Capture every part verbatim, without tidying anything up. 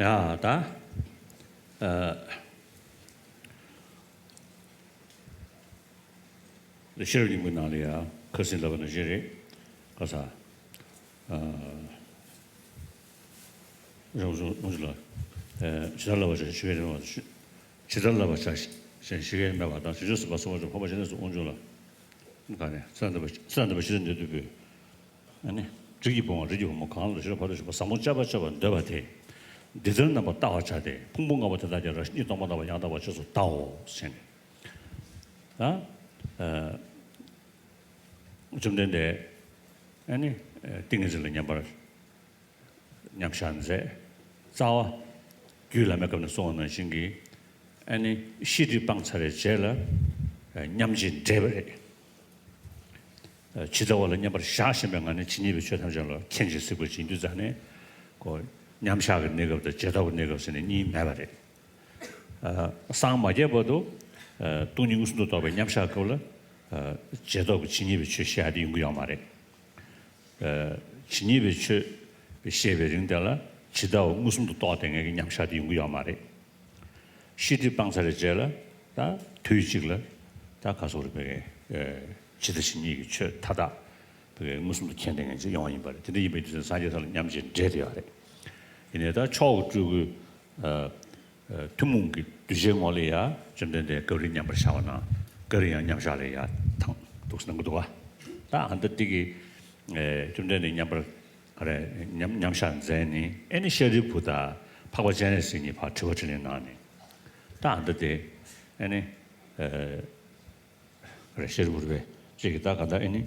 ཡ་ད། ཨ། ཤེས་རབ་སྙིང་པོའི་ནང་ལ་ཡ་ཁ་སང་ལབ་པ་ནང་བཞིན་རེད། ག་ས། ཨ། རང་བྱུང་དབང་ཕྱུག་ལ། ཨ། ཇི་ལྟར་བསླབ་པ་བྱ་ཞིང་ཞིག་པའི་རིགས་མེད་པ་དང་། ཇི་ལྟར་བསླབ་པ་བྱ་ཞིང་ཞིག་པའི་རིགས་མེད་པ་དང་། བྱང་ཆུབ་སེམས་དཔའ་སེམས་དཔའ་ཆེན་པོ་འཕགས་པ་སྤྱན་རས་གཟིགས་དབང་ཕྱུག་ལ། ག་ནས་ས་འདི་པ་ས་འདི་པ་ཤེས་རབ་འདོད་དུ་བོས། ཨ་ནི། རིགས་ཀྱི་བུ་འམ་རིགས་ཀྱི་བུ་མོ་གང་ལ་ཤེས་རབ་ཕ་རོལ་ཏུ་ཕྱིན་པ་ཟབ་མོ་སྤྱད་པ་སྤྱད་པར་འདོད་པ་དེས། འདི་ལྟར་རྣམ་པར་བལྟ་བར་བྱ་སྟེ། ཕུང་པོ་ལྔ་པོ་དེ་དག་ཀྱང་རང་བཞིན་གྱིས་སྟོང་པར་སྣང་བ་ཡང་དག་པར་རྗེས་སུ་བལྟའོ་ཞེས་ནས། ད། ཨ། བཅོམ་ལྡན་འདས། ཨ་ནི། ཏིང་ངེ་འཛིན་ལ་མཉམ་པར། མཉམ་བཞག་མཛད། རྩ་བ། རྒྱུད་བླ་མའི་སྐབས་ནས་གསུངས་པ་ནང་བཞིན་གྱི། ཨ་ནི་ཤེས་སྒྲིབ་སྤངས་ཚར་བའི་རྗེས་ལ། མཉམ་རྗེས་འབྲེལ་བ་རེད། ཇི་ལྟ་བ་ལ་མཉམ་པར་བཞག་བཞིན་པའི་ངང་ནས་ཇི་སྙེད་པའི་ཆོས་ཐམས་ཅད་ལ་མཁྱེན་ཅིང་གཟིགས་པར་བྱེད་དུས་ཙམ་ནས། ཁོ། མཉམ་བཞག་གི་གནས་སྐབས་དང་རྗེས་ཐོབ་ཀྱི་གནས་སྐབས་ཟེར་ནས་གཉིས་མེད་པ་རེད། སངས་མ་རྒྱས་བར་དུ། སྟོང་ཉིད་མངོན་སུམ་དུ་རྟོགས་པའི་མཉམ་བཞག་སྐབས་ལ། རྗེས་ཐོབ་ཀྱི་ཇི་སྙེད་པའི་ཆོས་བཤད་ཡ་དེ་ཡོང་གི་ཡོད་མ་རེད། ཇི་སྙེད་པའི་ཆོས་བཤད་པའི་རིང་དེ་ལ་ཇི་ལྟ་བ་མངོན་སུམ་དུ་རྟོགས་བསྡད་མཁན་གྱི་མཉམ་བཞག་དེ་ཡོང་གི་ཡོད་མ་རེད། ཤེས་སྒྲིབ་སྤངས་ཚར་བའི་རྗེས་ལ་ད་དུས་གཅིག་ལ་ད་ག་སོགས་རེ་བའི་ཇི་ལྟ་ཇི་སྙེད་ཀྱི་ཆོས་མཐའ་དག་བའི་མངོན་སུམ་དུ་མཁྱེན་བསྡད་མཁན་ཅིག་ཡོང་བ་ཡིན་པ་རེད། དེ་འདྲ་ཡིན་པའི་དུས་ཚོད་སངས་རྒྱས་ས་ལ་མཉམ་རྗེས་འབྲེལ་བསྡད་ཡོད་རེད། ཡིན་ནའི་ད་མཆོག་གི་སྤྲུལ་སྐུའི། ཐུན་མོང་གི་གདུལ་བྱའི་ངོ་ལ་ཡ་བཅོམ་ལྡན་འདས་སྐབས་རེ་མཉམ་པར་བཞག་པ་ན་སྐབས་རེ་ཡང་མཉམ་བཞག་ལ་ཡ་ཐང་འདུག་སེ་གནང་གི་འདུག་བ། ད་ཨ་ནི་ད་འདི་གི་བཅོམ་ལྡན་འདས་མཉམ་པར་ག་རེ་མཉམ་མཉམ་བཞག་མཛད་ནས། ཨ་ནི་ཤཱ་རིའི་བུ་དང་འཕགས་པ་སྤྱན་རས་གཟིགས་གཉིས་ཕར་དྲི་བ་དྲིས་ལན་གནང་ནས། ད་ཨ་ནི་ད་དེ་ཨ་ནི། རེད། ཤེས་རབ་རེད་པས་ཅིག་གིས་ད་ག་ད་ཨེ་ནི།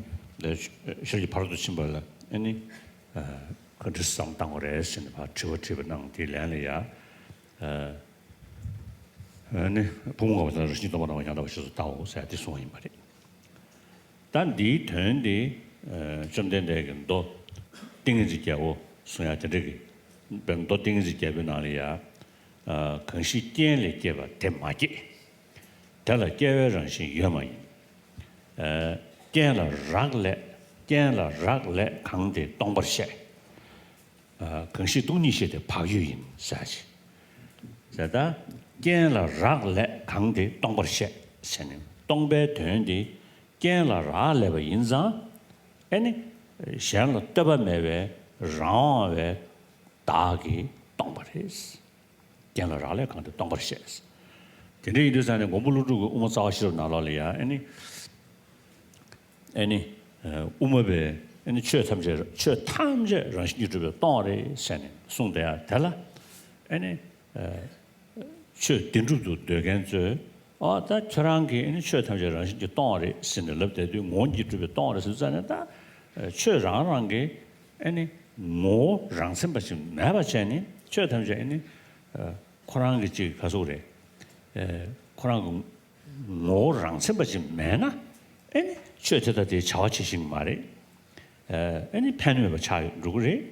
ཤེས་རབ་ཀྱི་ཕ་རོལ་ཏུ་ཕྱིན་པ་ལ་ཨེ་ནི། ག་འདྲ་བསམ་བཏང་བ་རེད་ཟེར་ནས་ཕར་དྲི་བ་དྲིས་པ་གནང་དེའི་ལན་ལ་ཡ། ཨེ་ནི་ཕུང་པོ་ལྔ་པོ་དེ་དག་རང་བཞིན་གྱིས་སྟོང་པར་སྣང་བ་ཡང་དག་པར་རྗེས་སུ་བལྟའོ་ཟེར་དེ་གསུངས་པ་ཡིན་པ་རེད། ད་འདིའི་དོན་དེ། བཅོམ་ལྡན་འདས་ཀྱི་མདོ་ཏིང་ངེ་འཛིན་རྒྱལ་པོ་གསུང་ཡ་དེ་འདྲ་གི། མདོ་ཏིང་ངེ་འཛིན་རྒྱལ་པོའི་ནང་ལ་ཡ། གང་ཞིག་རྐྱེན་ལས་སྐྱེས་པ་དེ་མ་སྐྱེས། དེ་ལ་སྐྱེ་བའི་རང་བཞིན་ཡོད་མ་ཡིན། རྐྱེན་ལ་རག་ལས། རྐྱེན་ལ་རག་ལས་གང་དེ་སྟོང་པར་བཤད། གང་ཞིག་སྟོང་ཉིད་ཤེས་དེ་བག་ཡོད་ཡིན་ཟེར་ཞིག་ཟེར་ད། རྐྱེན་ལ་རག་ལས་གང་དེ་སྟོང་པར་བཤད་ཟེར་ནས་སྟོང་པའི་དོན་དེ་རྐྱེན་ལ་རག་ལས་པ་ཡིན་ཙང་། ཨེ་ནི། གཞན་ལ་ལྟོས་པ་མེད་པའི་རང་དབང་བའི་བདག་གིས་སྟོང་པ་རེད། རྐྱེན་ལ་རག་ལས་གང་དེ་སྟོང་པར་བཤད། དེ་འདྲ་ཡིན་དུས་ཙང་ནས་མགོན་པོ་ཀླུ་སྒྲུབ་ཀྱི་དབུ་མ་རྩ་བ་ཤེས་རབ་ནང་ལོགས་ལ་ཡང་ཨེ་ནི། ཨེ་ནི། དབུ་མ་པས་ཨེ་ནི་ཆོས་ཐམས་ཅད་ཆོས་ཐམས་ཅད་རང་བཞིན་གྱིས་གྲུབ་པས་སྟོང་པ་རེད་ཟེར་ནས་གསུངས་བསྡད་ཡ་དེ་ལ། ཨེ་ནི། ཆོས་བདེན་གྲུབ་ཏུ་འདོད་མཁན་ཚོས། ཨ་ད་ཁྱོད་རང་གིས་ཨེ་ནི་ཆོས་ཐམས་ཅད་རང་བཞིན་གྱིས་སྟོང་པ་རེད་ཟེར་ནས་ལབ་བསྡད་དུས་ངོ་བོ་ཉིད་ཀྱིས་གྲུབ་པས་སྟོང་པ་རེད་ཟེར་ཙང་ནས་ད། ཆོས་རང་རང་གི་ཨེ་ནི་ངོ་བོ་རང་མཚན་པ་ཞིག་མེད་པ་བྱས་ནས་ཆོས་ཐམས་ཅད་ཨེ་ནི་ཁོ་རང་གི་ཅིག་ག་ཟེར་དགོས་རེད། ཁོ་རང་གི་ངོ་བོ་རང་མཚན་པ་ཅིག་མེད་ན་ཨེ་ནི་ཆོས་དེ་དག་དེའི་བྱ་བ་བྱེད་ཤེས་ཀྱི་མ་རེད། ཨེ་ནི་ཕན་མེད་པ་ཆགས་འགྲོ་གི་རེད།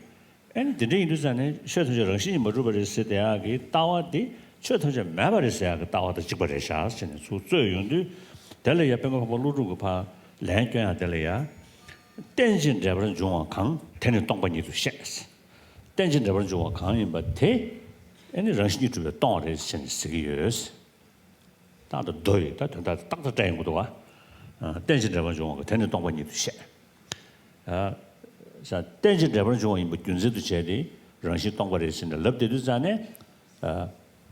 ཨེ་ནི་དེ་འདྲ་ཡིན་དུས་ཙང་ནས་ཆོས་ཐམས་ཅད་རང་བཞིན་གྱིས་མ་གྲུབ་པ་རེད་ཟེར་བསྡད་ཡག་གི་ལྟ་བ་དེ་ཆོས་ཐམས་ཅད་མེད་པ་རེད་ཟེར་ཡག་གི་ལྟ་བ་དང་གཅིག་པ་རེད་ཤག་ཟེར་ནས་ཚུར་རྩོད་ཡོང་དུས། དེ་ལ་ཡ་དཔལ་མགོན་འཕགས་པ་ཀླུ་སྒྲུབ་ཀྱིས་ཕར་ལན་སྐྱོན་ཡག་དེ་ལ་ཡ། རྟེན་ཅིང་འབྲེལ་པར་འབྱུང་བ་གང་། དེ་ནི་སྟོང་པ་ཉིད་དུ་བཤད། རྟེན་ཅིང་འབྲེལ་པར་འབྱུང་བ་གང་ཡིན་པ་དེ། ཨེ་ནི་རང་བཞིན་གྱིས་གྲུབ་པས་སྟོང་པ་རེད་ཟེར་ནས་ཟེར་གྱི་ཡོད། ད་ད་མདོ་ཡི་ད་དོན་དག་དེ་ཏག་ཏག་སྤྲད་ཡོང་གི་འདུག་བ། རྟེན་ཅིང་འབྲེལ་པར་འབྱུང་བ་གང་། དེ་ནི་སྟོང་པ་ཉིད་དུ་བཤད། ས་རྟེན་ཅིང་འབྲེལ་པར་འབྱུང་བ་ཡིན་པ་རྒྱུ་མཚན་དུ་བྱས་ཏེ་རང་བཞིན་སྟོང་པ་རེད་ཟེར་ནས་ལབ་བསྡད་དུས་ཙང་ནས།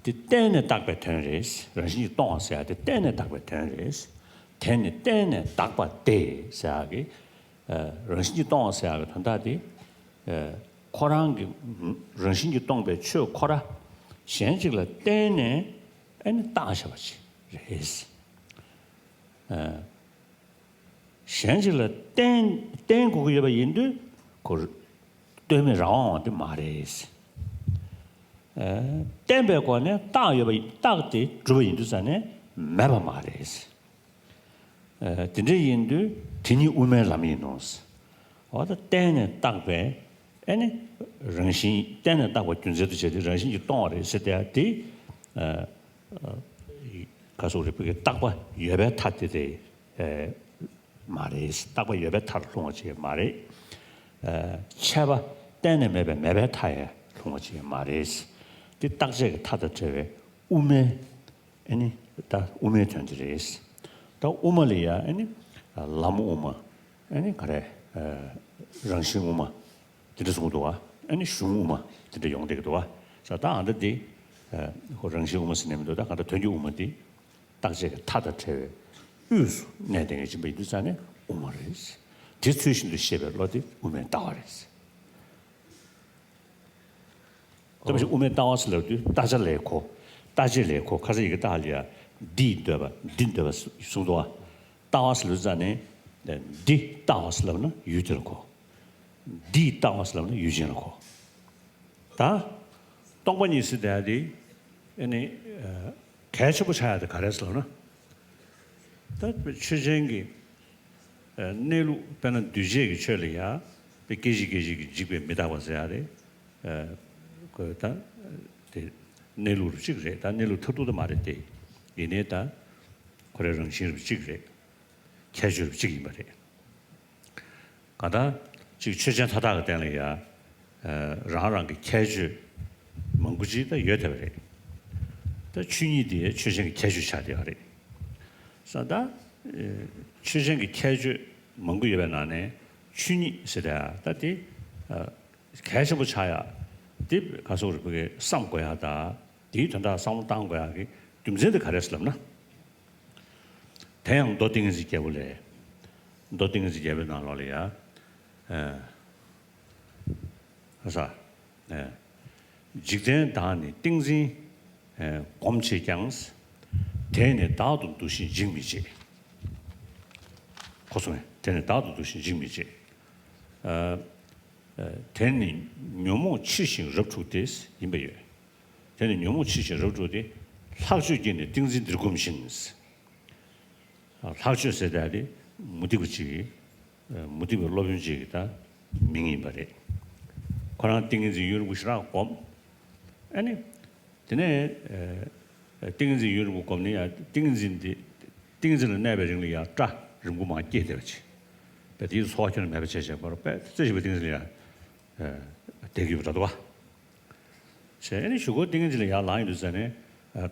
དེ་བརྟེན་ནས་བཏགས་པའི་དོན་རེད། རང་བཞིན་གྱིས་སྟོང་བ་ཟེར་ཡག་དེ་བརྟེན་ནས་བཏགས་པའི་དོན་རེད། དེ་ནི་བརྟེན་ནས་བཏགས་པ་སྟེ་ཟེར་ཡག་གི། རང་བཞིན་གྱིས་སྟོང་བ་ཟེར་ཡག་གི་དོན་དག་དེ། ཁོ་རང་གི་རང་བཞིན་གྱིས་སྟོང་པའི་ཆོས་ཁོ་ར་གཞན་གཅིག་ལ་བརྟེན་ནས་ཨེ་ནི་བཏགས་བཞག་པ་ཅིག་རེད། གཞན་གཅིག་ལ་བརྟེན་བརྟེན་དགོས་ཀྱི་ཡོད་པ་ཡིན་དུས་ཁོ་ལྟོས་མེད་རང་དབང་བ་དེ་མ་རེད། བརྟེན་པའི་སྒོ་ནས་བཏགས་ཡོད་པ་བཏགས་ཏེ་གྲུབ་པ་ཡིན་དུས་ཙང་ནས་མེད་པ་མ་རེད། དེ་འདྲ་ཡིན་དུས་དེ་ཉིད་དབུ་མའི་ལམ་ཡིན་ནོ། འོ་ད་བརྟེན་ནས་བཏགས་པའི་ཨེ་ནི་རང་བཞིན་བརྟེན་ནས་བཏགས་པ་རྒྱུ་མཚན་དུ་བྱས་ཏེ་རང་བཞིན་གྱིས་སྟོང་བ་རེད་ཟེར་ཏེ་དེ། ག་སོགས་རིགས་པའི་བརྟག་པ་ཡོད་པའི་མཐའ་དེ་རེད། མ་རེད། བརྟག་པ་ཡོད་པའི་མཐར་ལྷུང་བ་ཅིག་མ་རེད། ཆད་པ་གཏན་ནས་མེད་པའི་མེད་པའི་མཐའ་ཡང་ལྷུང་བ་ཅིག་མ་རེད། དེ་རྟག་ཆད་ཀྱི་མཐའ་དང་བྲལ་བའི་དབུ་མའི། ཨ་ནི་ད་དབུ་མའི་དོན་དེ་རེད། ད་དབུ་མ་ལ་ཡ་ཨ་ནི་ལམ་དབུ་མ། ཨ་ནི་ག་རེ། རང་བཞིན་དབུ་མ་དེ་འདྲ་གསུངས་འདུག་བ། ཨ་ནི་གཞུང་དབུ་མ་དེ་འདྲ་ཡོང་བསྡད་ཀྱི་འདུག་བ། ས་ད་ཨ་འདྲ་དེ་ཁོ་རང་བཞིན་དབུ་མ་ཟེར་ནས་མི་འདུག་ད་ག་འདྲ་དོན་གྱི་དབུ་མ་དེ་རྟག་ཆད་ཀྱི་མཐའ་དང་བྲལ་བའི་དབུས་སུ་གནས་བསྡད་མཁན་ཅིག་ཡིན་པ་ཡིན་དུས་ཙང་ནས་དབུ་མ་རེད། དེ་ཚུལ་བཞིན་དུ་ཤེས་པའི་བློ་དེ་དབུ་མའི་ལྟ་བ་རེད། ད་དཔེ་བཞག་དབུ་མའི་ལྟ་བ་ཟེར་ལབ་དུས་ལྟ་བྱ་ལས་གོ། ལྟ་བྱེད་ལས་གོ། ཁ་སང་ཡི་གེ་ལྟ་བ་ལ་ཡ་འདིས་འདོད་པ་འདི་འདོད་པ་གསུངས་འདུག་བ། ལྟ་བ་ཟེར་ལབ་ཙང་ནས་འདི་ལྟ་བ་ཟེར་ལབ་ན་ཡུལ་དེ་ལ་གོ། འདིས་ལྟ་བ་ཟེར་ལབ་ན་ཡུལ་ཅན་ལ་གོ། ད་སྟོང་པ་ཉིད་ཟེར་བསྡད་ཡ་དེ་ཨ་ནི་གལ་ཆེན་པོ་ཆགས་ཡ་དེ་ག་རེ་ཟེར་ལབ་ན། ད་ཆོས་ཅན་གྱི་གནས་ལུགས་དཔེར་ན་འདུས་བྱས་ཀྱི་ཆོས་ལ་ཡ་དཔེ་སྐྱེ་འཇིག་སྐྱེ་འཇིག་གི་འཇིག་པས་མི་རྟག་པ་ཟེར་ཡ་རེད། ཁོས་ད་དེ་གནས་ལུགས་རུ་གཅིག་རེད། ད་གནས་ལུགས་མཐར་ཐུག་ད་མ་རེད་དེ། ཡིན་ནའི་ད་ཁོ་རའི་རང་བཞིན་རུ་གཅིག་རེད། ཁྱད་ཆོས་རུ་གཅིག་ཡིན་པ་རེད། གང་ལྟར་གཅིག་ཆོས་ཅན་མཐའ་དག་གི་སྟེང་ལ་ཡ། རང་རང་གི་ཁྱད་ཆོས་མང་པོ་ཅིག་ད་ཡོད་བསྡད་པ་རེད། ད་ཆོས་ཉིད་དེ་ཆོས་ཅན་གྱི་ཁྱད་ཆོས་ཆགས་བསྡད་ཡོད་རེད། ས་ད་ཆོས་ཅན་གྱི་ཁྱད་ཆོས་མང་པོ་ཡོད་པའི་ནང་ནས་ཆོས་ཉིད་ཟེར་ད་ད་དེ་གལ་ཆེན་པོ་ཆགས་ཡ། དེ་ག་སོགས་རིག་པ་གིས་བསམ་དགོས་ཡ་ད། དེའི་དོན་དག་བསམ་བློ་བཏང་དགོས་ཡ་གི་རྒྱུ་མཚན་དེ་ག་རེ་ཟེར་ལབ་ན། དེ་ཡང་མདོ་ཏིང་ངེ་འཛིན་རྒྱལ་པོ་ལས། མདོ་ཏིང་ངེ་འཛིན་རྒྱལ་པོའི་ནང་ལོགས་ལ་ཡ། ཨ་ས། འཇིག་རྟེན་བདག་ནི་ཏིང་འཛིན་སྒོམ་བྱེད་ཀྱང་། དེས་ནི་བདག་ཏུ་འདུ་ཞིང་འཇིག་མི་བྱེད། ཁོ་གསུངས་ཡ། དེས་ནི་བདག་ཏུ་འདུ་ཞིང་འཇིག་མི་བྱེད། དེས་ནི་ཉོན་མོངས་ཕྱིར་ཞིང་རབ་འཁྲུགས་ཏེ་ཡིན་པ་ཡོད། དེ་ནི་ཉོན་མོངས་ཕྱིར་ཞིང་རབ་འཁྲུགས་ཏེ། ལྷག་སྤྱོད་ཀྱིས་ནི་ཏིང་འཛིན་འདིར་སྒོམ་བཞིན། ལྷག་སྤྱོད་ཟེར་ཡ་དེ་མུ་སྟེགས་པ་ཅིག་གིས། མུ་སྟེགས་པའི་སློབ་དཔོན་ཅིག་གི་ད་མིང་ཡིན་པ་རེད། ཁོ་རང་ཏིང་ངེ་འཛིན་ཡུན་རིང་པོ་ཞེ་དྲག་སྒོམ། ཨ་ནི། དེ་ནས་ཏིང་ངེ་འཛིན་ཡུན་རིང་པོ་སྒོམ་ནས་ཡང་ཏིང་ངེ་འཛིན་དེ། ཏིང་ངེ་འཛིན་ལ་གནས་པའི་རིང་ལ་ཡང་སྐྲ་རིང་པོ་མར་སྐྱེས་བསྡད་པ་ཅིག་དཔེ་དེའི་ཚོར་བ་ཁྱོན་ནས་མེད་པ་བྱས་བྱས་པར་དཔེ་རྩེ་ཞིག་པའི་ཏིང་ངེ་འཛིན་ལ་ཡང་བསྡད་ཀྱི་ཡོད་པ་འདྲ་འདུག་བ། བྱས་ཨ་ནི་གཞུག་གུ་ཏིང་ངེ་འཛིན་ལ་ཡར་ལངས་ཡོང་དུས་ཙ་ནས་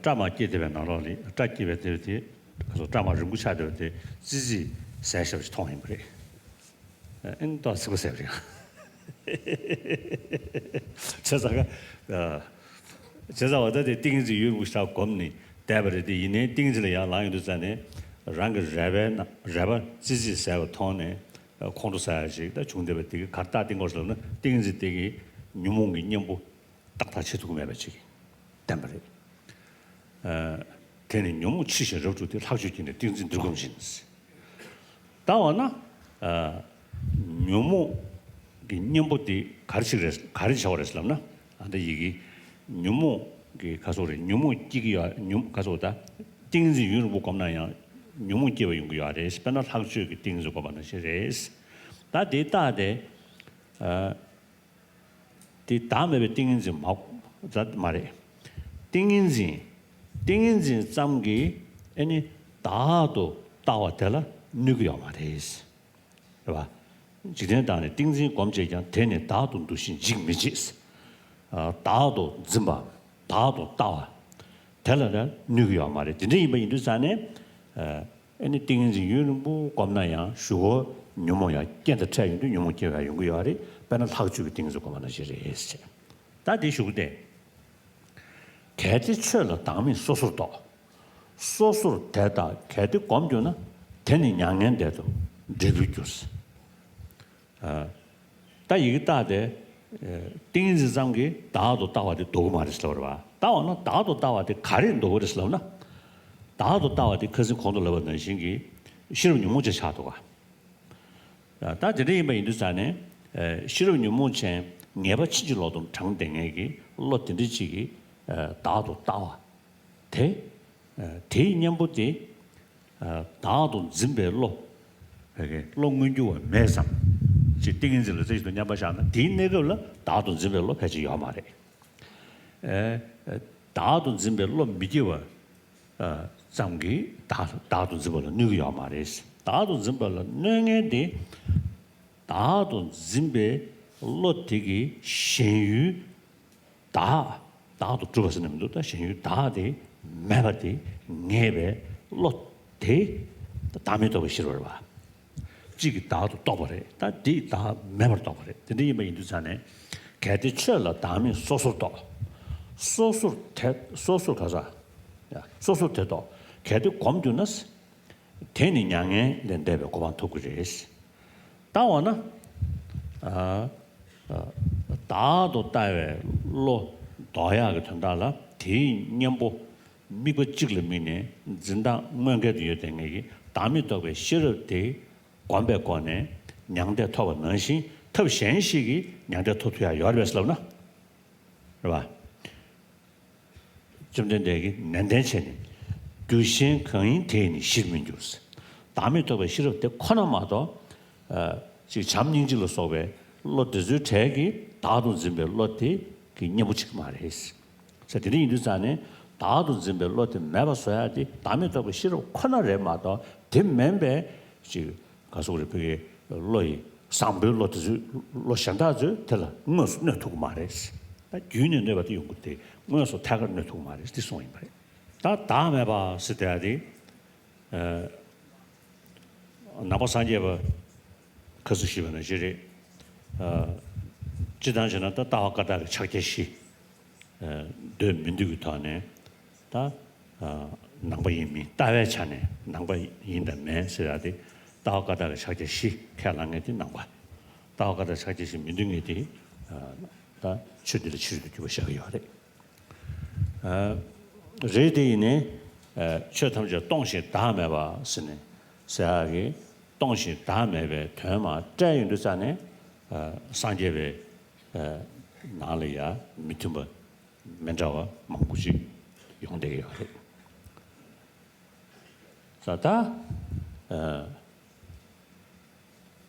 སྐྲ་མར་སྐྱེས་བསྡད་པའི་ནང་ལོགས་ལ་སྐྲ་སྐྱེས་པའི་དེ་དེ་ག་ཚོད་སྐྲ་མར་རིང་པོ་ཆགས་བསྡད་པ་དེ་ཙི་ཙི་ཟས་ཞབས་ཅིག་མཐོང་ཡིན་པ་རེད། ཨ་ནི་ཏོག་ཙི་པོ་ཟེར་བ་རེད། བྱས་ཙང་ཀ་བྱས་ཙང་བ་ད་དེ་ཏིང་ངེ་འཛིན་ཡུན་རིང་པོ་ཞིག་སྒོམ་ནས་བསྡད་པ་རེད་དེ། ཡིན་ནའི་ཏིང་ངེ་འཛིན་ལ་ཡར་ལངས་ཡོང་དུས་ཙ་ནས་རང་གི་རལ་པའི་ནང་རལ་པ་ཙི་ཙི་ཟས་པ་མཐོང་ནས་ཁོང་ཁྲོ་ཟ་ཡ་ཞིག་ད་བྱུང་བསྡད་པ་དེ་གི་གར་རྟགས་ཏིང་ངེ་འཛིན་ལབ་ན་ཏིང་ངེ་འཛིན་དེ་གི་ཉོན་མོངས་ཀྱི་གཉེན་པོ་ཏག་ཏག་བྱེད་ཐུབ་ཀྱི་མེད་པ་ཅིག་བསྟན་པ་རེད། ཨ། དེ་ནི་ཉོན་མོངས་ཕྱིར་ཞིང་རབ་འཁྲུགས་ཏེ། ལྷག་སྤྱོད་ཀྱིས་ནི་ཏིང་འཛིན་འདིར་སྒོམ་བཞིན། ད་འོ་ན། ཨ། ཉོན་མོངས་ཀྱི་གཉེན་པོ་དེ་ག་རེ་ཞིག་རེད། ག་རེ་བྱ་བ་རེད་ལབ་ན། ཨ་ད་ཡི་གེ་ཉོན་མོངས་ཀྱི་ག་སོགས་རེད། ཉོན་མོངས་སྐྱེ་གི་ཡོད། ཉོན་ག་སོགས་ད་ཏིང་འཛིན་ཡུན་རིང་པོ་སྒོམ་ན་ཡང་ཉོན་མོངས་སྐྱེ་བ་ཡོང་གི་ཡོད་རེད། དཔེར་ན་ལྷག་སྤྱོད་ཀྱི་ཏིང་འཛིན་སྒོམ་པ་ནང་བཞིན་རེད། ད་དེ་རྟགས་དེ། ཨ། དེ་བདག་མེད་པའི་ཏིང་ངེ་འཛིན་མ། ད་མ་རེད། ཏིང་ངེ་འཛིན། ཏིང་ངེ་འཛིན་ཙམ་གྱིས་ཨ་ནི་བདག་ཏུ་ལྟ་བ་དེ་ལ་གནོད་ཀྱི་ཡོད་མ་རེད། རེད་བ། འཇིག་རྟེན་བདག་ནི་ཏིང་འཛིན་སྒོམ་བྱེད་ཀྱང་། དེས་ནི་བདག་ཏུ་འདུ་ཞིང་འཇིག་མི་བྱེད། ཨ། བདག་ཏུ་འཛིན་པ། བདག་ཏུ་ལྟ་བ། དེ་ལ་ནི་གནོད་ཀྱི་ཡོད་མ་རེད། དེ་འདྲ་ཡིན་པ་ཡིན་དུས་ཙང་ནས། ཨ། ཨ་ནི་ཏིང་ངེ་འཛིན་ཡུན་རིང་པོ་བསྒོམས་ན་ཡང་གཞུག་གུ་ཉོན་མོངས་ཡང་རྐྱེན་དང་འཕྲད་ཡོང་དུས་ཉོན་མོངས་སྐྱེ་བ་ཡོང་གི་ཡོད་རེད། དཔེར་ན་ལྷག་སྤྱོད་ཀྱི་ཏིང་ངེ་འཛིན་སྒོམ་པ་ནང་བཞིན་རེད་ཟེར། ད་དེ་གཞུག་གུ་དེ། གལ་ཏེ་ཆོས་ལ་བདག་མེད་སོ་སོར་རྟོག། སོ་སོར་དེ་ལྟ་གལ་ཏེ་བསྒོམ་གྱུར་ན། དེ་ནི་མྱ་ངན་འདས་དང་འབྲས་བུར་འགྱུར། ཨ། ད་ཡི་གེ་རྟགས་དེ། ཨ། ཏིང་ངེ་འཛིན་ཙམ་གྱིས་བདག་ཏུ་ལྟ་བ་དེ་ལྡོག་གི་མ་རེད་ཟེར་བ་རེད་བ། ད་འོ་ན་བདག་ཏུ་ལྟ་བ་དེ་ག་རེས་ལྡོག་གི་རེད་ཟེར་ལབ་ན། བདག་ཏུ་ལྟ་བ་དེ་ཁ་སང་གོང་དུ་ལབ་པ་ནང་བཞིན་གྱི་ཤེས་རབ་ཉོན་མོངས་ཅན་ཆགས་འདུག་ག་ད་དེ་འདྲ་ཡིན་པ་ཡིན་དུས་ཙང་ནས། ཨ། ཤེས་རབ་ཉོན་མོངས་ཅན་ངེས་པ་ཕྱིན་ཅི་ལོག་ཏུ་དྲངས་བསྡད་མཁན་གྱི་བློ་དེ་འདྲ་ཅིག་གིས། ཨ། བདག་ཏུ་ལྟ་བ་དེ། ཨ། དེའི་གཉེན་པོ་དེ། ཨ། བདག་ཏུ་འཛིན་པའི་བློ། བློ་མངོན་གྱུར་བ་མེད་ཙང་། ཅིག་ཏིང་ངེ་འཛིན་ལ་རྩེ་གཅིག་ཏུ་མཉམ་པར་བཞག་ན། དེའི་གནས་སྐབས་ལ་བདག་ཏུ་འཛིན་པའི་བློ་ཕལ་ཆེར་ཡོད་མ་རེད། ཨ། བདག་ཏུ་འཛིན་པའི་བློ་མི་སྐྱེ་བ། ཨ། ཙམ་གྱིས་བདག་བདག་ཏུ་འཛིན་པ་ལ་གནོད་ཀྱི་ཡོད་མ་རེད། བདག་ཏུ་འཛིན་པ་ལ་གནོད་མཁན་དེ། བདག་ཏུ་འཛིན་པའི་བློ་དེ་གི་ཞེན་ཡུལ་བདག་བདག་ཏུ་གྲུབ་པ་ཟེར་ནས་མི་འདུག་ད་གཞན་ཡུལ་བདག་དེ་མེད་པ་དེ་ངེས་པའི་བློ་དེ་བདག་མེད་རྟོགས་པའི་ཤེས་རབ་རེད་བ། གཅིག་གིས་བདག་ཏུ་རྟོགས་པ་རེད། ད་འདིས་བདག་མེད་པར་རྟོགས་པ་རེད། དེ་འདྲ་ཡིན་པ་ཡིན་དུས་ཙང་ནས། གལ་ཏེ་ཆོས་ལ་བདག་མེད་སོ་སོར་རྟོགས། སོ་སོར་དེ་སོ་སོར་ག་ས། ཡ། སོ་སོར་དེ་རྟོགས། གལ་ཏེ་གོམས་གྱུར་ན། དེ་ནི་མྱ་ངན་ལས་འདས་པའི་གོ་འཕང་ཐོབ་ཀྱི་རེད། ད་འོ་ན། ཨ། ཨ། བདག་ཏུ་ལྟ་བའི་བློ་ལྡོག་ཡག་གི་དོན་དག་ལ། དེའི་གཉེན་པོ་དམིགས་པ་གཅིག་ལ་དམིགས་ནས་འཛིན་སྟངས་དངོས་འགལ་དུ་ཡོད་པའི་ངེས་ཀྱི་བདག་མེད་རྟོགས་པའི་ཤེས་རབ་དེ་གོམས་པའི་སྒོ་ནས་མྱང་འདས་ཐོབ་པ་ནང་བཞིན། ཐབས་གཞན་ཞིག་གིས་མྱང་འདས་ཐོབ་ཐུབ་ཡག་ཡོད་རེད་པས་ལབ་ན། རེད་བ། བཅོམ་ལྡན་འདས་ཀྱིས་ནན་ཏན་བྱས་ནས། རྒྱུ་གཞན་གང་ཡིན་དེས་ནི་གཞིར་མི་འགྱུར། བདག་མེད་རྟོགས་པའི་ཤེས་རབ་དེ་ཁོ་ན་མ་གཏོགས། ཨ། ཅིག་བྱམས་སྙིང་རྗེ་ལ་སོགས་པའི་བློ་དེ་ཚོའི་གྲས་ཀྱིས་བདག་ཏུ་འཛིན་པའི་བློ་དེ་གི་གཉེན་པོ་གཅིག་མ་རེད། ཟེར། དེ་འདྲ་ཡིན་དུས་ཙང་ནས། བདག་ཏུ་འཛིན་པའི་བློ་དེ་མེད་པ་བཟོ་ཡག་དེ་བདག་མེད་རྟོགས་པའི་ཤེས་རབ་ཁོ་ན་རེད་མ་གཏོགས། དེ་མིན་པའི་ཅིག་ག་སོགས་རེད། བོད་ཀྱི་བློ་ཡི་བཟང་པོའི་བློ་དེ་ཚོས། བློ་གཞན་དག་ཚོས་དེ་ལ་དངོས་སུ་གནོད་ཐུབ་ཀྱི་མ་རེད། ད་རྒྱུད་ནས་གནོད་པ་དེ་ཡོང་གི་རེད་དེ། དངོས་སུ་ཐད་ཀར་གནོད་ཐུབ་ཀྱི་མ་རེད། དེ་གསུངས་ཡིན་པ་རེད། ད་བདག་མེད་པ་ཟེར་དེ་ཡ་དེ། ཨ། ནང་པ་སངས་རྒྱས་པ་ཁ་སུ་ཞུས་པ་ནང་བཞིན་རེད། ཨ། སྤྱིར་བཏང་བྱས་ན་ད་ལྟ་བ་བཀའ་རྟགས་ཀྱི་ཕྱག་རྒྱ་བཞི། ཨ། འདོད་མི་འདོད་ཀྱི་ཐོག་ནས། ད། ཨ། ནང་པ་ཡིན་མིན་ལྟ་བའི་ཆ་ནས་ནང་པ་ཡིན་དང་མིན་ཟེར་ཡག་དེ། ལྟ་བ་བཀའ་རྟགས་ཀྱི་ཕྱག་རྒྱ་བཞི་ཁས་བླངས་མཁན་དེ་ནང་པ། ལྟ་བ་བཀའ་རྟགས་ཕྱག་རྒྱ་བཞི་མི་འདོད་མཁན་དེ། ཨ། ད་ཆོས་འདི་ལ་ཕྱི་རོལ་དུ་གྱུར་པ་བཞག་གི་ཡོད་རེད། ཨ། རེད། དེ་ཡིན་ནའི། ཨ། ཆོས་ཐམས་ཅད་སྟོང་ཞིང་བདག་མེད་པ་ཟེར་ནས་ཟེར་ཡག་གི། སྟོང་ཞིང་བདག་མེད་པའི་དོན་མར་བཀྲལ་ཡོང་དུས་ཙང་ནས། ཨ། སངས་རྒྱས་པའི། ཨ། ནང་ལ་ཡ་མི་མཐུན་པ་མི་འདྲ་བ་མང་པོ་ཞིག་ཡོང་བསྡད་ཡོད་རེད། ས་ད། ཨ།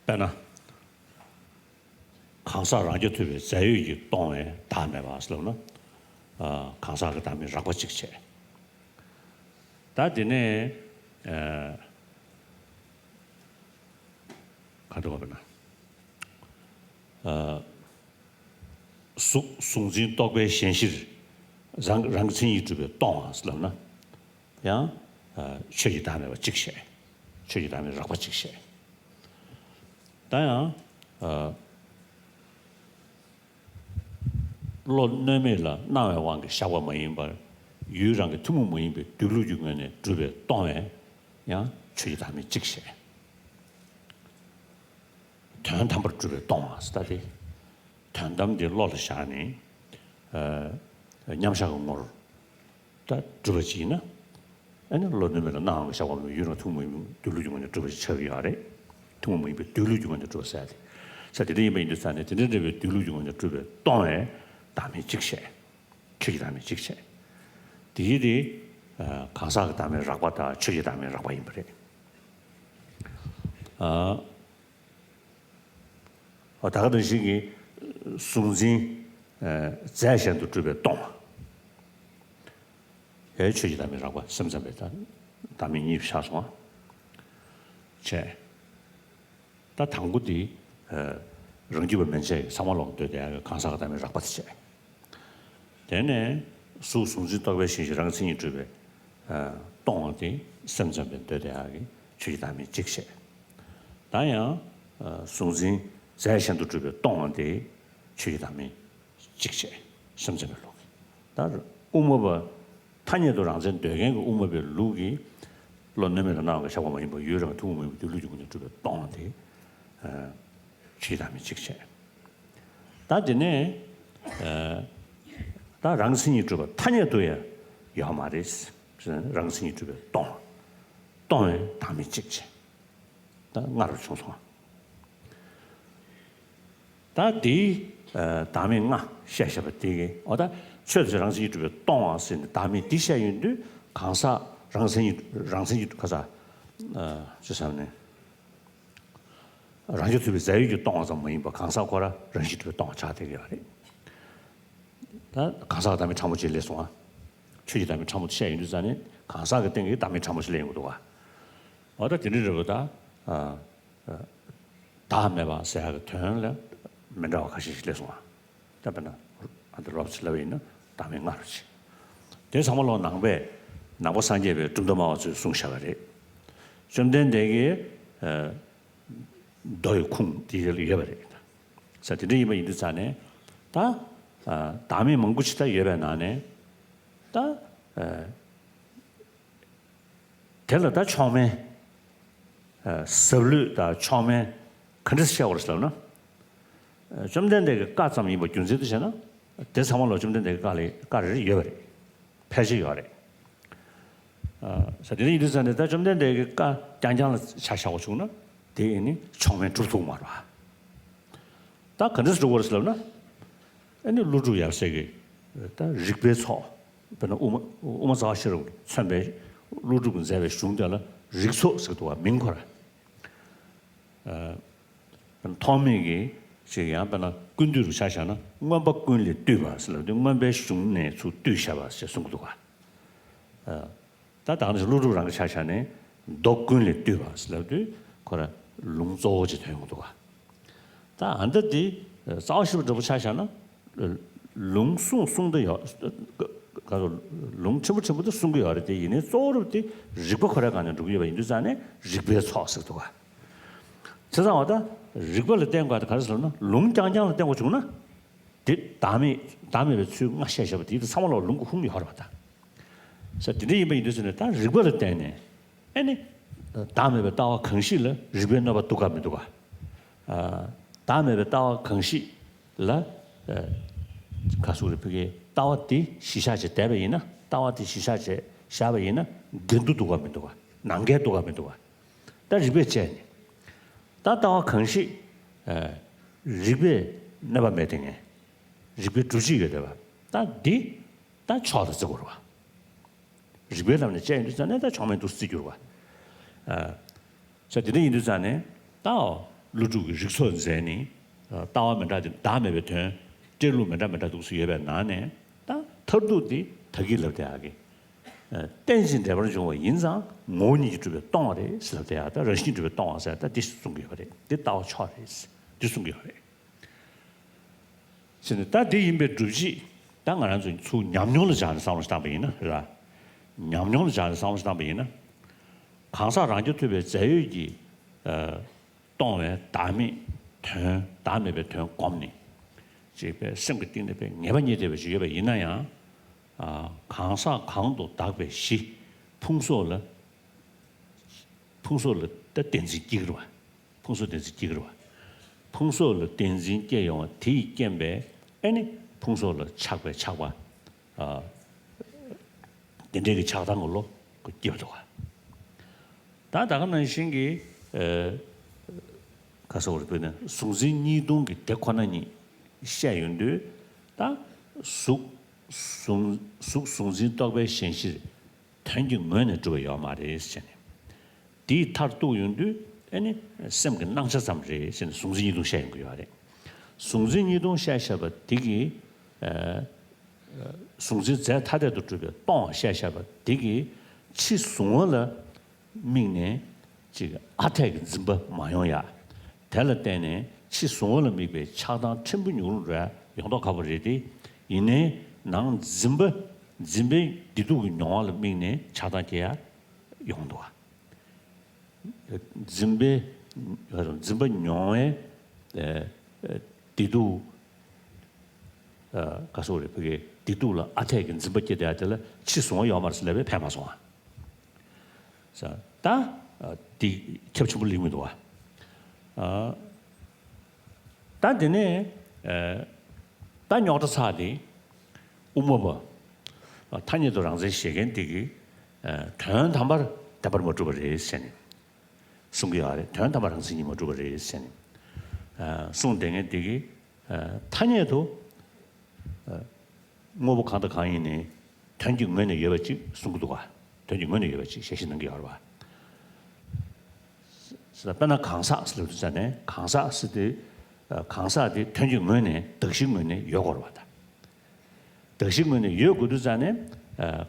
དཔེར་ན། གང་ཟག་རང་རྐྱ་ཐུབ་པའི་རྫས་ཡོད་ཀྱིས་སྟོང་བའི་བདག་མེད་པ་ཟེར་ལབ་ན། ཨ། གང་ཟག་གི་བདག་མེད་རགས་པ་གཅིག་བྱས། ད་དེ་ནས། ཨ། ག་འདྲ་བ་ན། ཨ། གཟུགས་གཟུགས་འཛིན་རྟོག་པའི་གཞན་གཞིར། རང་རང་མཚན་ཉིད་གྲུབ་པས་སྟོང་བ་ཟེར་ལབ་ན། ཡང་། ཨ། ཆོས་ཀྱི་བདག་མེད་པ་གཅིག་བཤད། ཆོས་ཀྱི་བདག་མེད་རགས་པ་གཅིག་བཤད། ད་ཡང་། ཨ། བློ་གནོད་མེད་ལ་སྣང་བའི་དབང་གིས་བཞག་པ་མ་ཡིན་པར། ཡུལ་རང་གི་ཐུན་མོང་མ་ཡིན་པའི་སྡོད་ལུགས་ཀྱི་ངོས་ནས་གྲུབ་པས་སྟོང་བས་ཡང་ཆོས་ཀྱི་བདག་མེད་གཅིག་བཤད། དོན་དམ་པར་གྲུབ་པས་སྟོང་བ་ཟེར་ད་དེ། དོན་དམ་དེ་བློ་ལ་བཞག་ནས། ཨ། མཉམ་བཞག་གི་ངོར་ད་གྲུབ་པ་ཅིག་ཡིན་ན། ཨ་ནི་བློ་གནོད་མེད་ལ་སྣང་བའི་བཞག་པ་མེད་པའི་ཡུལ་རང་ཐུན་མོང་མ་ཡིན་པའི་སྡོད་ལུགས་ཀྱི་ངོས་ནས་གྲུབ་པ་ཞིག་ཆགས་ཀྱི་ཡོད་རེད། ཐུན་མོང་མ་ཡིན་པའི་སྡོད་ལུགས་ཀྱི་ངོས་ནས་གྲུབ་པ་ཟེར་ཡ་དེ། ས་དེ་འདྲ་ཡིན་པ་ཡིན་དུས་ས་ནས། དེ་འདྲ་འདྲ་བའི་སྡོད་ལུགས་ཀྱི་ངོས་ནས་གྲུབ་པས་སྟོང་བས་བདག་མེད་གཅིག་བཤད། ཆོས་ཀྱི་བདག་མེད་གཅིག་བཤད། དེ་ཡིས་དེ། ཨ། གང་ཟག་གི་བདག་མེད་རགས་པ་དང་ཆོས་ཀྱི་བདག་མེད་རགས་པ་ཡིན་པ་རེད། ཨ། འོ། ད་ག་ནང་བཞིན་གྱི་གཟུགས་འཛིན། ཨ། རྫས་གཞན་དུ་གྲུབ་པས་སྟོང་བ། ཡང་ཆོས་ཀྱི་བདག་མེད་རགས་པ། སེམས་ཙམ་པའི་བདག་མེད་གཉིས་ཆགས་སོང་བ་བྱས། ད་དང་པོ་དེ། ཨ། རང་རྒྱུད་པ་མན་ཆད་ཀྱིས་ཚང་མ་ལོག་འདོད་བསྡད་ཡག་གི་གང་ཟག་གི་བདག་མེད་རགས་པ་དེ་བྱས། དེ་ནས་གཟུགས་གཟུགས་འཛིན་རྟོག་པའི་གཞན་གཞིར་རང་མཚན་ཉིད་གྲུབ་པས། ཨ། སྟོང་བ་དེ་སེམས་ཙམ་པས་འདོད་བསྡད་ཡག་གི་ཆོས་ཀྱི་བདག་མེད་གཅིག་བཤད། ད་ཡང་། ཨ། གཟུགས་འཛིན་རྫས་གཞན་དུ་གྲུབ་པས་སྟོང་བ་དེ་ཆོས་ཀྱི་བདག་མེད་གཅིག་བཤད། སེམས་ཙམ་པའི་ལུགས་ཀྱིས། ད་དབུ་མ་པ། ཐ་སྙད་དུ་རང་མཚན་འདོད་མཁན་གྱི་དབུ་མ་པའི་ལུགས་ཀྱིས། བློ་གནོད་མེད་ལ་སྣང་བ་གིས་བཞག་པ་མ་ཡིན་པར་ཡུལ་རང་ཐུན་མོང་མ་ཡིན་པའི་སྡོད་ལུགས་ཀྱི་ངོས་ནས་གྲུབ་པས་སྟོང་བ་དེ། ཨ། ཆོས་ཀྱི་བདག་མེད་གཅིག་བྱས། ད་དེ་ནས། ཨ། ད་རང་མཚན་ཉིད་གྲུབ་པ་ཐ་སྙད་དུ་ཡང་ཡོད་མ་རེད། རང་མཚན་ཉིད་གྲུབ་པས་སྟོང་། སྟོང་བས་བདག་མེད་གཅིག་བྱས། ད་ལྔ་རུ་བྱུང་སོང་། ད་དེའི། ཨ། བདག་མེད་ལྔ་བཤད་བཞག་པ་དེ་གིས། འོ། ད་ཆོས་དེ་རང་མཚན་ཉིད་གྲུབ་པས་སྟོང་བ་ཟེར་ནས་བདག་མེད་འདི་བཤད་ཡོང་དུས། གང་ཟག་རང་མཚན་ཉིད། རང་མཚན་ཉིད་ག་ས། ཨ། ཅི་ཟེར་ནས། རང་རྐྱ་ཐུབ་པའི་རྫས་ཡོད་ཀྱིས་སྟོང་བ་ཙམ་མ་ཡིན་པར་གང་ཟག་ཁོ་རང་རང་བཞིན་གྲུབ་པས་སྟོང་བ་ཆགས་བསྡད་ཀྱི་ཡོད་རེད། ད་གང་ཟག་གི་བདག་མེད་ཕྲ་མོ་ཅིག་སླེབས་སོང་ང་། ཆོས་ཀྱི་བདག་མེད་ཕྲ་མོ་དེ་བཤད་ཡོང་དུས་ཙང་ནས། གང་ཟག་གི་སྟེང་གི་བདག་མེད་ཕྲ་མོ་ཞིག་སླེབས་ཡོང་གི་འདུག་ག། འོ། ད་དེ་འདྲ་རེད་པ། ད། ཨ། ཨ། བདག་མེད་པ་ཟེར་ཡག་གི་དོན་ལ་མི་འདྲ་བ་ཁ་ཤས་ཤིག་སླེབས་སོང་ང་། ད་དཔེར་ན། ཨ། འདི་ལོགས་སུ་ལབ་པ་ཡིན་ན། བདག་མེད་ལྔ་རུ་ཕྱེ། དེ་ཚང་མ་ལོག་ནང་པས་ནང་པ་སངས་རྒྱས་པའི་གྲུབ་མཐའ་སྨྲ་བ་ཚོས་གསུངས་བཞག་པ་རེད། བཅོམ་ལྡན་འདས་ཀྱིས་ཨ་མདོ་ཡི་ཁུངས་དེ་ལ་ཡོད་པ་རེད། ས་དེ་འདྲ་ཡིན་པ་ཡིན་དུས་ཙང་ནས་ད་ཨ་བདག་མེད་མང་པོ་ཅིག་ད་ཡོད་པའི་ནང་ནས་ད་ཨ་དེ་ལ་ད་མཆོག་དམན་ཨ་ཟབ་ལྷོད་དང་མཆོག་དམན་ག་འདྲ་བཤད་དགོས་རེད་ཟེར་ལབ་ན། ཨ་བཅོམ་ལྡན་འདས་ཀྱི་བཀའ་ཙམ་ཡིན་པ་རྒྱུ་མཚན་དུ་བྱས་ན། དེ་ཚང་མ་ལོག་བཅོམ་ལྡན་འདས་ཀྱི་བཀའ་ལ་བཀའ་རེ་རེ་ཡོད་པ་རེད། ཕལ་ཆེར་ཡོད་རེད། ཨ་ས་དེ་འདྲ་ཡིན་དུས་ཙང་ནས་ད་བཅོམ་ལྡན་འདས་ཀྱི་བཀའ་རྐྱང་རྐྱང་ལ་ཆ་བཞག་པ་བྱུང་ན་དེ་ཨེ་ནི་མཆོག་དམན་གྲུབ་ཐུབ་མ་རེད་པ། ད་ག་འདྲས་སེ་འགྲོ་དགོས་རེད་ཟེར་ལབ་ན། ཨེ་ནི་ཀླུ་སྒྲུབ་ཡབ་སྲས་ཀྱི་ད་རིག་པའི་ཚོགས། དཔེར་ན་དབུ་མ་དབུ་མ་རྩ་བ་ཤེས་རབ་མཚོན་པའི་ཀླུ་སྒྲུབ་ཀྱིས་མཛད་པའི་གཞུང་དེ་ལ་རིགས་ཚོགས་ཟེར་འདུག་པ། མིང་ཁོ་ར། ཨ་ཐོགས་མེད་ཀྱི་ཅིག་ཡང་དཔེར་ན་ཀུན་བཏུས་རུ་ཆ་བཞག་ན་མངོན་པ་ཀུན་ལས་བཏུས་པ་ཟེར་ལབ་དུས་མངོན་པའི་གཞུང་ནས་ཚུར་བཏུས་བཞག་པ་ཞེས་གསུང་གི་འདུག་ག་ཨ་ད་ད་ནི་ཀླུ་སྒྲུབ་རང་གི་ཆ་བཞག་ནས་མདོ་ཀུན་ལས་བཏུས་པ་ཟེར་ལབ་དུས་ཁོ་ར་ལུང་གཙོ་བོ་ཅིག་ཐོན་ཡོང་གི་འདུག་ག་ད་ཨ་འདི་འདི་རྩ་བ་ཤེས་རབ་འདྲ་པོ་ཆ་བཞག་ན། ལུང་གསུང་གསུང་དུ་ཡོད། ག་རེ། ལུང་ཕྲན་བུ་ཕྲན་བུ་དུ་གསུང་གི་ཡོད་རེད་དེ་ཡིན་ནའི་གཙོ་བོ་རུ་དེ་རིགས་པ་ཁོ་རའི་སྒང་ནས་འགྲོ་གི་ཡོད་པ་ཡིན་དུས་ཙང་ནས་རིགས་པའི་ཚོགས་ཟེར་འདུག་ག་བྱས་ཙང་བ་ད་རིགས་པ་ལ་བརྟེན་དགོས་དེ་ག་རེ་ཟེར་ན་ལུང་རྐྱང་རྐྱང་ལ་བརྟེན་དགོས་བྱུང་ན། དེ་བདག་མེད་བདག་མེད་པའི་ཚུལ་ལྔ་བཤད་བཞག་པ་དེ་དེ་ཚང་མ་ལ་ལུང་གི་ཁུངས་ཡོད་རེད་པ་ད། ས་དེ་འདྲ་ཡིན་པ་ཡིན་དུས་ཙང་ནས་ད་རིགས་པ་ལ་བརྟེན་ནས། ཨེ་ནི། བདག་མེད་པའི་ལྟ་བ་གང་ཞིག་ལ་རིགས་པའི་གནོད་པ་འདུག་ག་མི་འདུག་ག་ཨ་བདག་མེད་པའི་ལྟ་བ་གང་ཞིག་ལ། ཨ་ག་ཟེར་རེད། ཕ་གིའི་ལྟ་བ་དེ་གཞི་བཞག་བྱས་བསྡད་པ་ཡིན་ན། ལྟ་བ་དེ་གཞི་བཞག་བྱས་བཞག་པ་ཡིན་ན་འགལ་འདུ་འདུག་ག་མི་འདུག་ག་ནང་འགལ་འདུག་ག་མི་འདུག་ག་ད་རིགས་པས་དཔྱད་ནས། ད་ལྟ་བ་གང་ཞིག་ཨ་རིགས་པས་གནོད་པ་མེད་དེ་ངས། རིགས་པའི་སྒྲུབ་བྱེད་ཡོད་བསྡད་པ། ད་འདི་ད་མཆོག་ཏུ་བརྩི་དགོས་རེད་པ། རིགས་པའི་ལམ་ནས་དཔྱད་ཡོང་དུས་ཙང་ནས་ད་མཆོག་དམན་དུ་བརྩི་འགྱུར་བ། ཨ་ས་དེ་འདྲ་ཡིན་དུས་ཙང་ནས་ད་ཀླུ་སྒྲུབ་ཀྱི་རིགས་ཚོགས་མཛད་ནི། ཨ་ལྟ་བ་མི་འདྲ་དེ་བདག་མེད་པའི་དོན། བཀྲལ་ལུགས་མི་འདྲ་མི་འདྲ་འདུག་སེ་ཡོད་པའི་ནང་ནས་ད་མཐར་ཐུག་དེ་ད་གིན་ལབ་དེ་ཨ་གི། ཨ་རྟེན་ཅིང་འབྲེལ་པར་འབྱུང་བ་ཡིན་ཙང་ངོ་བོ་ཉིད་ཀྱིས་གྲུབ་པས་སྟོང་བ་རེད་ཟེར་ལབ་དེ་ཨ། ད་རང་བཞིན་གྱིས་གྲུབ་པས་སྟོང་བ་ཟེར་ད་འདི་གསུང་གི་ཡོད་པ་རེད། འདི་ལྟ་བ་མཆོག་རེད། འདི་གསུང་གི་ཡོད་པ་རེད། ཟེར་ནས་ད་དེ་ཡིན་པའི་སྒྲུབ་བྱེད་ད་ང་རང་ཚོ་ཚུར་ཉམས་མྱོང་ལ་སྦྱར་ནས་བསམ་བློ་ཞིག་བཏང་པ་ཡིན་ན་ར། ཉམས་མྱོང་ལ་སྦྱར་ནས་བསམ་བློ་ཞིག་བཏང་པ་ཡིན་ན། གང་ཟག་རང་རྒྱུད་ཐུབ་པའི་རྫས་ཡོད་ཀྱིས་ཨ་སྟོང་བའི་བདག་མེད་དོན། བདག་མེད་པའི་དོན་བསྒོམས་ནས་ཅིག་པའི་སེམས་ཀྱི་གཏིང་ནས་པའི་ངེས་པ་རྙེད་བསྡད་པ་ཞིག་ཡོད་པ་ཡིན་ན་ཡང་། ཨ་གང་ཟག་གང་དུ་བདག་པའི་གཞི་ཕུང་སོགས་ལ། ཕུང་སོགས་ལ་ད་བདེན་འཛིན་སྐྱེ་གི་རེད་པ། ཕུང་སོགས་བདེན་འཛིན་སྐྱེ་གི་རེད་པ། ཕུང་སོགས་ལ་བདེན་འཛིན་སྐྱེ་ཡོང་བ་དེ་ཡི་རྐྱེན་པས་ཨེ་ནི་ཕུང་སོགས་ལ་ཆགས་པའི་ཆགས་པ། ཨ་དེ་འདྲའི་གི་ཆགས་སྡང་གི་བློ་སྐྱེ་བ་འདུག་ག་ད་ད་ག་ནང་བཞིན་གྱི་ཨ་ག་ཟེར་བ་རེད། དཔེར་ན་གཟུགས་འཛིན་གཉིས་སྟོང་གི་དེ་ཁོ་ན་ཉིད་བཤད་ཡོང་དུས་ད་གཟུགས་གཟུགས་གཟུགས་གཟུགས་འཛིན་རྟོག་པའི་ཞེན་གཞིར། དོན་གྱི་ངོས་ནས་གྲུབ་པ་ཡོད་མ་རེད་ཟེར་ནས། དེའི་མཐར་གཏུགས་ཡོང་དུས་ཨེ་ནི་སེམས་ཀྱི་སྣང་ཆ་ཙམ་རེད་ཟེར་ནས་གཟུགས་འཛིན་གཉིས་སྟོང་བཤད་ཡོང་གི་ཡོད་རེད། གཟུགས་འཛིན་གཉིས་སྟོང་བཤད་བཞག་པ་དེ་གིས་ཨ་གཟུགས་འཛིན་རྫས་ཐ་དད་དུ་གྲུབ་པའི་སྟོང་བཤད་བཞག་པ་དེ་གིས་ཕྱི་གཟུང་བ་ལ་དམིགས་ནས་ཅིག་ཨ་འཐས་ཀྱི་འཛིན་པ་མ་ཡོང་ཡ། དེ་ལ་བརྟེན་ནས་ཕྱི་གཟུང་བ་ལ་དམིགས་པའི་ཆགས་སྡང་ཕྲན་བུ་ཉུང་རུ་འགྲོ་ཡ་ཡོང་མདོག་ཁ་པོ་རེད་དེ། ཡིན་ནའི་ནང་འཛིན་པ་འཛིན་པའི་བདེ་སྡུག་གི་མྱོང་བ་ལ་དམིགས་ནས་ཆགས་སྡང་སྐྱེ་ཡ་ཡོང་འདུག་བ། འཛིན་པའི་འཛིན་པ་མྱོང་བའི་ཨ་བདེ་སྡུག་ཨ་ག་སོགས་རེད། ཕ་གིའི་བདེ་སྡུག་ལ་ཨ་འཐས་ཀྱི་འཛིན་པ་སྐྱེ་བསྡད་ཡ་དེ་ལ་ཕྱི་གཟུང་བ་ཡོད་མ་རེད་ཟེར་ལབ་པས་ཕན་མ་སོང་བ། ས་ད་ཨ་འདི་ཁྱབ་ཆེན་པོ་ལེགས་མི་འདུག་བ། ཨ་ད་འདི་ནས་ཨ་ད་རྙོག་དྲ་ཚ་དེ་དབུ་མ་པ་ཨ་ཐ་སྙད་དུ་རང་མཚན་བཞེད་མཁན་དེ་གིས་ཨ་དོན་དམ་པར་བདེན་པར་མ་གྲུབ་པ་རེད་ཟེར་ནས་གསུང་གི་ཡོད་རེད། དོན་དམ་པར་རང་མཚན་ཉིད་མ་གྲུབ་པ་རེད་ཟེར་ནས་ཨ་གསུངས་བསྡད་མཁན་དེ་གིས་ཨ་ཐ་སྙད་དུ་ཨ་དངོས་པོ་གང་དང་གང་ཡིན་ནའི་དོན་གྱི་ངོས་ནས་ཡོད་པ་ཅིག་གསུང་གི་འདུག་ག་དོན་གྱི་ངོས་ནས་ཡོད་པ་ཅིག་ཞལ་བཞེས་གནང་གི་ཡོད་རེད་བ། ཟེར་ན་དཔེར་ན་གང་ཟག་ཟེར་ལབ་དུས་ཙ་ནས་གང་ཟག་ཟེར་དུས་གང་ཟག་དེ་དོན་གྱི་ངོས་ནས་གདགས་གཞིའི་ངོས་ནས་ཡོད་དགོས་རེད་བ་ད། གདགས་གཞིའི་ངོས་ནས་ཡོད་དགོས་དུས་ཙ་ནས་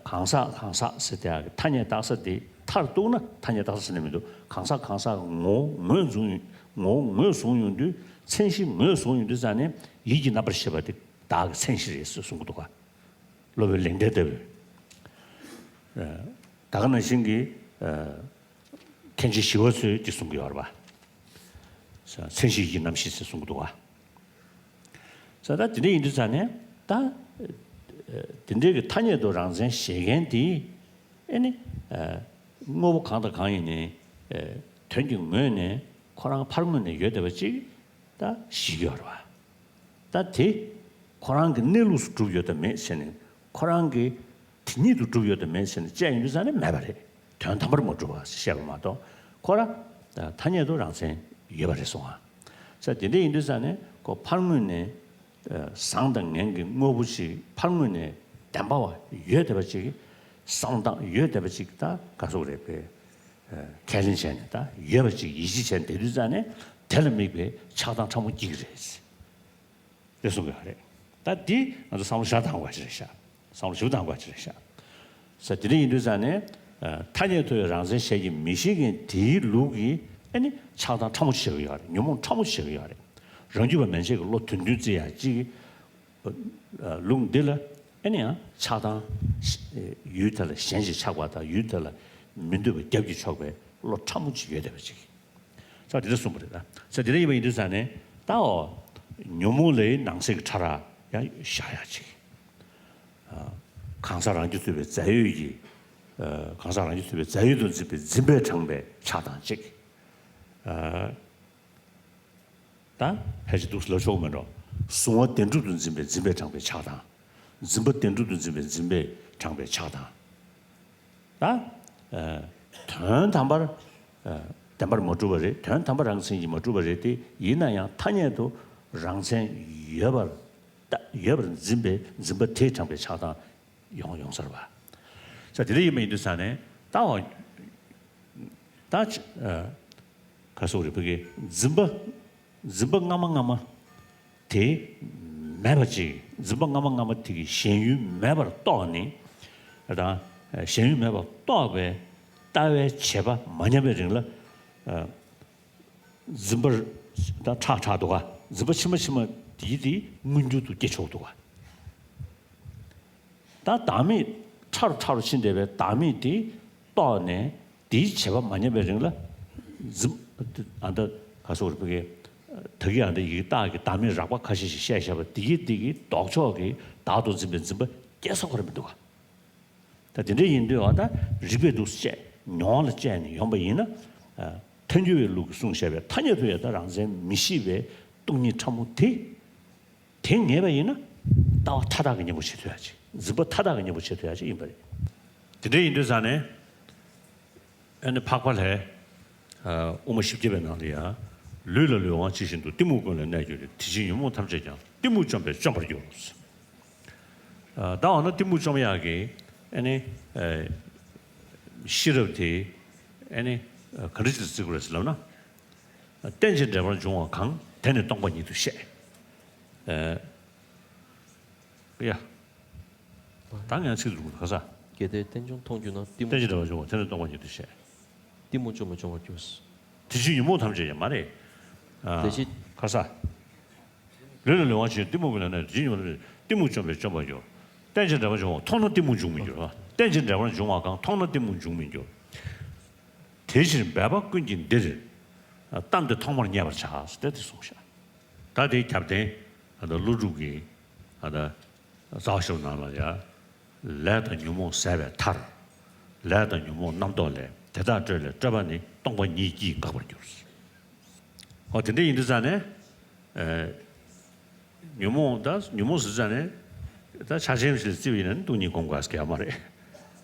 གང་ཟག་གང་ཟག་ཟེར་དེ་ཐ་སྙད་བཏགས་ས་དེ་མཐར་གཏུགས་ན་ཐ་སྙད་བཏགས་ས་ཟེར་ནས་མི་འདུག་གང་ཟག་གང་ཟག་ངོ་བོ་ངོས་བཟུང་ངོ་བོ་ངོས་བཟུང་ཡོང་དུས་མཚན་གཞི་ངོས་བཟུང་ཡོང་དུས་ཙ་ནས་ཡིད་ཀྱིས་རྣམ་པར་ཤེས་པ་དེ་བདག་གི་མཚན་གཞི་རེད་ཟེར་གསུང་གི་འདུག་ག་སློབ་དཔོན་ལེགས་ལྡན་ལྟ་བུས། ད་ག་ནང་བཞིན་གྱི་མཁན་ཆེན་ཞི་བ་འཚོས་ཅིག་གསུང་གི་ཡོད་རེད་པ། མཚན་གཞི་ཡི་རྣམ་བཤད་ཟེར་གསུང་གི་འདུག་ག་ས་ད་དེ་འདྲ་ཡིན་དུས་ཙང་ནས་ད། དེ་འདྲའི་གི་ཐ་སྙད་དུ་རང་མཚན་བཞེད་མཁན་དེ་ཨེ་ནི། དངོས་པོ་གང་དང་གང་ཡིན་ནའི། དོན་གྱི་ངོས་ནས་ཁོ་རང་ཕར་ངོས་ནས་ཡོད་བསྡད་པ་ཅིག་ད་བཞེད་ཀྱི་ཡོད་རེད་པ། ད་དེ་ཁོ་རང་གི་གནས་ལུགས་སུ་གྲུབ་ཡོད་དམ་མེད་ཟེར་ནས་ཁོ་རང་གི་དེ་ཉིད་དུ་གྲུབ་ཡོད་དམ་མེད་ཟེར་ནས་དཔྱད་ཡིན་དུས་ཙང་ནས་མེད་པ་རེད། དོན་དམ་པར་མ་གྲུབ་པ་ཞེས་བཤད་པ་མ་གཏོགས་ཁོ་ར་ཐ་སྙད་དུ་རང་མཚན་ཡོད་པ་རེད་གསུང་ཨ། ས་དེ་འདྲ་ཡིན་དུས་ཙང་ནས་ཁོ་ཕར་ངོས་ནས་བཟང་དང་ངན་གྱི་དངོས་པོ་ཞིག་ཕར་ངོས་ནས་བདེན་པ་བ་ཡོད་བསྡད་པ་ཅིག་བསམ་སྟངས་ཡོད་བསྡད་པ་ཅིག་ད་ག་ཟེར་དགོས་རེད་པས། ཁས་ལེན་བྱས་ནས་ད་ཡོད་པ་ཅིག་ཡིད་ཆེས་བྱས་ནས་བསྡད་དུས་ཙང་ནས་དེ་ལ་དམིགས་པའི་ཆགས་སྡང་ཕྲ་མོ་སྐྱེ་གི་རེད། དེ་གསུང་གི་ཡོད་རེད། ད་འདི་ང་ཚོ་བསམ་བློ་ཞེ་དྲག་བཏང་དགོས་པ་ཞིག་རེད་ཤག་བསམ་བློ་ཞེ་པོ་བཏང་དགོས་པ་ཞིག་རེད་ཤག་ས་དེ་འདྲ་ཡིན་དུས་ཙང་ནས་ཐ་སྙད་དུ་ཡང་རང་མཚན་བཞེད་ཀྱི་མི་ཤེས་མཁན་དེའི་ལུགས་ཀྱི་ཨ་ནི་ཆགས་སྡང་ཕྲ་མོ་བྱེད་ཀྱི་ཡོད་རེད། ཉོན་མོངས་ཕྲ་མོ་བྱེད་ཀྱི་ཡོད་རེད། རང་རྒྱུད་པ་མན་ཆད་ཀྱི་བློ་དོན་མཐུན་བརྩི་ཡག་ཅིག་ལུགས་འདི་ལ་ཨ་ནི་ཡང་ཆགས་སྡང་ཡུལ་དེ་ལ་ཞེན་ཅིང་ཆགས་པ་དང་ཡུལ་དེ་ལ་མི་འདོད་པ་རྒྱབ་ཀྱིས་ཕྱོགས་པའི་བློ་ཕྲ་མོ་ཅིག་ཡོད་བསྡད་པ་ཅིག་ས་དེ་འདྲ་གསུངས་པ་རེད་ད། ས་དེ་འདྲ་ཡིན་པ་ཡིན་དུས་ཙང་ནས་ད་འོ། ཉོན་མོངས་ལས་ནང་གསེས་ཀྱི་ཕྲ་རགས་ཡང་བཞག་ཡག་ཅིག་གང་ཟག་རང་རྒྱུད་ཚུད་པའི་རྫས་ཡོད་ཀྱི། གང་ཟག་རང་རྒྱུད་ཚུད་པའི་རྫས་ཡོད་དུ་འཛིན་པའི་འཛིན་པས་དྲངས་པའི་ཆགས་སྡང་གཅིག་ད་ཕལ་ཆེར་འདུག་ལབ་ཆོག་མེད་འགྲོ། གཟུང་བ་བདེན་གྲུབ་ཏུ་འཛིན་པའི་འཛིན་པས་དྲངས་པའི་ཆགས་སྡང་། འཛིན་པ་བདེན་གྲུབ་ཏུ་འཛིན་པའི་འཛིན་པས་དྲངས་པའི་ཆགས་སྡང་། ད། དོན་དམ་པར། བདེན་པར་མ་གྲུབ་པ་རེད། དོན་དམ་པར་རང་མཚན་གྱིས་མ་གྲུབ་པ་རེད་དེ་ཡིན་ན་ཡང་ཐ་སྙད་དུ་རང་མཚན་ཡོད་པར། ད་ཡོད་པར་འཛིན་པའི་འཛིན་པ་དེས་དྲངས་པའི་ཆགས་སྡང་ཡོང་ཡོང་ས་རེད་པ། ས་དེ་འདྲ་ཡིན་པ་ཡིན་དུས་ཙང་ནས་ད་འོ། ད་ཅི། ག་སོགས་རེད་བོད་ཀྱི་འཛིན་པ། འཛིན་པ་སྔ་མ་སྔ་མ་དེ་མེད་པ་ཅིག་འཛིན་པ་སྔ་མ་སྔ་མ་དེ་གི་ཞེན་ཡུལ་མེད་པར་རྟོགས་ནས་དང་ཞེན་ཡུལ་མེད་པར་རྟོགས་པའི་ལྟ་བའི་བྱེད་པ་མ་ཉམས་པའི་རིང་ལ། འཛིན་པ་ད་ཕྲ་ཕྲ་འདུག་ག་འཛིན་པ་ཕྱི་མ་ཕྱི་མ་དེའི་དེ་མངོན་གྱུར་དུ་སྐྱེ་ཆོག་འདུག་ག་ད་བདག་མེད་ཕྲ་རུ་ཕྲ་རུ་ཕྱིན་བསྡད་པའི་བདག་མེད་དེ་རྟོགས་ནས་དེའི་བྱེད་པ་མ་ཉམས་པའི་རིང་ལ་འཛིན། ཨ་ད་ག་སོགས་རེད་བོད་ཀྱི་ད་གི་ཨ་ད་ཡི་གེ་རྟགས་ཀྱི་བདག་མེད་རགས་པ་ཁ་ཤས་ཤིག་བཤད་བཞག་པ་དེ་གི་དེ་གི་ལྡོག་ཕྱོགས་ཀྱི་བདག་ཏུ་འཛིན་པའི་འཛིན་པ་སྐྱེ་ས་ཁོ་ར་མི་འདུག་ག་ད་དེ་འདྲ་ཡིན་དུས་ཨ་ད་རིགས་པས་འདུག་སེ་དཔྱད་མྱོང་ལ་དཔྱད་ནས་ཡོང་པ་ཡིན་ན། ཐལ་འགྱུར་བའི་ལུགས་ཀྱིས་གསུངས་བཞག་པའི་ཐ་སྙད་དུ་ཡང་ད་རང་མཚན་མི་ཤེས་པའི་སྟོང་ཉིད་ཕྲ་མོ་དེ། དེ་ངེས་པ་ཡིན་ན། ལྟ་བ་མཐའ་དག་གི་གཉེན་པོ་བྱེད་ཐུབ་ཡ་ཅིག་འཛིན་པ་མཐའ་དག་གི་གཉེན་པོ་བྱེད་ཐུབ་ཡ་ཅིག་ཡིན་པ་རེད། དེ་འདྲ་ཡིན་དུས་ཙང་ནས། ཨ་ནི་འཕགས་པ་ལྷས། དབུ་མ་བཞི་བརྒྱ་པའི་ནང་ལ་ཡ། ལུས་ལ་ལུས་དབང་ཇི་བཞིན་དུ། གཏི་མུག་ཀུན་ལས་གནས་གྱུར་ཏེ། དེ་ཕྱིར་ཉོན་མོངས་ཐམས་ཅད་ཀྱང་། གཏི་མུག་བཅོམ་པས་བཅོམ་པར་འགྱུར། ད་འོ་ན་གཏི་མུག་བཅོམ་ཡག་གི་ཨ་ནི། ཤེས་རབ་དེ་ཨ་ནི། ག་འདྲ་ཅིག་ཏུ་བརྩི་དགོས་རེད་ཟེར་ལབ་ན། རྟེན་ཅིང་འབྲེལ་པར་འབྱུང་བ་གང་། དེ་ནི་སྟོང་པ་ཉིད་དུ་བཤད། ཨེ། ཡ། ད་ངས་ཚིག་འདུག་ག་ས། གལ་ཏེ་རྟེན་འབྱུང་མཐོང་གྱུར་ན། གཏི་མུག་རྟེན་ཅིང་འབྲེལ་པར་འབྱུང་བ་དེ་ནི་སྟོང་པ་ཉིད་དུ་བཤད། གཏི་མུག་བཅོམ་པས་བཅོམ་པར་འགྱུར། དེ་ཕྱིར་ཉོན་མོངས་ཐམས་ཅད་ཀྱང་མ་རེད། ཨ། དེ་ཕྱིར། ག་ས། ལུས་ལ་ལུས་དབང་ཇི་བཞིན་གཏི་མུག་ཀུན་ལས་གནས་གྱུར་ཏེ། གཏི་མུག་བཅོམ་པས་བཅོམ་པར་འགྱུར། རྟེན་ཅིང་འབྲེལ་པར་འབྱུང་བ་མཐོང་ན་གཏི་མུག་འབྱུང་མི་འགྱུར། རྟེན་ཅིང་འབྲེལ་པར་འབྱུང་བ་གང་། མཐོང་ན་གཏི་མུག་འབྱུང་མི་འགྱུར། དེ་ཕྱིར་འབད་པ་ཀུན་གྱིས་འདིར། གཏམས་ཏེ་ཐོག་མར་མཉེས་པར་བྱ། ཟེར་ཏེ་གསུངས་ཤག་ད་དེའི་རྒྱབ་རྟེན་ཨ་ད་ཀླུ་སྒྲུབ་ཀྱི་ཨ་ད་རྩ་བ་ཤེས་རབ་ནང་ལ་ཡ། ལས་དང་ཉོན་མོངས་ཟད་པའི་མཐར། ལས་དང་ཉོན་མོངས་རྣམ་རྟོག་ལས། དེ་དག་སྤྲོས་ལས་སྤྲོས་པ་ནི། སྟོང་པ་ཉིད་ཀྱིས་འགག་པར་འགྱུར། ཨོ་དེ་འདྲ་ཡིན་དུས་ཙང་ནས། ཨེ། ཉོན་མོངས་ད་ཉོན་མོངས་ཟེར་ཙང་ནས་ད་ཆགས་ཞེན་ཞིག་བརྩིས་པ་ཡིན་ན་སྟོང་ཉིད་སྒོམ་དགོས་ཀྱི་ཡོད་མ་རེད།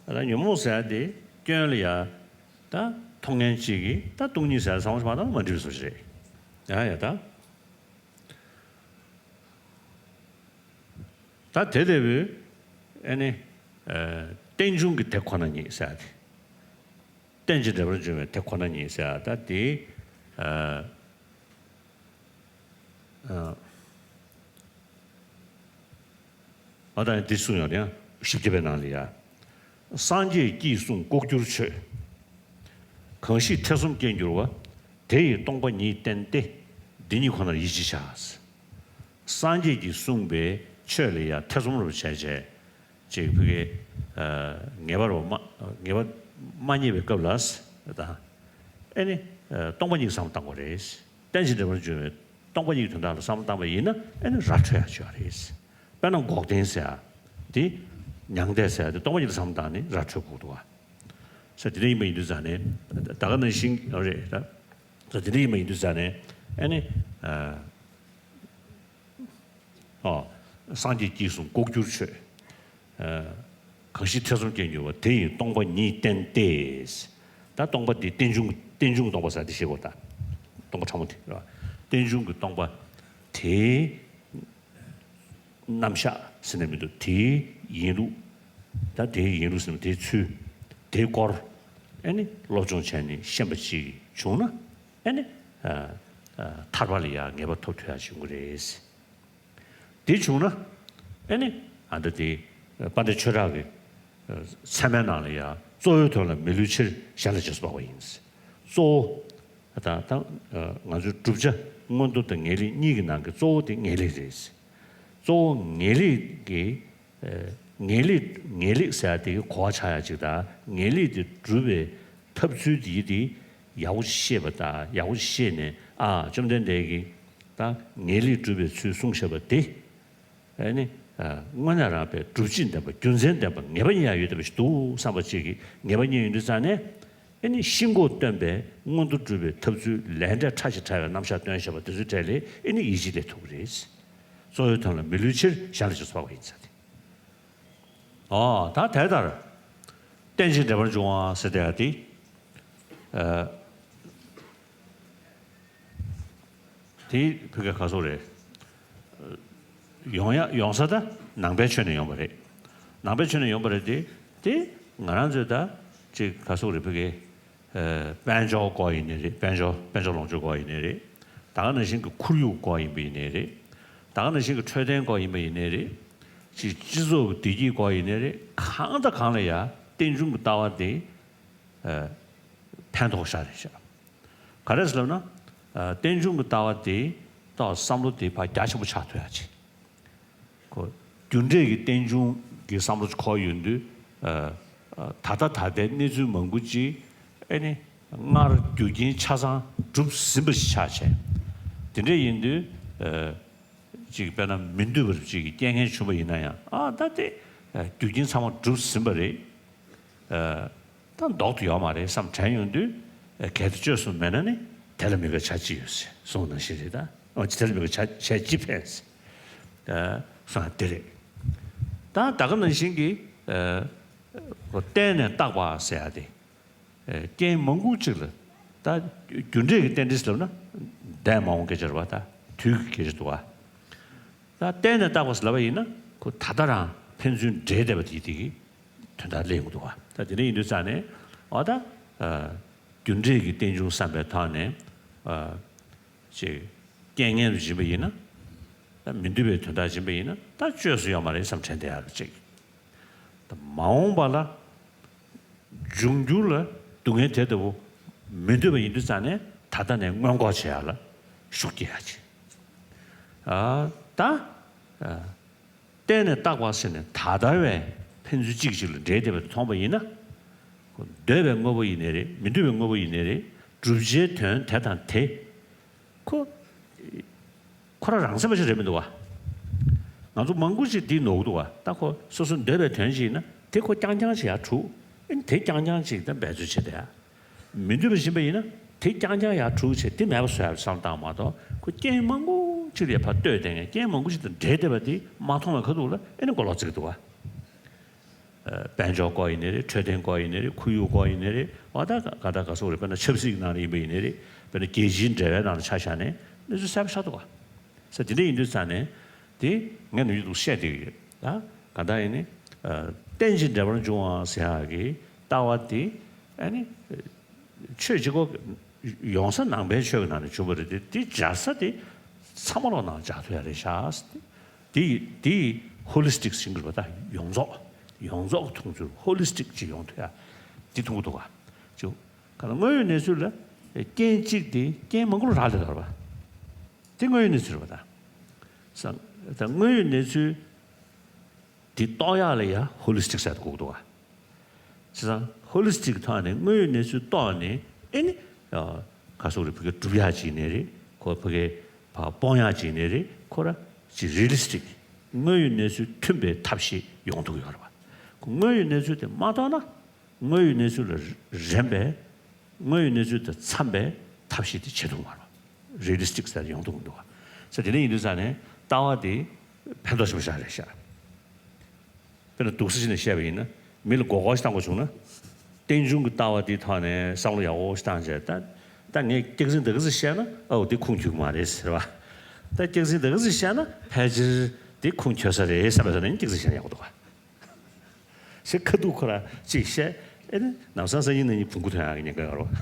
ད་ཉོན་མོངས་ཟེར་ཡ་དེ་སྐྱོན་ལ་ཡ་ད་མཐོང་མཁན་གཅིག་གིས་ད་སྟོང་ཉིད་ཟེར་ཡ་ཚང་མ་ཞིག་མ་གཏོགས་མ་འགྲིག་པའི་བཟོ་ཞིག་རེད། ཡ་ཡ་ད་ད་དེ་ལྟ་བུའི་ཨ་ནི་རྟེན་འབྱུང་གི་དེ་ཁོ་ན་ཉིད་ཟེར་ཡ་དེ། རྟེན་ཅིང་འབྲེལ་པར་འབྱུང་བའི་དེ་ཁོ་ན་ཉིད་ཟེར་ཡ་ད་དེ། ཨ་ཨ་ཨ་ད་འདི་གསུངས་ཡོད་ཡང་བཞི་བརྒྱ་པའི་ནང་ལ་ཡ། སངས་རྒྱས་ཀྱིས་གསུངས་ལྐོག་གྱུར་ཆོས། གང་ཞིག་ཐེ་ཚོམ་སྐྱེར་འགྱུར་བ། དེ་ཡི་སྟོང་པ་ཉིད་བསྟན་ཏེ། འདི་ཉིད་ཁོ་ནར་ཡིད་ཆེས་བྱ། སངས་རྒྱས་ཀྱིས་གསུངས་པའི་ཆོས་ལ་ཡ་ཐེ་ཚོམ་རབ་བྱས་བྱས། ཅིག་ཕ་གི་ངེས་པ་རོ་མ་ངེས་པ་མ་རྙེད་པའི་སྐབས་ལ་ད་ཨེ་ནི་སྟོང་པ་ཉིད་བསམ་བློ་བཏང་དགོས་རེད། རྟེན་ཅིང་འབྲེལ་པར་འབྱུང་བའི་སྟོང་པ་ཉིད་ཀྱི་དོན་དག་ལ་བསམ་བློ་བཏང་པ་ཡིན་ན་ཨེ་ནི་ར་འཕྲོད་ཡག་ཅིག་ཡོད་རེད། དཔེར་ན་འགོག་བདེན་ཟེར་ཡག་དེ་མྱང་འདས་ཟེར་ཡག་དེ་སྟོང་པ་ཉིད་ལ་བསམ་བློ་བཏང་ནས་ར་འཕྲོད་དགོས་འདུག་བ། ས་དེ་འདྲ་ཡིན་པ་ཡིན་དུས་ཙང་ནས་ད་ག་ནང་བཞིན་རེད་ད། ས་དེ་འདྲ་ཡིན་པ་ཡིན་དུས་ཙང་ནས་ཨེ་ནི་ཨ། ཨོ། སངས་རྒྱས་ཀྱིས་གསུངས་ལྐོག་གྱུར་ཆོས། ཨ། གང་ཞིག་ཐེ་ཚོམ་སྐྱེ་འགྱུར་བ། དེ་ཡི་སྟོང་པ་ཉིད་བསྟན་ཏེ། ད་སྟོང་པ་འདི་རྟེན་འབྱུང་རྟེན་འབྱུང་སྟོང་པ་ཟེར་དེ་ཤེས་དགོས་ད། སྟོང་པ་ཕྲ་མོ་དེ་རེད་བ། རྟེན་འབྱུང་གི་སྟོང་པ་དེའི་རྣམ་གཞག་ཟེར་ན་མི་འདུག་དེའི་ཡིན་ལུགས། ད་དེའི་ཡིན་ལུགས་ཟེར་ན་དེའི་ཚུལ། དེའི་སྐོར། ཨེ་ནི་སློབ་སྦྱོང་བྱས་ནས་ཤེས་པ་ཅིག་བྱུང་ན་ཨེ་ནི་ཨ་ཨ་ཐར་པ་ལ་ཡང་ངེས་པ་ཐོབ་ཐུབ་ཡག་བྱུང་གི་རེད། དེ་བྱུང་ན་ཨེ་ནི་ཨ་ད་དེ་དཔལ་ལྡན་ཆོས་གྲགས་ཀྱི་ཚད་མའི་ནང་ལ་ཡང་གཙོ་བོའི་དོན་ལ་མི་བསླུ་ཕྱིར། གཞན་ལ་རྗེས་སུ་དཔག་པ་ཡིན། གཙོ་བོ་ད་ད་ང་ཚོའི་བསྒྲུབ་བྱ་མངོན་མཐོ་དང་ངེས་ལེགས་གཉིས་ཀྱི་ནང་གི་གཙོ་བོ་དེ་ངེས་ལེགས་རེད། གཙོ་བོ་ངེས་ལེགས་ཀྱི་ངེས་ལེགས་ངེས་ལེགས་ཟེར་ཡག་དེ་གི་གོ་བ་ཆགས་ཡག་ཅིག་དང་ངེས་ལེགས་དེ་སྒྲུབ་པའི་ཐབས་ཚུལ་དེ་དེ་ཡག་པོ་ཤེས་པ་དང་ཡག་པོ་ཤེས་ནས་ཨ་བཅོམ་ལྡན་འདས་ཀྱིས་ད་ངེས་ལེགས་སྒྲུབ་པའི་ཚུལ་གསུངས་བཞག་པ་དེ་ཨ་ནི་ཨ་དངོས་གནས་རང་དཔེ་སྒྲུབ་བྱེད་ལྡན་པ་རྒྱུ་མཚན་ལྡན་པ་ངེས་པ་རྙེད་ཡག་ཡོད་བསྡད་པ་ཞིག་འདུག་བསམ་པ་ཅིག་གིས་ངེས་པ་རྙེད་ཡོང་དུས་ཙང་ནས་ཨ་ནི་ཤིན་ལྐོག་སྟོན་པའི་མངོན་མཐོ་སྒྲུབ་པའི་ཐབས་ཚུལ་ལས་འབྲས་ཕྲ་ཞིང་ཕྲ་བའི་རྣམ་གཞག་སྟོན་བཞག་པ་དེ་ཚོའི་གྲས་ལས་ཨ་ནི་ཡིད་ཆེས་སླེབས་ཐུབ་ཀྱི་རེད། གཙོ་བོའི་དོན་ལ་མི་བསླུ་ཕྱིར། གཞན་ལ་རྗེས་སུ་དཔག་པ་ཡིན་ཟེར་ཏེ། ཨོ་ད་དེ་ལྟར། རྟེན་ཅིང་འབྲེལ་པར་འབྱུང་བ་ཟེར་དེ་ཡང་དེ། ཨ། དེ་བོད་སྐད་ག་སོགས་རེད། ཡོང་ཡ་ཡོང་ས་ད་ནང་པའི་ཆོས་ནས་ཡོང་བ་རེད། ནང་པའི་ཆོས་ནས་ཡོང་བ་རེད་དེ། དེ་ང་རང་ཚོས་ད་ཅིག་ག་སོགས་རེད་བོད་སྐད། ཨ། དཔལ་འབྱོར་སྐོར་ཡིན་ནའི་རེད། དཔལ་འབྱོར་དཔལ་འབྱོར་ལོངས་སྤྱོད་སྐོར་ཡིན་ནའི་རེད། ད་ག་ནང་བཞིན་གྱི་ཁོར་ཡུག་སྐོར་ཡིན་པ་ཡིན་ནའི་རེད། ད་ག་ནང་བཞིན་གྱི་འཕྲོད་བསྟེན་སྐོར་ཡིན་པ་ཡིན་ནའི་རེད། ཅིག་སྤྱི་ཚོགས་ཀྱི་བདེ་སྐྱིད་སྐོར་ཡིན་ནའི་རེད། གང་དང་གང་ལ་ཡང་རྟེན་འབྱུང་གི་ལྟ་བ་དེ་ཨ། ཕན་ཐོགས་ཤ་རེད་ཤག་ག་རེ་ཟེར་ལབ་ན། ཨ། རྟེན་འབྱུང་གི་ལྟ་བ་དེ་ཏོག་བསམ་བློ་དེ་ཕར་རྒྱ་ཆེན་པོ་ཆགས་ཐུབ་ཡག་ཅིག་ཁོ་རྒྱུ་འབྲས་ཀྱི་རྟེན་འབྱུང་གི་བསམ་བློ་འཁོར་ཡོང་དུས། ཨ། ཨ། ད་ལྟ་ད་ལྟའི་གནས་ཚུལ་མང་པོ་ཅིག་ཨེ་ནི་སྔར་རྒྱུ་རྐྱེན་ཆ་ཚང་གྲུབ་ཟིན་པ་ཞིག་ཆགས་བྱས། དེ་འདྲ་ཡིན་དུས། ཨ། ཅིག་དཔེར་ན་མི་འདོད་པ་ཅིག་གི་རྐྱེན་ངན་བྱུང་བ་ཡིན་ན་ཡང་། ཨ། ད་དེ་རྒྱུ་རྐྱེན་ཚང་མ་གྲུབ་ཟིན་པ་རེད། ཨ། ད་ལྡོག་ཏུ་ཡོད་མ་རེད་བསམ་དྲན་ཡོང་དུས། ཨ། གལ་ཏེ་བཅོས་གསུམ་མེད་ན་ནི་དེ་ལ་མི་དགའ་བྱ་ཅི་ཡོད་ཟེར་གསུངས་ནང་བཞིན་རེད་ད། ཨོ་ཅི་དེ་ལ་མི་དགའ་བྱ་བྱས་ཅི་ཕན་ཟེར། ཨ། གསུངས་དེ་རེད། ད་ད་ག་ནང་བཞིན་གྱི། ཨ། གཏན་ནས་བརྟག་པ་ཟེར་ཡ་དེ། ཨ། རྐྱེན་མང་པོ་ཅིག་ལ་ད་རྒྱུ་འབྲས་ཀྱི་རྟེན་འབྲེལ་ཟེར་ལབ་ན་འདས་མ་འོངས་སྐད་ཆ་རེད་བ། ད་དུས་ཀྱི་སྐད་ཆ་འདུག་བ། ད་གཏན་ནས་བརྟག་པ་ཟེར་ལབ་པ་ཡིན་ན་ཁོ་ད་ལྟ་རང་ཕན་ཚུན་འབྲེལ་བསྡད་པ་དེ་དེ་གི་དོན་དག་སླེབས་ཡོང་གི་འདུག་བ། ད་དེ་འདྲ་ཡིན་དུས་ཙང་ནས་འོ་ད། ཨ། རྒྱུ་འབྲས་ཀྱི་རྟེན་འབྱུང་བསམ་པའི་ཐོག་ནས། ཨ། ཅིག་རྐྱེན་ངན་དུ་སྦྱིན་པ་ཡིན་ན། ད་མི་འདོད་པའི་དོན་དག་སྦྱིན་པ་ཡིན་ན་ད་བཅོས་སུ་ཡོད་མ་རེད་བསམ་དྲན་བསྡད་ཡག་ཅིག་ད་མ་འོངས་པ་ལ་འབྱུང་འགྱུར་ལ་སྡུག་བསྔལ་དེ་ལྟ་བུ་མི་འདོད་པ་ཡིན་དུས་ཙང་ནས་ད་ལྟ་ནས་སྔོན་འགོག་བྱེད་ཡག་ལ་ཤུགས་རྒྱག་ཡག་ཅིག་ཨ། ད། ཨ། གཏན་ནས་བརྟག་པ་ཟེར་ནས་ད་ལྟ་བའི་ཕན་ཚུན་གཅིག་གཅིག་ལ་འབྲེལ་བསྡད་པ་དེ་མཐོང་པ་ཡིན་ན། ཁོ་འདོད་པའི་དངོས་པོ་ཡིན་ནའི་རེད། མི་འདོད་པའི་དངོས་པོ་ཡིན་ནའི་རེད། བསྒྲུབ་བྱའི་དོན་དེ་དང་དེ། ཁོ། ཁོ་རང་རང་སེམས་པ་ཞིག་རེད་མི་འདུག་བ། ང་ཚོ་མང་པོ་ཞིག་འདི་ནོར་གི་འདུག་བ། ད་ཁོ་སོ་སོ་འདོད་པའི་དོན་ཞིག་ཡིན་ན་དེ་ཁོ་རྐྱང་རྐྱང་ཞིག་ཡར་འཁྲུག་ཨེ་ནི་དེ་རྐྱང་རྐྱང་ཞིག་ད་འབད་རྩོལ་བྱེད་བསྡད་ཡ། མི་འདོད་པ་སྦྱིན་པ་ཡིན་ན་དེ་རྐྱང་རྐྱང་ཡར་འཁྲུག་བྱས་དེ་མེད་པ་བཟོ་ཡག་བསམ་བཏང་མ་གཏོགས་ཁོ་རྐྱེན་མང་པོ་ཅིག་ལ་ཕར་ལྟོས་བསྡད་མཁན། རྐྱེན་མང་པོ་ཅིག་དང་འབྲེལ་བསྡད་པ་དེ་མ་མཐོང་བའི་ཁ་ཐུག་ལ་ཨེ་ནི་མགོ་ལོག་བརྩི་གི་འདུག་བ། ཨ། དཔལ་འབྱོར་སྐོར་ཡིན་ནའི་རེད། འཕྲོད་བསྟེན་སྐོར་ཡིན་ནའི་རེད། ཁོར་ཡུག་སྐོར་ཡིན་ནའི་རེད། འོ་ད་ག་ད་ག་སོགས་རེད། དཔེར་ན་ཆབ་སྲིད་ཀྱི་ནང་ལ་ཡིན་པ་ཡིན་ནའི་རེད། དཔེར་ན་རྒྱལ་སྤྱིའི་འབྲེལ་བའི་ནང་ལ་ཆ་བཞག་ནས་གནས་ཚུལ་གསར་པ་ཆགས་འདུག་བ། ས་དེ་འདྲ་ཡིན་དུས་ཙང་ནས་དེ་ངས་ནམ་རྒྱུན་འདུག་བཤད་བསྡད་ཀྱི་ཡོད། ད་ག་ད་ཡིན་ནའི། ཨ། རྟེན་ཅིང་འབྲེལ་པར་འབྱུང་བ་ཟེར་ཡག་གི་ལྟ་བ་དེ་ཨ་ནི། ཆོས་གཅིག་པོ་ཡོང་ས་ནང་པའི་ཆོས་ཀྱི་ནང་ནས་བྱུང་བ་རེད་དེ། དེ་སྦྱར་ས་དེ་ཚང་མ་ལོག་ནང་སྦྱར་ཐུབ་ཡ་རེད་ཤག་དེ་དེ་ཧོ་ལི་སི་ཊིག་ཟེར་གྱི་རེད་པ། ད་ཡོངས་རྫོགས་ཡོངས་རྫོགས་ཀྱི་མཐོང་ཚུལ་ཧོ་ལི་སི་ཊིག་ཅིག་ཡོང་ཐུབ་ཡ་དེ་མཐོང་གི་འདུག་ག་ཅིག་ག་ལ་དངོས་ཡོད་གནས་ཚུལ་ལ་རྐྱེན་གཅིག་དེ་རྐྱེན་མང་པོ་ལ་རག་ལས་ཡོད་རེད་པ། དེ་དངོས་ཡོད་གནས་ཚུལ་རེད་པ། ད་ས་ད་དངོས་ཡོད་གནས་ཚུལ། དེ་རྟོགས་ཡག་ལ་ཡ་ཧོ་ལི་སི་ཊིག་ཟེར་དགོས་འདུག་བ། བྱས་ཙང་ཧོ་ལི་སི་ཊིག་ཐོག་ནས་དངོས་ཡོད་གནས་ཚུལ་རྟོགས་ནས་ཨེ་ནི་ཡ་ག་སོག་རེ་ཕ་གི་སྒྲུབ་ཡག་ཅིག་ནས་རེད། ཁོ་ཕ་གི་ཕ་སྤོང་ཡག་ཅིག་ནས་རེད། ཁོ་ར་ཅིག་རི་ལི་སི་ཊིག་དངོས་ཡོད་གནས་ཚུལ་མཐུན་པའི་ཐབས་ཤེས་ཡོང་ཐུབ་ཡོད་རེད་བ། ཁོ་དངོས་ཡོད་གནས་ཚུལ་དེ་མ་རྟོགས་ན། དངོས་ཡོད་གནས་ཚུལ་ལ་རན་པའི་དངོས་ཡོད་གནས་ཚུལ་དང་འཚམས་པའི་ཐབས་ཤེས་དེ་བྱེད་ཐུབ་མ་རེད། རི་ལི་སི་ཊིག་ཟེར་ཡོང་ཐུབ་མི་འདུག་བ། ས་དེ་འདྲ་ཡིན་དུས་ཙང་ནས་ལྟ་བ་དེ་ཕན་ཐོགས་ཆེན་པོ་ཞིག་རེད་ཤག་དཔེར་ན་སྡུག་ས་ཅིག་ནས་བཤད་པ་ཡིན་ན། མི་ལ་མགོ་སྐོར་ཞིག་བཏང་དགོས་བྱུང་ན། རྟེན་འབྱུང་གི་ལྟ་བ་དེའི་ཐོག་ནས་བསམ་བློ་ཡག་པོ་ཞིག་བཏང་བྱས། ད་ད་ངས་སྐྱག་རྫུན་འདི་ག་ཚོད་བཤད་ན་ཨོ་དེ་ཁུངས་འཁྱོལ་གི་མ་རེད་ཟེར་བ། ད་སྐྱག་རྫུན་འདི་ག་ཚོད་བཤད་ན་ཕལ་ཆེར་དེ་ཁུངས་འཁྱོལ་ས་རེད་བསམ་པའི་ཐོག་ནས་སྐྱག་རྫུན་བཤད་ན་ཡག་པོ་འདུག་ག་ཞེས་ཁ་ཐུག་ཁོ་ར་ཅིག་བཤད། ཨེ་ནི་ནམ་སང་སང་ཉིན་ནང་ཉིན་བོང་གུ་ཐོན་ཡག་གི་ཉེན་ཁ་ཡོད་རེད་བ།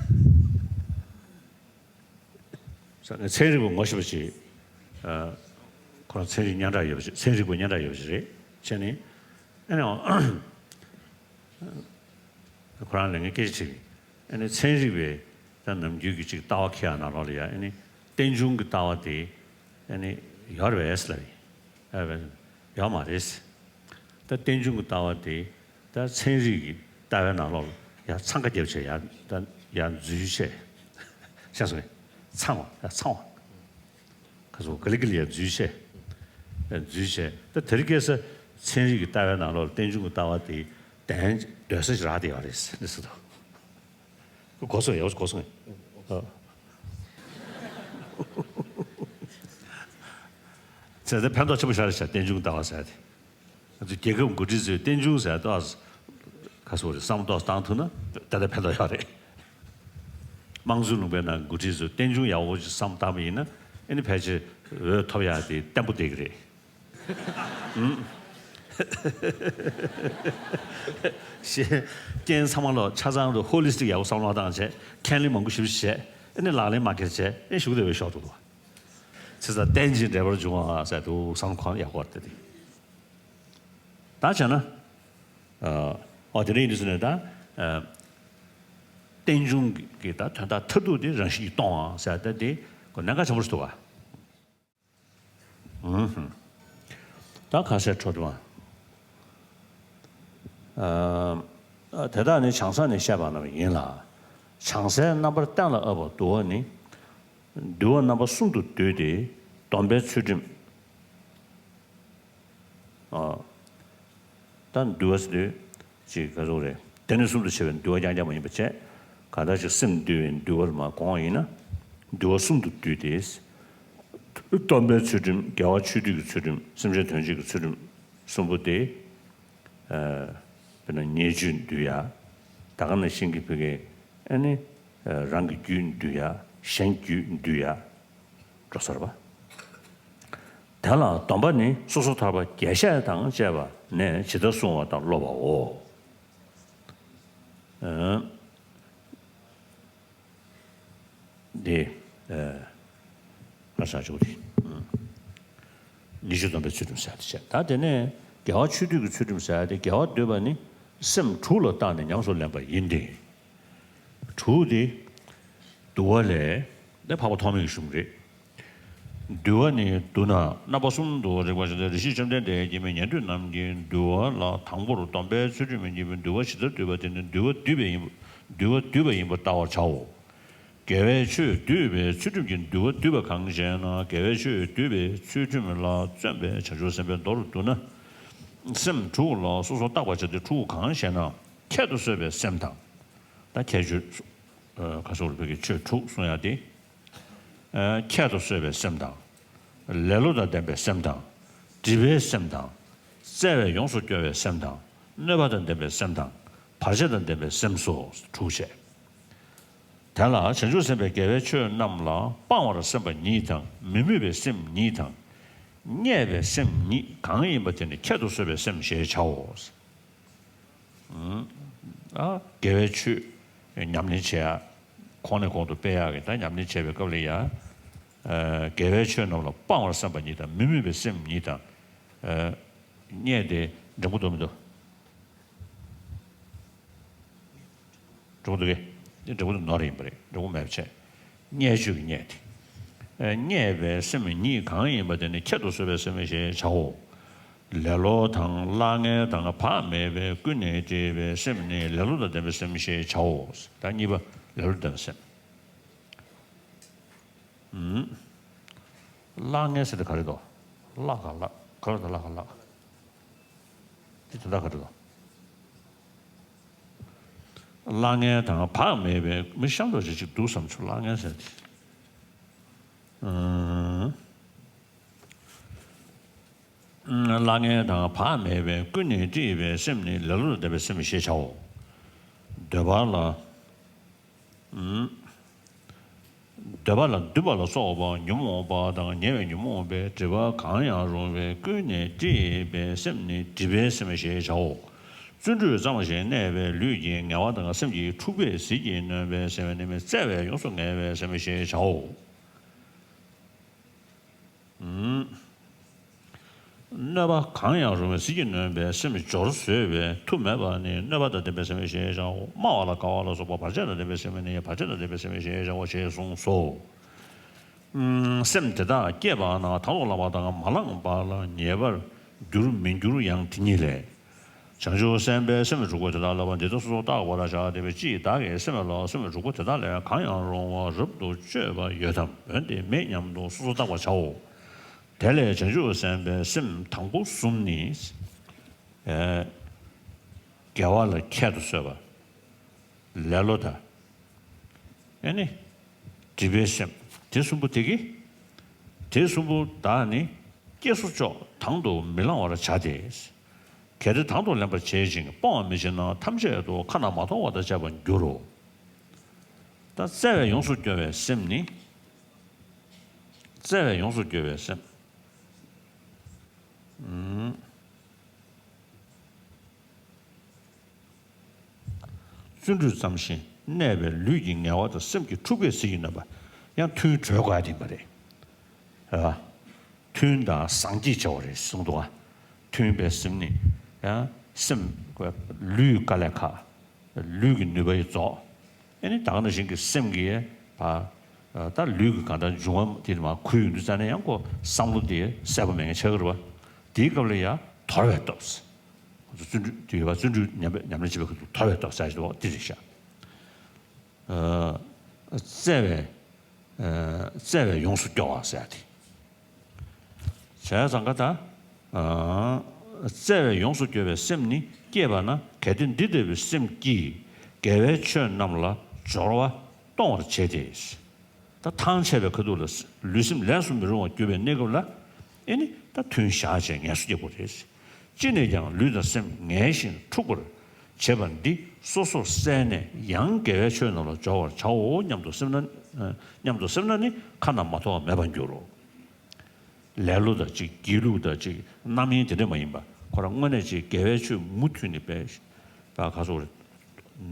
ས་ནས་ཚན་རིག་པ་ངོ་ཤེས་པ་ཅིག་ཨ། ཁོ་རང་ཚན་རིག་སྙན་གྲགས་ཡོད་པ་ཅིག་ཚན་རིག་པ་སྙན་གྲགས་ཡོད་པ་ཅིག་རེད། བྱས་ནས་ཨེ་ནི་ཁོ་རང་ལ་ངས་སྐད་ཆ་དྲིས། ཨེ་ནི་ཚན་རིག་པའི་ད་ནམ་རྒྱུན་གྱི་ཅིག་ལྟ་བ་འཁྱེར་ཡག་ནང་ལོགས་ལ་ཡ། ཨེ་ནི་རྟེན་འབྱུང་གི་ལྟ་བ་དེ་ཨེ་ནི་ཡོད་རེད་པས་ལབ་ཡིན། ཨ་བས་ཡོད་མ་རེད། ད་རྟེན་འབྱུང་གི་ལྟ་བ་དེ་ད་ཚན་རིག་གི་ལྟ་བའི་ནང་ལོགས་ལ་ཡ་འཚང་ཁ་རྒྱབ་བྱས་ཡ་ད་ཡ་འཛུལ་བྱས། ཤེས་སོང་ངས། ཚང་བ་ཡ་ཚང་བ། ཁ་སོ་ག་ལི་ག་ལི་ཡ་འཛུལ་བྱས། ཡ་འཛུལ་བྱས། ད་དེ་རིང་ཁ་སང་ཚན་རིག་གི་ལྟ་བའི་ནང་ལོགས་ལ་རྟེན་འབྱུང་གི་ལྟ་བ་དེ་གདེང་འདོད་ས་ཞིག་རག་བསྡད་ཡོད་རེད་ཟེར་ནས་ཟེར་དོ། གོ་སོང་ངས། ཡག་པོ་གོ་སོང་ངས། ཨ། ཟེར་ཏེ་ཕན་ཐོགས་ཆེན་པོ་ཞིག་རེད་ཤག་རྟེན་འབྱུང་ལྟ་བ་ཟེར་ཏེ། ང་ཚོ་རྒྱལ་ཁབ་འགོ་ཁྲིད་ཚོས་རྟེན་འབྱུང་ཟེར་ཏོག་ཙམ་ག་སོ་རེད། བསམ་བློ་ཏོག་ཙམ་བཏང་ཐུབ་ན་ད་ལྟ་ཕན་ཐོགས་ཡོད་རེད། དམངས་གཙོའི་ལུང་པའི་ནང་འགོ་ཁྲིད་ཚོས་རྟེན་འབྱུང་ཡག་པོ་ཞིག་བསམ་བཏང་པ་ཡིན་ན། ཨེ་ནི་ཕལ་ཆེར་འོས་ཐོབ་ཡག་དེ་བརྟན་པོ་བསྡད་ཀྱི་རེད། ཨུམ། ཞེས། རྐྱེན་ཚང་མ་ལོ་ཆ་ཚང་དུ་ཧོ་ལི་སི་ཊིག་ཡག་པོ་བསམ་བློ་བཏང་བྱས། ཁས་ལེན་མང་པོ་ཞེ་པོ་བྱས། ཨེ་ནི་ལག་ལེན་མ་འཁྱེར་བྱས། ཨེ་ཞུགས་བསྡད་པའི་ཤོག་འགྲོ་འདུག་བྱས་ཙང་རྟེན་ཅིང་འབྲེལ་པར་འབྱུང་བ་ཟེར་དུས་བསམ་བློ་གང་ཡག་པོ་བར་དེ་དེ། ད་བྱས་ན། ཨ། ཨོ་དེ་རིང་འདི་ཚོ་ནས་ད། ཨ། རྟེན་འབྱུང་གི་ད་དོན་དག་མཐར་ཐུག་དེ་རང་བཞིན་གྱིས་སྟོང་བ་ཟེར་ད་དེ་གོ་གནད་འགག་ཆེན་པོ་ཞིག་འདུག་ག་ཨུ་ཧུ། ད་ཁ་ཟས་འཕྲོ་བརླག་ཨ། དེ་དག་ནི་བྱང་ས་ནས་བཤད་པ་རྣམས་ཡིན་ལ། བྱང་སའི་རྣམ་པར་གཏན་ལ་དབབ་པ་དུ་བ་ནི། འདུལ་བ་རྣམ་པ་གསུམ་དུ་བསྡུས་ཏེ། སྡོམ་པའི་ཚུལ་ཁྲིམས། ཨ། ད་འདུལ་བ་ཟེར་དུས་ཅིག་ག་ཟེར་རེད། དེ་ནི་གསུམ་དུ་ཕྱེ་བའི་འདུལ་བ་རྐྱང་རྐྱང་མ་ཡིན་པ་བྱས། གང་ལྟར་ཅིག་སེམས་འདུལ་བའི་འདུལ་བ་ལ་མར་དགོངས་པ་ཡིན་ན། འདུལ་བ་གསུམ་དུ་བསྡུས་ཏེ། སྡོམ་པའི་ཚུལ་ཁྲིམས། དགེ་བ་ཆོས་སྡུད་ཀྱི་ཚུལ་ཁྲིམས། སེམས་ཅན་དོན་བྱེད་ཀྱི་ཚུལ་ཁྲིམས་གསུམ་པོ་དེ། ཨ། དཔེར་ན་ཉེས་སྤྱོད་འདུལ་ཡ། ད་ག་ནང་བཞིན་གྱི་བོད་སྐད་ཨ་ནི། ཨ། རང་གི་རྒྱུད་འདུལ་ཡ། གཞན་རྒྱུད་འདུལ་ཡ། འགྲོ་ས་རེད་པ། དེ་ལ་སྡོམ་པ་ནི་སོ་སོ་ཐར་པ་རྒྱས་བཤད་དང་བཅས་པ་ནས་ཇི་ལྟར་བསྲུང་བ་དང་སློབ་པའོ། ཨ། འདི། ཨ། ཕར་བཞག་ཆོག་གི། ཨ། ཉི་ཤུ་སྡོམ་པའི་ཚུལ་ཁྲིམས་ཟེར་ཡ་དེ་བྱས། ད་དེ་ནས་དགེ་བ་ཆོས་སྡུད་ཀྱི་ཚུལ་ཁྲིམས་ཟེར་ཡ་དེ། དགེ་བ་འདུལ་བ་ནི་སེམས་དྲུག་ལ་བརྟགས་ནས་ཉམས་སུ་ལེན་པ་ཡིན་ཏེ། དྲུག་དེ། འདུལ་བ་ལས། འདི་འཕགས་པ་ཐོགས་མེད་ཀྱི་གཞུང་རེད། འདུལ་བ་ནི་བསྡུ་ན་རྣམ་པ་གསུམ་དུ་རིག་པར་བྱ་སྟེ། རེ་ཞིག་བཅོམ་ལྡན་འདས་ཀྱིས་མི་ཉན་ཐོས་རྣམས་ཀྱི་འདུལ་བ་ལ། དང་པོར་སྡོམ་པའི་ཚུལ་ཁྲིམས་ཀྱིས་འདུལ་བ་ཇི་ལྟར་བསྡུས་པ་དེ་ནི་འདུལ་བ་བསྡུས་པའི་ཡིན། འདུལ་བ་བསྡུས་པ་ཡིན་པར་བལྟ་བར་བྱའོ། དགེ་བའི་ཆོས་བསྡུས་པའི་ཚུལ་ཁྲིམས་ཀྱིས་འདུལ་བ་བསྡུས་པ་གང་ཞེ་ན། དགེ་བའི་ཆོས་བསྡུས་པའི་ཚུལ་ཁྲིམས་ལ་བརྩོན་པས་བྱང་ཆུབ་སེམས་དཔའི་མདོར་བསྡུ་ན། སེམས་དྲུག་ལ་སོ་སོར་བརྟག་པར་བྱ་སྟེ། དྲུག་གང་ཞེ་ན། ཁྱད་དུ་གསོད་པའི་སེམས་དང་། ད་ཁྱད་ཆོས། ཨ། ཁ་སོགས་ལ་བོད་ཀྱི་ཆོས་དྲུག་གསུང་ཡ་དེ། ཨ། ཁྱད་དུ་གསོད་པའི་སེམས་དང་། ལེ་ལོ་དང་ལྡན་པའི་སེམས་དང་། སྒྲིབ་པའི་སེམས་དང་། བརྩེ་བས་ཡོངས་སུ་སྐྱོ་བའི་སེམས་དང་། གནོད་པ་དང་ལྡན་པའི་སེམས་དང་། བར་ཆད་དང་ལྡན་པའི་སེམས་སོ། དྲུག་བྱས། དེ་ལ་བྱང་ཆུབ་སེམས་དཔའི་དགེ་བའི་ཆོས་རྣམས་ལ་སྤང་བར་སེམས་པ་ཉིད་དང་། མི་མོས་པའི་སེམས་ཉིད་དང་། བརྙས་པའི་སེམས་ཉིད་གང་ཡིན་པ་དེ་ནི་ཁྱད་དུ་གསོད་པའི་སེམས་ཞེས་བྱའོ། ཨ། དགེ་བའི་ཆོས་ཉམས་ལེན་བྱེད་ཡ། གོང་ནས་གོང་དུ་སྤེལ་ཡག་གི་ད་ཉམས་ལེན་བྱེད་པའི་སྐབས་ལ་ཡ། ཨ། དགེ་བའི་ཆོས་རྣམས་ལ་སྤང་བར་སེམས་པ་ཉིད་དང་། མི་མོས་པའི་སེམས་ཉིད་དང་། ཨ། བརྙས་དེ་འགྲེང་བུ་འདུག་མི་འདུག་འགྲེང་བུ་འདུག་གས། འདི་འགྲེང་བུ་འདི་ནོར་ཡིན་པ་རེད། འགྲེང་བུ་མེད་པ་བྱས། བརྙས་བཅོས་ཀྱི་བརྙས་དེ། ཨ། བརྙས་པའི་སེམས་ཉིད་གང་ཡིན་པ་དེ་ནི་ཁྱད་དུ་གསོད་པའི་སེམས་ཞེས་བྱའོ། ལེ་ལོ་དང་བླ་ངན་དང་བག་མེད་པའི་ཀུན་ནས་དཀྲིས་པའི་སེམས་ནི་ལེ་ལོ་དང་ལྡན་པའི་སེམས་ཞེས་བྱའོ། ད་གཉིས་པ་ལེ་ལོ་ལྡན་པའི་སེམས། ཨུམ། བླ་ངན་ཟེར་དེ་ག་རེ་དོ། བླ་ག་བླ་ག་རེ་དོ་བླ་ག་བླ། དེ་དོན་དག་ག་རེ་དོ། བླ་ངན་དང་བག་མེད་པའི་མི་གཤམ་དུ་ཅིག་ཅིག་འདུག་བསམ་བྱུང་བླ་ངན་ཟེར་དེ། ཨུམ། བླ་ངན་དང་བག་མེད་པའི་ཀུན་ནས་དཀྲིས་པའི་སེམས་ནི་ལེ་ལོ་དང་ལྡན་པའི་སེམས་ཞེས་བྱའོ། འདོད་པ་ལ། ཨུམ། འདོད་པ་ལ་འདུན་པ་ལ་སོགས་པ་ཉོན་མོངས་པ་དང་ཉེ་བའི་ཉོན་མོངས་པའི་སྒྲིབ་པ་གང་ཡང་རུང་བའི་ཀུན་ནས་དཀྲིས་པའི་སེམས་ནི་སྒྲིབ་པའི་སེམས་ཞེས་བྱའོ། བརྩོན་འགྲུས་གཙང་ཞིང་གནས་པའི་ལུས་ཀྱི་ངལ་བ་དང་སེམས་ཀྱི་འཁྲུགས་པས་ཟིལ་གྱིས་གནོན་པའི་སེམས་ནི་བརྩེ་བས་ཡོངས་སུ་ངལ་བའི་སེམས་ཞེས་བྱའོ། ཨུམ། གནོད་པ་གང་ཡང་རུང་བའི་ཟིལ་གྱིས་གནོན་པའི་སེམས་སྦྱོར་བཟོད་པའི་མཐུ་མེད་པ་ནི་གནོད་པ་དང་ལྡན་པའི་སེམས་ཞེས་བྱའོ། སྨྲ་བ་ལ་དགའ་བ་ལ་སོགས་པ་བར་ཆད་དང་ལྡན་པའི་སེམས་ནི་བར་ཆད་དང་ལྡན་པའི་སེམས་ཞེས་བྱའོ་ཞེས་གསུངས་སོ། ཨུམ། སེམས་དེ་དག་སྐྱེས་པ་ན་དང་དུ་བླངས་པ་དང་མ་བླངས་པ་ལ་ཉེས་པར་འགྱུར་མི་འགྱུར་ཡང་དེ་ཉིད་ལས། བྱང་ཆུབ་སེམས་དཔའི་སེམས་ལ་འཇུག་པ་དེ་དག་ལ་བ་འདི་དག་སོ་སོར་བརྟག་པར་བྱ་སྟེ། སྤྱིར་བདག་གི་སེམས་ལ་སེམས་ལ་འཇུག་པ་དེ་དག་ལས་གང་ཡང་རུང་བ་རབ་ཏུ་དཔྱོད་པ་ཡོད་དམ། འོན་ཏེ་མེད་སྙམ་དུ་སོ་སོར་བརྟག་པར་བྱའོ། དེ་ལས་བྱང་ཆུབ་སེམས་དཔའི་སེམས་དང་པོ་གསུམ་ནི། ཨེ། དགེ་བ་ལ་ཁྱད་དུ་གསོད་པ། ལེ་ལོ་དང་། ཨེ་ནི། སྒྲིབ་པའི་སེམས། དེ་གསུམ་པོ་དེ་གི། དེ་གསུམ་པོ་དག་ནི་སྐྱེ་སོ་ཅོག་དང་དུ་མི་བླང་བར་བྱ་སྟེ། གལ་ཏེ་དང་དུ་ལེན་པར་བྱེད་ཅིང་སྤོང་བར་མི་བྱེད་ན་ཐམས་ཅད་དུ་ཁ་ན་མ་ཐོ་བ་དང་བཅས་པར་འགྱུར་རོ། ད་བརྩེ་བས་ཡོངས་སུ་སྐྱོ་བའི་སེམས་ནི། བརྩེ་བས་ཡོངས་སུ་སྐྱོ་བའི་སེམས། ཨུམ། བརྩོན་འགྲུས་ཙམ་ཞིག་གནས་པའི་ལུས་ཀྱི་ངལ་བ་དང་སེམས་ཀྱི་འཁྲུགས་པས་ཟིལ་གྱིས་གནོན་པ། ཡང་ཐུན་གྲོལ་དགོས་ཡ་དེ་མ་རེད། ཨ། ཐུན་དང་ཟངས་ཀྱིས་བྱ་བ་རེད་གསུངས་འདུག་ཨ། ཐུན་པའི་སེམས་ནི། ཡང་སེམས། ལུས་དཀའ་ལས་ཁག་ལུས་ཀྱི་ནུས་པ་ཡིས་རྫོགས། ཨེ་ནི་ད་ག་ནང་བཞིན་གྱི་སེམས་ཀྱི་ཕ། ད་ལུས་ཀྱི་གང་ལྟར་འབྱུང་བ་དེ་མར་ཁུར་ཡོང་དུས་ཙ་ནས་ཡང་ཁོ་བསམ་བློ་དེ་གསལ་པོ་མེད་མཁན་ཆགས་ཀྱི་རེད་བ། དེའི་སྐབས་ལ་ཡང་དོར་བའི་སྟོབས། བརྩོན་འགྲུས་དེ་ཡོད་པ་བརྩོན་འགྲུས་ཉམས་ཉམས་ལེན་བྱེད་པའི་ཁུར་དུ་དོར་བའི་སྟོབས་ཟེར་གྱི་འདུག་དེ་རེད་ཤག་ཨ། བརྩེ་བའི། ཨ། བརྩེ་བས་ཡོངས་སུ་སྐྱོ་བ་ཟེར་ཡ་དེ། བྱས་ཙང་ཀ་ད། ཨ། བརྩེ་བས་ཡོངས་སུ་སྐྱོ་བའི་སེམས་ནི་སྐྱེས་པ་ན། གལ་ཏེ་འདི་ལྟ་བུའི་སེམས་ཀྱིས་དགེ་བའི་ཆོས་རྣམས་ལ་སྦྱོར་བ་གཏོང་བར་བྱེད་དེ། ད་ཐང་ཆད་པའི་ཁ་ཐུག་ལ་ལུས་སེམས་ལས་སུ་མི་རུང་བར་གྱུར་པའི་གནས་སྐབས་ལ། ཨེ་ནི་ད་ཐུན་བཞག་བྱས་ངལ་གསོ་རྒྱག་དགོས་རེད། ཅི་ནས་ཀྱང་ལུས་དང་སེམས་ངལ་ཞིང་འཁྲུགས་པར་བྱེད་པ་འདི་སོ་སོར་བསལ་ནས་ཡང་དགེ་བའི་ཆོས་རྣམས་ལ་སྦྱོར་བར་བྱའོ་སྙམ་དུ་སེམས་ན། སྙམ་དུ་སེམས་ན་ནི་ཁ་ན་མ་ཐོ་བ་མེད་པར་འགྱུར་རོ། ལེ་ལོ་དང་གཅིག་སྒྱིད་ལུག་དང་གཅིག་རྣམ་གཡེང་དེ་འདྲ་མ་ཡིན་པ། ཁོ་རང་དངོས་གནས་ཅིག་དགེ་བའི་ཆོས་མུ་མཐུད་ནས་སྤེལ། ད་ག་སོགས་རེད།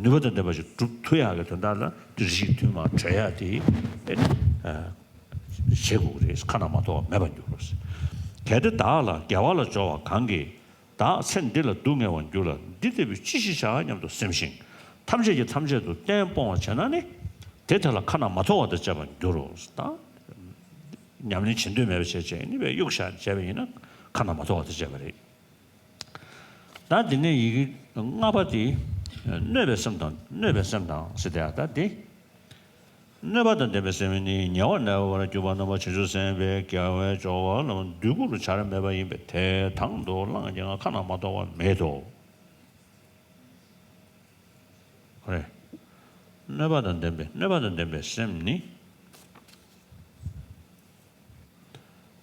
ནུས་པ་དང་ལྡན་པ་ཞིག་སྒྲུབ་ཐུབ་ཡག་གི་དོན་དག་ལ་དུས་ཕྱིས་ཐུན་མ་གྲོལ་ཡག་དེ་ཨེ་ནི་བྱེད་དགོས་ཀྱི་རེད། ཁ་ན་མ་ཐོ་བ་མེད་པར་འགྱུར་རོ། གལ་ཏེ་བདག་ལ་དགེ་བ་ལ་སྦྱོར་བ་གང་གིས། བདག་ཚེ་འདི་ལ་སྡུག་བསྔལ་བར་འགྱུར་ལ་འདི་ལྟ་བུས་ཅི་ཞིག་བྱ་སྙམ་དུ་སེམས་ཤིང་། ཐམས་ཅད་ཀྱིས་ཐམས་ཅད་དུ་གཏན་སྤོང་བར་བྱེད་ན་ནི། དེ་དག་ལ་ཁ་ན་མ་ཐོ་བ་དང་བཅས་པར་འགྱུར་རོ། ད་ཉམས་ལེན་བྱེད་འདོད་མེད་པ་བྱས་བྱས་ནི་བས་གཡུག་བཞག་བྱས་པ་ཡིན་ན་ཁ་ན་མ་ཐོ་བ་དང་བཅས་པ་རེད། ད་འདི་ནས་ཡི་གེ་ལྔ་པ་དེ། གནོད་པའི་སེམས་དང་གནོད་པའི་སེམས་དང་ཟེར་ཏེ་ད་འདི། གནོད་པ་དང་ལྡན་པའི་སེམས་ནི་ཉེ་བར་གནས་པར་གྱུར་པ་རྣམ་པ་བྱང་ཆུབ་སེམས་དཔའི་དགེ་བའི་སྦྱོར་བ་ལ་འདོད་དགུར་བྱར་མེད་པ་ཡིན་པས་དེ་དང་དུ་བླངས་ཀྱང་ཁ་ན་མ་ཐོ་བ་མེད་དོ། རེད། གནོད་པ་དང་ལྡན་པའི་གནོད་པ་དང་ལྡན་པའི་སེམས་ནི།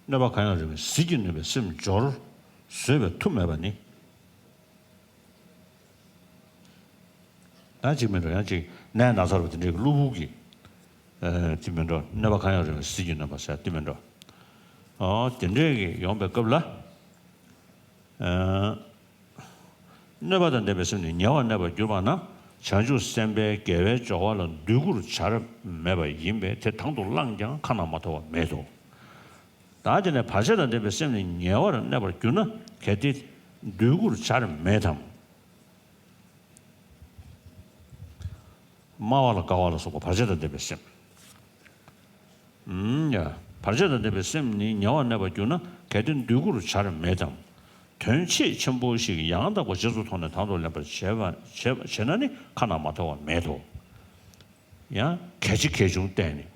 གནོད་པ་གང་ཡང་རུང་བའི་ཟིལ་གྱིས་གནོན་པའི་སེམས་སྦྱོར་བཟོད་པའི་མཐུ་མེད་པ་ནི། ཡང་གཅིག་མིན་འགྲོ། ཡང་གཅིག་ནད་ན་ཚ་བ་དེ་འདྲའི་གློ་བུར་གྱི། ཨ། དེ་མིན་འགྲོ། གནོད་པ་གང་ཡང་རུང་བའི་ཟིལ་གྱིས་གནོན་པ་ཟེར་དེ་མིན་འགྲོ། ཨོ་དེ་འདྲའི་གི་ཡོང་པའི་སྐབས་ལ། ཨ། གནོད་པ་དང་ལྡན་པའི་སེམས་ནི་ཉེ་བར་གནས་པར་གྱུར་པ་ན་བྱང་ཆུབ་སེམས་དཔའི་དགེ་བའི་སྦྱོར་བ་ལ་འདོད་དགུར་བྱར་མེད་པ་ཡིན་པས་དེ་དང་དུ་བླངས་ཀྱང་ཁ་ན་མ་ཐོ་བ་མེད་དོ། ད་དེ་ནས་བར་ཆད་དང་ལྡན་པའི་སེམས་ནི་ཉེ་བར་གནས་པར་གྱུར་ན་གལ་ཏེ་འདོད་དགུར་བྱར་མེད་དམ། སྨྲ་བ་ལ་དགའ་བ་ལ་སོགས་པ་བར་ཆད་དང་ལྡན་པའི་སེམས། ཨུམ། ཡ། བར་ཆད་དང་ལྡན་པའི་སེམས་ནི་ཉེ་བར་གནས་པར་གྱུར་ན་གལ་ཏེ་འདོད་དགུར་བྱར་མེད་དམ། དོན་ཆེས་ཆེན་པོ་ཞིག་ཡང་དག་པར་རྗེས་སུ་མཐོང་ནས་དང་དུ་ལེན་པར་བྱེད་པ་བྱེད་པ་བྱེད་ན་ནི་ཁ་ན་མ་ཐོ་བ་མེད་དོ། ཡང་གལ་ཆེ་གལ་ཆུང་བསྟན་ནས།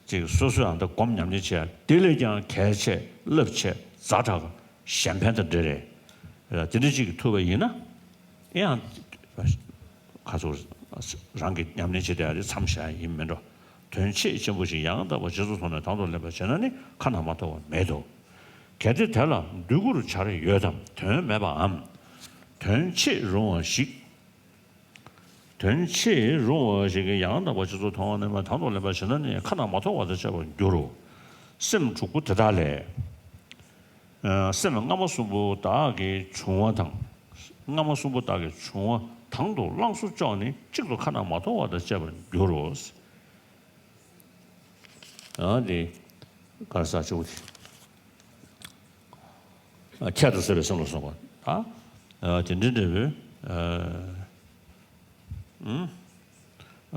ཅིག་སོ་སོའི་ཨ་མདའ་སྒོམ་ཉམས་ལེན་བྱས་དེ་ལས་ཀྱང་གལ་ཆེ་རླབས་ཆེ་ཛ་དྲག་གཞན་ཕན་དང་འབྲེལ་རེད། དེ་འདྲ་ཅིག་ཐུབ་པ་ཡིན་ན་ཡང་ཁ་ཚུར་རང་གི་ཉམས་ལེན་བྱེད་བསྡད་ཡ་དེ་མཚམས་བཞག་ཡ་ཡིན་མིན་འགྲོ། དོན་ཆེས་ཆེན་པོ་ཞིག་ཡང་དག་པར་རྗེས་སུ་མཐོང་ནས་དང་དུ་ལེན་པར་བྱེད་ན་ནི་ཁ་ན་མ་ཐོ་བ་མེད་དོ། གལ་ཏེ་དེ་ལ་འདོད་དགུར་བྱར་ཡོད་དམ་དོན་མེད་པའམ། དོན་ཆེས་རུང་བ་ཞིག་དོན་ཆེས་རུང་བ་ཞིག་གིས་ཡང་དག་པར་རྗེས་སུ་མཐོང་ནས་མ་དང་དུ་ལེན་པར་བྱེད་ན་ནི་ཁ་ན་མ་ཐོ་བ་དང་བཅས་པར་འགྱུར་རོ། སེམས་དྲུག་པོ་དེ་དག་ལས། ཨ། སེམས་སྔ་མ་གསུམ་པོ་དག་གི་བྱུང་བ་དང་། སྔ་མ་གསུམ་པོ་དག་གི་བྱུང་བ་དང་དུ་བླངས་སུ་བཅུག་ནས་གཅིག་ཏུ་ཁ་ན་མ་ཐོ་བ་དང་བཅས་པར་འགྱུར་རོ། ཨ་དེ་གར་ས་ཆུ་བོ་དེ། ཨ་ཁྱད་དུ་གསོད་པའི་སེམས་ལ་སོགས་པ། ཨ་དེ་འདྲ་འདྲ་བོའི། ཨ་ཨུམ།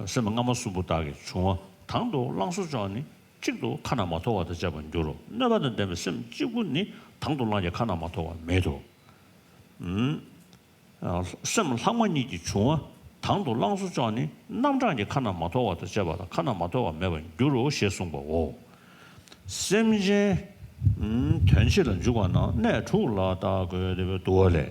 སེམས་སྔ་མ་གསུམ་པོ་དག་གི་བྱུང་བ་དང་དུ་བླངས་སུ་བཅུག་ནས་གཅིག་ཏུ་ཁ་ན་མ་ཐོ་བ་དང་བཅས་པར་འགྱུར་རོ། གནོད་པ་དང་ལྡན་པའི་སེམས་གཅིག་པུ་ནི་དང་དུ་བླངས་ཀྱང་ཁ་ན་མ་ཐོ་བ་མེད་དོ། ཨུམ། སེམས་ལྷག་མ་གཉིས་ཀྱི་བྱུང་བ་དང་དུ་བླངས་སུ་བཅུག་ནས་རྣམ་གྲངས་ཀྱི་ཁ་ན་མ་ཐོ་བ་དང་བཅས་པ་དང་ཁ་ན་མ་ཐོ་བ་མེད་པར་འགྱུར་རོ་ཞེས་གསུངས་པའོ། སེམས་ཅན་དོན་བྱེད་ལ་འཇུག་པ་ན་གནས་དྲུག་ལ་བརྟག་དགོས་ཏེ་འདུལ་བ་ལས།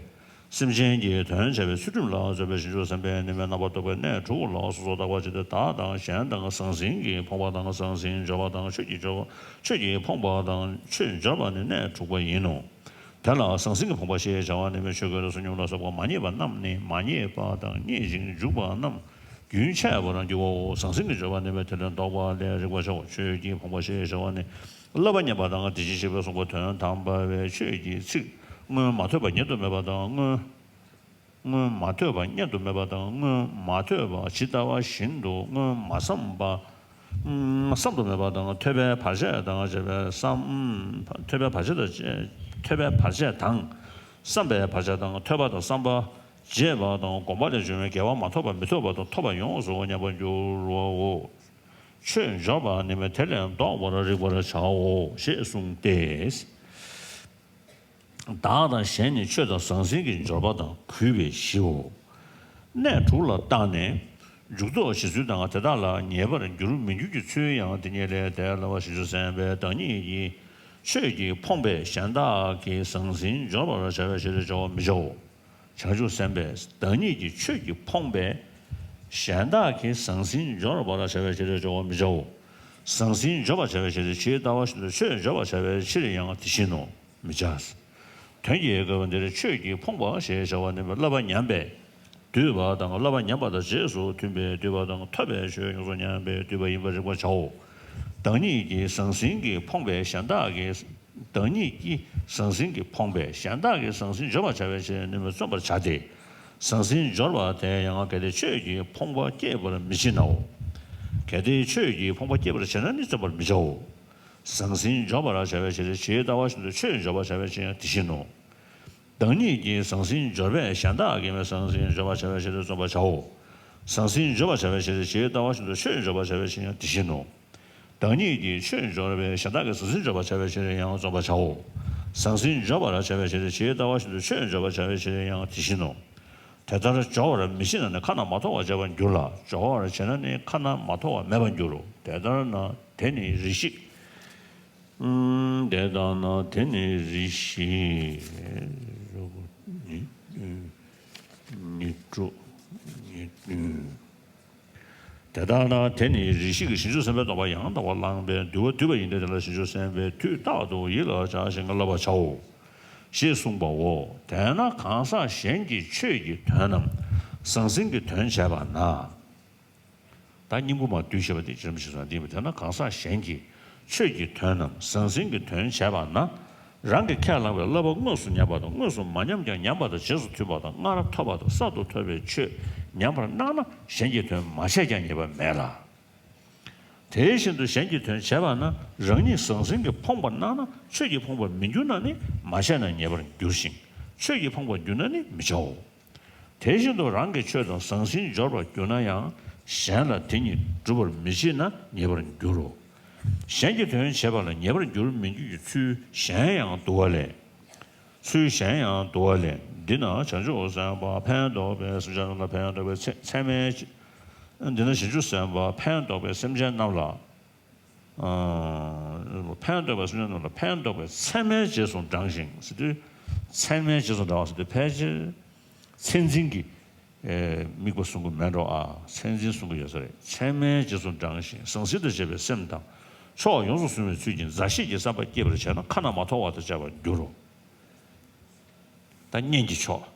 སེམས་ཅན་གྱི་དོན་བྱ་བའི་ཚུལ་ཁྲིམས་ལ་བརྩོན་པའི་བྱང་ཆུབ་སེམས་དཔའི་ནི་མའི་རྣམ་པར་རྟོག་པའི་གནས་དྲུག་ལ་སོ་སོར་བརྟག་པ་ཅི་སྟེ་བདག་དང་གཞན་དང་ཟང་ཟིང་གིས་ཕོངས་པ་དང་ཟང་ཟིང་འབྱོར་པ་དང་ཆོས་ཀྱིས་འབྱོར་པ་ཆོས་ཀྱིས་ཕོངས་པ་དང་ཆོས་འབྱོར་པ་ནི་གནས་དྲུག་པ་ཡིན་ནོ། དེ་ལ་ཟང་ཟིང་གིས་ཕོངས་པ་ཞེས་བྱ་བ་ནི་མི་ཆོས་གོས་དང་བསོད་སྙོམས་ལ་སོགས་པ་མ་རྙེད་པ་རྣམས་ནི་མ་རྙེད་པ་དང་རྙེད་ཅིང་འཇུག་པ་རྣམས་རྒྱུན་ཆད་པར་འགྱུར་བའོ། ཟང་ཟིང་གི་འབྱོར་པ་ནི་མི་དེ་ལས་ལྡོག་པ་ལས་རིག་པར་བྱའོ། ཆོས་ཀྱིས་ཕོངས་པ་ཞེས་བྱ་བ་ནི་བསླབ་པ་ཉམས་པ་དང་དེ་བཞིན་གཤེགས་པས་གསུངས་པ་དོན་དམ་པ་བའི་ཆོས་ཀྱི་ཚིག་སྔོན་མ་ཐོས་པ་ཉན་དུ་མེད་པ་དང་སྔོན། སྔོན་མ་ཐོས་པ་སྙན་དུ་མེད་པ་དང་སྔོན་མ་ཐོས་པ་ཇི་ལྟ་བ་བཞིན་དུ་སྔོན་མ་བསམ་པ། ཨུམ། བསམ་དུ་མེད་པ་དང་ཐོས་པའི་བར་ཆད་དང་བཅས་པའི་བསམ། ཐོས་པའི་བར་ཆད་དང་། ཐོས་པའི་བར་ཆད་དང་། བསམ་པའི་བར་ཆད་དང་ཐོས་པ་དང་བསམ་པ་བརྗེད་པ་དང་གོམས་པ་ལས་བྱུང་བའི་དགེ་བ་མ་ཐོབ་པ་མི་ཐོབ་པ་དང་ཐོབ་པ་ཡོངས་སུ་ཉམས་པར་འགྱུར་བའོ། ཆོས་འབྱོར་པ་ནི་མི་དེ་ལས་ལྡོག་པར་རིག་པར་བྱའོ་ཞེས་གསུངས་ཏེ། བདག་དང་གཞན་ནི་ཆོས་དང་ཟང་ཟིང་གི་འབྱོར་པ་དང་གུས་པས་བཞིའོ། གནས་དྲུག་ལ་བརྟགས་ནས། འཇུག་ལྡོག་གཞི་ཚུལ་དང་དེ་དག་ལ་ངེས་པར་འགྱུར་མི་འགྱུར་གྱི་ཚུལ་ཡང་དེ་ཉིད་ལས་དེ་ལ་བ་བྱང་ཆུབ་སེམས་དཔའི་བདག་ཉིད་ཀྱི་ཆོས་ཀྱིས་ཕོངས་པས་གཞན་དག་གི་ཟང་ཟིང་འབྱོར་པར་བྱ་བའི་ཕྱིར་བྱའོ་མི་བྱའོ། བྱང་ཆུབ་སེམས་དཔའི་བདག་ཉིད་ཀྱི་ཆོས་ཀྱིས་ཕོངས་པས་གཞན་དག་གི་ཟང་ཟིང་འབྱོར་བར་བྱ་བའི་ཕྱིར་བྱའོ་མི་བྱའོ། ཟང་ཟིང་འབྱོར་བར་བྱ་བའི་ཕྱིར་ཇི་ལྟ་བ་བཞིན་དུ་ཆོས་འབྱོར་བར་བྱ་བའི་ཕྱིར་ཡང་དེ་བཞིན་ནོ། མི་བྱ། དོན་གྱི་སྐབས་འདིར་ཆོས་ཀྱིས་ཕོངས་པ་ཞེས་བྱ་བ་ནི་བསླབ་པ་ཉམས་པས་བསྡུས་པ་དང་བསླབ་པ་ཉམས་པ་དང་རྗེས་སུ་མཐུན་པས་བསྡུས་པ་དང་ཐོབ་པའི་ཆོས་ཡོངས་སུ་ཉམས་པས་བསྡུས་པ་ཡིན་པར་རིག་པར་བྱའོ། བདག་ཉིད་ཀྱི་ཟང་ཟིང་གིས་ཕོངས་པས་གཞན་དག་གི། བདག་ཉིད་ཀྱི་ཟང་ཟིང་གིས་ཕོངས་པས་གཞན་དག་གི་ཟང་ཟིང་འབྱོར་བར་བྱ་བའི་ཕྱིར་ནི་མི་བརྩོན་པར་བྱ་སྟེ། ཟང་ཟིང་འབྱོར་བ་དེ་ཡང་གལ་ཏེ་ཆོས་ཀྱིས་ཕོངས་པ་སྐྱེད་པར་མི་བྱེད་ནའོ། གལ་ཏེ་ཆོས་ཀྱིས་ཕོངས་པ་སྐྱེད་པར་བྱེད་ན་ནི་བརྩོན་པར་མི་བྱའོ། ཟང་ཟིང་འབྱོར་བར་བྱ་བའི་ཕྱིར་ཇི་ལྟ་བ་བཞིན་དུ་ཆོས་འབྱོར་བར་བྱ་བའི་ཕྱིར་ཡང་དེ་བཞིན་ནོ། བདག་ཉིད་ཀྱི་ཟང་ཟིང་འབྱོར་པས་གཞན་དག་གི་མི་ཟང་ཟིང་འབྱོར་བར་བྱ་བའི་ཕྱིར་བརྩོན་པར་བྱའོ། ཟང་ཟིང་འབྱོར་བར་བྱ་བའི་ཕྱིར་ཇི་ལྟ་བ་བཞིན་དུ་ཆོས་འབྱོར་བར་བྱ་བའི་ཕྱིར་ཡང་དེ་བཞིན་ནོ། བདག་ཉིད་ཀྱི་ཆོས་འབྱོར་པས་གཞན་དག་གི་ཟང་ཟིང་འབྱོར་བར་བྱ་བའི་ཕྱིར་ཡང་བརྩོན་པར་བྱའོ། ཟང་ཟིང་འབྱོར་བར་བྱ་བའི་ཕྱིར་ཇི་ལྟ་བ་བཞིན་དུ་ཆོས་འབྱོར་བར་བྱ་བའི་ཕྱིར་ཡང་དེ་བཞིན་ནོ། དེ་ལྟར་སྦྱོར་བར་མི་བྱེད་ན་ནི་ཁ་ན་མ་ཐོ་བ་སྐྱེ་བར་འགྱུར་ལ། སྦྱོར་བར་བྱེད་ན་ནི་ཁ་ན་མ་ཐོ་བ་མེད་པར་འགྱུར་རོ། དེ་ལྟར་ན་དེ་ནི་རེ་ཞིག་ཨུམ། དེ་ལྟར་ན་དེ་ནི་རེ་ཞིག་ཉི་ཉི་དྲུག་ཉི་བདུན། དེ་ལྟར་ན་དེ་ནི་རེ་ཞིག་གི་བྱང་ཆུབ་སེམས་དཔའི་སྡོམ་པ་ཡང་དག་པར་བླངས་པས་འདུལ་བ་བསྡུས་པ་ཡིན་ཏེ། དེ་ལ་བྱང་ཆུབ་སེམས་དཔའི་མཐུས་རྟག་ཏུ་ཡིད་ལ་བྱ་ཞིང་བསླབ་པར་བྱའོ། ཞེས་གསུངས་པའོ། དེས་ན་གང་ཟག་གཞན་གྱི་ཆོས་ཀྱི་དོན་ནམ་ཟང་ཟིང་གི་དོན་བྱས་པ་ན། ད་སྙིང་པོ་མར་བསྡུས་བྱས་པ་དེ་ཅི་རིམ་ཞིག་སོང་འདི་མི་དེ་ན་གང་ཟག་གཞན་གྱི་ཆོས་ཀྱི་དོན་ནམ་ཟང་ཟིང་གི་དོན་བྱས་པ་ན། རང་གིས་ཁས་བླངས་པའི་བསླབ་པ་དངོས་སུ་ཉམས་པ་དང་དངོས་སུ་མ་ཉམས་ཀྱང་ཉམས་པ་དང་རྗེས་སུ་མཐུན་པ་དང་སྔར་ཐོབ་པ་དང་གསར་དུ་ཐོབ་པའི་ཆོས་ཉམས་པར་སྣང་ན་གཞན་གྱི་དོན་མ་བྱས་ཀྱང་ཉེས་པ་མེད་ལ། དེ་བཞིན་དུ་གཞན་གྱི་དོན་བྱས་པ་ན་རང་ཉིད་ཟང་ཟིང་གིས་ཕོངས་པར་སྣང་ན་ཆོས་ཀྱིས་ཕོངས་པར་མི་འགྱུར་ན་ནི་མ་བྱས་ན་ཉེས་པར་འགྱུར་ཞིང་ཆོས་ཀྱིས་ཕོངས་པར་འགྱུར་ན་ནི་མི་བྱའོ། དེ་བཞིན་དུ་རང་གི་ཆོས་དང་ཟང་ཟིང་འབྱོར་པར་གྱུར་ན་ཡང་གཞན་ལ་དེ་ཉིད་སྒྲུབ་པར་མི་བྱེད་ན་ཉེས་པར་འགྱུར་རོ། གཞན་གྱི་དོན་བྱེད་པ་ལ་ཉེས་པར་འགྱུར་མི་འགྱུར་གྱི་ཚུལ་གཞན་ཡང་འདུ་བ་ལས། ཚུལ་གཞན་ཡང་འདུ་བ་ལས། འདི་ན་བྱང་ཆུབ་སེམས་དཔའ་ཕན་འདོགས་པའི་སེམས་ཅན་རྣམས་ལ་ཕན་འདོགས་པའི་ཚད་ཚད་མའི། འདི་ན་བྱང་ཆུབ་སེམས་དཔའ་ཕན་འདོགས་པའི་སེམས་ཅན་རྣམས་ལ། ཨ། ཕན་འདོགས་པའི་སེམས་ཅན་རྣམས་ལ་ཕན་འདོགས་པའི་ཚད་མའི་རྗེས་སུ་འབྲང་ཞིང་ཟེར་དུས། ཚད་མའི་རྗེས་སུ་འབྲང་བ་ཟེར་དུས་ཕལ་ཆེར་མཚན་འཛིན་གྱི། ཨེ། དམིགས་པ་གསུང་གི་མེད་འགྲོ། ཨ། མཚན་འཛིན་གསུང་གི་ཡོད་ས་རེད། ཚད་མའི་རྗེས་སུ་འབྲང་ཞིང་ཟང་ཟིང་དང་བཅས་པའི་སེམས་དང་ཆོས་ཡོངས་སུ་བཟུང་བའི་ཚུལ་གྱིས་མཛའ་བཤེས་ཀྱི་བསམ་པ་སྐྱེས་པར་བྱས་ན་ཁ་ན་མ་ཐོ་བ་དང་བཅས་པར་འགྱུར་རོ། ད་གཉེན་གྱི་ཕྱོགས་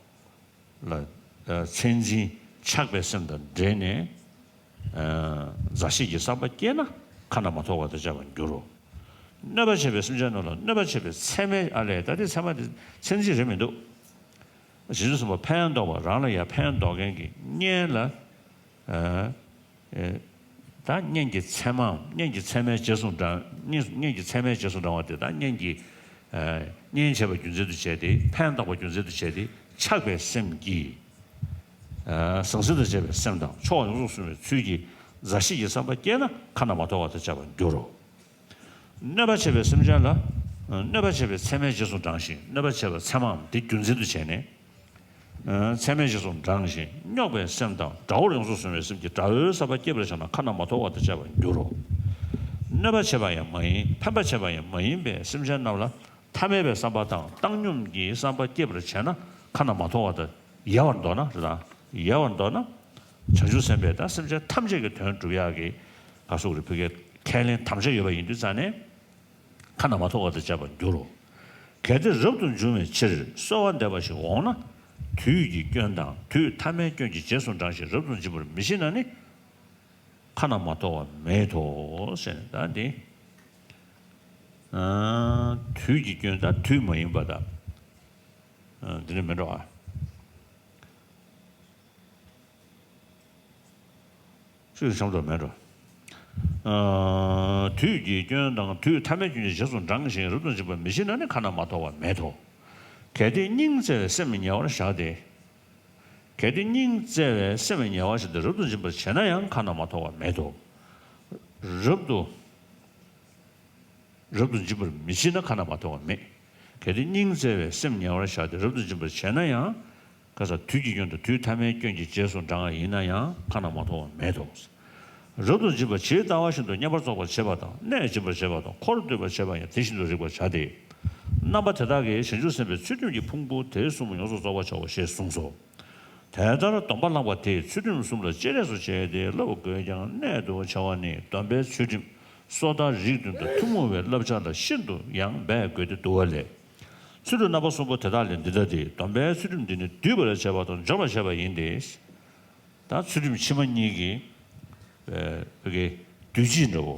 ལ། ཨ། མཚན་འཛིན་ཆགས་པའི་སེམས་དང་འབྲེལ་ནས། ཨ། མཛའ་བཤེས་ཀྱི་བསམ་པ་སྐྱེས་ན་ཁ་ན་མ་ཐོ་བ་དང་བཅས་པར་འགྱུར་རོ། གནོད་པ་བྱེད་པའི་སེམས་ཅན་རྣམས་ལ་གནོད་པ་བྱེད་པའི་ཚད་མའི། ཨ་ལས། ད་དེ་ཚད་མ་དེ་མཚན་འཛིན་རེད་མི་འདུག་བྱང་ཆུབ་སེམས་དཔའ་ཕན་འདོགས་པ་རང་ལ་ཡང་ཕན་འདོགས་མཁན་གྱི་གཉེན་ལ། ཨ། ཨེ། ད་གཉེན་གྱི་ཚད་མའམ་གཉེན་གྱི་ཚད་མའི་རྗེས་སུ་འབྲང་། གཉེན་གཉེན་གྱི་ཚད་མའི་རྗེས་སུ་འབྲང་བ་དེ་དང་གཉེན་གྱི། ཨ། གཉེན་བྱས་པ་རྒྱུ་མཚན་དུ་བྱས་ཏེ་ཕན་འདོགས་པ་རྒྱུ་མཚན་དུ་བྱས་ཏེ་ཆགས་པའི་སེམས་ཀྱིས། ཨ། ཟང་ཟིང་དང་བཅས་པའི་སེམས་དང་ཆོས་ཡོངས་སུ་བཟུང་བའི་ཚུལ་གྱིས་མཛའ་བཤེས་ཀྱི་བསམ་པ་སྐྱེས་ན་ཁ་ན་མ་ཐོ་བ་དང་བཅས་པར་འགྱུར་རོ། གནོད་པ་བྱེད་པའི་སེམས་ཅན་ལ། གནོད་པ་བྱེད་པའི་ཚད་མའི་རྗེས་སུ་འབྲང་ཞིང་། གནོད་པ་བྱེད་པ་ཚད་མའམ་དེ་རྒྱུ་མཚན་དུ་བྱས་ནས། ཚད་མའི་རྗེས་སུ་འབྲང་ཞིང་རྙོག་པའི་སེམས་དང་དགྲ་བོར་ཡོངས་སུ་བཟུང་བའི་སེམས་ཀྱིས་དགྲ་བོའི་བསམ་པ་སྐྱེས་པར་བྱས་ན་ཁ་ན་མ་ཐོ་བ་དང་བཅས་པར་འགྱུར་རོ། གནོད་པ་བྱེད་པ་ཡང་མ་ཡིན། ཕན་པ་བྱེད་པ་ཡང་མ་ཡིན་པའི་སེམས་ཅན་རྣམས་ལ་ཐ་མལ་པའི་བསམ་པ་དང་བཏང་སྙོམས་ཀྱི་བསམ་པ་སྐྱེས་པར་བྱས་ན་ཁ་ན་མ་ཐོ་བ་དང་། ཡལ་བར་འདོར་ན་རེད་དང་། ཡལ་བར་འདོར་ན། བྱང་ཆུབ་སེམས་དཔས་ད་སེམས་ཅན་ཐམས་ཅད་ཀྱི་དོན་སྒྲུབ་ཡག་གི་ག་སོགས་རེད། བོད་སྐད་ཁས་ལེན་དམ་བཅའ་ཡོད་པ་ཡིན་དུས་ཙང་ནས་ཁ་ན་མ་ཐོ་བ་དང་བཅས་པར་འགྱུར་རོ། གལ་ཏེ་རབ་ཏུ་འབྱུང་བའི་ཕྱིར་གསོལ་བ་འདེབས་པ་ཞིག་འོང་ན། དུས་ཀྱི་སྐྱོན་དང་དུས་ཐ་མའི་སྐྱོན་གྱི་རྗེས་སུ་འབྲང་ཞིང་རབ་ཏུ་འབྱིན་པར་མི་བྱེད་ན་ནི། ཁ་ན་མ་ཐོ་བ་མེད་དོ་ཟེར་ནས། ད་འདི། ཨ། དུས་ཀྱི་སྐྱོན་དང་དུས་མ་ཡིན་པ་དང་། ཨ། འདི་འདྲ་མེད་འགྲོ། ཨ། ཅིག་ཆམ་དུ་མེད་འགྲོ། ཨ། དུས་ཀྱི་སྐྱོན་དང་དུས་ཐ་མའི་སྐྱོན་གྱི་རྗེས་སུ་འབྲང་ཞིང་རབ་ཏུ་འབྱིན་པར་མི་བྱེད་ན་ནི་ཁ་ན་མ་ཐོ་བ་མེད་དོ། གལ་ཏེ་སྙིང་བརྩེ་བའི་སེམས་ཉེ་བར་བཞག་སྟེ། གལ་ཏེ་སྙིང་བརྩེ་བའི་སེམས་ཉེ་བར་བཞག་སྟེ་རབ་ཏུ་འབྱིན་པར་བྱེད་ན་ཡང་ཁ་ན་མ་ཐོ་བ་མེད་དོ། རབ་ཏུ། རབ་ཏུ་འབྱིན་པར་མི་བྱེད་ན་ཁ་ན་མ་ཐོ་བ་མེད། གལ་ཏེ་སྙིང་བརྩེ་བའི་སེམས་ཉེ་བར་བཞག་སྟེ་རབ་ཏུ་འབྱིན་པར་བྱེད་ན་ཡང་། ཁ་ས་དུས་ཀྱི་སྐྱོན་དང་དུས་ཐ་མའི་སྐྱོན་གྱི་རྗེས་སུ་འབྲང་བ་ཡིན་ན་ཡང་ཁ་ན་མ་ཐོ་བ་མེད་དོ། རབ་ཏུ་འབྱིན་པ་ཇི་ལྟ་བ་བཞིན་དུ་བསྙེན་པར་རྫོགས་པར་བྱེད་པ་དང་གནས་སྦྱིན་པར་བྱེད་པ་དང་འཁོར་སྡུད་པར་བྱེད་པ་ཡང་དེ་བཞིན་དུ་རིག་པར་བྱ་སྟེ། རྣམ་པ་དེ་དག་གིས་བྱང་ཆུབ་སེམས་དཔའི་ཚུལ་ཁྲིམས་ཀྱི་ཕུང་པོ་དེའི་གསུང་ཡོངས་སུ་རྫོགས་པར་བྱའོ་ཞེས་གསུངས་སོ། དེ་ལྟར་སྡོམ་པ་བླངས་པ་དེས་ཚུལ་ཁྲིམས་གསུམ་ལ་སྤྱན་རས་གཟིགས་བྱས་ཏེ་བསླབ་དགོས་ཀྱང་གནད་དུ་བྱ་བ་ནི་སྡོམ་པའི་ཚུལ་ཁྲིམས་སོ་ཐར་རིགས་མཐུན་དང་ཐུན་མོང་བའི་བསླབ་བྱ་ལ་ཤིན་ཏུ་ཡང་འབད་དགོས་ཏེ་འདུག་པ་ལས། ཚུལ་ཁྲིམས་རྣམ་པ་གསུམ་པོ་དེ་དག་ལས་འདི་ལྟ་སྟེ། སྡོམ་པའི་ཚུལ་ཁྲིམས་འདི་ནི་སྡུད་པར་བྱེད་པ་དང་སྦྱོར་བར་བྱེད་པ་ཡིན་ཏེ། ད་ཚུལ་ཁྲིམས་ཕྱི་མ་གཉིས་ཀྱི། ཨ། བོད་སྐད་སྡུད་བྱེད་འདྲ་བོ།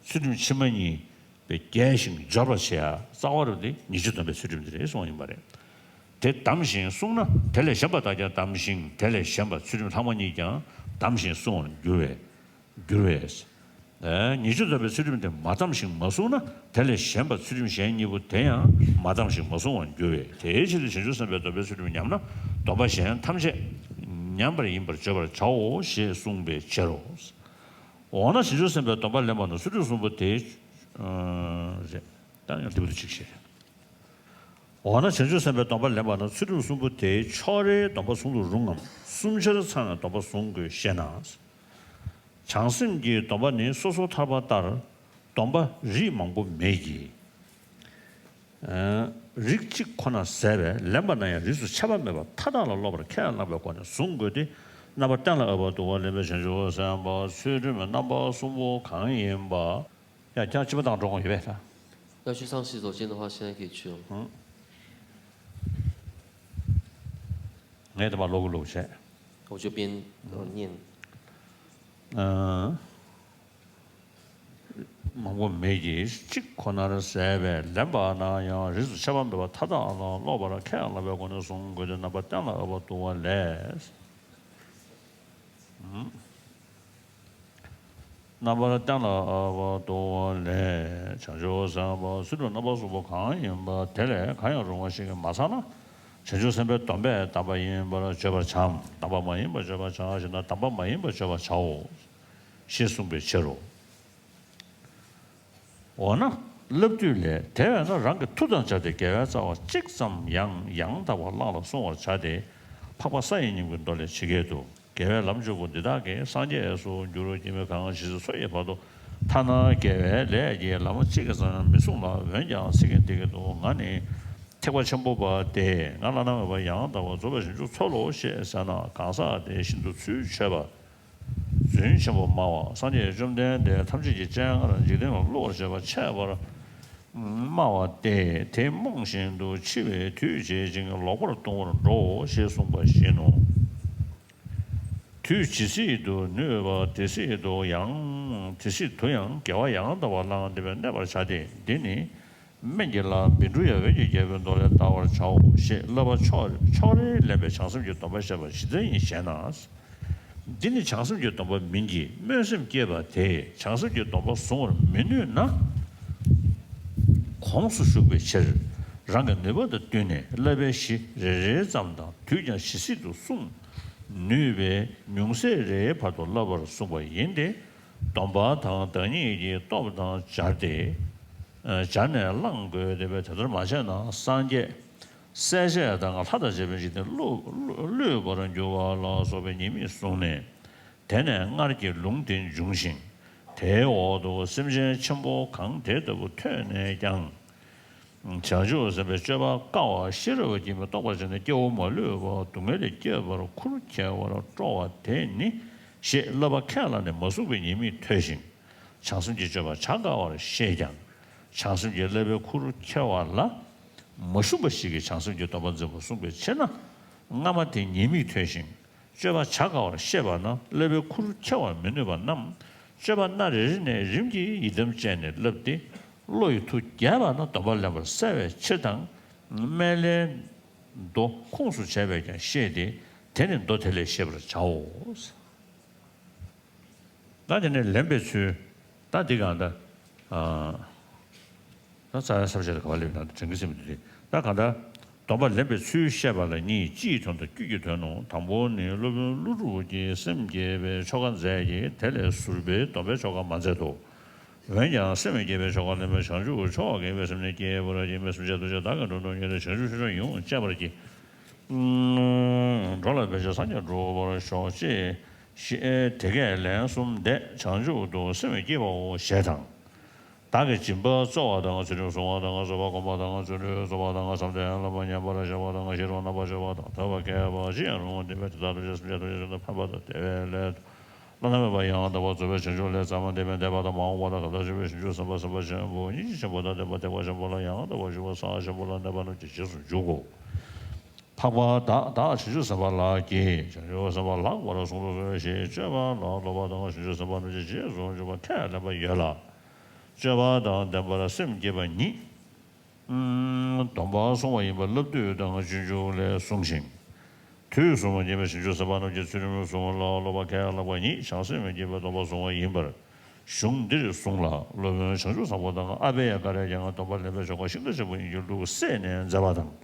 ཚུལ་ཁྲིམས་ཕྱི་མ་གཉིས་པའི་རྒྱས་ཤིང་སྦྱོར་བར་བྱེད་ཡ་རྩ་བ་རུ་དེ་ཉེས་སྤྱོད་སྡོམ་པའི་ཚུལ་ཁྲིམས་དེ་རེད་གསུངས་པ་ཡིན་པ་རེད། དེ་བསྡམས་ཤིང་བསྲུངས་ན་དེ་ལས་གཞན་པ་དག་ཀྱང་བསྡམས་ཤིང་དེ་ལས་གཞན་པ་ཚུལ་ཁྲིམས་ལྷག་མ་གཉིས་ཀྱང་བསྡམས་ཤིང་བསྲུང་བར་འགྱུར་བས། འགྱུར་བས། ཨ། ཉེས་སྤྱོད་སྡོམ་པའི་ཚུལ་ཁྲིམས་དེ་མ་བསྡམས་ཤིང་མ་བསྲུངས་ན་དེ་ལས་གཞན་པ་ཚུལ་ཁྲིམས་གཞན་གཉིས་པོ་དེ་ཡང་མ་བསྡམས་ཤིང་མ་བསྲུངས་པར་འགྱུར་བས། དེའི་ཕྱིར་བྱང་ཆུབ་སེམས་དཔའི་སྡོམ་པའི་ཚུལ་ཁྲིམས་ཉམས་ན་སྡོམ་པ་གཞན་ཐམས་ཅད་ཉམས་པ་ཡིན་པར་བརྗོད་པར་བྱའོ་ཞེས་གསུངས་པའི་ཕྱིར་རོ། འོ་ན་བྱང་ཆུབ་སེམས་དཔའི་སྡོམ་པ་ལེན་པ་ན་ཚུལ་ཁྲིམས་གསུམ་པོ་དེའི། ཨ། རེད། ད་ཡང་འདི་པོ་དེ་གཅིག་བྱས། འོ་ན་བྱང་ཆུབ་སེམས་དཔའི་སྡོམ་པ་ལེན་པ་ན་ཚུལ་ཁྲིམས་གསུམ་པོ་དེའི་ཕྱོགས་རེའི་སྡོམ་པ་བསྲུང་དུ་རུང་ངམ། གསུམ་ཆར་ཚང་བའི་སྡོམ་པ་བསྲུང་དགོས་ཤེ་ན། བྱང་སེམས་ཀྱི་སྡོམ་པ་ནི་སོ་སོ་ཐར་པ་ལྟར་སྡོམ་པ་རིགས་མང་པོ་མེད་ཀྱི། ཨ། རིགས་གཅིག་ཁོ་ན་ཟད་པས་ལེན་པ་ན་ཡང་རིས་སུ་ཆད་པ་མེད་པར་མཐའ་དག་ལ་སློབ་པར་ཁས་བླངས་པའི་སྒོ་ནས་བཟུང་དགོས་ཏེ། རྣམ་པ་གཏན་ལ་དབབ་པ་དུ་མ་ལེན་པའི་བྱང་ཆུབ་སེམས་དཔའ་ཚུལ་ཁྲིམས་རྣམ་པ་གསུམ་པོ་གང་ཡིན་པ། ཡ། ཁྱེད་རང་སྤྱི་པ་དང་འགྲོ་དགོངས་ཡོད་པས་ད། 要去上洗手间的话，现在可以去哦。 ངས་དེ་མ་ལོག་གི་ལོག་བྱས། 我这边，呃，念。 ཨ། མང་པོ་མེད་ཀྱི་གཅིག་ཁོ་ནར་ཟད་པས་ལེན་པ་ན་ཡང་རིས་སུ་ཆད་པ་མེད་པར་མཐའ་དག་ལ་སློབ་པར་ཁས་བླངས་པའི་སྒོ་ནས་བཟུང་དགོས་ཏེ། རྣམ་པ་གཏན་ལ་དབབ་པ་དུ་མ་ལས། རྣམ་པ་གཏན་ལ་དབབ་པ་དུ་མ་ལས། བྱང་ཆུབ་སེམས་དཔའ་ཚུལ་ཁྲིམས་རྣམ་པ་གསུམ་པོ་གང་ཡིན་པ་དེ་ལས་གང་ཡང་རུང་བ་ཞིག་མ་ཚང་ན། བྱང་ཆུབ་སེམས་དཔའི་སྡོམ་པས་བསྡམས་པ་ཡིན་པར་བརྗོད་པར་བྱའམ། བསྡམས་པ་མ་ཡིན་པར་བརྗོད་པར་བྱ་ཞེ་ན། བསྡམས་པ་མ་ཡིན་པར་བརྗོད་པར་བྱའོ་ཞེས་གསུངས་པའི་ཕྱིར་རོ། འོ་ན་ བསླབ་བཏུས་ལས། དེ་བས་ན་རང་གི་མཐུ་དང་སྦྱར་ཏེ་དགེ་བའི་རྩ་བ་གཅིག་ཙམ་ཡང་ཡང་དག་པར་བླངས་ལ་བསྲུང་བར་བྱ་སྟེ། འཕགས་པ་ས་ཡི་སྙིང་པོའི་མདོ་ལས་ཇི་སྐད་དུ། དགེ་བའི་ལམ་བཅུ་པོ་འདི་དག་གིས་སངས་རྒྱས་སུ་འགྱུར་གྱི་མི་གང་ཇི་སྲིད་འཚོ་ཡི་བར་དུ་ཐ་ན་དགེ་བའི་ལས་ཀྱི་ལམ་གཅིག་གི་ཙམ་ཡང་མི་བསྲུང་ལ། འོན་ཀྱང་ཚིག་རྒྱན་འདི་སྐད་དུ། ང་ནི་ཐེག་པ་ཆེན་པོ་པ་སྟེ། ང་བླ་ན་མེད་པ་ཡང་དག་པར་རྫོགས་པའི་བྱང་ཆུབ་འཚོལ་ལོ་ཞེས་ཟེར་ན། གང་ཟག་དེ་ཤིན་ཏུ་ཚུལ་འཆོས་པ། རྫུན་ཆེན་པོ་སྨྲ་བ། སངས་རྒྱས་བཅོམ་ལྡན་འདས་ཐམས་ཅད་ཀྱི་སྤྱན་སྔར་འཇིག་རྟེན་ལ་བསླུ་བར་བྱེད་པ་འཆད་པར་སྨྲ་བ་སྟེ། དེ་རྨོངས་བཞིན་དུ་འཆི་བའི་དུས་བྱེད་ཅིང་ལོག་པར་ལྟུང་བར་འགྲོའོ་ཞེས་གསུངས་པ་བཞིན་ནོ། དུས་ཇི་སྲིད་དུ་ནུས་པ་དེ་སྲིད་དུ་ཡང་དེ་སྲིད་དུ་ཡང་དགེ་བ་ཡང་དག་པར་བླངས་ཏེ་གནས་པར་བྱ་སྟེ། འདི་ནི་སྨན་གྱི་བླ་བཻ་ཌཱུརྱ་འོད་ཀྱི་རྒྱལ་པོའི་མདོ་ལས་བལྟ་བར་བྱའོ་ཞེས་བསླབ་པ་ཕྱོགས་ཕྱོགས་རེར་ལེན་པའི་བྱང་སེམས་ཀྱི་སྡོམ་པ་བཤད་པ་ཇི་ལྟར་ཡིན་ཞེ་ན། འདི་ནི་བྱང་སེམས་ཀྱི་སྡོམ་པ་མིན་གྱི། སྨོན་སེམས་བསྐྱེད་པ་དེས་བྱང་སེམས་ཀྱི་སྡོམ་པ་བཟུང་བར་མི་ནུས་ན། གོངས་སུ་ཞུགས་པའི་ཕྱིར། རང་གི་ནུས་པ་དང་བསྟུན་ནས་བསླབ་པའི་གཞི་རེ་རེ་ཙམ་དང་དུས་ཀྱང་ཇི་སྲིད་དུ་བསྲུང་ནུས་པའི་ཉུང་ཚད་རེའི་བར་དུ་བསླབ་པར་གསུངས་པ་ཡིན་ཏེ། སྡོམ་པ་དང་བདག་ཉིད་ཀྱི་སྟོབས་དང་སྦྱར་ཏེ། སྦྱར་ནས་བླང་དགོས་ཏེ། དེ་ལྟར་མ་བྱས་ན་སངས་རྒྱས་སྲས་བཅས་དང་ལྷ་དང་བཅས་པའི་འཇིག་རྟེན་བསླུ་བསླུས་པར་འགྱུར་བ་ལ་སོགས་པའི་ཉེས་དམིགས་བཟུང་ནས། དེ་ནས་སྔར་གྱི་ལུང་དེ་འབྱུང་ཞིང་། དེའི་འོག་ཏུ་སེམས་ཅན་ཆེན་པོ་གང་དེ་ལྟ་བུ་ཐོས་ནས་ཀྱང་། བྱང་ཆུབ་སེམས་དཔའི་སྤྱོད་པ་དཀའ་བ་ཤེས་རབ་ཀྱིས་མི་རྟོགས་པར་བྱས་ནས་སྐྱེ་བོ་མ་ལུས་པ་སྡུག་བསྔལ་ལས་སྐྱོབ་པར་ཁུར་ཁྱེར་བར་སྤྲོ་བ་དེ་ནི་ཞེས་བསླབ་པ་ཁས་བླངས་ནས་མ་བསྲུངས་པའི་ཉེས་དམིགས་ཐོས་ཤིང་། བྱང་སེམས་ཀྱི་སྤྱོད་པ་བྱ་དཀའ་བར་ཤེས་ཀྱང་། བྱང་སེམས་ཀྱི་བསླབ་པའི་ཁུར་ཁྱེར་བ་ལ་མ་ཞུམ་པ་ཞིག་གིས་བྱང་སེམས་ཀྱི་སྡོམ་པ་འཛིན་པར་གསུངས་པའི་ཕྱིར་ན། སྔ་མ་དེ་ཉེས་དམིགས་ཐོས་ཤིང་། སྤྱོད་པ་བྱ་དཀའ་བར་ཤེས་པ་ན་བསླབ་པའི་ཁུར་ཁྱེར་བར་མི་ནུས་པ་རྣམས། སྤྱོད་པ་སྣ་རེ་རེ་ནས་རིམ་གྱིས་ཡི་དམ་བཅས་ནས་བསླབས་ཏེ། བློ་ཡི་མཐུ་རྒྱས་པ་ན་སྡོམ་པ་ལེན་པར་གསལ་བའི་ཕྱིར་དང་། སྨན་བླའི་མདོ་ཁུངས་སུ་བྱས་པས་ཀྱང་ཤེས་ཏེ། དེ་ནི་མདོ་དེ་ལས་ཤེས་པར་བྱའོ། ད་དེ་ནས་ལེན་པའི་ཚུལ། ད་འདི་གང་ལྟར། ཨ། ད་རྩ་བའི་ས་བཅད་དུ་ག་པར་སླེབས་ན་དྲན་གྱི་སེམས་དེ་རེད། ད་གང་ལྟར། སྡོམ་པ་ལེན་པའི་ཚུལ་བཤད་པ་ལ་གཉིས། སྤྱིའི་དོན་དང་དཀྱུས་ཀྱི་དོན་ནོ། དང་པོ་ནི། སློབ་དཔོན་ཀླུ་སྒྲུབ་ཀྱིས་སེམས་བསྐྱེད་པའི་ཆོ་ག་མཛད་ཀྱི། དེ་ལས་ཟུར་པའི་སྡོམ་པའི་ཆོ་ག་མ་མཛད་དོ། འོན་ཀྱང་སེམས་བསྐྱེད་པའི་ཆོ་ག་ལེན་པས་བྱང་ཆུབ་མཆོག་དགེ་བའི་སེམས་ནི་བསྐྱེད་པར་བགྱི། སྨོན་སེམས་བསྐྱེད་དོ་ཅེས། བདག་གིས་འགྲོ་དོན་གཉེར་ཏེ། བྱང་ཆུབ་ཤེས་བྱ་ཡོངས་བསྐྱེད་པར་བགྱི། འགྲོ་ལ་ཕན་ཕྱིར་སངས་རྒྱས་འགྲུབ་པར་ཤོག་ཅེས་ཞེས་དེ་སྐད་ལན་གསུམ་བཟླས། བྱང་ཆུབ་ཏུ་སེམས་བསྐྱེད་པའོ་ཞེས་དང་། བདག་གིས་སྦྱིན་པ་སྩོལ་བ་དང་། ཚུལ་ཁྲིམས་སྲུང་བ་དང་། བཟོད་པ་སྒོམ་པ་དང་། བརྩོན་འགྲུས་རྫོགས་པ་དང་། བསམ་གཏན་ལམ་པ་ཉམས་པར་བྱ་བ་དང་། ཤེས་རབ་རྣམ་པར་སྦྱོང་བ་དང་། ཐོས་པ་མཁས་པ་ཅི་ཡང་རུང་བ། འདི་པའི་དེ་དག་ཐམས་ཅད་སེམས་ཅན་ཐམས་ཅད་ཀྱི་དོན་དུ་ཕན་པ་དང་བདེ་བའི་སླད་དུ། བླ་ན་མེད་པ་ཡང་དག་པར་རྫོགས་པའི་བྱང་ཆུབ་ལས་ཟད་མ་འདས་པའི་འདས་པ་དང་མ་འོངས་པ་དང་། གང་དག་ཆོས་པའི་བྱང་ཆུབ་སེམས་དཔའ་སེམས་དཔའ་ཆེན་པོ་སྙིང་རྗེ་ཆེན་པོ་དང་ལྡན་པ་ཐེག་པ་ཆེན་པོ་ལ་ཡང་དག་པར་ཞུགས་པ། ས་ཆེན་པོ་ལ་གནས་པ་རྣམས་ཀྱི་རྗེས་སུ་འཇུག་གོ། འཕགས་པ་བདག་བདག་བྱང་ཆུབ་སེམས་དཔའ་ལགས་ཀྱིས། བྱང་ཆུབ་སེམས་དཔའ་ལྷག་པར་གསུང་དུ་གསོལ་ཞེས་སྤྱོད་པ་ལ་སློབ་པ་དང་། བྱང་ཆུབ་སེམས་དཔའ་རྣམས་ཀྱི་རྗེས་སུ་འཇུག་པ་ཁས་ལེན་པ་ཡོད་ལ། སྤྱོད་པ་དང་ལྡན་པར་སེམས་བསྐྱེད་པ་ཉིད། སྡོམ་པ་བསྲུང་བ་ཡིན་པ་བསླབ་བཏུས་དང་སྤྱོད་འཇུག་ལས་གསུངས་ཤིང་། དུས་གསུམ་དུ་བསྐྱེད་པའི་བྱང་ཆུབ་སེམས་དཔའ་རྣམས་ཀྱི་ཚུལ་ཁྲིམས་སྲུང་བ་ལ་སློབ་པ་ཁས་བླངས་པ་ཉིད་བྱང་སེམས་བསྐྱེད་པའི་སྡོམ་པ་བསྲུང་བ་ཡིན་པར་གཞུང་འདིར་གསུངས་ལ། སློབ་དཔོན་བྱང་ཆུབ་བཟང་པོ་དང་ཨ་བེ་ཡ་ཀ་རས་ཀྱང་སྡོམ་པ་ལེན་པའི་ཆོ་ག་ཤིང་རྟ་ཆེན་པོ་ཡིན་གྱི་ལུགས་གསེས་ནས་མཛད་པ་དང་།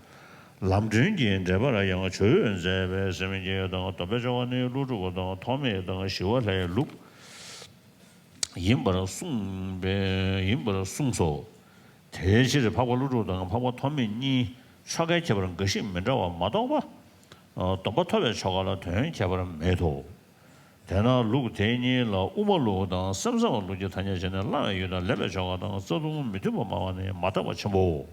ལམ་སྒྲོན་གྱི་འགྲེལ་པར་ཡང་ཇོ་བོས་མཛད་པའི་སེམས་བསྐྱེད་དང་སྡོམ་པའི་ཆོ་ག་ནི་ཀླུ་སྒྲུབ་དང་ཐོགས་མེད་དང་ཞི་བ་ལྷའི་ལུགས་ཡིན་པར་གསུངས་པས་ཡིན་པར་གསུངས་སོ། དེའི་ཕྱིར་འཕགས་པ་ཀླུ་སྒྲུབ་དང་འཕགས་པ་ཐོགས་མེད་གཉིས་ཆོ་གའི་ཁྱད་པར་འགའ་ཞིག་མི་འདྲ་བ་མ་གཏོགས་པ། སྡོམ་པ་ཐོབ་པའི་ཆོ་ག་ལ་དོན་ཁྱད་པར་མེད་དོ། དེས་ན་ལུགས་དེ་གཉིས་ལ་དབུ་མ་ལུགས་དང་སེམས་ཙམ་པ་ལུགས་ཀྱི་ཐ་སྙད་བྱས་ནས་བླང་བའི་ཡུལ་དང་ལེན་པའི་ཆོ་ག་དང་རྩ་ལྟུང་མི་མཐུན་པ་སྨྲ་བ་ནི་མ་དག་པ་ཆེན་པོའོ།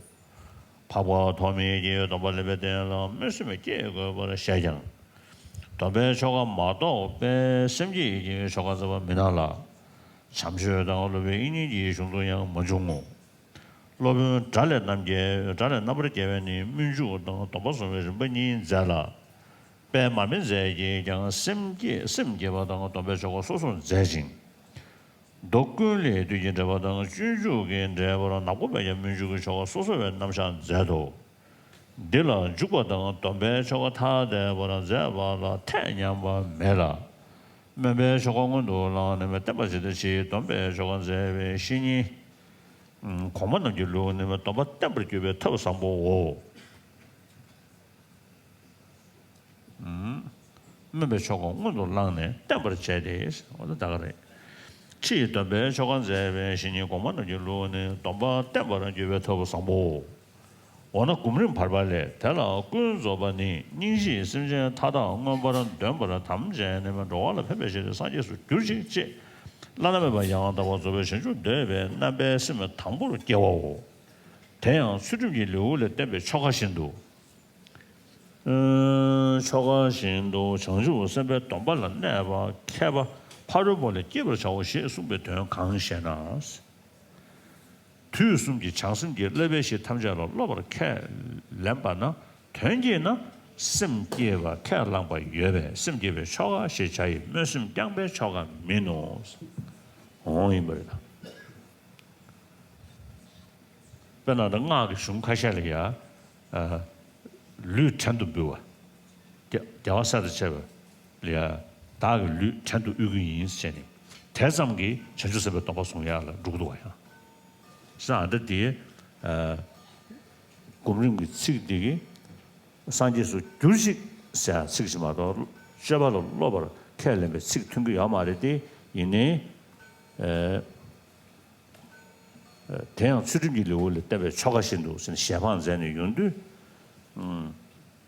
འཕགས་པ་ཐོགས་མེད་ཀྱིས་སྡོམ་པ་ལེན་པའི་རྟེན་ལ་སྨོན་སེམས་བསྐྱེད་དགོས་པར་བཤད་ཀྱང་། སྡོམ་པའི་ཆོ་ག་མ་གཏོགས་པའི་སེམས་བསྐྱེད་ཀྱི་ཆོ་ག་མཛད་པ་མི་སྣང་ལ། བྱམས་ཆོས་དང་སློབ་དཔོན་དབྱིག་གཉེན་གྱི་གཞུང་དུ་ཡང་མ་འབྱུང་ངོ་། སློབ་དཔོན་དགྲ་ལས་རྣམ་རྒྱལ་དགྲ་ལས་རྣམ་པར་རྒྱལ་བས་ནི་སྨོན་འཇུག་དང་སྡོམ་པ་བཟུང་བའི་རིམ་པ་གཉིས་མཛད་ལ། དཔལ་མར་མེ་མཛད་ཀྱིས་ཀྱང་སེམས་བསྐྱེད་སེམས་བསྐྱེད་པ་དང་སྡོམ་པའི་ཆོ་ག་སོ་སོར་མཛད་ཅིང་། མདོ་ཀུན་ལས་བཏུས་ཀྱི་འགྲེལ་པ་དང་སྤྱོད་འཇུག་གི་འགྲེལ་པར་ནག་པོ་པས་ཀྱང་སྨོན་འཇུག་གི་ཆོ་ག་སོ་སོ་བའི་རྣམ་གཞག་མཛད་དོ། འདི་ལ་འཇུག་པ་དང་སྡོམ་པའི་ཆོ་ག་ཐ་དད་པར་མཛད་པ་ལ་ཐད་སྙམ་པ་མེད་ལ། སྨོན་པའི་ཆོ་ག་སྔོན་དུ་བླངས་ནས་བསྟན་པར་བྱེད་དེ་ཕྱིའི་སྡོམ་པའི་ཆོ་ག་མཛད་པའི་བཤེས་གཉེན་གོང་མ་རྣམས་ཀྱི་ལུགས་ནི་སྡོམ་པ་བརྟན་པར་གྱུར་པའི་ཐབས་བཟང་པོའོ། སྨོན་པའི་ཆོ་ག་སྔོན་དུ་བླངས་ནས་བརྟན་པར་བྱས་ཏེ། འོ་ད་ད་ག་རེད། ཕྱིས་སྡོམ་པའི་ཆོ་ག་མཛད་པའི་བཤེས་གཉེན་གོང་མ་རྣམས་ཀྱི་ལུགས་ནི། སྡོམ་པ་བརྟན་པར་འགྱུར་བའི་ཐབས་བཟང་པོའོ། འོ་ན་སྒོམ་རིམ་བར་པ་ལས། དེ་ལ་ཀུན་རྫོབ་པ་ནི་སྙིང་རྗེས་སེམས་ཅན་མཐའ་དག་མངོན་པར་འདོན་པར་དམ་བཅས་ནས་འགྲོ་བ་ལ་ཕན་པའི་ཕྱིར་སངས་རྒྱས་སུ་གྱུར་ཅིག་ཅེས་བླ་ན་མེད་པ་ཡང་དག་པར་རྫོགས་པའི་བྱང་ཆུབ་འདོད་པའི་རྣམ་པའི་སེམས་དང་པོར་སྐྱེ་བའོ། དེ་ཡང་ཚུལ་ཁྲིམས་ཀྱི་ལེའུ་ལས་བསྟན་པའི་ཆོ་ག་བཞིན་དུ། ཆོ་ག་བཞིན་དུ་བྱང་ཆུབ་སེམས་དཔའི་སྡོམ་པ་ལ་གནས་པ་མཁས་པ་ཕ་རོལ་པོ་ལས་སྐྱེས་པར་བྱའོ་ཞེས་གསུངས་པའི་དོན་གང་ཞེ་ན། དུས་གསུམ་གྱི་བྱང་སེམས་ཀྱིས་བསླབ་པའི་གཞི་ཐམས་ཅད་ལ་སློབ་པར་ཁས་ལེན་པ་ན་དོན་གྱིས་ན་སེམས་བསྐྱེད་པ་ཁས་བླངས་པ་ཡོད་པས་སེམས་བསྐྱེད་པའི་ཆོ་ག་ཞེས་བྱ་ཡི་སྨོན་སེམས་བསྐྱང་པའི་ཆོ་ག་མིན་ནོ། འོང་ཡིན་པ་རེད། དཔེར་ན་ད་སྔགས་ཀྱི་གཞུང་ཁ་ཤས་ལ་ཡ། ལུས་བྲན་དུ་འབུལ་བ། རྒྱལ་བ་སྲས་དང་བཅས་པ་ལ་ཡ། བདག་གི་ལུས་བྲན་དུ་དབུལ་གྱི་ཡིན་ཟེར་ནས། དེ་ཙམ་གྱིས་བྱང་ཆུབ་སེམས་དཔའི་སྡོམ་པ་བཟུང་ཡག་ལ་འགྲོ་གི་འདུག་བ་ཡང་། ས་ཨ་ད་དེ། སྒོམ་རིམ་གྱི་ཚིག་འདི་གིས། སངས་རྒྱས་སུ་གྱུར་ཅིག་ཟེར་ཚིག་ཞིག་མ་གཏོགས་སྤྱོད་པ་ལ་སློབ་པར་ཁས་ལེན་པའི་ཚིག་ཐོན་གྱི་ཡོད་མ་རེད་དེ། ཡིན་ནའི། དེ་ཡང་ཚུལ་ཁྲིམས་ཀྱི་ལེའུ་ལས་བསྟན་པའི་ཆོ་ག་བཞིན་དུ་ཟེར་ནས་ཞལ་འཕངས་མཛད་ནས་ཡོང་དུས།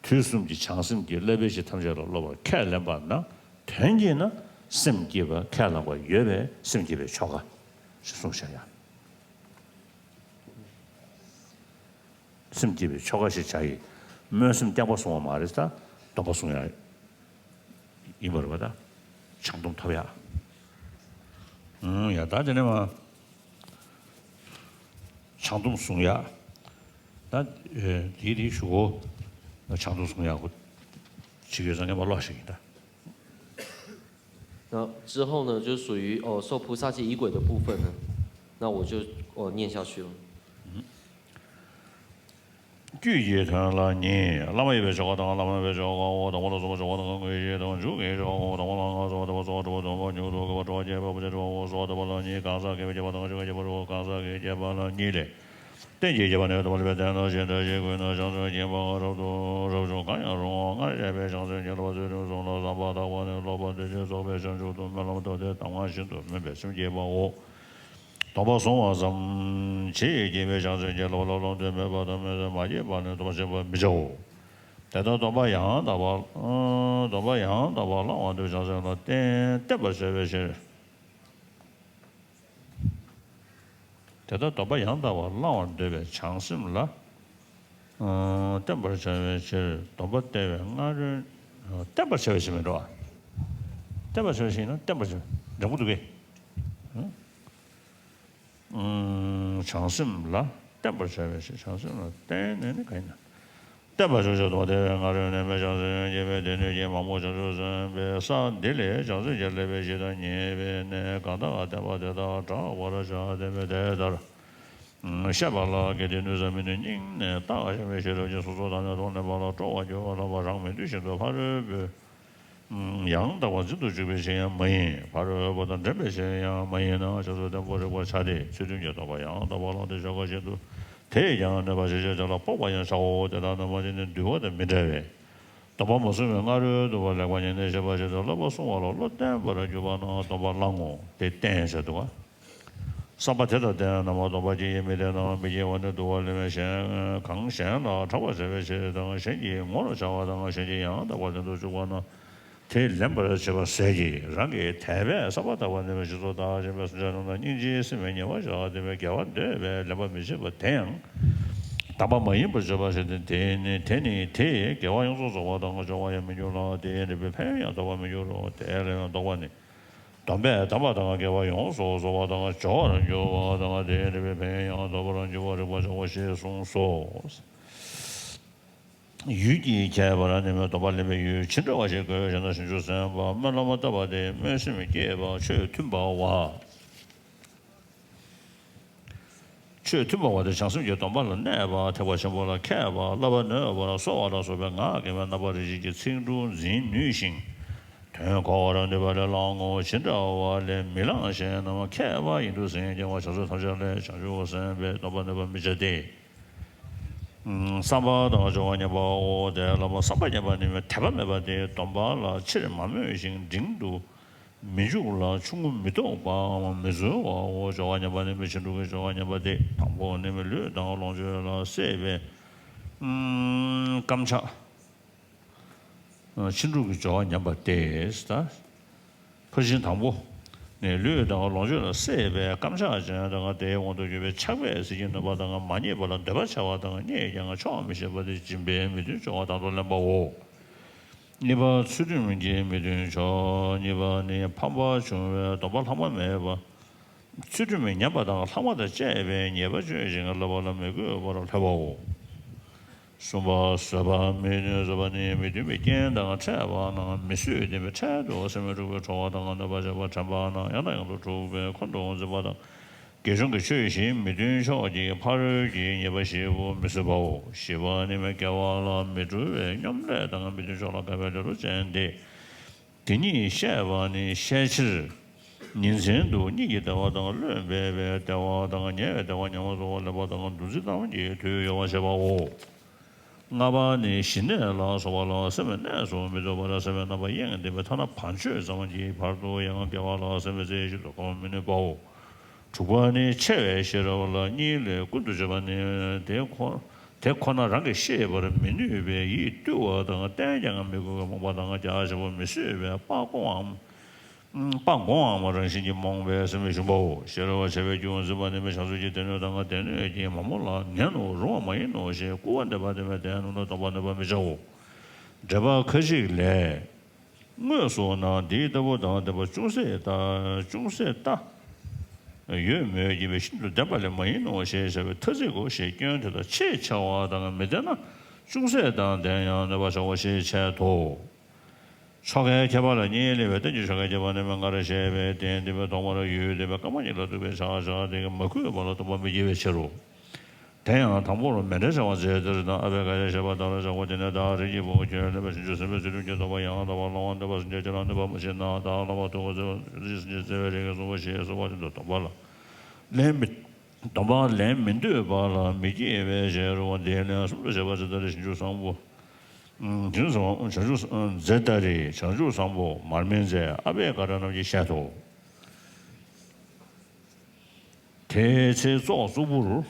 དུས་གསུམ་གྱི་བྱང་སེམས་ཀྱིས་བསླབ་པའི་གཞི་ཐམས་ཅད་ལ་སློབ་པར་ཁས་ལེན་པ་ན་དོན་གྱིས་ན་སེམས་བསྐྱེད་པ་ཁས་བླངས་པ་ཡོད་པས་སེམས་བསྐྱེད་པའི་ཆོ་ག་ཞེས་གསུངས་བཞག་ཡ། སེམས་བསྐྱེད་པའི་ཆོ་ག་ཞེས་བྱ་ཡི་སྨོན་སེམས་བསྐྱང་པ་བཟུང་བ་མ་རེད་ད། སྡོམ་པ་བཟུང་ཡ་ཡིན་པ་རེད་པ་ད། བྱང་སྡོམ་ཐོབ་ཡ། ཨང་ཡ་ད་དེ་ནས་མ། བྱང་སྡོམ་བཟུང་ཡ། ད་དེའི་རིགས་ཞུ་གོ། བྱང་སྡོམ་བཟུང་ཡ་གོ། ཅིག་ཡོད་ཙང་ངས་མ་ཀློག་ཞིག་ཡིན་ད། 那之后呢，就属于哦受菩萨戒仪轨的部分呢，那我就哦念下去了。 རྒྱུད་ཀྱི་དོན་ལ་གཉིས། བླ་མ་ཡི་བའི་ཆོ་ག་དང་བླ་མ་མེད་པའི་ཆོ་གའོ། དང་པོ་ལ་སོགས་པ་ཆོ་ག་དང་དངོས་གཞི་དང་མཇུག་གི་ཆོ་གའོ། དང་པོ་ལ་ལྔ་སོགས་པ་ཐེག་པ་སོགས་པ་གྲུབ་པ་སྡོམ་པ་མྱུར་དུ་སྐྱེ་བ་སྤྲོ་བ་བསྐྱེད་པ་སྤུ་ཅན་གྲུབ་པའོ། སོགས་ཐེག་པ་ལ་གཉིས། གང་ཟག་སྐྱེ་བའི་སྐྱེ་བ་དང་ཆོ་གའི་སྐྱེ་བ་རུ་གང་ཟག་གི་སྐྱེ་བ་ལ་གཉིས་ལས། རྟེན་གྱི་སྐྱེ་བ་ནི་དང་པོ་ལ་བསྟན་ན་ཞེས་བཀྲ་ཤིས་ཀུན་ཏུ་བྱང་སེམས་ཀྱི་དགེ་བ་རབ་ཏུ་རབ་བྱུང་གང་ཡང་རུང་བ་སྔར་བཤད་པའི་བྱང་སེམས་ཀྱི་བསླབ་པ་ཚུལ་ཁྲིམས་གསུམ་ལ་བསམ་པ་དག་པ་ནི་སློབ་པ་དེ་ཕྱིར་རྫོགས་པའི་བྱང་ཆུབ་ཏུ་སྨོན་ལམ་བཏབ་སྟེ་དམ་བཅའ་བཞིན་དུ་སྨོན་པའི་སེམས་བསྐྱེད་པའོ། སྡོམ་པ་བཟུང་བ་ཙམ་གྱིས་སྐྱེས་པའི་བྱང་སེམས་ཀྱི་བསླབ་པ་ལ་ལུང་དོན་མེད་པ་དང་མོས་པ་མ་སྐྱེས་པ་ནི་སྡོམ་པ་བྱེད་པར་མི་བྱའོ། དེ་ལྟར་སྡོམ་པ་ཡང་དག་པ། སྡོམ་པ་ཡང་དག་པར་བླང་བར་འདོད་པའི་བྱང་སེམས་ལ་བརྟེན་བརྟན་པར་བྱ་བའི་ཕྱིར། དེ་ལྟར་སྡོམ་པ་ཡང་དག་པར་བླང་བར་འདོད་པའི་བྱང་སེམས་ལ། བརྟན་པར་བྱ་བའི་ཕྱིར་སྡོམ་པ་བསྟན་པའི་སྔ་རོལ། བརྟན་པར་བྱ་བའི་ཕྱིར་མིན་འགྲོ། བརྟན་པར་བྱ་བའི་ཕྱིར་ཡིན་ན་བརྟན་པར་བྱ་བའི་འགྲེང་བུ་འདུག་གས། བྱང་སེམས་ལ་བརྟན་པར་བྱ་བའི་ཕྱིར་བྱང་སེམས་ལ་བརྟེན་ནས་ནི་གང་ཡིན་ན། བརྟན་པར་བྱ་བའི་ཕྱིར་སྡོམ་པ་བསྟན་པའི་སྔ་རོལ་ནས་སྨོན་བྱང་སེམས་སྐྱེས་པའི་སྡེ་སྣོད་ཀྱི་མ་རྨོས་བྱང་ཆུབ་སེམས་དཔའི་ས་འདི་ལས་བྱང་སེམས་ཀྱི་བསླབ་པའི་གཞི་དང་ཉེ་བའི་གནས་གང་དག་བསྟན་པ་དེ་དག་བསྒྲག་པར་བྱ་སྟེ་མོད། དེ་ལྟར་བཤད་པ་ལ་གལ་ཏེ་ནུས་ས་མི་ནུས་སྙིང་ནས་བརྟག་ཤེས་པའི་ཤེས་རབ་ཀྱིས་སོ་སོ་དང་ནི་མཐོང་ལེན་པ་ལ་སྤྲོ་བར་འགྱུར་བ་ལ་བ་རང་མི་འདོད་བཞིན་དུ་ཕ་རོལ་པོའི་ཡང་དག་པར་འཛིན་དུ་བཅུག་པའི་ཕྱིར་ཡང་མ་ཡིན། ཕ་རོལ་པོ་དང་འགྲན་པའི་ཕྱིར་ཡང་མ་ཡིན་ན་བྱང་ཆུབ་བརྟན་པོར་རིག་པར་བྱ་སྟེ་ཚུལ་ཁྲིམས་ཀྱི་སྡོམ་པ་ཡང་དག་པར་བླངས་ཏེ་ཆོ་ག་བཞིན་དུ་དེས་ཀྱང་གནོད་པ་ཞི་བྱེད་ཅན་ལ་ཕོག་པར་ཡང་བྱའོ། དེ་ལྟར་གནོད་པ་ཞི་ནི་འདུལ་བ་དང་མི་འབྲལ་བས། སྡོམ་པ་མ་བཟུང་བའི་སྔ་རོལ་དུ་བ་ལེགས་པར་ཉམས་ནས་ཤེས་པར་བྱེད་དུ་བསླབ་པ་བསྲུང་བ་ལ་བློ་བརྟན་པར་གྱུར་པ་ན་སྡོམ་པ་བླང་ངོ་། དེ་བརྟན་ཟེར་འདུག་ག། བསམ་པ་དེ་དང་ལྡན་ན་མ་སྡོམ་པ་ཅི་ཡིན་མི་བརྟན་ནའང་མི་སྐྱེ་བ་ནི་འདུལ་བ་ལས་མེད། གཞན་གང་གཞན་ལ་གྲགས་པར་བྱ་བའི་ཕྱིར་དང་གཞན་གྱི་ངོར་བྱ་བ་དང་གཞན་གྱི་ཡང་དག་པར་དོན་དུ་བཅུག་པ་ན་དེ་ལེན་པར་བྱེད་པ་ཟད་ཀྱི་རང་གི་དད་པས་བསམ་པ་དག་པ་ནི་སྦྱིན་སོགས་དག་ཅེས་པའི་སེམས་ཅན་རྣམས་ལ་སྙིང་རྗེའི་སེམས་ཉེ་བར་བཞག་སྟེ་དགེ་བ་འདོད་པས་ལེན་པར་མི་བྱེད་པ་དེ་ཡང་དམ་པ་མ་ཡིན་པར་བརྗོད་པར་བྱ་སྟེ་དེ་ནི་དེ་ནི་དེས་དགེ་བ་ཡོངས་སུ་རྫོགས་པ་དང་འཇོམས་པར་ཡང་མི་འགྱུར་ལ་དེས་འདོད་པའི་ཕན་ཡོན་ཡང་ཐོབ་པར་མི་འགྱུར་རོ། དེ་ལས་ཡང་ལྡོག་པ་ནི། སྡོམ་པས་དམ་པ་དང་དགེ་བ་ཡོངས་སུ་རྫོགས་པ་དང་སྦྱོར་བར་འགྱུར་བ་དང་དེའི་འབྲས་བུའི་ཕན་ཡོན་ཡང་ཐོབ་པར་འགྱུར་བར་རིག་པར་བྱའོ་ཞེས་གསུངས་སོ། ཡུལ་གྱི་ཁྱད་པར་ནི་སྡོམ་པ་ལེན་པའི་ཡུལ་ཇི་འདྲ་བ་ཞིག་དགོས་ཞེ་ན་བྱང་ཆུབ་སེམས་དཔའ་སྨོན་ལམ་བཏབ་པ་དེ་སྨོན་སེམས་བསྐྱེད་པ་ཆོས་མཐུན་པ་བ། ཆོས་མཐུན་པ་བ་དེ་བྱང་སེམས་ཀྱི་སྡོམ་པ་ལ་གནས་པ་ཐེག་པ་ཆེན་པོ་ལ་མཁས་པ་བསླབ་པ་ནོད་པར་གསོལ་བ་ལ་སོགས་པའི་ངག་གི་མེ་རྣམ་པར་རིག་བྱེད་ཀྱི་ཚིག་འབྲུ་འཛིན་ནུས་ཤིང་། དོན་གོ་བར་ནུས་པ་ལས་བླང་ངོ་། ཇི་འདྲ་བ་ལས་མི་བླང་ཞེ་ན་མཁས་པ་ཡིན་དུ་ཟིན་ཀྱང་བྱང་སེམས་ཐམས་ཅད་ལས་བྱང་ཆུབ་སེམས་དཔའི་སྡོམ་པ་ནོད་པར་མི་བྱ་སྟེ། བསམ་པ་དང་སྦྱོར་བ་ཉམས་པའོ། དེ་ལ་བསམ་པ་ཉམས་པ་ནི་དད་པ་མེད་པ་སྟེ་སྡོམ་པ་ལ་ཆེར་མ་མོས་ཤིང་འབྲིང་དུ། མི་འཇུག་ལ་ཆུང་ངུ་མི་རྟོགས་པའམ་མི་འཛོལ་བའོ། སྦྱོར་བ་ཉམས་པ་ནི་མི་ཕྱིན་དྲུག་གི་སྦྱོར་བ་ཉམས་པ་སྟེ། དང་པོ་ནི་མི་ལུས་དང་ལོངས་སྤྱོད་ལ་སྲེད་པའི་ཨམ་རྐྱེན་ཆགས། ཕྱིན་དྲུག་གི་སྦྱོར་བ་ཉམས་པ་སྟེ། ད་ཕར་ཕྱིན་དང་པོ་ནི་ལུས་དང་ལོངས་སྤྱོད་ལ་སྲེད་པའི་རྐྱེན་ཆགས་ཅན་དང་དེའི་དབང་དུ་གྱུར་པའི་ཆགས་པས་ཟིལ་གྱིས་གནོན་པ་དང་མ་རྙེད་པ་ལ་འདོད་པ་ཆེ་བ་དང་རྙེད་ཀྱང་ཆོག་མི་ཤེས་པ་དེ་སྦྱིན་པའི་མི་མཐུན་ཕྱོགས་དང་དུ་ལེན་པའོ། གཉིས་པ་ཚུལ་ཁྲིམས་ཀྱི་མི་མཐུན་ཕྱོགས། གཉིས་པ་ནི་ཕམ་པ་བྱུང་བའི་སྡོམ་པ་ལྷག་མ་མེད་པ། ཚུལ་ཁྲིམས་ཉམས་པ་དང་ལྷག་མ་དང་བཅས་པའི་ཉེས་པ་སྤྱོད་ཅིང་བསླབ་པ་ལ་མི་གུས་པར་སླེབས་པའོ། གསུམ་པ་བཟོད་པ་མི་མཐུན། བཟོད་པ་ནི་མི་མཐུན་པའི་རྐྱེན་དང་ཕྲད་པ་རྣམས་མི་བཟོད་བསྟན་པའི་ཕྲལ་དུ་སེམས་མི་འཁྲུགས་པའི་ཁྲོ་བ་དང་གནོད་པ་བྱེད་པ་དྲན་པ་རྣམས་ཡང་དང་ཡང་དུ་འཁྲུགས་པའི་ཁོང་དུ་འཛིན་པ་དང་། དགེ་སྦྱོང་གི་ཆོས་བཞིན་མི་མཐུན་ཕྱོགས་ཀྱི་ཕ་རོལ་གྱི་ཉེས་པ་བཞི་པོ་མི་བཟོད་པའོ། བཞི་པ་ནི་མི་དགེ་བ་ལ་མི་སྤྲོ་བའི་སྙོམ་ལས་དང་མི་མཐུན་ཕྱོགས་ལ་དགའ་བའི་ལེ་ལོ་ཅན་ཏེ། དེ་ཉིད་བཤད་པ་ནི་བཤད་ཕྱིར། ཉིན་མཚན་དུ་གཉིད་ཀྱི་བདེ་བ་དང་བློས་འབད་པའི་བདེ་བ་དང་ཉལ་བའི་བདེ་བ་ཉམས་སུ་བླང་བ་དང་འདུ་འཛི་ལྟ་བ་གཉིས་དུས་ཡོལ་བར་བྱེད་པའོ། ལྔ་པ་ནི་ཞི་གནས་ལ་སོགས་པ་ལ་སེམས་པའི་གནས་སུ་མི་འདོད་པར་སེམས་པའི་རྣམ་པ་གཡེང་བསྡད་པས་ཐ་ན་བར་ཆད་ཙམ་གྱི་བར་དུ་ཡང་དགེ་བ་ལ་སེམས་པའི་རྩེ་གཅིག་ཏུ་གོམས་མི་ནུས་པའོ། དྲུག་པ་ནི་འཆལ་བའི་ཤེས་རབ་ལ་གཉིད་ལས་ཀུན་ཏུ་སྤྱོད་པ་ནི་དེ་ཁོ་དེ་ཁོ་ན་རང་གིས་ཤེས་པར་མི་ནུས་པས་ཡིད་བཏུལ་བ་དང་བསྟན་ཀྱང་མི་གུས་པའི་རྨོངས་པ་དང་རྒྱ་ཆེན་པོ་མི་བཟོད་པའི་དཔའ་བཀོ་བའམ། དཔའ་མགོ་འམ་རང་བཞིན་གྱིས་རྨོངས་པའི་སེམས་ཞུམ་པའོ། ཤེས་རབ་བྱ་བའི་རྒྱུ་འཛིན་པ་ནི་མི་བྱང་ཆུབ་ཀྱི་སྡེ་སྣོད་དང་སྡེ་སྣོད་ཀྱི་མ་མོ་ལ་ངན་ནོ་རུང་བ་མ་ཡིན་ནོ་ཞེས་སྐུར་བ་འདེབས་པ་དེ་མེད་དེ་རྣམ་སྣང་སྟོང་པ་གནོད་པ་མི་བྱའོ། འགྲེལ་པ་ཁ་ཅིག་ལས། དངོས་སུ་ན་འདི་ལྟ་བུ་དང་ལྡན་པ་ཅུང་ཟད་ལྟ། ཅུང་ཟད་ལྟ། ཡོད་མོད་ཀྱི་བས་ཤིན་ཏུ་ལྡན་པ་ལས་མ་ཡིན་ནོ་ཞེས་བྱ་བའི་ཐ་ཚིག་གོ་ཞེས་སྐྱོན་དེ་དག་ཆེས་ཆེ་བ་དང་མི་ལྡན་ན་ཅུང་ཟད་དང་ལྡན་ཡང་གནོད་པ་བྱའོ་ཞེས་འཆད་དོ། ཕྱོགས་འགལ་ཁྱད་པར་ལ་གཉིས་སླེབས་པའི་རྟེན་གྱི་ཕྱོགས་འགལ་ཁྱད་པར་ནི་མི་འགལ་ཞེས་པའི་རྟེན་འདི་པའི་ཐོག་མར་ཡུལ་འདི་པའི་སྐར་མ་གཉིས་ལ་ཐུག་པའི་ཕྱག་བྱ་དེ་གི་མ་གུས་པ་ལ་སྡོམ་པ་མི་དགེ་བའི་ཕྱིར་རོ། དེ་ཡང་དང་པོར་མེ་འདྲ་བྱ་བ་མཛད་དེར་དང་ཨ་བའི་ག་ཡ་ཞེས་པ་དག་ལ་བྱ་བ་དེ་ནི་བདག་རིགས་ཀྱི་བུ་ཁྱོད་ལེན་པ་བྱང་ཆུབ་སེམས་དཔའི་ཚུལ་ཁྲིམས་ཀྱི་སྡོམ་པ་ཡང་དག་པར་བླང་བ་འདོད་པ་སེམས་ཅན་ཁྱེད་ལ་གནོད་པ་མ་བྱེད་ན་བདག་བླང་བ་ཐུབ་པ་བརྩེ་བ་བརྩེ་བའི་རིགས་ཀྱི་བཟུང་བ་ཞེས་གསུངས་པ་བཞིན་དུ་སྡོམ་པ་ལ་ལན་མི་སྡོམ་པ་ལན་མི་འདོད་པ་ལ་མི་སྐྱེ་བའི་ཕྱིར་རོ། འདིའི་ལན་གསུམ་དུ་བྱས་པ་ཇི་ལྟར་བཞིན་དུ་བཟང་པོ། བྱང་ཆུབ་བྱང་ཆུབ་མཛད་ལྟར་བྱང་ཆུབ་བཟང་པོ་མར་མེ་མཛད་ཨ་བས་ག་ར་རྣམས་ཀྱིས་བཤད་དོ། དེའི་ཚེ་ཙོག་གཙུག་ཕུར།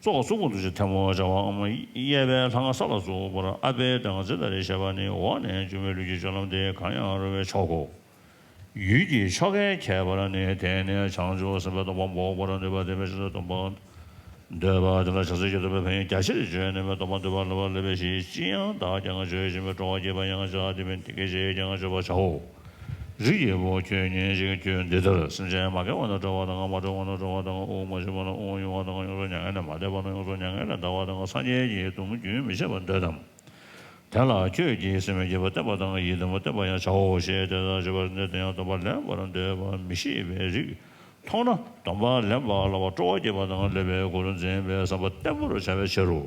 ཙོག་གཙུག་ཕུར་དུ་ཆུ་ཐལ་མོ་སྦྱར་བའམ་གཡས་པའི་ལྷ་ང་ས་ལ་བཙུགས་པར་ཨ་བས་དང་མཛད་ལྟར་བཤད་པ་ནི་འོག་ནས་འབྱུང་བའི་ལུས་ཀྱི་སྤྱོད་ལམ་དེ་གང་ཡང་རུང་བའི་ཕྱོགས་གོ། ཡུལ་གྱི་ཕྱོགས་འགལ་ཁྱད་པར་ནི་དེ་ནས་བྱང་ཆུབ་སེམས་དཔའི་སྡོམ་པ་འབོགས་པར་ནུས་པ་དེ་མེད་ཕྱིར་སྡོམ་པ་འདོད་པ་དེ་ལ་བྱང་སེམས་ཀྱི་སྡོམ་པའི་ཕན་ཡོན་རྒྱ་ཆེར་བརྗོད་ནུས་པའི་སྡོམ་པ་འདོད་པ་སློབ་པ་སློབ་པའི་གཞི་ཅི་ཡང་བདག་ཀྱང་བརྗོད་བཞིན་པའི་སྤྲོ་བ་སྐྱེས་པ་ཡང་བྱ་སྟེ་མིན་དེ་སྐད་ཅེས་ཀྱང་བརྗོད་པར་བྱའོ། རིགས་ཀྱི་བུ་ཁྱོད་ཉོན་ཅིག་ཁྱོད་འདི་ལྟར་སེམས་ཅན་མ་སྐྱེ་བ་ན་སྐྲག་པ་དང་མ་འཁྲུགས་པ་ན་སྤྲོ་བ་དང་དབུགས་མ་ཆད་པ་ན་དབུགས་དབྱུང་བ་དང་ཡོངས་སུ་མྱ་ངན་ལས་མ་འདས་པ་ན་ཡོངས་སུ་མྱ་ངན་ལས་འདའ་བ་དང་སངས་རྒྱས་ཀྱི་གདུང་རྒྱུན་མི་འཆད་པར་འདོད་དམ། དེ་ལ་ཁྱོད་ཀྱིས་སེམས་མི་བསྐྱེད་པར་བསྟེན་པ་དང་ཡིད་བརྟན་པར་བསྟེན་པ་ཡང་བྱའོ་ཞེས་དེ་ལྟར་བརྗོད་པ་འདི་དེ་ཡང་སྡོམ་པ་ལེན་པར་འདོད་པ་མི་ཤེས་པའི་རིགས་མཐོང་ན་སྡོམ་པ་ལེན་པ་ལ་སྤྲོ་བ་སྐྱེས་པ་དང་སློབ་པའི་སྒོ་རུ་འཛིན་པའི་བསམ་པ་བརྟན་པོར་བྱ་བའི་ཕྱིར་རོ།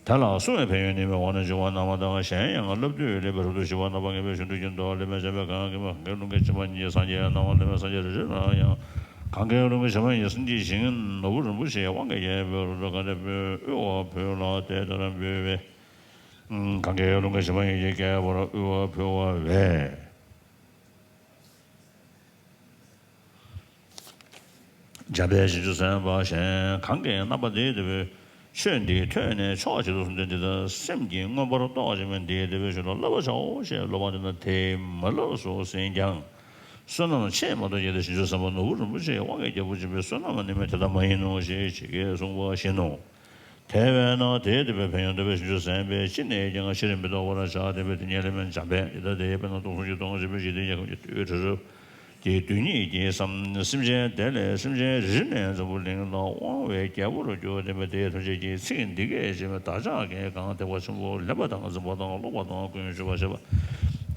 དེ་ལ་བསྲུང་བའི་ཕན་ཡོན་ནི་མི་འོག་ནས་འབྱུང་བ་རྣམས་དང་གཞན་ཡང་བསླབ་དུས་ལེགས་པའི་རབ་ཏུ་ཞི་བ་རྣམ་པར་ངེས་པའི་ཞུ་འདོད་ཀྱི་མདོ་ལས་མི་འཇམ་པའི་གང་གིས་མི་གང་གཱའི་ཀླུང་གི་བྱེ་མ་སྙེད་སངས་རྒྱས་རྣམས་ལས་མི་སངས་རྒྱས་རེ་རེ་ལ་ཡང་གང་གཱའི་ཀླུང་གི་བྱེ་མ་སྙེད་སེམས་ཀྱི་ཞིང་ནོར་བུ་རིན་པོ་ཆེའི་དབང་གིས་རྒྱས་པའི་རབ་ཏུ་གང་འདྲ་བོས་དབུལ་བ་བོས་ལ་དེ་ལྟར་འབུལ་བས། གང་གཱའི་ཀླུང་གི་བྱེ་མ་སྙེད་ཀྱིས་རྒྱས་པར་དབུལ་བ་ཕུལ་བ་བས། འཇམ་དཔལ་བྱང་ཆུབ་སེམས་དཔའ་གཞན་གང་གིས་རྣམ་པ་འདི་ལྟ་བུའི་ཆོས་འདི་ཐོས་ནས་ཆོག་བྱེད་དུ་གསུངས་ཏེ་འདི་ལྟར་སེམས་ཀྱིས་མངོན་པར་རྟོགས་བྱེད་མིན་འདི་ལྟ་བུའི་ཆོས་ལ་བསླབ་པར་བྱའོ་ཞེས་སློབ་པ་འདི་ན་དེས་མི་སླབ་སུ་ཟིན་ཀྱང་། བསོད་ནམས་ཆེས་མ་གཏོགས་ཀྱི་དེ་བྱང་ཆུབ་སེམས་དཔའ་ནོར་བུ་རིན་པོ་ཆེའི་དབང་གིས་རྒྱལ་པོ་སྦྱིན་པའི་བསོད་ནམས་ནི་མེད་དེ་ལྟ་མ་ཡིན་ནོ་ཞེས་ཇི་སྐད་གསུངས་པ་བཞིན་ནོ། དེ་བས་ན་དེ་ལྟ་བུའི་ཕན་ཡོན་འདོད་པའི་བྱང་ཆུབ་སེམས་དཔས་ཅི་ནས་ཀྱང་ཕྱིར་མི་ལྡོག་པར་བྱ་སྟེ་བས་དེ་ཉིད་ལས་མིན་འཇམ་དཔལ་ཡི་དྭགས་དེ་དཔེར་ན་སྟོང་གསུམ་གྱི་སྟོང་ཆེན་པོའི་འཇིག་རྟེན་གྱི་ཁམས་ཀྱི་རྡུལ་བྲལ་རབ་ཀྱི་རྡུལ་སྙེད་ཀྱི་སེམས་ཅན་དེ་ལས་སེམས་ཅན་རེ་རེ་ནས་འཛམ་བུ་གླིང་ལ་དབང་བའི་རྒྱལ་པོར་གྱུར་ཏེ་བས་དེ་ཐམས་ཅད་ཀྱིས་ཚིག་འདི་སྐད་ཅེས་པའི་བདག་ཅག་གིས་གང་དད་པ་ཆེན་པོ་ལེགས་པ་དང་འཛིན་པ་དང་ཀློག་པ་དང་ཀུན་སྤྱོད་པར་བྱེད་པ་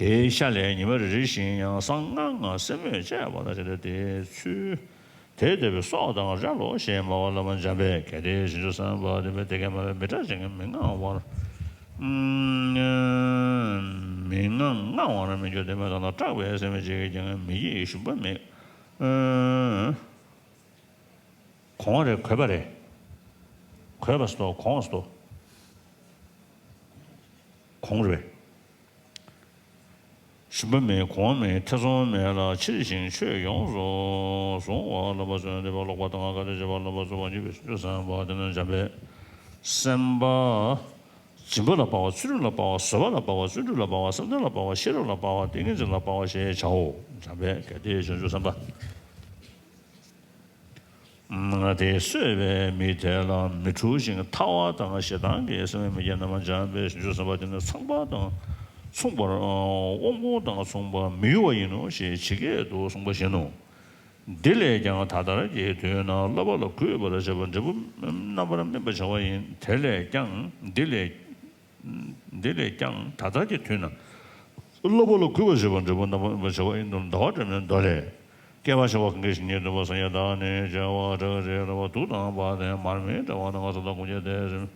དེའི་ཤ་ལས་ཉི་མ་རེ་རེ་བཞིན་ཡང་སྲང་ལྔ་ལྔ་སེན་མོས་བཅད་པ་དང་བཅས་ཏེ་དེའི་ཚུལ། དེ་ལྟ་བུའི་སྲོག་དང་ར་ལོ་ཞེས་སྨྲ་བ་ལ་མ་འཇམ་པས་གལ་ཏེ་བྱང་ཆུབ་སེམས་དཔའ་དེ་བས་དེ་སྐད་སྨྲ་བས་མི་སྐྲག་ཅིང་མི་དངང་བར། མི་དངང་དངང་བར་མི་འགྱུར་ཏེ་མི་དང་ན་སྐྲག་པའི་སེམས་ཅན་གྱིས་ཀྱང་མི་སྐྱིད་ཞུམ་པ་མེད། གོང་རེད་གོས་པ་རེད། གོས་པ་སོ་གོང་སོ། གོང་རེད། ཞུམ་པ་མེད་གོང་མེད་ཐེ་ཚོམ་མེད་ལ་ཕྱིར་ཞིང་ཆོས་ཡོངས་སུ་བཟུང་བ་སློབ་པ་ཚུལ་འདེབས་པ་ཀློག་པ་དང་བཀའ་སློབ་བྱེད་པ་སློབ་པ་ཚུལ་བ་ཉིད་པའི་སུ་བསམ་པ་དེ་ནི་བྱམས་པའི་སེམས་དཔའ། སྦྱིན་པ་ལ་དཔའ་བ་ཚུལ་ཁྲིམས་ལ་དཔའ་བ་བཟོད་པ་ལ་དཔའ་བ་བརྩོན་འགྲུས་ལ་དཔའ་བ་བསམ་གཏན་ལ་དཔའ་བ་ཤེས་རབ་ལ་དཔའ་བ་ཏིང་ངེ་འཛིན་ལ་དཔའ་བ་ཞེས་བྱའོ། བྱམས་པས་གལ་ཏེ་བྱང་ཆུབ་སེམས་དཔའ། དེ་གསོད་པའི་མི་དེ་ལ་མི་འཁྲུགས་ཤིང་ཐར་བ་དང་ཞེ་སྡང་གི་སེམས་མི་སྐྱེ་ན་མ་འཇམ་པའི་བྱང་ཆུབ་སེམས་དཔའ་དེ་ནི་ཚངས་པ་དང་མཚུངས་པར་དབང་པོ་དང་མཚུངས་པར་མི་གཡོ་བ་ཡིན་ནོ་ཞེས་ཇི་སྐད་དུ་གསུངས་པ་བཞིན་ནོ། འདི་ལས་ཀྱང་ད་ལྟར་གྱི་དུས་ན་བསླབ་པ་ལ་གུས་པར་བྱ་བ་འབྲས་བུ་རྣམ་པར་སྨིན་པར་བྱ་བ་ཡིན། དེ་ལས་ཀྱང་འདི་ལས། འདི་ལས་ཀྱང་ད་ལྟར་གྱི་དུས་ན། བསླབ་པ་ལ་གུས་པར་བྱེད་པ་འབྲས་བུ་རྣམ་པར་སྨིན་པར་བྱ་བ་ཡིན་ནོ། ཟླ་བ་སྒྲོན་མའི་མདོ་ལས། སྐྱེ་བ་ཤི་བ་གང་གི་ཞིང་ཉིད་སྟོན་པ་སངས་རྒྱས་བདག་ནི་བྱེ་བ་ཕྲག་གཅིག་ལ་བ་དུག་དང་བ་དན་མར་མེ་དྲ་བ་དང་ས་དང་ཀུན་ཁྱབ་སྟེ།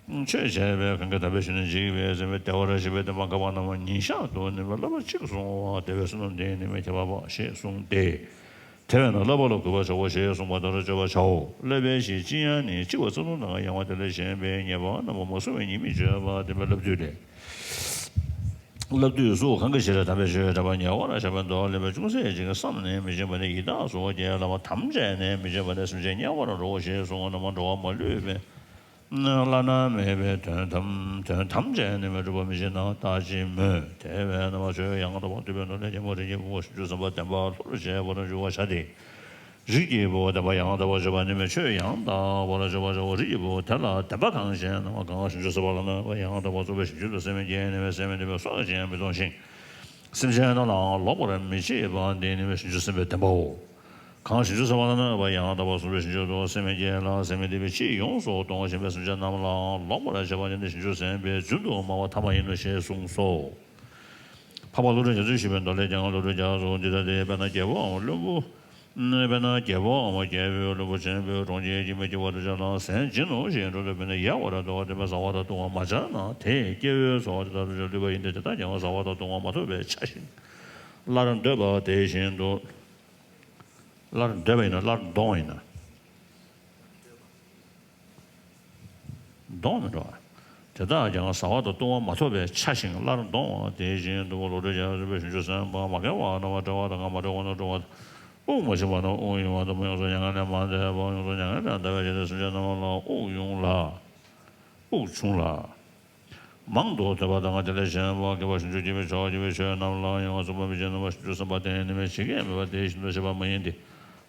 ཆོས་འཆད་པའི་གང་གིས་དམ་པའི་ཆོས་ནི་འཇིག་པས་ཟིན་པའི་བདེ་བར་གཤེགས་པའི་བསྟན་པ་བསྐལ་པ་རྣམས་ཉིན་ཞག་ཏུ་ནུས་པའི་བསླབ་པ་གཅིག་གསུང་བ་དེ་བས་བསོད་ནམས་འདི་ནི་མི་ཁྱབ་པ་ཞེས་གསུངས་ཏེ། དེ་བས་ན་བསླབ་པ་ལ་གུས་པར་བྱའོ་ཞེས་གསུངས་པ་ལྟར་བྱ་བར་བྱའོ། བསླབ་པའི་གཞི་ཅི་ཡང་ནི་གཅིག་པ་ཙམ་དང་ཡང་བ་དེ་ལས་གཞན་པའི་ཉེས་པ་རྣམས་མ་གསུངས་པའི་ཉེས་དམིགས་བརྗོད་པ་སྟོན་པའི་བསླབ་བཏུས་ཏེ། བསླབ་བཏུས་སུ་གང་གི་ཞིར་དམ་པའི་ཆོས་དྲན་པ་ཉེ་བར་བྱས་པའི་མདོ་ལས་ཅུང་ཟད་ཅིག་བསམས་ནས་མི་བྱེད་པ་ནི་ཡི་དྭགས་སོ་སྐྱེ་ལ་བ་དམ་བཅས་ནས་མི་བྱེད་པ་ནི་སེམས་ཅན་དམྱལ་བར་འགྲོ་ཞེས་གསུངས་པ་རྣམས་འགྲོ་བ་མ་ལུས་པའི། བླ་ན་མེད་པའི་དོན་དམ་དོན་དམ་བཅས་ནས་མི་འགྲུབ་པ་མི་ཤེས་ན་ལྟ་ཅི་སྨོས། དེ་བས་ན་མ་ཆོས་ཡང་དག་པར་ཐོས་པའི་མདོ་ལས་རྒྱལ་པོ་རིགས་ཀྱི་བུ་བྱང་ཆུབ་སེམས་དཔའ་བདེན་པ་ལྷུར་བྱེད་པར་འགྱུར་བར་བྱ་སྟེ། རིགས་ཀྱི་བུ་བདེན་པ་ཡང་དག་པར་སྤྱོད་པ་ནི་མི་ཆོས་ཡང་དག་པར་སྤྱོད་པར་བྱའོ། རིགས་ཀྱི་བུ་དེ་ལ་བདེན་པ་གང་ཞེ་ན་གང་བྱང་ཆུབ་སེམས་དཔའ་ལ་གནོད་པ་ཡང་དག་པར་རྩོག་པའི་བྱང་ཆུབ་ཏུ་སེམས་བསྐྱེད་ནུས་པའི་སེམས་མི་བདེ་བའི་སྲོག་ཅིག་ཀྱང་མི་གཏོང་ཞིང་། སེམས་ཅན་རྣམས་ལའང་ལོག་པར་མི་བྱེད་པ་འདི་ནི་བྱང་ཆུབ་སེམས་དཔའི་བདེན་པའོ། གང་བྱང་ཆུབ་སེམས་དཔའ་ལ་གནོད་པ་ཡང་དག་པར་རྩོག་པའི་བྱང་ཆུབ་ཏུ་སེམས་བསྐྱེད་ལ་སེམས་མི་བདེ་བའི་ཕྱིར་ཡོངས་སུ་གཏོང་བཞིན་པའི་སེམས་ཅན་རྣམས་ལའང་ལོག་པར་བྱེད་པ་ནི་བྱང་ཆུབ་སེམས་དཔའི་རྫུན་དུ་སྨྲ་བ་ཐ་མ་ཡིན་ནོ་ཞེས་གསུངས་སོ། འཕགས་པ་ཀླུ་སྒྲུབ་རྒྱ་མཚོས་བཤད་པའི་མདོ་ལས་ཀྱང་བློ་གྲོས་རྒྱ་མཚོ་འདི་ལྟ་སྟེ། དཔེར་ན་རྒྱལ་པོའམ་བློན་པོ། དཔེར་ན་རྒྱལ་པོའམ་རྒྱལ་པོའི་བློན་པོ་ཆེན་པོས་གྲོང་ཁྱེར་གྱི་མི་སྐྱིད་པ་དེ་ཚོ་ལ་ཟན་སྦྱིན་ནོ་ཞེས་འགྲོ་འདོད་པས་ན་ཡལ་བར་འདོད་པ་དེ་བས་བཟའ་བ་དང་བཏུང་བ་མ་བྱ་ན་དེས་སྐྱེ་བོའི་ཚོགས་དེ་དག་ཏུ་བསླུས་པ་ཡིན་ཏེ། དེ་དག་ཀྱང་བཟའ་བ་དང་བཏུང་བ་མ་ཐོབ་པས་འཕྱ་ཞིང་སླར་འདོད་པ་དེ་བཞིན་དུ། སླར་འདོད་པ་ཡིན་ན་སླར་འདོང་བ་ཡིན་ན། འདོང་མི་འགྲོ་བ། དེ་དག་ཀྱང་བཟའ་བ་དང་བཏུང་བ་མ་ཐོབ་པས་འཕྱ་ཞིང་སླར་འདོང་བ་དེ་བཞིན་དུ་བློ་གྲོས་རྒྱ་མཚོས་བྱང་ཆུབ་སེམས་དཔའ་མ་དགེ་བ་རྣམ་པར་བྲལ་བ་དང་ངན་པ་དགྲ་བོ་རྣམས་སྤྲོ་བ་དང་། དབུགས་མ་ཕྱིན་པ་རྣམས་དབུགས་དབྱུང་བ་དང་། ཡོངས་སུ་མྱ་ངན་ལས་མ་འདས་པ་ཡོངས་སུ་མྱ་ངན་ལས་འདའ་བའི་ཕྱིར་ཏེ། སེམས་ཅན་རྣམས་ལ་དབུགས་དབྱུང་ལ། དབུགས་ཕྱུང་ལ། མང་དུ་ཐོས་པ་དང་དེ་ལས་གཞན་པ་དགེ་བ་སུམ་ཅུ་སྐྱེ་བའི་མཆོག་དགེ་བའི་ཆོས་རྣམས་ལ་ཡང་ང་ཚོགས་པ་མི་བྱེད་ན་བ་བྱང་ཆུབ་སེམས་དཔའ་དེ་ནི་མི་ཇི་སྐད་སྨྲས་པ་དེ་བཞིན་དུ་བྱེད་པ་མ་ཡིན་ཏེ།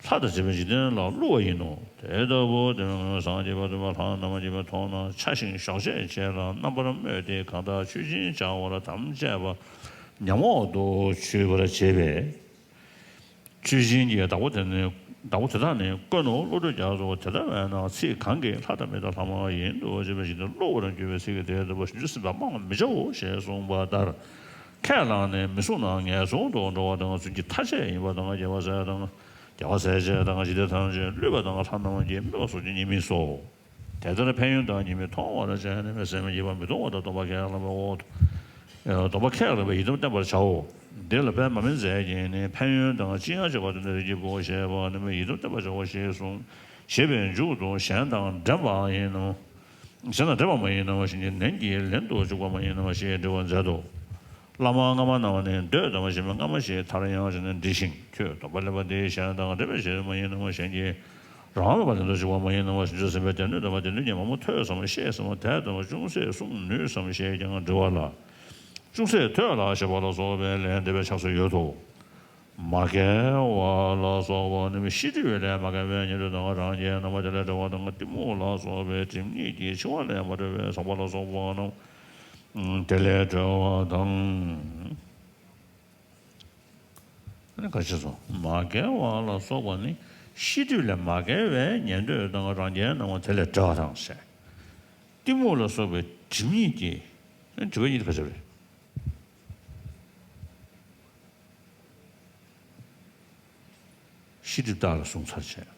ལྷ་དང་བཅས་པའི་འཇིག་རྟེན་ལ་བསླུ་བ་ཡིན་ནོ། དེ་ལྟ་བུ་དེ་སངས་རྒྱས་པ་དམ་པ་ལྷ་རྣམས་ཀྱིས་མཐོང་ན་འཕྱ་ཞིང་ཞོགས་ཇ་བྱས་ལ་རྣམ་པར་སྨོད་དེ། གང་དག་མཆོད་སྦྱིན་བྱ་བར་དམ་བཅས་པ་ཉམས་འོག་ཏུ་ཆུད་པར་བྱེད་པས། མཆོད་སྦྱིན་གྱི་བདག་པོ་དེ་ནི་བདག་པོ་དེ་དག་ནི་དཀོན་ནོ། བློ་གྲོས་རྒྱ་མཚོ། དེ་ལྟ་བས་ན་ཚིག་གང་གིས་ལྷ་དང་མི་དང་ལྷ་མ་ཡིན་དུ་བྱེད་པའི་ཞིང་དུ་བསླུ་བར་འགྱུར་བའི་ཚིག་གིས་དེ་ལྟ་བུ་བྱང་ཆུབ་སེམས་དཔའ་སྨྲ་མི་བྱའོ་ཞེས་གསུངས་པ་ལྟར། ཁས་བླངས་ནས་མི་བསྲུང་ན་ངན་སོང་དུ་འགྲོ་བ་དང་། རྫུན་གྱི་ཐ་ཆད་ཡིན་པ་དང་། རྒྱལ་བ་སྲས་དང་རྒྱལ་བ་སྲས་བཅས་དང་འཇིག་རྟེན་ཐམས་ཅད་བསླུས་པ་དང་ལྷ་རྣམས་ཀྱིས་སྨོད་པ་སོགས་ཀྱི་ཉེས་དམིགས་སོ། དེ་ལྟར་ཕན་ཡོན་དང་ཉེས་དམིགས་མཐོང་བར་བྱས་ནས་སེམས་ཉེས་པ་མི་གཏོང་བ་དང་། སྡོམ་པ་ཁས་བླངས་པའི་འོག་ཏུ། སྡོམ་པ་ཁས་བླངས་པའི་ཡི་དམ་བསྟེན་པར་བྱའོ། འདི་ལ་པདྨ་མཛད་ཀྱིས་ནི་ཕན་ཡོན་དང་ཅི་ཡང་བྱེད་པ་དེ་ནི་རིགས་ཀྱི་བུ་ཞེས་པ་ནི་མི་ཡི་དམ་བསྟེན་པར་བྱའོ་ཞེས་གསུངས། ཞེས་པའི་མཇུག་ཏུ་གཞན་དང་འགྲན་པ་ཡིན་ནོ། གཞན་དང་འགྲན་པ་མ་ཡིན་ནམ། གཞན་གྱི་ལན་དུ་འཇུག་པ་མ་ཡིན་ནམ་ཞེས་འདྲི་བར་མཛད་དོ། བླ་མ་སྔ་མ་རྣམས་ནི་འདོད་དམ་ཞེས་པའི་སྔ་མ་ཞེས་མཐར་ཡང་བྱས་ནས་འདྲི་ཞིང་། ཁྱོད་སྡོམ་པ་ལེན་པ་འདི་གཞན་དང་འགྲན་པའི་ཕྱིར་མ་ཡིན་ནམ། གཞན་གྱིས་རང་དབང་མེད་པར་ལན་དུ་འཇུག་པ་མ་ཡིན་ནམ། བྱང་ཆུབ་སེམས་དཔའི་སྡེ་སྣོད་དམ་པ་སྡེ་སྣོད་ཀྱིས་མང་པོ་ཐོས་སམ་ཤེས་སམ་དད་དམ་ཅུང་ཟད་བསྲུང་ནུས་སམ་ཞེས་ཀྱང་འདྲི་བ་ལ། ཅུང་ཟད་ཐོས་ལ་ཞེས་པ་ལ་སོགས་པའི་ལན་འདེབས་པའི་ཕྱག་སྲོལ་ཡོད་དོ། མ་རྒན་པ་ལ་སོགས་པ་ནི་ཤེས་སྒྲིབ་ལས་མ་རྒན་པའི་ཉན་ཐོས་དང་རང་རྒྱལ་རྣམ་པ་དེ་ལས་བྲལ་བ་དང་། གཏི་མུག་ལ་སོགས་པའི་སྒྲིབ་གཉིས་ཀྱིས་འཆིང་བ་ལས་མ་གྲོལ་བའི་ཚངས་པ་ལ་སོགས་པ་རྣམས་དེ་ལས་གྲོལ་བ་དང་། ཨ་ནི་ག་ཅི་སོང་། མ་རྒན་པ་ལ་སོགས་པ་ནི་ཤེས་སྒྲིབ་ལས་མ་རྒན་པའི་ཉན་ཐོས་དང་རང་རྒྱལ་རྣམས་དེ་ལས་བྲལ་བ་དང་ཟེར། གཏི་མུག་ལ་སོགས་པའི་སྒྲིབ་གཉིས་ཀྱིས། ཨ་ནི་སྒྲིབ་པ་གཉིས་དེ་ག་ཅི་རེད། ཤེས་སྒྲིབ་དག་ལ་བཟུང་ཚར་བྱས།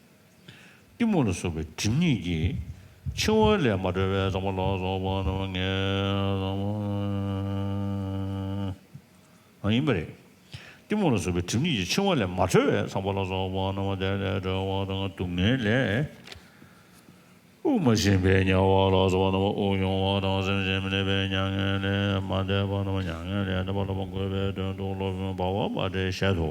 གཏི་མུག་ལ་སོགས་པའི་སྒྲིབ་གཉིས་ཀྱིས། འཆིང་བ་ལས་མ་གྲོལ་བའི་ཚངས་པ་ལ་སོགས་པ་རྣམས་ངེས་ཨ་ཡིན་པ་རེད། གཏི་མུག་ལ་སོགས་པའི་སྒྲིབ་གཉིས་ཀྱིས་འཆིང་བ་ལས་མ་གྲོལ་བའི་ཚངས་པ་ལ་སོགས་པ་རྣམས་དེ་ལས་གྲོལ་བ་དང་། སྡུག་བསྔལ་ལས། དབུགས་མ་ཕྱིན་པའི་དམྱལ་བ་ལ་སོགས་པ་རྣམས་དབུགས་དབྱུང་བ་དང་སེམས་ཅན་མི་གནས་པའི་མྱ་ངན་ལས་མ་འདས་པ་རྣམས་མྱ་ངན་ལས་འདས་པ་ལ་འགོད་པའི་དོན་དུ་སློབ་དཔོན་འབར་བ་པ་ཏྲའི་ཞལ་དུ།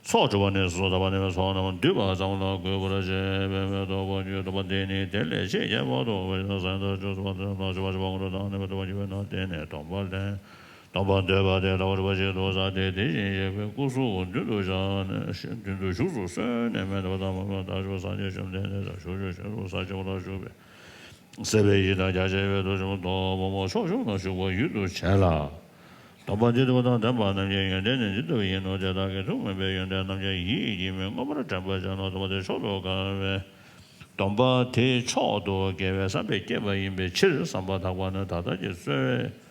ཚོགས་སྒྲུབ་པ་ནི་སོ་སོར་བརྡལ་བ་ནི་ཚོགས་རྣམས་འདུས་པ་ཙམ་ལ་འགོད་པར་བྱེད་པའི་མེ་ཏོག་པོ་རྒྱུ་སྟོན་པ་འདི་ནི་དེ་ལས་ཆེས་ཁྱད་པར་དུ་འཕགས་པ་སངས་རྒྱས་ཐམས་ཅད་སྤྱོད་པ་དེ་ལ་སྤྱོད་པ་སྤྱོད་པ་ཀུན་ཏུ་བདག་ནི་མེད་པར་སྟོན་པ་ཡིན་པས་ན། དེ་ནི་སྟོན་པ་ལས་སྟོན་པར་འདོད་པ་དེ་ལྟ་བུར་བ་ཞིག་ཏུ་ཟད་དེ། དེ་བཞིན་གཤེགས་པའི་སྐུ་གཟུགས་མདུན་དུ་བཞག་ནས་མདུན་དུ་བཞུགས་སུ་གསོལ་ནས་མེ་ཏོག་དང་མ་མ་དང་ཞུ་སངས་རྒྱས་བཅོམ་ལྡན་འདས་དང་ཞུ་ཞུ་ཞུ་རུ་ས་ཆེན་པོ་ལ་བཞུགས་པའི་སྲིད་པའི་ཡི་དྭགས་རྒྱ་ཆེ་བའི་དུད་འགྲོ་ཕོ་མོ་ཕྱོགས་བཅུ་ན་བཞུགས་པ་ཡུལ་དུ་བྱས་ལ། སྟོན་པ་འདི་ལྟ་བུ་དང་ལྡན་པ་རྣམས་ཀྱི་ཡོན་ཏན་ནི་འདི་ལྟ་བུ་ཡིན་ནོ། དེ་དག་གི་ཐུགས་མོས་པའི་ཡོན་ཏན་རྣམས་ཀྱང་ཡིད་ཀྱིས་མི་མངོན་པར་དྲན་པར་བྱ་ནོ། སྟོན་པ་དེ་མཆོག་ཏུ་དགའ་བའི་སྟོན་པ་དེ་མཆོག་ཏུ་དགེ་བའི་བསམ་པས་བསྐྱེད་པ་ཡིན་པའི་ཕྱིར་བསམ་པ་ཐག་པ་ནི་ད་ལྟ་གི་རྩོལ་བས་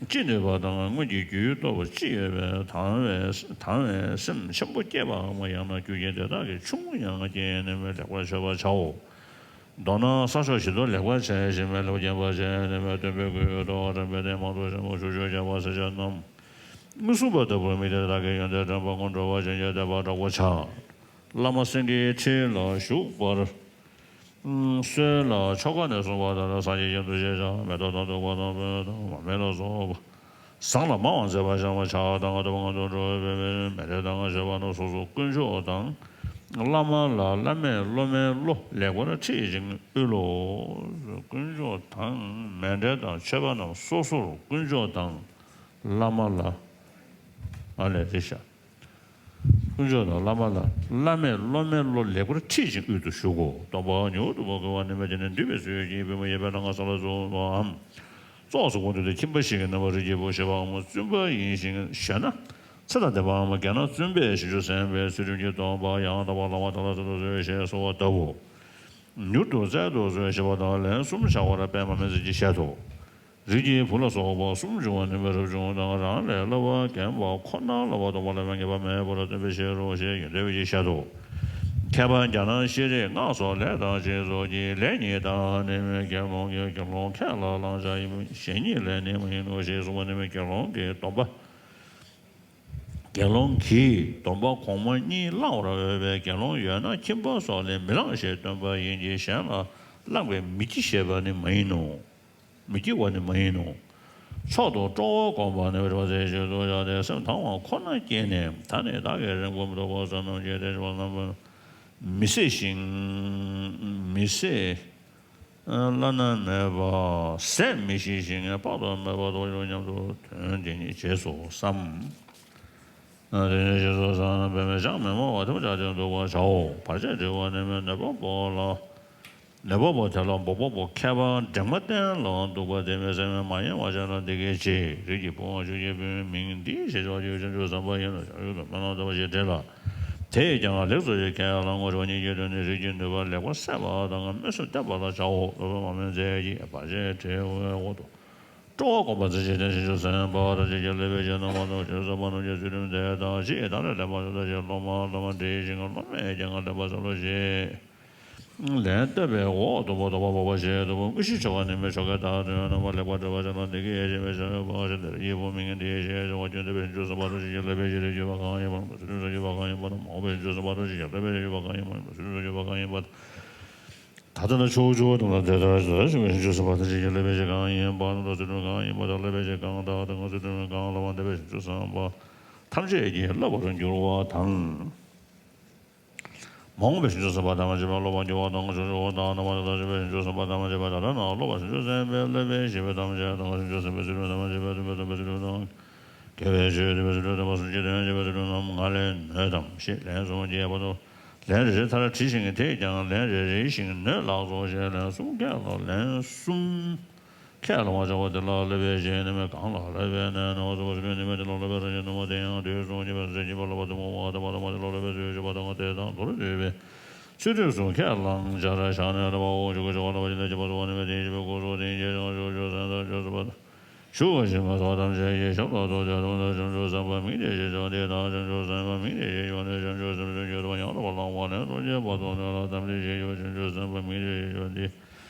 ཅི་ནུས་པ་དང་། སྔོན་གྱི་རྒྱུའི་སྟོབས་ཅི་ཡོད་པས་དང་བའི་དང་བའི་སེམས་ཆེན་པོ་བསྐྱེད་པའམ་ཡང་ན་རྒྱུ་རྐྱེན་དེ་དག་གི་ཆུང་ངུ་ཡང་བསྐྱེད་ནས་མི་ལེགས་པར་མཆོད་པར་བྱའོ། མདོར་ན་ས་ཕྱོགས་ཞིག་ཏུ་ལེགས་པར་བྱས་ཤིང་མི་ལེགས་པར་བསྐྱེད་པ་བྱས་ནས་མི་སྟོན་པའི་སྐུའི་ཐོག་དྲན་པའི་རྟེན་མང་དུ་བཞེངས་པ་ཆུ་ཆུ་རྒྱག་པ་སེར་སྐྱ་རྣམས་མངོན་སུམ་པ་ལྟ་བུར་དམིགས་ཏེ་བདག་གི་ཡོན་ཏན་དྲན་པ་སྔོན་འགྲོ་བ་ཅན་གྱི་བསྟོད་པ་དྲག་པོ་བྱ། བླ་མ་སེང་གེའི་ཁྲི་ལ་བཞུགས་པར་གསོལ་ལ། ཆོ་ག་ནས་གསུངས་པ་ལྟར་སངས་རྒྱས་བཞིན་དུ་ཞེས་བྱ། མེ་ཏོག་དང་བདུག་པ་དང་སྤོས་དང་མར་མེ་ལ་སོགས་པ་ཟངས་ལ་མང་བ་མཛེས་པར་བཞེངས་པ་བྱ། ད་ག་ལྟ་བུ་ང་དུ་འགྲོ་བའི་མེ་ལྷའི་གདམས་ངག་བྱེད་པ་ན་སོ་སོ་དཀོན་མཆོག་དང་། བླ་མ་ལ་བླ་མས་སློབ་མའི་བློ་ལེགས་པར་ཁྲིད་ཅིང་དབུལ་ལོ། དཀོན་མཆོག་དང་མཎྜལ་དང་མཆོད་པ་རྣམས་སོ་སོར་དཀོན་མཆོག་དང་བླ་མ་ལ། ཨ་ལས་རེ་ཤ། དཀོན་མཆོག་དང་བླ་མ་ལ་བླ་མས་སློབ་མའི་བློ་ལེགས་པར་ཁྲིད་ཅིང་དབུལ་དུ་གཞུག་གོ། སྟོན་པ་མྱུར་དུ་བ་གོ་བ་ནི་མ་བྱས་ནས་འདུས་པའི་ཚུལ་གྱིས་པུས་མོ་གཡས་པའི་ལྷ་ང་ས་ལ་བཙུགས་པའམ། ཙོག་ཙོག་པོ་འདུས་ཏེ་ཁྱིམ་པ་ཞིག་གི་རྣམ་པར་རིགས་ཀྱི་བུ་ཞེས་པའམ་བཙུན་པ་ཡིན་ཞིང་ཞེ་ན། ཚེ་དང་ལྡན་པའམ་རྒན་ན་བཙུན་པས་བྱང་ཆུབ་སེམས་དཔའི་ཚུལ་ཁྲིམས་ཀྱི་སྟོན་པ་ཡང་དག་པར་བླང་བ་དག་ལ་བརྩོན་དུ་གསོལ་ཞེས་གསོལ་བ་ལྟ་བུ། མྱུར་དུ་སྩལ་དུ་གསོལ་ཞེས་པ་དང་ལན་གསུམ་བྱ་བར་པདྨ་མི་ཚད་ཀྱིས་བཤད་དོ། རིགས་ཀྱི་བུ་ལ་སོགས་པ་གསུམ་འབྱུང་བ་ནུས་པའི་རབ་བྱུང་དང་རང་ལས་བསླབ་པ་རྒན་པ་ཁོ་ནར་བསླབ་པ་སྟོན་པ་ལ་མ་ངེས་པ་མེད་པར་སྟོན་པའི་ཕྱིར་རོ་ཞེས་ཡོན་ཏན་དཔལ་གྱིས་བཤད་དོ། མཁས་པ་བརྒྱ་ན་ཤེས་རིག་སྔགས་སོགས་ལས་དང་ཅི་སོགས་ཀྱི་ལས་ཉིད་དང་ནི་དགེ་སློང་གིས་དགེ་སློང་ཁས་ལ་བླང་བྱ་ཡིན་པ་གཞན་ཉིད་ལས་ནི་མ་ཡིན་ནོ་ཞེས་གསུངས་པ་ནི་དགེ་སློང་གི་སྡོམ་པ། དགེ་སློང་གིས་སྡོམ་པ་གོང་མ་གཉིས་བླང་བར་འོས་པའི་དགེ་སློང་ཡོད་ན་ཁྱིམ་པ་སོགས་ལས་མི་བླང་ཞེས་སྟོན་པ་ཡིན་གྱི་གཞན་ལ་བླང་བའི་མི་བགྱི་ཞེས་པ་ནི་མ་ཡིན་ནོ། མི་བགྱི་བ་ནི་མ་ཡིན་ནོ། མཆོག་ཏུ་སྤྲོ་བ་བསྒོམ་པ་ནི་རེ་བ་ཚེ་ཞིག་ཏུ་བཞག་སྟེ་སེམས་དང་བ་ཁོ་ན་བསྐྱེད་ནས་ད་ནི་བདག་གིས་རིང་པོ་མི་ཐོགས་པར་བསོད་ནམས་ཀྱི་དེ་བཞིན་པ་རྣམ་པར་མི་ཟད་ཞིང་མི་ཟད། བླ་ན་མེད་པ་ཟད་མི་ཤེས་ཤིང་དཔག་ཏུ་མེད་པ་རྡོ་རྗེ་སྙམ་དུ་དོན་དེ་ཉིད་རྗེས་སུ་བསམ། དེ་ཉིད་རྗེས་སུ་བསམ་པས་མི་ཅང་མི་སྨྲ་བ་ཐམས་ཅད་དེར་འདུག་པར་བྱའོ། བར་ཆད་སྒྲོལ་བ་ནི་མི་ནད་པ་པོ་ལ། ནད་པ་པོ་དེ་ལ་འབོགས་པ་པོ་མཁས་པ་འདྲེང་མ་བསྟན་ལ་འདུག་པ་དེ་མི་ཟད་མི་མ་ཡེངས་པར་བྱས་ན་འདི་སྐད་ཅེས། རིགས་ཀྱི་བུ་ཆོས་ཀྱི་བུའི་མིང་འདི་ཞེས་བྱ་བ་ཆོས་ཀྱི་བྱང་ཆུབ་སེམས་དཔའ་ཡིན་ལ་བྱང་ཆུབ་ཏུ་སྨོན་ལམ་བཏབ་པ་ཞེས་བྲིས་ལ། དེས་ཀྱང་ལེགས་སོ་ཞེས་ཁས་བླངས་ངོ་། བྱ་བ་གཉིས་ཀྱི་དོན་ནི་རིགས་ཀྱི་ནུས་པ་ལེགས་པར་གསལ་བ་དང་སྨོན་སེམས་བརྟན་པ་ལ་བྱའོ། སློབ་དཔོན་མར་མེ་མཛད་ཀྱིས་བར་ཆད་བྲལ་བའི་འོག་ཏུ་སྤྲོ་བ་བསྒོམ་པ་མཛད་ཅིང་བྱང་ཆུབ་སེམས་དཔའ་ཐམས་ཅད་ཀྱིས་བསླབ་པའི་ཕྱིར་ན་མ་ཐོགས་བྱང་ཆུབ་སེམས་དཔའ་རྣམས་ཀྱི་ཚུལ་ཁྲིམས་དེ་དག་ཅེས་བདག་ལས་ལེགས་པར་སློབ་པ་ཞིག་སློབ་མ་སློབ་མ་འདྲིས་ཤིང་སློབ་མས་ཀྱང་ལེགས་པར་གསལ་ལོ་ཞེས། ལན་བཏབ་པའི་འོག་ཏུ་བ་དོགས་པ་འབོགས་པ་ཞེས་དོགས་པ་དངོས་གཞིའི་ཆོ་ག་ནི་མི་ཆོ་གའི་བདག་དོན་རྣམ་པ་ལེགས་པར་འགྲེལ་བར་བྱ་ལ་འདི་སྐད་ཅེས་པའི་ཕྱིར་རོ། བ་ཞེས་འདིར་ཡི་བོ་མིང་འདི་ཞེས་བྱ་བ་སྐྱོན་བསྡད་པའི་བྱང་ཆུབ་སེམས་དཔའ་ཐམས་ཅད་ཀྱིས་བསླབ་པའི་ཕྱིར་རྒྱུད་པ་གང་ཡིན་པ་རྣམས་ཚུལ་ཁྲིམས་སུ་གྱུར་པ་གང་ཡིན་པ་དང་མ་འོངས་པའི་བྱང་ཆུབ་སེམས་དཔའ་ཐམས་ཅད་ཀྱིས་བསླབ་པའི་ཕྱིར་རྒྱུད་པ་གང་ཡིན་པ་རྣམས་ཚུལ་ཁྲིམས་སུ་གྱུར་པ་གང་ཡིན་པ་དང་། ད་ལྟ་ན་ཕྱོགས་བཅུ་པ་དང་ལ་དེ་ལྟར་བྱ་བའི་བྱང་ཆུབ་སེམས་དཔའ་ཐམས་ཅད་ཀྱིས་བསླབ་པའི་ཕྱིར་གང་ཡིན་པ་རྣམས་ལ་ཚུལ་ཁྲིམས་གང་ཡིན་པ་དང་བསླབ་པའི་ཕྱིར་གང་དག་དང་ཚུལ་ཁྲིམས་གང་ལ་མ་འདས་པའི་བྱང་ཆུབ་སེམས་དཔའ་ཐམས་ཅད་ཀྱིས་བསླབ་པར་འགྱུར་བ་དང་། མ་འོངས་པའི་བྱང་ཆུབ་སེམས་དཔའ་ཐམས་ཅད་པ་སློབ་པར་འགྱུར་བ་དང་ཕྱོགས་བཅུ་པ་དང་རྣམ་པ་ཐམས་ཅད་པའི་བྱང་ཆུབ་སེམས་དཔའ་ཐམས་ཅད་པ་ད་ལྟ་ན་སློབ་པ་བྱང་ཆུབ་སེམས་དཔའི་བསླབ་པའི་བྱིས་པ་ཐམས་ཅད་དང་བྱང་ཆུབ་སེམས་དཔའི་ཚུལ་ཁྲིམས་ཐམས་ཅད་པ་སྟོན་པའི་སྟོན་པའི་ཚུལ་ཁྲིམས་དང་། དགེ་བའི་ཆོས་སྟོན་པའི་ཚུལ་ཁྲིམས་དང་བརྩོན་འགྲུས་སྟོན་པའི་ཚུལ་ཁྲིམས་རྣམས་ང་ལས་ནོད་དམ་ཞེས་ལན་གསུམ་བགྱིས་པ་དང་། ལན་རེ་རེ་མཐར་བྲིས་ཤིང་དེས་ཀྱང་ལན་རེ་རེ་བཞིན་ནོད་ལགས་སོ་ཞེས་ལན་གསུམ་ཁས་བླངས་ལན་གསུམ་ཁས་བླངས་པར་བྱ་བ་དེ་ལ་བསླབ་པའི་རྗེས་ནི་མི་གང་ལ་བསླབ་པའི་ནི་ནོད་པ་ཟེར་བ་ཟེར་བའི་ནི་མི་དེ་ལ་བསླབ་པའི་རང་བཞིན་དུ་མ་དེ་ཡང་དུས་གསུམ་གྱི་བར་ཟད་ཀྱི་བར་ལ་བ་དུ་མ་བ་དང་བ་དང་མ་དེ་ལ་བསླབ་པའི་ཚུལ་ཆོས་པ་དང་དེ་དང་མདོར་བསྡུས་པའི་ཚུལ་ཁྲིམས་སུ་ཁས་བླངས་བྱར་བཞག་ནས་ལ་བ་འོ་ཆུ་ཁ་ཆུ་བ་ལ་བ་ཅི་ལ་ཅི་བ་སོ་བ་ནི་མི་དེ་ཡི་བའི་སྐུ་གཟུགས་དེ་ཡི་ཞེས་བྱ་བ་ཆོས་ཆོས་སེམས་དང་ཆོས་སུ་བ་དང་། ཞུ་བ་ཞིག་མ་སོགས་ཐམས་ཅད་ཀྱི་ཞབས་ཏོག་ཏུ་དེ་དང་དེ་བྱང་ཆུབ་སེམས་དཔའ་མིང་དེ་ཞེས་བྱ་བ་དེ་དང་བྱང་ཆུབ་སེམས་དཔའ་མིང་དེ་ཞེས་བྱ་བ་ནི་བྱང་ཆུབ་སེམས་དཔའི་ཚུལ་ཁྲིམས་ཀྱི་སྟོན་པ་ཡང་དག་པར་བླང་བ་ནི་སངས་རྒྱས་བར་དུ་གནས་ལ་དམ་ཚིག་ཅན་ཡོད། བྱང་ཆུབ་སེམས་དཔའ་མིང་དེ་ཞེས་བྱ་བ་འདི་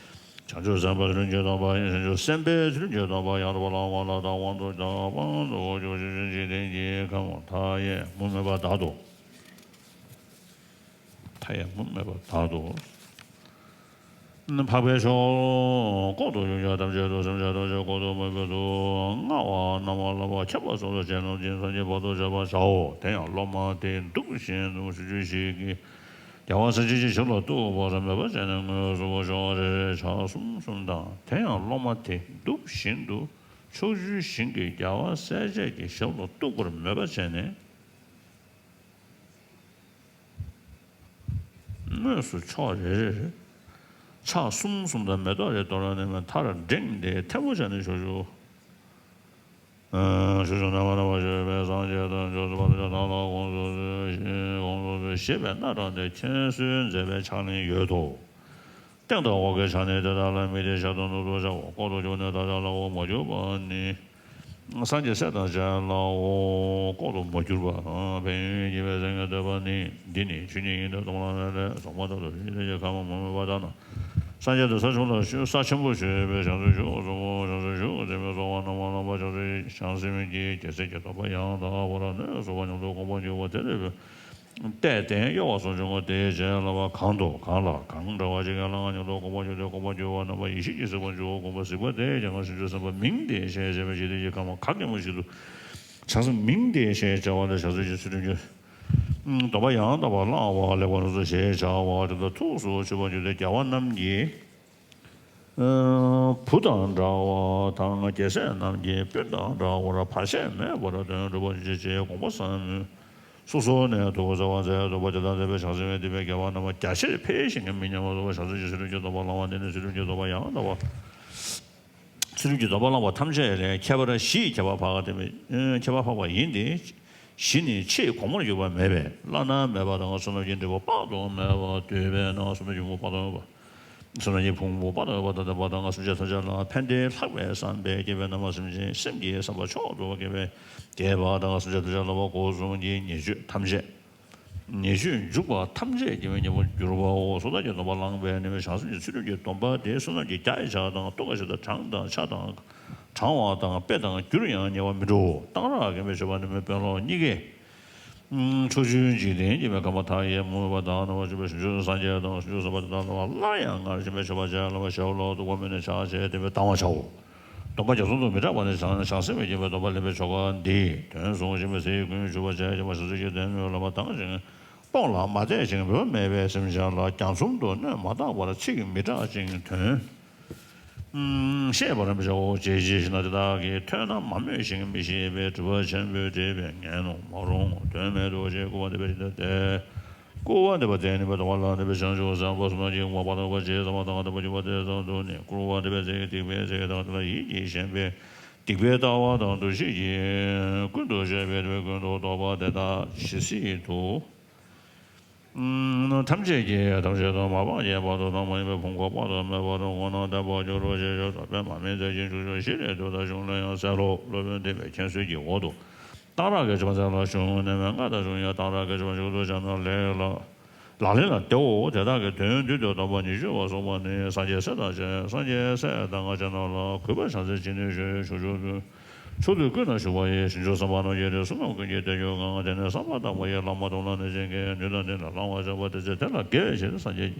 བྱང་ཆུབ་སེམས་དཔའི་ཚུལ་ཁྲིམས་ཀྱི་སྟོན་པ་ཡང་དག་པར་བླང་བ་ལ་བདག་དབང་དུ་བྱ་བ་དབང་དུ་འཇུག་ཕྱིར་འཇིག་རྟེན་གྱི་ཁམས་མཐའ་ཡས་མུ་མེད་པ་དག་ཏུ། མཐའ་ཡས་མུ་མེད་པ་དག་ཏུ། འཕགས་པའི་མཆོག་ལྐོག་ཏུ་ཡོད་ཀྱང་ཐམས་ཅད་དུ་སེམས་ཅན་ཐམས་ཅད་ལྐོག་ཏུ་མོས་པ་དུ་མངའ་བ་རྣམ་པར་སློབ་པ་ཁྱད་པར་སོ་སོར་བྱས་རྣམས་ཀྱི་སངས་རྒྱས་བར་དུ་བྱ་བར་བྱའོ། དེ་ཡང་སློབ་མ་དེ་འདུག་བཞིན་དུ་ཕྱོགས་བཅུའི་ཞིང་གི་རྒྱལ་བ་སྲས་བཅས་ཀྱི་ཞབས་ལ་གཏུགས་པར་མོས་པ་བྱས་ནས་དངོས་སུ་ཕྱོགས་རེ་རེར་ཕྱག་གསུམ་གསུམ་དང་། དེ་ཡང་སློབ་མ་དེ་འདུག་བཞིན་དུ་ཕྱོགས་བཅུའི་ཞིང་གི་རྒྱལ་བ་སྲས་བཅས་ཀྱི་ཞབས་ལ་གཏུགས་པར་མོས་པ་བྱས་ནས། དངོས་སུ་ཕྱོགས་རེ་རེར་ཕྱག་གསུམ་གསུམ་དང་མེ་ཏོག་རེ་གཏོར་ནས་མཐར་བསྒྲེངས་ཏེ་ཐལ་མོ་སྦྱར་ནས་ཕྱོགས་བཅུ། ཕྱོགས་བཅུ་རྣམ་པར་སྣང་བར་བྱེད་པའི་སངས་རྒྱས་དང་བྱང་ཆུབ་སེམས་དཔའ་ཐམས་ཅད་བདག་ལ་དགོངས་སུ་གསོལ་ཞེས་དགོངས་སུ་གསོལ་ཞེས་པས་སྣ་དྲངས་ཏེ་མཁྱེན་གསོལ་མཛད་པའི་ཕྱག་ལེན་ཡོད་དོ། སྟེང་དང་འོག་གི་ཕྱག་ནི་དེ་དག་ལ་དམིགས་ཏེ་ཞབས་ཏོག་ནུབ་ཏུ་བྱའོ། ལྐོག་ཏུ་གྱུར་ནས་བདག་ཅག་ལ་དབང་མ་གྱུར་པ་ནི། སངས་རྒྱས་སྲས་དང་བཅས་ལའོ། ལྐོག་ཏུ་མ་གྱུར་པ། ཕན་ཡོན་བགྱིས་པའི་སེམས་ཀྱིས་བསྟོད་པ་ནི། འདི་ནི་ཆོས་ཉིད་ཡིན་ཏེ་སྟོང་པ་ལ་ལས་གཟུངས་མ་ཐོབ་ཏུ་ཕྱིན་ཏེ་ཁམས་མ་མོས་པ་དག་ན། སངས་རྒྱས་དང་ས་ཆེན་པོ་ལ་ས་ཆེན་པོ་སྤྱོད་པའི་བྱང་སེམས་ཞུགས་གསུངས་པ། བྱང་སེམས་ཞུགས་ཟིན་པའི་གསོལ་བ་རྣམ་པར་བླངས་པ་བྱང་སེམས་ཀྱི་རྒྱལ་སྲས་ཀྱི་སྡོམ་པ་ཡང་དག་པར་མངོན་སུམ་པ་ཉམས་སུ་བསྒོམ་པར་འགྱུར་བ་དེ་ལས་བརྟེན་གཡོ་བ་གསུམ་བྱུང་བ་དེའི་རྗེས་ལ་བ་གང་དུ་གང་ལ་གང་འདྲ་བ་ཅིག་ཡང་ལ་ང་ཉམས་སུ་བསྒོམ་པར་འགྱུར་ཏེ་བསྒོམ་པར་འགྱུར་བ་རྣམ་པ་ཡེ་ཤེས་ཀྱི་གཟིགས་པ་འཇུག་གོ་བསྒོམ་པ་གཟིགས་པ་དེ་ཀྱང་སེམས་ཅན་སེམས་དཔའ་མིང་དེ་ཞེས་བྱ་བའི་ཞི་བདེ་ཡི་ཁམས་ག་གེ་མོ་ཞིག་ཏུ་བྱང་སེམས་མིང་དེ་ཞེས་བྱ་བ་ལས་བྱང་སེམས་ཀྱི་ཚུལ་ཁྲིམས་ཀྱི་སྡོམ་པ་ཡང་དག་པར་བླངས་པ་ལེགས་པར་ནུས་སོ་ཞེས་བྱ་བ་དེ་དག་ཐུགས་སུ་ཆུད་པར་འགྱུར་ཏེ་རྒྱལ་བ་རྣམས་ཀྱི་བུ་དང་འདྲ་བ་དང་རྒྱལ་སྲས་རྣམས་ཀྱི་སྤུན་དང་འདྲ་བར་བར་ཆད་མེད་པར་དོན་འགྲུབ་པར་བྱེད་ཅེས་དགོངས་པ་བཟང་མོས། སོ་སོ་ནས་ཐུགས་བརྩེ་བ་མཛད་འདུག་པ་དེ་དག་མཛད་པའི་བྱང་སེམས་དཔའི་སྡིག་པའི་དགེ་བ་རྣམས་ཇེ་ཆེར་འཕེལ་ཞིང་མི་ཉམས་པར་རྫོགས་པ་བྱང་སེམས་ཀྱི་ཚུལ་ཁྲིམས་ཀྱི་སྡོམ་པ་བླངས་པ་འདི་ནི་ཚུལ་ཁྲིམས་ཀྱི་སྡོམ་པ་ཡང་དག་པ། ཚུལ་ཁྲིམས་ཀྱི་སྡོམ་པ་བླངས་པ་ཐམས་ཅད་ལས་ཁྱད་པར་བཞི་ཡི་ཁྱད་པར་འཕགས་པ་སྟེ། ཁྱད་པར་འཕགས་པ་ཡིན་ཏེ། བཞི་ནི་ཆེས་གོང་མར་གྱུར་པ་མེད་པས་བླ་ན་མེད་པ་དང་བསོད་ནམས་ཀྱི་འབྲས་བུ་དཔག་ཏུ་མེད་པ་འདོད་པས་ན་བསོད་ནམས་ཀྱི་འབྲས་བུ་དཔག་ཏུ་མེད་པ། བསོད་ནམས་ཀྱི་ཕུང་པོ་དཔག་ཏུ་མེད་པ་དང་ལྡན་པ་དང་སེམས་ཅན་ཐམས་ཅད་ལ་ཕན་བདེ་ལྷག་པའི་བསམ་པས་བསྐྱེད་པའི་རྣམ་པ་སེམས་ཅན་སེམས་ཀྱི་བསམ་པ་མཆོག་ཏུ་བསྐྱེད་པའི་བསྐྱེད་པ་དང་སེམས་ཅན་ཐམས་ཅད་ལ་སྒོ་གསུམ་གྱི་ཉེས་སྤྱོད་ཐམས་ཅད། ཉེས་སྤྱོད་འཇུག་པ་ཐམས་ཅད་ཀྱི་མི་ཉེས་པར་གྱུར་པའོ། སོ་ཐར་གྱི་སྡོམ་པ་བླངས་པས་ནི་བྱང་སེམས་ཀྱི་ཚུལ་ཁྲིམས་ཀྱི་སྡོམ་པ་དེ་བསོད་ནམས་ཀྱི་རྒྱ་ཡི་ཕྱག་དང་རྟོག་གེ་ཤ་དང་གྲངས་དང་ཆ་དང་བགྲང་བ་དང་དཔེ་དང་རྒྱུར་ཡང་ཉེ་བར་མི་འགྲོ། གཏང་རག་གི་མི་མཆོད་པ་ནི་མི་དཔོན་སློབ་གཉིས་ཀས། ཕྱོགས་བཅུའི་འཇིག་རྟེན་གྱི་མི་ཁམས་མཐའ་ཡས་མུན་པ་དག་ན་བ་ཅུ་པའི་བྱང་ཆུབ་སངས་རྒྱས་དང་བྱང་ཆུབ་སེམས་དཔའ་དེ་དག་ལ་སླར་ཡང་སྔར་བྱིན་པའི་མཆོད་པ་བཅས་བླ་མའི་ཞབས་ལ་གཏུགས་པ་སྨོས་ནས་ཕྱག་བྱས་བསྟོད་པས་གཏང་བར་བྱའོ། སྡོམ་པ་རྒྱ་མཚོ་དང་མི་འདྲ་བ་ནི་བྱང་སེམས་ཀྱི་སྡོམ་པ་ལེན་པའི་ཆོ་ག་འདིས་དོན་བཟུང་ཞིང་མི་ཚེའི་ཀུན་འཇུག་པར་བྱས་ཀྱང་བྱང་སེམས་ཀྱི་སྡེ་སྣོད་ལ་མ་བཏང་ཞིང་སྤོང་ལ་མ་གཏད་ཅིང་འབྲལ་བ་མེད་པའི་སེམས་ཅན་ལ་རྒྱ་མཚོ་དང་སྣོད་མ་བརྟགས་པར་ཚིག་མི་གྲག་ཅིང་དོན། ཤེས་པར་བྱའོ། ཅེས་བྱས་ན་དེ་དག་གིས་ཐོས་ན་མ་མོས་ཤིང་མི་ཤེས་པས་སྒྲིབ་པ་ཆེན་པོས་བསྒྲིབས་པས་ཉན་རུང་མ་རུང་དོན་མེད་དོ་ཞེས་སྐུར་བ་འདེབས་པའི་ཕྱིར་ཏེ། སྐུར་བ་འདེབས་པ་དེ་ནི་སྡོམ་པ་ལ་གནས་པའི་བྱང་ཆུབ་སེམས་དཔའ་བསོད་ནམས་ཀྱི་དབང་པོ་དཔག་ཏུ་མེད་པ་ཅིག་ཟབ་མོ་དང་ལྡན་པར་གྱུར་པ་དེ་ཙམ་དུ་ནི་སྐུར་བ་འདེབས་པའི་ཚིག་སྡིག་པའི་ཚིག་དང་དེ་ལ་ཡིད་ཀྱིས་ཞེན་པའི་སྡིག་པའི་ལྟ་བ་དང་འདུ་ཤེས་ཀྱིས་ཀུན་ཏུ་སྤྱོད་པའི་དེ་ཀུན་ཏུ་རྟོག་པ་དེ་དག་ཇི་སྲིད་དུ། ཐམས་ཅད་ཀྱིས་ཐམས་ཅད་དུ་མ་སྤངས་ཀྱི་བར་དུ་དང་མ་ཡིན་པའི་ཕུང་པོ་དཔག་ཏུ་མེད་པ་དང་ངོ་ན་ལྡན་པར་འགྱུར་རོ་ཞེས་ཞུ་དོ། པདྨ་མི་མཛད་ཀྱི་མཇུག་ཆུ་བཞི་ལས་བཏུས་དང་གཞུང་ལས་ཡང་གསལ་ལོ། སློབ་དཔོན་བསྟན་པའི་མཁྱེན་གསལ་གྱི་འོག་ཏུ་གཏང་རག་གི་མཆོད་པ་མཛད་ལ་གཞུང་རྣལ་མའི་ལྔ་དང་གཞུང་ཡང་གཏང་རག་གི་མཆོད་པ་མཇུག་ཏུ་བྱ་ན་ལེགས་ལ། ལག་ལེན་ལ་བདེའོ། དེ་དག་གི་དོན་བསྡུས་ཏེ་སྡོམ་པ་ཉི་ཤུ་པ་གསུངས་པ་ནི་སངས་རྒྱས་སྲས་དང་བཅས་སངས་རྒྱས་སྲས་དང་ང་བཅས་རྣམས་ལ་གུས་པ་བྱང་སེམས་ཀྱིས་ནི་ཞུ་ཞུ་ཞུ། ཕྱོགས་དུས་ཀུན་ན་བཞུགས་པ་ཡི་བྱང་ཆུབ་སེམས་དཔའ་རྣམས་ཀྱི་དེ་བསོད་ནམས་ཀུན་གྱི་དལ་འབྱོར་ངང་། དེ་ནས་བསམ་པ་དང་པོ་ཡི་བླ་མ་དང་བླ་ན་མེད་པའི་ནུས་དང་ལྡན་ལ་བླང་བར་བྱ་བ་དེ་ཚེ་དེ་ལ་དགེ་བའི་ཆེད་དུ་སངས་རྒྱས་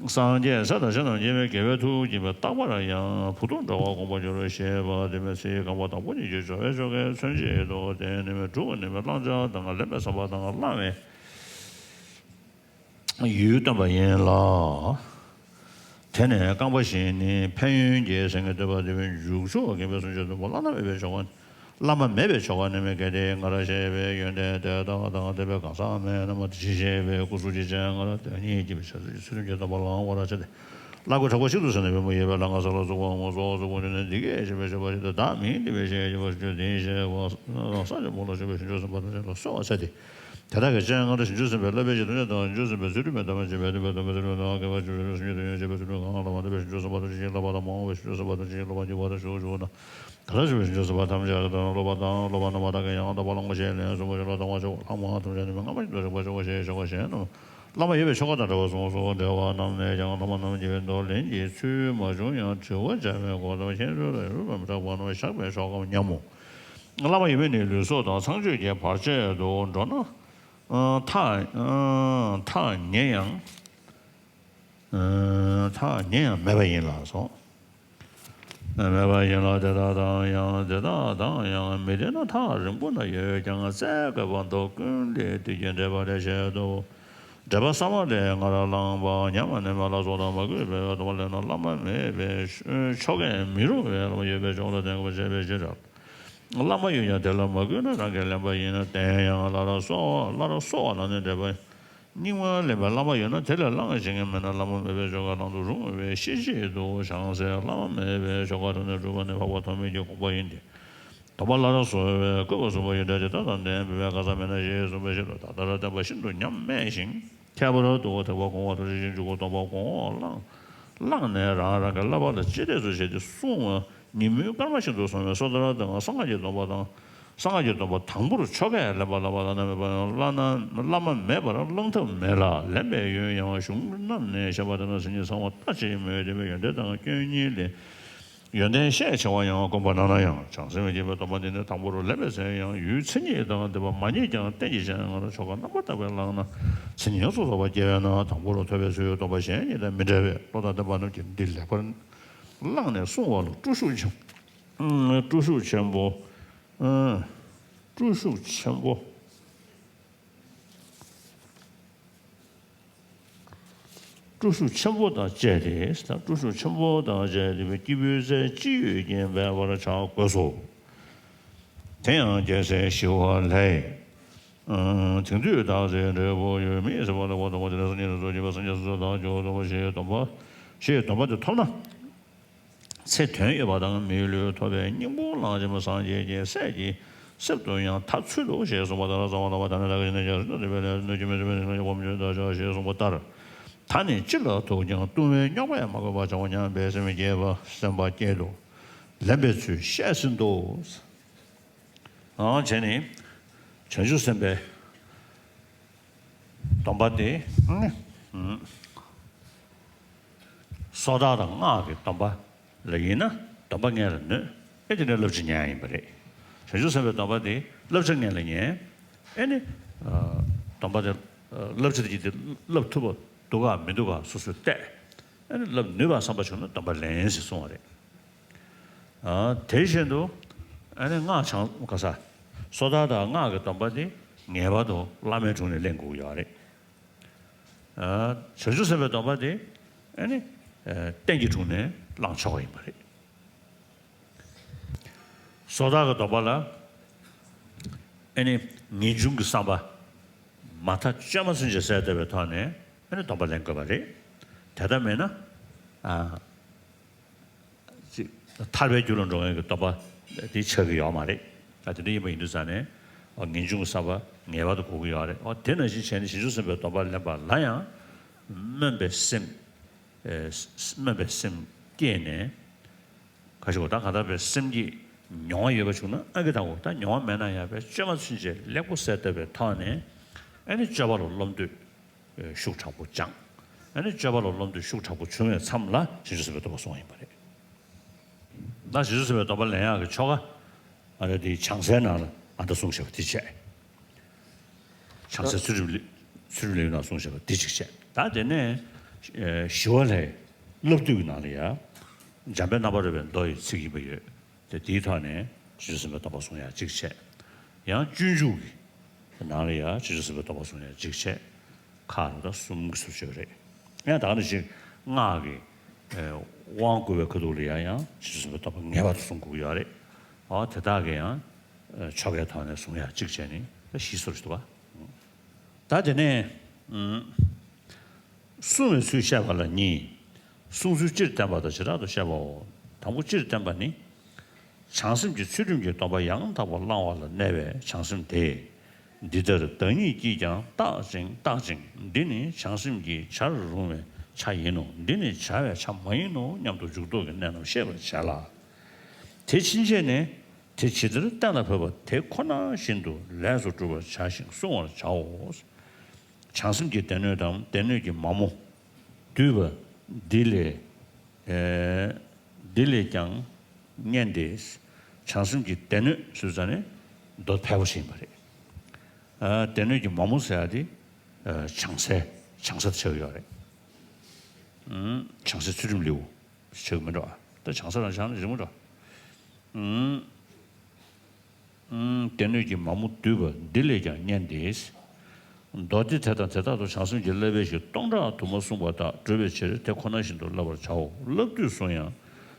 སངས་རྒྱས་སྲས་དང་བཅས་རྣམས་མཉེས་པའི་དགེ་བའི་མཐུ་བསྐྱེད་པས་རྟག་པར་ཡང་བུ་དང་འདྲ་བར་བསྒོམ་པར་འགྱུར་རོ་ཞེས་པ་དེ་མི་ཚེའི་རྐང་པ་དང་པོ་ཉིད་ཀྱི་སྦྱོར་བའི་ཆོ་གའི་མཚོན་བྱེད་དོ། དེ་ནི་མི་དྲུག་གི་ནི་མི་བླང་བྱ་དང་ལེན་པའི་བསམ་པ་དང་བླང་བའི། ཡུལ་སྟོན་པ་ཡིན་ལ། དེ་ནས་རྐང་པ་བཞི་ནི་ཕན་ཡོན་གྱི་སེམས་ཀྱིས་བསྟོད་པ་འདེབས་པའི་མཇུག་ཆུ་བོ་དགེ་བའི་སུམ་ཅུ་སོ་བདུན་པོ་བླ་ན་མེད་པའི་མཆོད་པ། བླ་ན་མེད་པའི་མཆོད་པ་ནི་མི་དགེ་སྡིག་ངར་ཤེས་པའི་ཡོན་ཏན་དེ་དག་དང་ལྡན་པའི་གང་ཟག་མེད་རྣམས་དེ་བཞིན་གཤེགས་པའི་སྐུ་གཟུགས་ཅན་ལྔ་དང་དོན་གཉིས་ཀྱི་བྱ་ཚུལ་གྱི་ཚུལ་ཁྲིམས་ཀྱི་སྡོམ་པ་བླང་བར་བྱ་སྟེ། བླ་གོས་དྲག་པོ་གཅིག་ཏུ་གསོལ་ནས་བེམ་པོ་ཡོད་པའི་ལྷ་ཁང་ས་ལ་བཙུགས་པའམ་གཙོ་བོ་གཙུག་ཕུད་ནས་འདི་སྐད་ཅེས་པའི་མཆོད་པ་ཞིག་ཏུ་བདག་མིང་འདི་སྦེ་ཞེས་བྱ་བ་ཆོས་འདི་ཞེས་པ་ས་ཆེན་པོ་ལ་བཞུགས་པའི་བྱང་ཆུབ་སེམས་དཔའ་ཐམས་ཅད་ལ་གསོལ་བ་འཚལ་ཏེ། དེ་དག་གི་སྤྱན་སྔར་བྱང་ཆུབ་སེམས་དཔའི་བསླབ་པའི་གཞི་དོན་དང་བྱང་ཆུབ་སེམས་དཔའི་ཚུལ་ཁྲིམས་དམ་པའི་བྱེད་པའི་དེ་བས་དམ་པའི་ཚུལ་ཁྲིམས་དང་དགེ་བ་བཅུ་པའི་སུམ་ཅུ་དོན་ཡོད་བྱེད་པའི་ཚུལ་ཁྲིམས་གང་ལ་མ་ལྡན་པའི་བྱང་ཆུབ་སེམས་དཔའ་ཐམས་ཅད་ཀྱིས་བསླབ་པ་དང་མ་འོངས་པའི་བྱང་ཆུབ་སེམས་དཔའ་ཐམས་ཅད་ཀྱིས་བསླབ་པར་འགྱུར་བ་དང་ཞུ་ཞུ་ན། གང་ལ་བྱང་ཆུབ་སེམས་དཔའ་ཐམས་ཅད་དང་སློབ་པ་དང་སློབ་པ་རྣམ་པ་དག་གིས་ཡང་དག་པར་བླང་བར་བྱས་ནས་གསུངས་པ་ཞིག་ལ་དང་བ་ཆོག་ལྷག་མ་ཐམས་ཅད་ནི་མི་སྔ་མ་བཞིན་དུ་རིག་པར་བྱའོ་ཞེས་ཆོ་ག་བཤད་ནོ། བླ་མ་ཡོད་པའི་ཆོ་ག་དང་འདྲ་བར་གསུངས་སོ། འགྲེལ་པ་རྣམས་ནས་ཀྱང་བླ་མ་རྣམས་ཀྱི་འདོར་ལེན་གྱི་ཚུལ་མ་བྱུང་ཡང་དྲི་བ་བྱ་བའི་གོ་ཏམ་མཁྱེན་ཚུལ་དང་ཡུལ་ལ་མི་སྐྲག་པ་རྣམས་བཞག་པས་ཆོག་གམ་སྙམ་མོ། བླ་མ་ཡོད་མེད་ནི་ལུས་སྲོག་དང་ཚངས་སྤྱོད་ཀྱི་བར་ཆད་དུ་འགྲོ་ན། ཐག་ཐག་ཉེ་ཡང་ ཐག་ཉེ་ཡང་མེད་པ་ཡིན་ལགས་སོ། མེད་པ་ཡིན་ལ་དེ་དག་དང་ཡང་དེ་དག་དང་ཡང་མི་ལྡན་ན། ཐག་རིང་པོ་ན་ཡོད་ཀྱང་རྩལ་དགོས་པ་མདོ་ཀུན་ལས་དེ་རྒྱུ་འབྲེལ་པ་ལས་བཤད་དོ། འབྲེལ་པ་གསར་པ་ལས་སྔར་བླངས་པ་ཉམས་པ་ནས་མ་ལ་སོགས་དང་མ་གུས་པའི་སྡོམ་པ་ལེན་ན་བླ་མ་མེད་པའི་ཆོ་གས་མི་རུང་བའི་བླ་མ་ཡོད་པའི་ཕྱོགས་ལ་བརྟེན་དགོས་པ་བྱས་པའི་ཕྱིར། བླ་མ་ཡོད་ཀྱང་དེ་ལ་མ་གུས་ན་རང་གིས་ལེན་པ་ཡིན་ན་བསྟན་ཡང་སླར་གསོ་བ་སླར་གསོ་བ་ལ་ནི་འབྲེལ་པ། རྙིང་མ་ལེན་པའི་བླ་མ་ཡོད་ན་དེ་ལས་བླ་མ་གཞན་མེད་ན་བླ་མ་མེད་པའི་ཆོ་ག་བླང་དུ་རུང་བའི་ཤེས་བྱེད་དུ་བྱང་སེ་བླ་མ་མེད་པའི་ཆོ་ག་རང་ནས་སྒྲུབ་པ་ནི་འཕགས་པ་ཐོགས་མེད་ཀྱི་དགོངས་པ་ཡིན་ཏེ། སྡོམ་པ་སླར་གསོ་བའི་བཀོད་པ་གསུམ་པོ་ཡོན་ཏན་དེ་དག་དང་ལྡན་པའི་ག་ས་མེད་ན་ཞེས་གསུངས་པའི་ཕྱིར་རོ། ད་ལྟར་བསྟན་པ་ཤིན་ཏུ་ཉམས་དམས་ཤིང་ཁྱད་པར་དུ་ཐེག་པ་གོང་འོག་ཏུ་རིམ་བཞིན་འཇུག་པ་སྡོམ་པ་གོང་འོག་བླངས་བླངས་ནས་རང་རང་གི་བསླབ་པ་ལ་གཅེས་སྤྲས་སུ་བྱས་ཏེ་བསྲུང་བ་ཉིན་མོའི་སྐར་མ་བཞིན་དུ་བསྲུང་བའི་སོ་ཐར་དེའང་གསང་སྔགས་ཀྱི་སྡོམ་པ་དང་། གསང་སྔགས་ཀྱི་སྡོམ་པ་དང་པོར་ཆོ་གས་ལེན་པ་ལ་བླ་ན་མེད་པ་ཡང་བླ་ན་བླ་མ་མེད་པར་བླང་ཐབས་མེད་ལ། ལེན་པའི་ཡོན་ཡང་གཞུང་རྣམས་ནས་བཤད་པ་ལྟར་ན་མཚན་ཉིད་ཚང་བ་ལྟ་ཅི་སྨོས། དེ་བས་ཡོན་ཏན་དང་སྐྱོན་གཉིས་ལས་ཡོན་ཏན་ཤས་ཆེ་བ་ཡང་དགོངས་པ་ན་ན་ཡང་། བྱང་སེམས་ཀྱི་སྡོམ་པ་འདི་ནི་དང་པོར་ལེན་པའི་ཚེ་ཡང་ཡུལ་མཚན་ཉིད་དང་ལྡན་པ་མ་རྙེད་ཀྱང་རྟེན་གྱི་གཞན་ཡང་སྔར་ཆོ་ག་རྣམ་པར་དག་པས་བླངས་ན་མཚན་ཉིད་སོ་སོར་བརྗེ་བས་ན་དང་པོར་ཐོབ་པའི་ཚུལ་སྡོམ་པ་གཞན་གཉིས་དང་མི་འབྲལ་བས་བློ་དང་ལྡན་པ་རྣམས་ཀྱིས་འདི་ལེགས་པར་བླངས་ནས་བསྲུང་བ་ལ་སྤྲོ་ཤུགས་ཆེན་སྤྲོ་ཤུགས་ཆེན་པོ། སྤྲོ་ཤུགས་ཆེན་པོ། སྤྲོ་ཤུགས་ཆེན་པོ་དང་བཅས་ཏེ། སྤྲོ་ཤུགས་ཆེན་པོ་དང་བཅས་ཏེ་སྐྱེས་བུའི་རྩལ་ཅི་ཡོད་ཀྱིས་འབད་པར་བྱ་དགོས་སོ། དེ་ཡང་རྒྱལ་སྲས་ཞི་བ་ལྷས། དེང་དུས་བདག་ཚེ་འབྲས་བུ་ཡོད་མི་ཟེར་བ་ལ་བ་དང་བ་དེ་ལ་སངས་རྒྱས་སུ་གསོལ་བ་བགྱིས་པ་སངས་རྒྱས་སུ་གསོལ་བ་བགྱིའོ་སྡོམ་པ་ཞེས་སྡོམ་པ་ཞེས་སྡོམ་པ་དེ་ཐོབ་ན། ཚེ་དོན་ཡོད་པ་དང་མིའི་ལུས་ཐོབ་པའི་སྙིང་པོ་བླངས་ཀྱི་མ་སངས་རྒྱས་ཀྱི་སྲས་ཀྱི་སྲིད་དུ་ཡང་མཐར་ཚུད་དོ་ཞེས་གསུངས་པ་ལྟར་གསང་བ་ལ་བ་ད་ནི་བདག་གི་ནི་ཅག་སྲིད་དུ་བདེ་བའི་ལས་སྣོད་ཀྱི་མི་སྲིད་པའི་ནི་སྣོད་ཀྱི་སྒོམ་བྱེད་དག་ཅག་ཞེས་གསུངས་པ་ལྟར། ད་ནི་ཅི་ལ་ཐུག་ཀྱང་ལྟུང་བའི་རྙོག་པས་མ་གོས་པར་བྱ་བ་ཉམས་པའི་སེམས་བསྐྱེད་པ་སེམས་པ་བསྐྱེད་དོ། ལེན་པའི་ཚུལ་བཤད་ཟིན་ཏོ། ཨང་བྱས་ནས་བྱང་ཆུབ་སེམས་དཔའི་སྡོམ་པ་དེ། སོ་ཐར་དང་སྔགས་ཀྱི་སྡོམ་པ་ལ་ཡིན་ན་སྡོམ་པ་ངེས་ལ་ནོད། ཨེ་དེ་ནས་བསླབ་བྱ་ཉན་ཡིན་པ་རེད། བྱང་ཆུབ་སེམས་དཔའི་སྡོམ་པ་དེ་བསླབ་བྱ་ངེས་ལ་ཉན། ཨེ་ནི། སྡོམ་པ་དེ། བསླབ་བྱ་དེ་ཀྱི་དེ་བསླབ་ཐུབ་པ་འདུག་ག་མི་འདུག་ག་སོ་སོས་བལྟས། ཨེ་ནི་བསླབ་ནུས་པ་བསམ་པ་བྱུང་ན་སྡོམ་པ་ལེན་ཟེར་གསུངས་པ་རེད། དེ་བཞིན་དུ། ཨ་ནི་སྔགས་བྱང་ག་ས། སོ་ཐར་དང་སྔགས་ཀྱི་སྡོམ་པ་དེ་ངེས་པར་དུ་བླ་མའི་དྲུང་ནས་ལེན་དགོས་ཀྱི་ཡོད་རེད། བྱང་ཆུབ་སེམས་དཔའི་སྡོམ་པ་དེ་ཨ་ནི་རྟེན་གྱི་དྲུང་ནས་བླང་ཆོག་པ་ཡིན་པ་རེད། སོ་ཐར་གྱི་སྡོམ་པ་ལ་ཨ་ནི་ངེས་འབྱུང་གི་བསམ་པ་མ་མཐའ་བཅོས་མ་ཚུན་ཆད་གསལ་བཏབ་པའི་ཐོག་ནས་ཨ་ནི་སྡོམ་པ་ལེན་དགོས་པ་རེད། དེ་ལྟར་མེད་ན། ཨ། ཅིག་ཐར་པའི་རྒྱུ་ལ་འགྲོ་མཁན་གྱི་སྡོམ་པ་དེ་ཆགས་ཀྱི་ཡོད་མ་རེད། ད་དེ་འདྲ་ཡིན་པ་ཡིན་དུས་ཙང་ནས་ངེས་འབྱུང་གི་བསམ་པ་ངེས་པར་དུ་དགོས་ཀྱི་ཡོད་རེད། འོ་དེ་ནང་བཞིན་བྱས་ནས་བྱང་ཆུབ་སེམས་དཔའི་སྡོམ་པ་ལེན་པ་ལ་ཡང་སྨོན་པའི་སེམས། སྨོན་པའི་སེམས་བསྐྱེད་ནས། ག་ཞིག་གོ་ད་གང་ལྟར་བའི་སེམས་ཀྱི་མྱོང་བ་ཡོད་པ་བྱུང་ན་ཨ་ཀི་དང་གོ་ད་མྱོང་བ་མེད་ན་ཡང་བའི་བཅོས་མ་ཚུན་ཆད་ལེགས་པོ་གསལ་བཏབ་པའི་ཐོག་ནས་ཨ་ནི་སྤྱོད་པ་ལ་རློམ་འདོད། ཤུགས་དྲག་པོ་སྦྱངས། ཨ་ནི་སྤྱོད་པ་ལ་རློམ་འདོད་ཤུགས་དྲག་པོ་བྱུང་བའི་མཚམས་ལ་བྱང་ཆུབ་སེམས་དཔའི་སྡོམ་པ་བསྲུང་བ་ཡིན་པ་རེད། ད་བྱང་ཆུབ་སེམས་དཔའི་སྡོམ་པ་ལེན་ཡག་གི་ཆོ་ག་ཨ་རེ་དེ་བྱང་སའི་ནང་ལ་ཨ་ད་གསུངས་བཞག་པ་དེ་བྱས། བྱང་སའི་ཚུལ་ཁྲིམས་ལས་ཚུལ་ཁྲིམས་ལས་ཡུལ་ནང་གསུངས་བཞག་པ་དེ་གཅིག་བྱས། ད་དེ་ནས་ཞི་བ་ལྷའི་བསླབ་བཏུས་ཀྱི་ནང་ལ་ཡ་འཇམ་དཔལ་རྣམ་པར་རོལ་པའི་མདོ་ཡི་ཚིག་ཡིན་པ་ཡོད། དེ་དེའི་ཐོག་ནས་བྱང་ཆུབ་སེམས་དཔའི་སྡོམ་པ་བསྲུང་ཡག་གཅིག་བྱས། ཡང་སྤྱོད་འཇུག་གི་ནང་ལ་ཡང་བྱང་ཆུབ་སེམས་དཔའི་སྡོམ་པ་བསྲུང་ཡག་གཅིག་བྱས། ཁག་ལ་ད་གསུམ་གྱི་ཚུལ་བྱས་པ་རེད། ཡང་ད་ག་ནང་བཞིན་སྔགས་ཀྱི་དབང་བསྐུར་བའི་ཁ་ཐུག་ལ་ཡང་ཡང་བྱང་ཆུབ་སེམས་དཔའི་སྡོམ་པ་ངེས་པར་དུ་བསྲུང་དགོས་ཀྱི་ཡོད་རེད། འོ་དེ་དག་གི་ཡང་ཆོ་གའི་ཐོག་ནས་བསྲུང་ཡག་གཅིག་བྱས་ནས་ད་བཞི་སོར་ཞིག་འདུག་ག་ད་དེ་ནས་ཨུམ། བསྲུང་བའི་ཚུལ་བཤད་པ་ལ་གཉིས། བསྲུང་ཚུལ་སྤྱིར་བསྟན་པ་དང་བྱེ་བྲག་ཏུ་བཤད་པའོ། དང་པོ་སྤྱིར་བསྟན་པ་ནི། བྱང་སེམས་ཀྱི་ཚུལ་ཁྲིམས་ཀྱི་སྡོམ་པ་ཡང་དག་པར་བླང་བ་ལ་གནས་པའི་བྱང་སེམས་ཏེ། འདི་ལྟར་བདག་ཉིད་ཀྱིས་ཀྱང་བརྟག་ཅིང་བརྟག་ཅིང་འདི་ནི་བྱང་སེམས་ཀྱི་བྱར་རུང་བའི་ཆ་ཡིན་ནོ། འདི་ནི་བྱ་བའི་ཆ་མ་ཡིན་ནོ་སྙམ་དུ་འཇུག་ལྡོག་གི་གནད་རྣམས་ཤེས་པར་བྱས་ལ། དེ་ཕྱིན་ཆད་ནི། དེ་ཇི་ལྟར་གཏན་ལ་ཕབ་པ་དེ་ཁོ་ན་བཞིན་དུ་ལས་སུ་སྒྲུབ་པར་བྱ་ཞིང་བསྲུང་བར་བྱའོ། བྱང་སེམས་ཀྱི་སྡེ་སྣོད་དང་སྡེ་སྣོད་ཀྱི་མ་མོ་བསྡུས་པ་འདི་ལས། ཨེ། འདི་ལས་ཀྱང་སྔོན་ཏེ། བྱང་སེམས་ཀྱི་སྡེ་སྣོད་ཟེར་ཙ་ནས་མདོ་ཕལ་པོ་ཞིག་ཡིན་པ་རེད། ཨ། སྡེ་སྣོད་ཀྱི་མ་མོ་ཟེར་ཡ་དེ། ཨ། བྱང་སའི་བྱང་ས་དེ་ཆགས་ཀྱི་ཡོད་རེད། བྱང་སེམས་ཚུལ་ཁྲིམས་ལེའུ་ཆགས་ཀྱི་མི་འགྲོ། ད་བྱང་ས་རང་བྱང་ན་རིང་མོ་འགྲོ། སྡེ་སྣོད་ཀྱི་མ་མོ་བསྡུས་པ་འདི་ལས་ཀྱང་སྙན་ཏེ། མདོ་སྡེ་དེ་དང་དེ་དག་ཏུ་བྱང་སེམས་ཀྱི་བསླབ་པའི་གཞི་སྟོང་ཕྲག་དུ་མ་གསུངས་པ་དག་སྒྲུབ་པའི་ཕྱིར་དེ་ཁོ་ན་བཞིན་དུ་བསླབ་པར་བྱའོ། བསླབ་བཏུས་སུ་ཡང་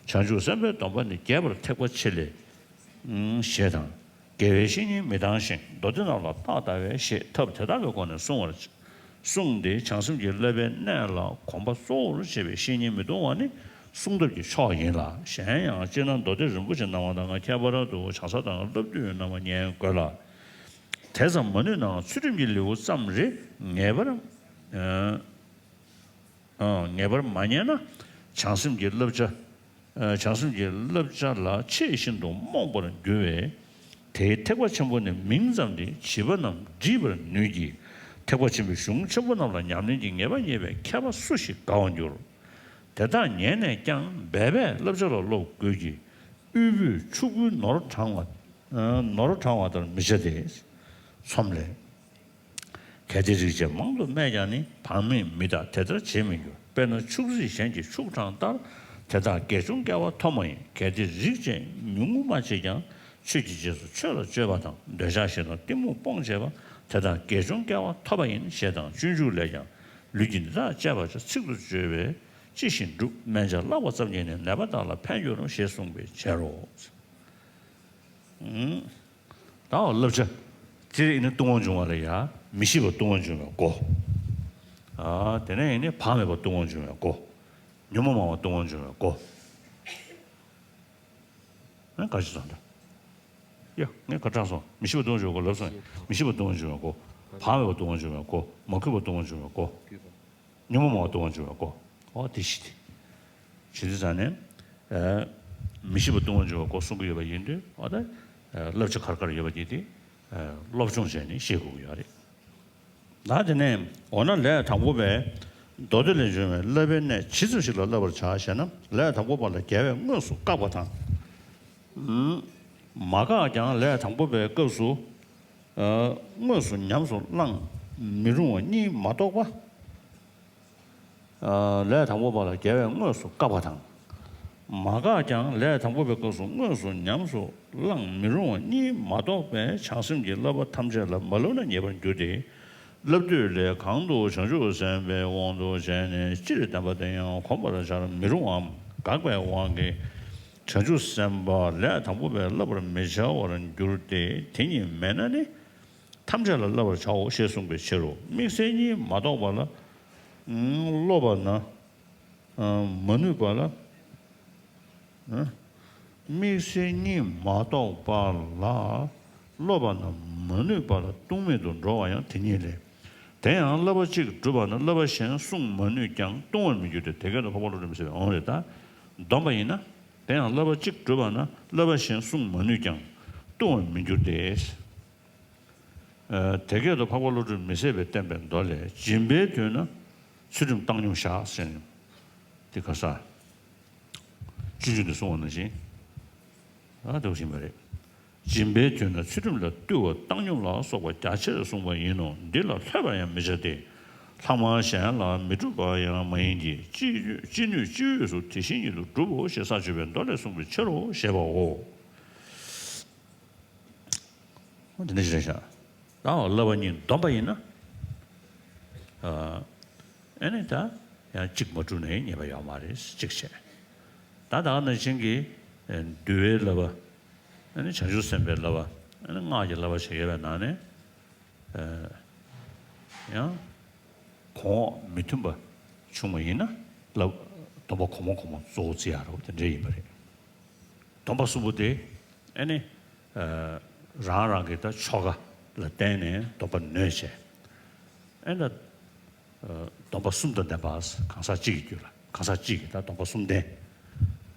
བྱང་ཆུབ་སེམས་དཔའི་སྡོམ་པ་ནི་རྒྱས་པར་ཐེག་པ་ཆེ་ལས། ཞེས་དང་། དགེ་བའི་བཤེས་གཉེན་མི་གཏང་ཞིང་མདོ་སྡེ་རྣམས་ལ་རྟགས་བལྟ་བས་ཞེས་ཐབས་དེ་དག་གི་སྒོ་ནས་གསུང་བར་གསུངས་ཏེ། བྱང་སེམས་ཀྱི་བསླབ་པའི་གནད་ལ་གོམས་པ་གཙོ་བོར་བྱེད་པའི་བཤེས་གཉེན་མི་གཏོང་བ་ནི་གསུང་ཐབས་ཀྱི་མཆོག་ཡིན་ལ། གཞན་ཡང་སྤྱིར་ན་མདོ་སྡེ་རིན་པོ་ཆེ་རྣམ་པ་དང་ཁྱད་པར་དུ་བྱང་ས་དང་བསླབ་བཏུས་རྣམ་པ་ཉན་དགོས་ལ། དེ་ཙམ་མ་ནུས་ནའང་ཚུལ་ཁྲིམས་ཀྱི་ལེའུ་ཙམ་རེ་ངེས་པར་ངེས་པར་མ་ཉན་ན་བྱང་སེམས་ཀྱི་བསླབ་བྱ། བྱང་སེམས་ཀྱི་བསླབ་བྱ་ལ་ཆེས་ཤིན་ཏུ་རྨོངས་པར་འགྱུར་བས། དེའི་ཐེག་པ་ཆེན་པོ་ནི་མིང་ཙམ་སྟེ་བྱིས་པ་རྣམས་འདྲིས་པར་ནུས་ཀྱི། ཐེག་པ་ཆེན་པོའི་གཞུང་ཆེན་པོ་རྣམས་ལ་ཉམས་ལེན་གྱི་ངེས་པ་རྙེད་པའི་མཁས་པ་སུ་ཞིག་དགའ་བར་འགྱུར། དེ་དག་ཉན་ནས་ཀྱང་འབད་པས་བསླབ་བྱ་ལ་སློབ་དགོས་ཀྱི། དབུལ་པོས་ཕྱུག་པོའི་ནོར་དྲང་བ། ནོར་དྲང་བ་ལྟར་མི་བྱ་སྟེ། ཚོམས་ལས། གལ་ཏེ་རིགས་ཅན་མང་དུ་སྨྲས་ཀྱང་ནི། བག་མེད་མི་དག་དེ་ལྟར་བྱེད་མི་འགྱུར། དཔེར་ན་ཕྱུགས་རྫིས་གཞན་གྱི་ཕྱུགས་དྲངས་ལྟར། དེ་དག་དགེ་སྦྱོང་སྐལ་བ་ཐོབ་མ་ཡིན། གལ་ཏེ་རིགས་ཅན་ཉུང་ངུ་མ་བྱས་ཀྱང་། ཆོས་ཀྱི་རྗེས་སུ་ཆོས་ལ་སྤྱོད་པ་དང་། འདོད་ཆགས་ཞེ་སྡང་གཏི་མུག་སྤོང་བྱེད་པ། དེ་དག་དགེ་སྦྱོང་སྐལ་བ་ཐོབ་པ་ཡིན། ཞེས་དང་སྤྱོད་འཇུག་ལས་ཀྱང་། ལུས་ཀྱི་འདི་དག་བཅས་པ་ཚིག་ཏུ་བརྗོད་པས་ཅི་ཞིག་འགྲུབ། སྨན་ཆ་བརླག་པ་ཙམ་གྱིས་ནི། ནད་པ་དག་ལ་ཕན་འགྱུར་རོ། ཞེས་གསུངས་པའི་ཕྱིར་རོ། ད་བསླབ་བྱ། དེ་ནི་ལྟུང་བ་འབྱུང་བ་ལ་ཡ། མི་ཤེས་པ་ལྟུང་བ་འབྱུང་བའི་སྒོ། ཨ། དེ་ནས་ཡིན་ནི་བག་མེད་པ་ལྟུང་བ་འབྱུང་བའི་སྒོ། ཉོན་མོངས་མང་བ་ལྟུང་བ་འབྱུང་བའི་སྒོ། ཨ། ག་ཞིག་སོང་ད། ཡ། ངས་ག་དྲག་སོང་། མི་ཤེས་པ་ལྟུང་བ་འབྱུང་བའི་སྒོ་ལབ་སོང་། མི་ཤེས་པ་ལྟུང་བ་འབྱུང་བའི་སྒོ། བག་མེད་པ་ལྟུང་བ་འབྱུང་བའི་སྒོ། མ་གུས་པ་ལྟུང་བ་འབྱུང་བའི་སྒོ། ཉོན་མོངས་མང་བ་ལྟུང་བ་འབྱུང་བའི་སྒོ། ཨོ་དེ་ཤི་དེ། ཇི་ལྟར་ཟེར་ན། ཨ། མི་ཤེས་པ་ལྟུང་བ་འབྱུང་བའི་སྒོ་གསུང་གི་ཡོད་པ་ཡིན་དུས། ཨོ་ད། ཨ། བསླབ་བྱ་ག་རེ་ག་རེ་ཡོད་པ་དེ་དེ། ཨ། སློབ་སྦྱོང་བྱས་ནས་ཤེས་དགོས་ཀྱི་ཡོད་རེད། ད་དེ་ནས་འོ་ན་ལས་དང་པོ་པའི་མདོ་སྡེ་ལས་འབྱུང་བའི་བསླབ་པའི་གནད་ཇི་ཙམ་ཞིག་ལ་བསླབ་པར་བྱ་ཞེ་ན། ལས་དང་པོ་པ་ལ་རྒྱལ་བས་དངོས་སུ་བཀག་པ་དང་། མ་བཀག་ཀྱང་ལས་དང་པོ་པའི་སྐབས་སུ། ཨ། དངོས་སུ་ཉམས་སུ་བླང་མི་རུང་བ་གཉིས་མ་གཏོགས་པ། ཨ། ལས་དང་པོ་པ་ལ་རྒྱལ་བས་དངོས་སུ་བཀག་པ་དང་། མ་བཀག་ཀྱང་ལས་དང་པོ་པའི་སྐབས་སུ་དངོས་སུ་ཉམས་སུ་བླང་མི་རུང་བ་གཉིས་མ་གཏོགས་པའི་བྱང་སེམས་ཀྱི་བསླབ་པ་ཐམས་ཅད་ལ་མ་བསླབ་ན་ཉེས་པར་འགྱུར་ཏེ། བསླབ་བཏུས་ལས་གང་དུ་བྱང་ཆུབ་སེམས་དཔའི་དབང་དུ་བྱས་ནས་སྤྱིར་བསྟན་པ་དེ་ཡང་གོམས་པར་བྱར་མི་རུང་བའམ་དགག་པའི་དབང་གིས། བྱང་ཆུབ་སེམས་དཔའ་ལས་དང་པོ་པའི་བསླབ་པར་མི་བྱ་བར་འགྱུར་ཏེ། དེ་གཉིས་མེད་ན་ནི། ཐམས་ཅད་ལ་བསླབ་པར་བྱའོ་ཞེས་གསུངས་པའི་ཕྱིར་རོ། དམིགས་བསལ་གཉིས་མ་གཏོགས་པ་ལ། ཨང་། སློབ་པ་ན། ཨང་། མ་ནུས་པ་ལ། ཨང་། དམིགས་བསལ་གཉིས་མ་གཏོགས་པ་ལ། སློབ་པ་ན་མ་ནུས་པ་ལ་ལྟུང་མེད་དུ་འགྲོ་བ་ཡང་དེ་ཉིད་ལས། དེ་ཡང་བསླབ་པ་གཅིག་བསྒྲུབས་པ་ན་བསླབ་པ་གཞན་བསྲུང་མ་ནུས་ཀྱང་ལྟུང་བར་མི་འགྱུར་ཏེ། དེ་སྐད་དུ་འཕགས་པ་བློ་གྲོས་མི་ཟད་པས། འོང་རེད་ད། སྡོམ་པ་ཡིན་ན། དེ་ཡང་བསླབ་པ་གཅིག་བསྒྲུབས་པ་ན་བསླབ་པ་གཞན་བསྲུང་མ་ནུས་ཀྱང་ལྟུང་བར་མི་འགྱུར་ཏེ། ཨ། དེ་སྐད་དུ་འཕགས་པ་བློ་གྲོས་མི་ཟད་པས་བསྟན་པའི་མདོ་ལས། སྦྱིན་པའི་དུས་ན་ཚུལ་ཁྲིམས་བཏང་སྙོམས་བཞག་ཟེར་ནས། དེ་ག་ས། སྤྱོད་འཇུག་ནས་གསུངས་པ་ནང་བཞིན། ཨ། དེ་བཞིན་པ་རེད། སྦྱིན་པའི་དུས་ན་ཚུལ་ཁྲིམས་ལ་བཏུལ་བ་བཏང་སྙོམས་ལ་སོགས་པ་རྒྱ་ཆེར་གསུངས་པ་ཡིན་ནོ། འདི་ལ་ལྷོད་པར་ཡང་མི་བྱ་སྟེ། ལྷག་མ་གཞན་ལ་མི་སྒྲུབ་པ་ཡང་མ་ཡིན་གྱི། ཅི་ཅི་ནུས་ཅི་འོས་སུ་དེ་བཞིན་ཉིད་དུ་སྒྲུབ་བོ་ཞེས་ས་བཅད་པའི་མདོ་ལས་གསུངས་པའི་ཕྱིར་རོ། ཞེས་པའོ། འོ་དེ་འདྲ་ཞིག་རེད་ཤག་ད་བསླབ་པ་གཉིས་སྡོམ་པ་ཡིན་ན། ཨ་ནི་ད་ཡང་གཅིག་མ་བསྒྲུབས་ནའི་ཉེས་པ་ཡོད་མ་རེད། གཅིག་བྱས། ད་ད་ག་ནང་བཞིན་གྱི་འདུལ་བའི་བསླབ་པ། ཨ་ནི་བྱང་ཆུབ་སེམས་དཔའི་བསླབ་པ། ཨ་ནི་སྔགས་ཀྱི་བསླབ་པ་བྱེད་ཡོད་པའི་ནང་ནས། ཡང་གོང་འོག་མི་མཐུན་པ་བྱུང་བ་ཡིན་ན་བསླབ་སྡོམ་པ་གོང་མ་གོང་མ་གཙོ་བོ་བརྩི་ཡག་རེད། དེ་འདྲ་ཡིན་པ་རེད། སྡོམ་པ་གསུམ་པོ་དེ་ཨ་ནི་རང་རང་གི་ད་ཆོ་ག་ལ་བརྟེན་ནས་སྡོམ་པ་ནོད་བྱས། ཨ་ནི་ད་སྡོམ་པ་གསུམ་དང་ལྡན་པ། གང་ཟག་གཅིག་གི་རྒྱུད་ལ་གང་ཟག་གཅིག་གི་ད་སྡོམ་པ་གསུམ་ལྡན།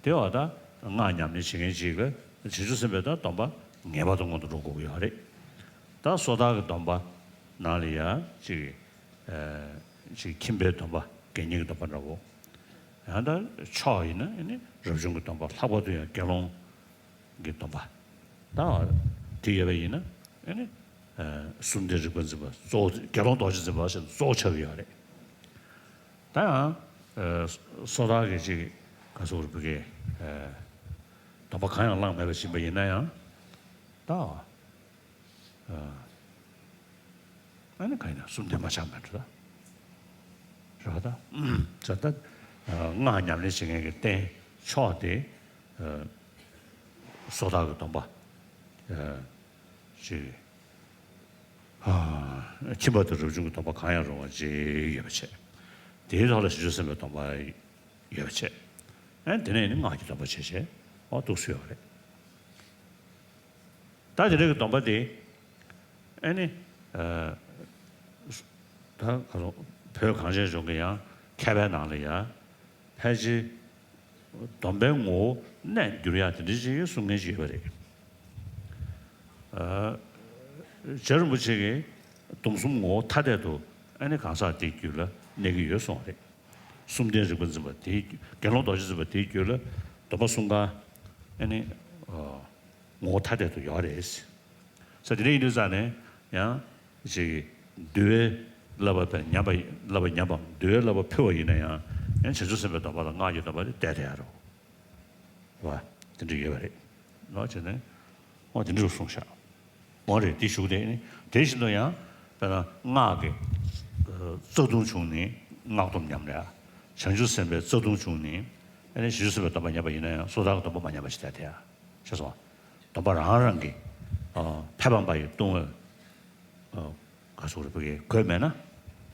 དེ་བ་ད་སྔགས་ཉམས་ལེན་བྱེད་མཁན་གཅིག་ལ་བྱང་ཆུབ་སེམས་དཔའི་ད་སྡོམ་པ་ངེས་པར་དུ་སྔོན་དུ་འགྲོ་དགོས་ཀྱི་ཡོད་རེད། ད་སོ་ཐར་གྱི་སྡོམ་པ་ནང་ལ་ཡ་གཅིག་གཅིག་ཁྱིམ་པའི་སྡོམ་པ། དགེ་བསྙེན་གྱི་སྡོམ་པ་འདྲ་བོ། ཡང་ད་མཆོག་ཡིན་ན་ཨ་ནི་རབ་བྱུང་གི་སྡོམ་པ། ལྷག་པར་དུ་ཡང་དགེ་སློང་གི་སྡོམ་པ། ད་དེ་ཡོད་པ་ཡིན་ན་ཨ་ནི་གསུམ་ལྡན་རིག་པ་འཛིན་པ་གཙོ་བོ། དགེ་སློང་རྡོ་རྗེ་འཛིན་པ་ཞེས་གཙོ་བོ་ཆགས་ཀྱི་ཡོད་རེད། ད་ཡང་ ཨ། སོ་ཐར་གྱི་ཅིག་ག་ཟེར་དགོས་རེད། ཕ་གིའི་ཨ། སྡོམ་པ་གང་ཡང་བླངས་མེད་པ་ཕྱིན་པ་ཡིན་ན་ཡང་། ད། ཨ། ཨ་ནི་གང་ཡིན་ན་གསུམ་ལྡན་མ་ཆགས་མེད་འགྲོ་ད། རེད་པ་ད། ད་ལྟ་ཨ། སྔགས་ཉམས་ལེན་བྱེད་མཁན་གྱི་རྟེན་མཆོག་དེ་ཨ། སོ་ཐར་གྱི་སྡོམ་པ། ཨ། ཅིག་ཨ། ཁྱིམ་པ་དང་རབ་བྱུང་གི་སྡོམ་པ་གང་ཡང་རུང་བ་ཅིག་ཡོད་པ་བྱས། དེའི་ཐོག་ལ་བྱང་ཆུབ་སེམས་དཔའི་སྡོམ་པ་ཡོད་པ་བྱས། ཨ། དེ་ནས་ནི་སྔགས་ཀྱི་སྡོམ་པ་བྱས་བྱས། འོ་འདུག་སེ་ཡོད་པ་རེད། ད་དེ་འདྲ་གི་སྡོམ་པ་དེ། ཨ་ནི། ཨ། ད་ག་རེ། བོད་གངས་ཅན་ལྗོངས་ཀྱི་ཡང་མཁས་པའི་ནང་ལ་ཡང་། ཕལ་ཆེར་སྡོམ་པའི་ངོ་བོ་གནས་འགྱུར་ཡག་དེ་འདྲ་ཅིག་གསུང་མཁན་ཅིག་ཡོད་པ་རེད། ཨ། རྗེ་རིན་པོ་ཆེ་གིས་སྡོམ་གསུམ་ངོ་བོ་ཐ་དད་དུ་ཨ་ནི་གང་ཟག་དེའི་རྒྱུད་ལ་གནས་ཀྱི་ཡོད་གསུངས་པ་རེད། གསུམ་ལྡན་རིག་པ་འཛིན་པ་དེའི། དགེ་སློང་རྡོ་རྗེ་འཛིན་པ་དེའི་རྒྱུད་ལ་སྡོམ་པ་གསུམ་ཀ་ཨ་ནི། ཨ། ངོ་བོ་ཐ་དད་དུ་ཡོད་རེད། ས་དེ་འདྲ་ཡིན་དུས་ཙང་ནས་ཡང་ཅིག་འདུལ་བའི་བསླབ་པ་དང་ཉམས་པ། བསླབ་པ་ཉམས་པའམ་འདུལ་བའི་བསླབ་པ་ཕུལ་བ་ཡིན་ན་ཡང་། ཡང་བྱང་ཆུབ་སེམས་དཔའི་སྡོམ་པ་དང་སྔགས་ཀྱི་སྡོམ་པ་དེ་བསྡད་བསྡད་ཡ་རོ། བ། དེ་འདྲ་ཡོད་པ་རེད། ནོ་བྱས་ནས། འོ་དེ་འདྲ་གསུངས་ཤག་འོ་རེད། དེ་ཞུ་དེ་ནི་དེ་བཞིན་དུ་ཡང་དཔེར་ན་སྔགས་ཀྱི་ཨ། རྩ་ལྟུང་བྱུང་ནས་སྔགས་སྡོམ་ཉམས་རེད། བྱང་ཆུབ་སེམས་དཔའི་རྩ་ལྟུང་བྱུང་ནས་ཨ་ནི་བྱང་ཆུབ་སེམས་དཔའི་སྡོམ་པ་ཉམས་པ་ཡིན་ན་ཡང་སོ་ཐར་གྱི་སྡོམ་པ་མ་ཉམས་པ་ཞིག་བསྡད་དེ་ཡ། ཤེས་སོང་། སྡོམ་པ་རང་རང་གི་ཨ། ཕས་ཕམ་པ་ཡི་ལྟུང་བ། ཨ། ག་ཟེར་དགོས་རེད། ཕ་གིའི་གོས་མེད་ན་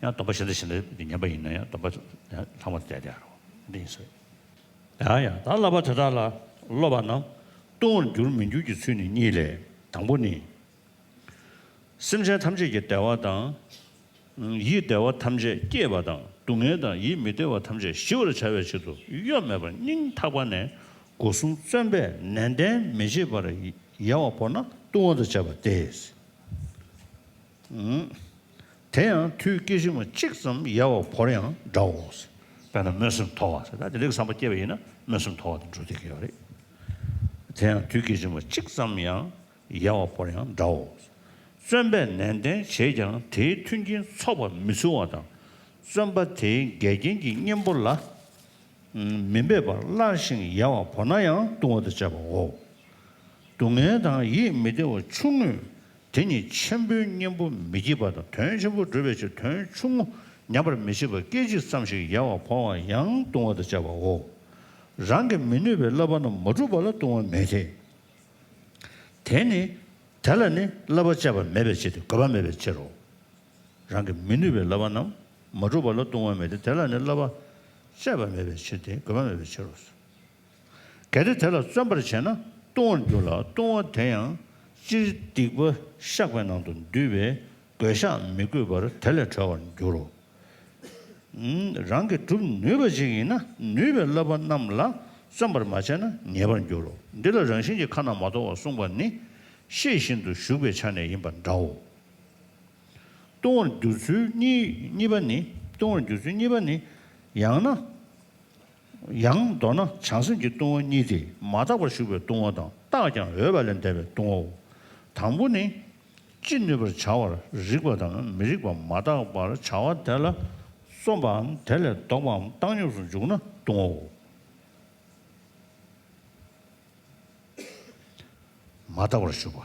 ཡང་སྡོམ་པ་གཞན་དང་གཞན་དག་ཉམས་པ་ཡིན་ན་ཡང་སྡོམ་པ་ལྷག་མ་དེ་བསྡད་དེ་ཡ་རོ། འདི་ཡིན་ཟེར། ཡང་ཡང་ད་བསླབ་པ་དེ་དག་ལ་སློབ་པ་རྣམས་ལྟུང་བར་འགྱུར་མི་འགྱུར་གྱི་ཚུལ་ནི་གཉིས་ལས། དང་པོ་ནི། སེམས་ཅན་ཐམས་ཅད་ཀྱི་བདེ་བ་དང་། ཡིད་བདེ་བ་ཐམས་ཅད་སྐྱེས་པ་དང་། སྡུག་བསྔལ་དང་ཡིད་མི་བདེ་བ་ཐམས་ཅད་ཞི་བར་བྱ་བའི་ཆེད་དུ་གཡོ་མེད་པར་སྙིང་ཐག་པ་ནས་སྒོ་གསུམ་བརྩོན་པས་ནན་ཏན་མི་བྱེད་པར་ཡལ་བར་བོར་ན་ལྟུང་བ་དང་བཅས་པ་སྟེ། དེ་ཡང་དུས་སྐད་ཅིག་མ་གཅིག་ཙམ་ཡལ་བར་བོར་ཡང་འདྲའོ། དཔེར་ན་སྨོན་སེམས་དོར་བ་ཟེར་ད་དེ་འདྲའི་བསམ་པ་སྐྱེས་པ་ཡིན་ན་སྨོན་སེམས་དོར་བ་དང་འགྲོ་བསྡད་ཀྱི་ཡོད་རེད། དེ་ཡང་དུས་སྐད་ཅིག་མ་གཅིག་ཙམ་ཡང་ཡལ་བར་བོར་ཡང་འདྲའོ། བརྩོན་པས་ནན་ཏན་བྱས་ཀྱང་དེའི་མཐུན་རྐྱེན་ཚོགས་པ་མི་ཚུགས་པ་དང་། བརྩོན་པ་དེའི་འགལ་རྐྱེན་གྱི་གཉེན་པོ་ལ་མི་འབད་པར་སླར་ཞིང་ཡལ་བར་བོར་ན་ཡང་ལྟུང་བ་དང་བཅས་པའོ། སྡུག་བསྔལ་དང་ཡིད་མི་བདེ་བ་ཆུང་ངུས་དེ་ཉིད་ཆེན་པོའི་གཉེན་པོ་མི་བགྱིད་པ་དང་། དོན་ཆེན་པོ་སྒྲུབ་པའི་ཕྱིར་དོན་ཆུང་ངུ་ཉམས་པར་མི་བྱེད་པར་སྐད་ཅིག་ཙམ་ཞིག་ཡལ་བར་བོར་བ་ཡང་ལྟུང་བ་དང་བཅས་པའོ། རང་གིས་མི་ནུས་པའི་བསླབ་པ་རྣམས་མ་གྲུབ་པ་ལ་ལྟུང་བ་མེད་དེ། དེ་ནི་དེ་ལ་ནི་བསླབ་པ་སྤྱད་པ་མེད་པའི་ཕྱིར་ཏེ་དགོས་པ་མེད་པའི་ཕྱིར་རོ། རང་གིས་མི་ནུས་པའི་བསླབ་པ་རྣམས་མ་གྲུབ་པ་ལ་ལྟུང་བ་མེད་དེ། དེ་ལ་ནི་བསླབ་པ་སྤྱད་པ་མེད་པའི་ཕྱིར་ཏེ་དགོས་པ་མེད་པའི་ཕྱིར་རོ། གལ་ཏེ་དེ་ལ་བརྩོན་པར་བྱས་ན་ལྟུང་བར་འགྱུར་ལ། ལྟུང་བ་དེ་ཡང་སྤྱིར་སྡིག་པ་བཤགས་པའི་ནང་དུ་འདུས་པའི་གོས་བཤགས་མི་དགོས་པར་དེ་ལས་གྲོལ་བར་འགྱུར་རོ། རང་གིས་སྒྲུབ་ནུས་པ་ཅིག་ཡིན་ན་ནུས་པའི་བསླབ་པ་རྣམས་ལ་བརྩོན་པར་མ་བྱས་ན་ཉེས་པར་འགྱུར་རོ། འདི་ལ་རང་བཞིན་གྱིས་ཁ་ན་མ་ཐོ་བར་གསུངས་པ་ནི་ཤེས་བཞིན་དུ་ཞུགས་པའི་ཆ་ནས་ཡིན་པ་འདྲའོ། ལྟུང་བར་འགྱུར་ཚུལ་གཉིས་གཉིས་པ་ནི། ལྟུང་བར་འགྱུར་ཚུལ་གཉིས་པ་ནི། ཡང་ན། ཡང་མདོར་ན་བྱང་སེམས་ཀྱི་ལྟུང་བ་གཉིས་ཏེ། མ་དག་པར་ཞུགས་པའི་ལྟུང་བ་དང་བཏགས་ཀྱང་འོས་པ་ལས་འདས་པའི་ལྟུང་བའོ། དང་པོ་ནི། ཅི་ནུས་པར་བྱ་བར་རིགས་པ་དང་མི་རིགས་པ་མ་དག་པར་བྱ་བ་དེ་ལ་བརྩོན་པའམ་དེ་ལས་ལྡོག་པའམ་བཏང་སྙོམས་སུ་འཇུག་ན་ལྟུང་བའོ། མ་དག་པར་ཞུགས་པ།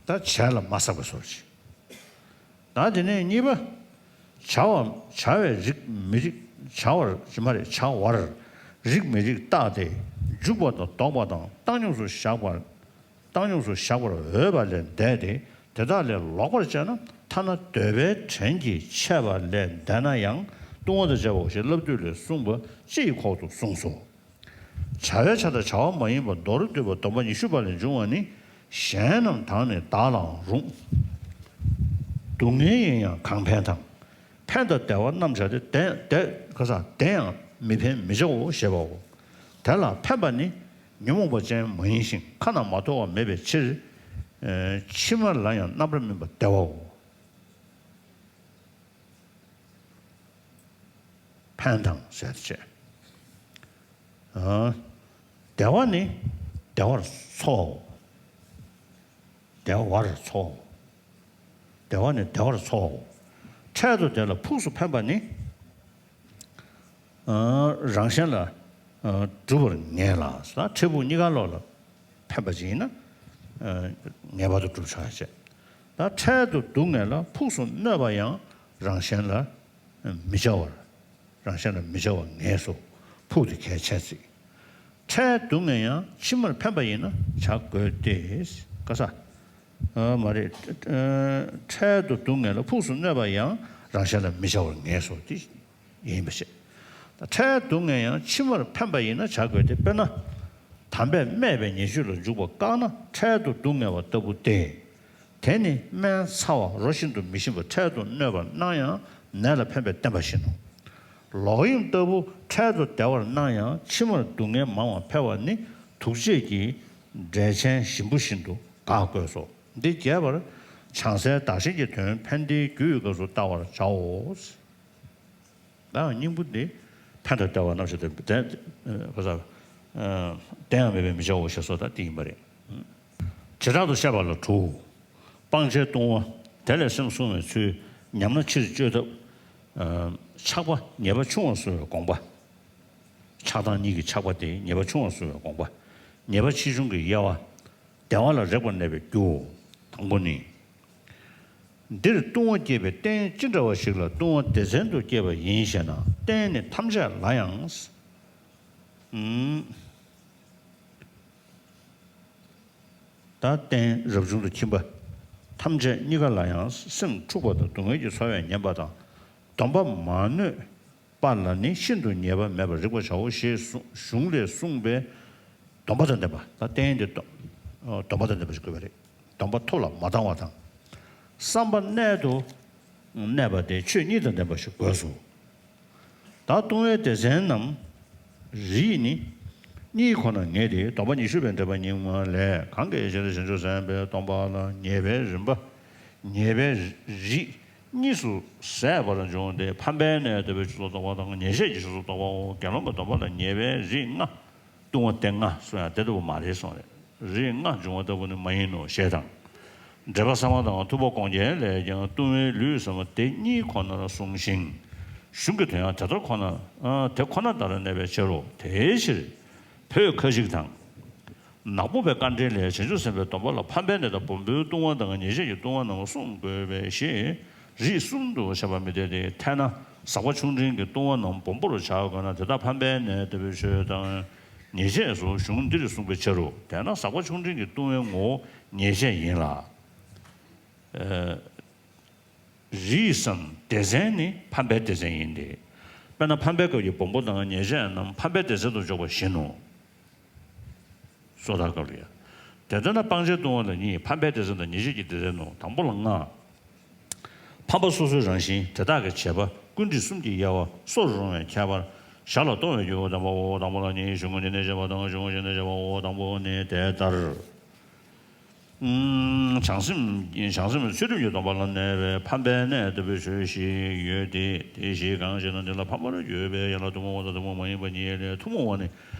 ད་བྱས་ལ་མ་བསགས་པའི་སོར་ཅིག་ད་དེ་ནས་གཉིས་པ། བྱ་བ་བྱ་བའི་རིགས་མི་རིགས་བྱ་བར་ཅི་མ་རེད་བྱ་བར་རིགས་མི་རིགས་བརྟགས་ཏེ་འཇུག་པ་དང་ལྡོག་པ་དང་བཏང་སྙོམས་སུ་བཞག་པར་བཏང་སྙོམས་སུ་བཞག་པར་འོས་པ་ལས་འདས་ཏེ་དེ་དག་ལས་ལོག་པར་སྤྱད་ན་ཐ་ན་འདོད་པའི་དྲན་གྱིས་ཆད་པ་ལས་འདས་ན་ཡང་ལྟུང་བ་དང་བཅས་པའོ་ཞེས་བསླབ་བཏུས་ལས་གསུངས་པ་སྤྱི་ཡི་ཁོག་ཏུ་གསུངས་སོ། བྱ་བའི་ཆ་དང་བྱ་བ་མ་ཡིན་པ་མདོར་བསྡུས་པ་སྡོམ་པ་ཉི་ཤུ་པ་ལས་འབྱུང་བ་ནི། གཞན་རྣམས་དང་ནི་བདག་ལའང་རུང་། སྡུག་བསྔལ་ཡིན་ཡང་གང་ཕན་དང་། ཕན་དང་བདེ་བ་རྣམས་བྱ་སྟེ་བདེ་བདེ་ག་ས་བདེ་ཡང་མི་ཕན་མི་བྱའོ་ཞེས་པའོ། དེ་ལ་ཕན་པ་ནི་ཉོན་མོངས་པ་ཅན་མ་ཡིན་ཞིང་ཁ་ན་མ་ཐོ་བ་མེད་པའི་ཕྱིར། ཕྱི་མ་ལ་ཡང་རྣམ་པར་སྨིན་པ་བདེ་བའོ། ཕན་དང་ཟེར་བྱས། བདེ་བ་ནི་བདེ་བར་འཚོའོ། བདེ་བར་འཚོའོ། བདེ་བ་ནི་བདེ་བར་འཚོའོ། འཕྲལ་དུ་དེ་ལ་ཕུགས་སུ་ཕན་པ་ནི། རང་གཞན་ལ་གྲུབ་པར་ངེས་ལ། ད་འཕྲལ་ཕུགས་གཉིས་ཀ་ལོག་ལ་ཕན་པ་ཅིག་ཡིན་ན་ངེས་པར་དུ་གྲུབ་ཆོག་ཡ་བྱས། ད་འཕྲལ་དུ་སྡུག་བསྔལ་ལ་ཕུགས་སུ་གནོད་པ་ཡང་རང་གཞན་ལ་མི་བྱ་བར། རང་གཞན་ལ་མི་བྱ་བར་ངེས་སོ། ཕུགས་དེ་གལ་ཆེ་ཚིག་འཕྲལ་སྡུག་བསྔལ་ཡང་ཕྱི་མར་ཕན་པ་ཡིན་ན་བྱ་དགོས་ཏེ། ག་ས། ཨ་མ་རེད། ཨ་འཕྲལ་དུ་སྡུག་བསྔལ་ལ་ཕུགས་སུ་གནོད་པ་ཡང་རང་གཞན་ལ་མི་བྱ་བར་ངེས་སོ། དེ་ཡིན་པ་བྱས། འཕྲལ་སྡུག་བསྔལ་ཡང་ཕྱི་མར་ཕན་པ་ཡིན་ན་བྱ་དགོས་ཏེ། དཔེར་ན། དམ་པས་སྨྲས་པའི་ཉེས་སྤྱོད་ལ་འཇུག་པ་བཀག་ན་འཕྲལ་དུ་སྡུག་བསྔལ་བ་ལྟ་བུ་སྟེ། དེ་ནི་སྨན་ཚ་བ་རོ་བཞིན་དུ་མི་ཞིམ་པ་འཕྲལ་དུ་གནོད་པར་སྣང་ཡང་ནད་ལ་ཕན་པའི་བསྟན་པ་བཞིན་ནོ། ལོག་གཡེམ་ལྟ་བུ་འཕྲལ་དུ་བདེ་བར་སྣང་ཡང་ཕྱི་མར་སྡུག་བསྔལ་མང་བ་འཕེལ་བ་ནི་དུག་བཅས་ཀྱི་འབྲས་ཆན་ཞིམ་པོ་བཞིན་དུ་དགག་དགོས་སོ། འདི་རྒྱས་པར་བྱང་སའི་བདག་གཞན་གྱི་དོན་ཕན་བདེའི་རྒྱུ་ཡི་སྐབས་སུ་བལྟ་བར་བྱའོ། ད་སྙིང་པོ་འདི་ཕན་དང་བདེ་བ་རྣམ་བཞི་སྟེ་བདེན་ག་ས་བདེན་ཡང་མེད་པས་མི་བྱའོ་ཞེས་སོགས་ད་འདི་ཡིན་པ་རེད། བྱེ་བྲག་ཏུ་བཤད་པ་ལ་དྲུག་སྤང་བྱའི་ལྟུང་བ། དེ་ལས་སེམས་བསྲུང་བའི་ཚུལ། ཉམས་ན་ཕྱིར་བཅོས་ཐབས། ཆགས་པ་ཉེས་པ་ཆུང་བར་བཟོ་བའི་དགོངས་པ། ཆགས་སྡང་གཉིས་ཀྱི་ཆགས་པ་དེ་ཉེས་པ་ཆུང་བར་བཟོ་བའི་དགོངས་པ། ཉེས་པ་ཆེ་ཆུང་གི་དབྱེ་བ། བདེ་བ་ལ་རེག་པར་གནས་པའི་རྒྱུ། དང་པོ་ནི། འདིར་ལྟུང་བ་སྐྱེས་པའི་རྟེན་ཅི་འདྲ་བ་ཞིག་ལ་ལྟུང་བ་སྡེ་ཚན་དུ་སྐྱེས་པ་ཡིན་ཞེ་ན། རྟེན་ནི་ཐམས་ཅད་ལ་ཡང་། ཨུམ། ད་རྟེན་རབ་བྱུང་དང་ཁྱིམ་པ་ཐམས་ཅད་གཉིས་ཀ་ལ་ཡང་སེམས་འཁྲུགས་པ་དང་སྡུག་བསྔལ་གྱི་ཚོར་བས་ཉེན་པ་དང་སྡོམ་པ་མ་ནོད་པ་ལ་ནི་ཤིན་ཏུ་ཉེས་པ་མེད་པར་རིག་པར་བྱའོ་ཞེས་གསུངས། གཞུང་ལས་གསུངས་པའི་སྡོམ་པ་དང་ལྡན་པ། ད་རྟེན་དེ་སྡོམ་པ་དང་ལྡན་པ་ཞིག་དགོས་པ་རེད། སྡོམ་པ་ཐུགས་ལ་མ་བཏང་བ་དང་། བསམ་པ་རྣལ་དུ་གནས་པ་དེ་ཆོས་གཉིས་དང་ལྡན་པ་ཞིག་དགོས་སོ། ད་ལྟུང་བའི་སྡེ་ཚན་ནམ་རིགས་ནི་གཉིས་ཁོ་ན་ངེས་ཏེ། སྡོམ་པ་ཉི་ཤུ་པའི་འགྲེལ་པ་རྙིང་མ་ལས། གང་གི་ཕྱིར་བྱང་ཆུབ་སེམས་དཔའི་སྡོམ་པ་ལ་ཉེས་པའི་རིམ་པ། ཉེས་པའི་རིགས་གཉིས་སུ་ཟད་པར་འབྱུང་སྟེ། ཕམ་པའི་གནས་ལྟ་བུའི་ཆོས་སུ་རྟོག་པ་དང་། ཉེས་བྱས་ཀྱི་ཆོས་སུ་རྟོག་པའོ། དགེ་སློང་གི་སྡོམ་པ་ལ་ཉེས་པའི་རིགས་ལྔ། ལྟུང་བ་སྡེ་ལྔ་གསུངས་ཡང་དེ་ལྟ་བུ་མ་རེད་གསུངས་རེད། རིགས་ལྔ་འབྱུང་བ་ལྟ་བུ་ནི་མ་ཡིན་ནོ་ཞེས་དང་། འགྲེལ་པ་གསར་མ་དང་ཐུབ་པ་དགོངས་རྒྱན་ལས་ཀྱང་ལྟུང་བའི་ལུས་ཟེར་བ་དེ་གཉིས་ཁོ་ནར་གསུངས་ཤིང་། གཞུང་གི་དོན་ཡང་དེ་ལྟར་ཁོ་ན། ཨ་དེ་ཁོ་ན་ལྟར་གནས་པའི་ཕྱིར་རོ། དེའི་ཕྱིར་བོད་ཁ་ཅིག་དང་། ནག་པོ་པའི་དཀའ་འགྲེལ་ལས་བྱང་ཆུབ་སེམས་དཔའི་སྡོམ་པ་ལ་ཕམ་པའི་གནས་དང་སྦོམ་པོའི་ལྟུང་བ་དང་ཉེས་བྱས་ཀྱི་ལྟུང་བ་རྣམས་གསུངས་དགོས་པའི་ཕྱིར། རིགས་གསུམ་དུ་བཤད་པ་མི་འཐད་དེ། ཐལ་ན་ཟག་པ་ཆུང་འབྲིང་གི་ལྟུང་བ་རྣམས་སྦོམ་པོར་བྱ་དགོས་ན། དེ་དག་ཕམ་པའི་གནས་ལྟ་བུའི་ཆོས་དང་ཉེས་བྱས་སུ་གཞུང་འདིར་གསུངས་པའི་ཕྱིར་རོ། དེས་ན་ཟག་པ་ཆུང་འབྲིང་གི་ལྟུང་བའི་ངོ་བོ་ཉེས་བྱས་ཡིན་ལ། ཨ་རིགས་སམ་སྡེ་ཚན་ནི་ཕམ་པའི་སྡེ་ཚན་ཡིན་ཏེ། དཔེར་ན་ཕམ་པའི་སྐབས་ཀྱི་སྦོམ་པོ་དང་ཉེས་བྱས་རྣམས་ཕམ་པའི་སྡེ་ཚན་དུ་འཇོག་པ་བཞིན་ནོ། སོ་ཐར་སྐབས་ལ་ཡང་། དེ་ལྟར་ན་སྤང་བྱའི་ལྟུང་བ་ལ་གཉིས། ཕམ་པའི་སྡེ་ཚན་དང་ཉེས་བྱས་ཀྱི་སྡེ་ཚན་ནོ། དང་པོ་ལ་ལྔ། ཕམ་པ་སོ་སོའི་རང་བཞིན། དེ་དག་གི་བྱེད་པ། ཀུན་རིག་གསུམ་གྱི་དབྱེ་བ། སོར་རུང་བའི་ཁྱད་པར། ཞར་ལ་གཏོང་བའི་རྒྱུ། དང་པོའོ། དང་པོ་ལ་གཉིས། གཞུང་གི་ནི་ནི་བྱེད་པ་དང་། གཞུང་གཞན་ནི་བྱེད་པའོ། དང་པོ་ནི་དེ་ལྟར། ཨུམ། བྱང་སེམས། བྱང་སེམས་ཚུལ་ཁྲིམས་ཀྱི་སྡོམ་པ་ལ་གནས་པའི་ཕམ་པའི་གནས་ལྟ་བུའི་ཆོས་ཤིག་ཡོད་དེ། དེ་བཞི་གང་ཞེ་ན། འདི་ལ་ཕམ་པར་གྱུར་པའི་ཡན་ལག་ཐུན་མོང་བ་དང་ཐུན་མོང་མ་ཡིན་པ་གཉིས་ལས། ཐུན་མོང་བ་ནི་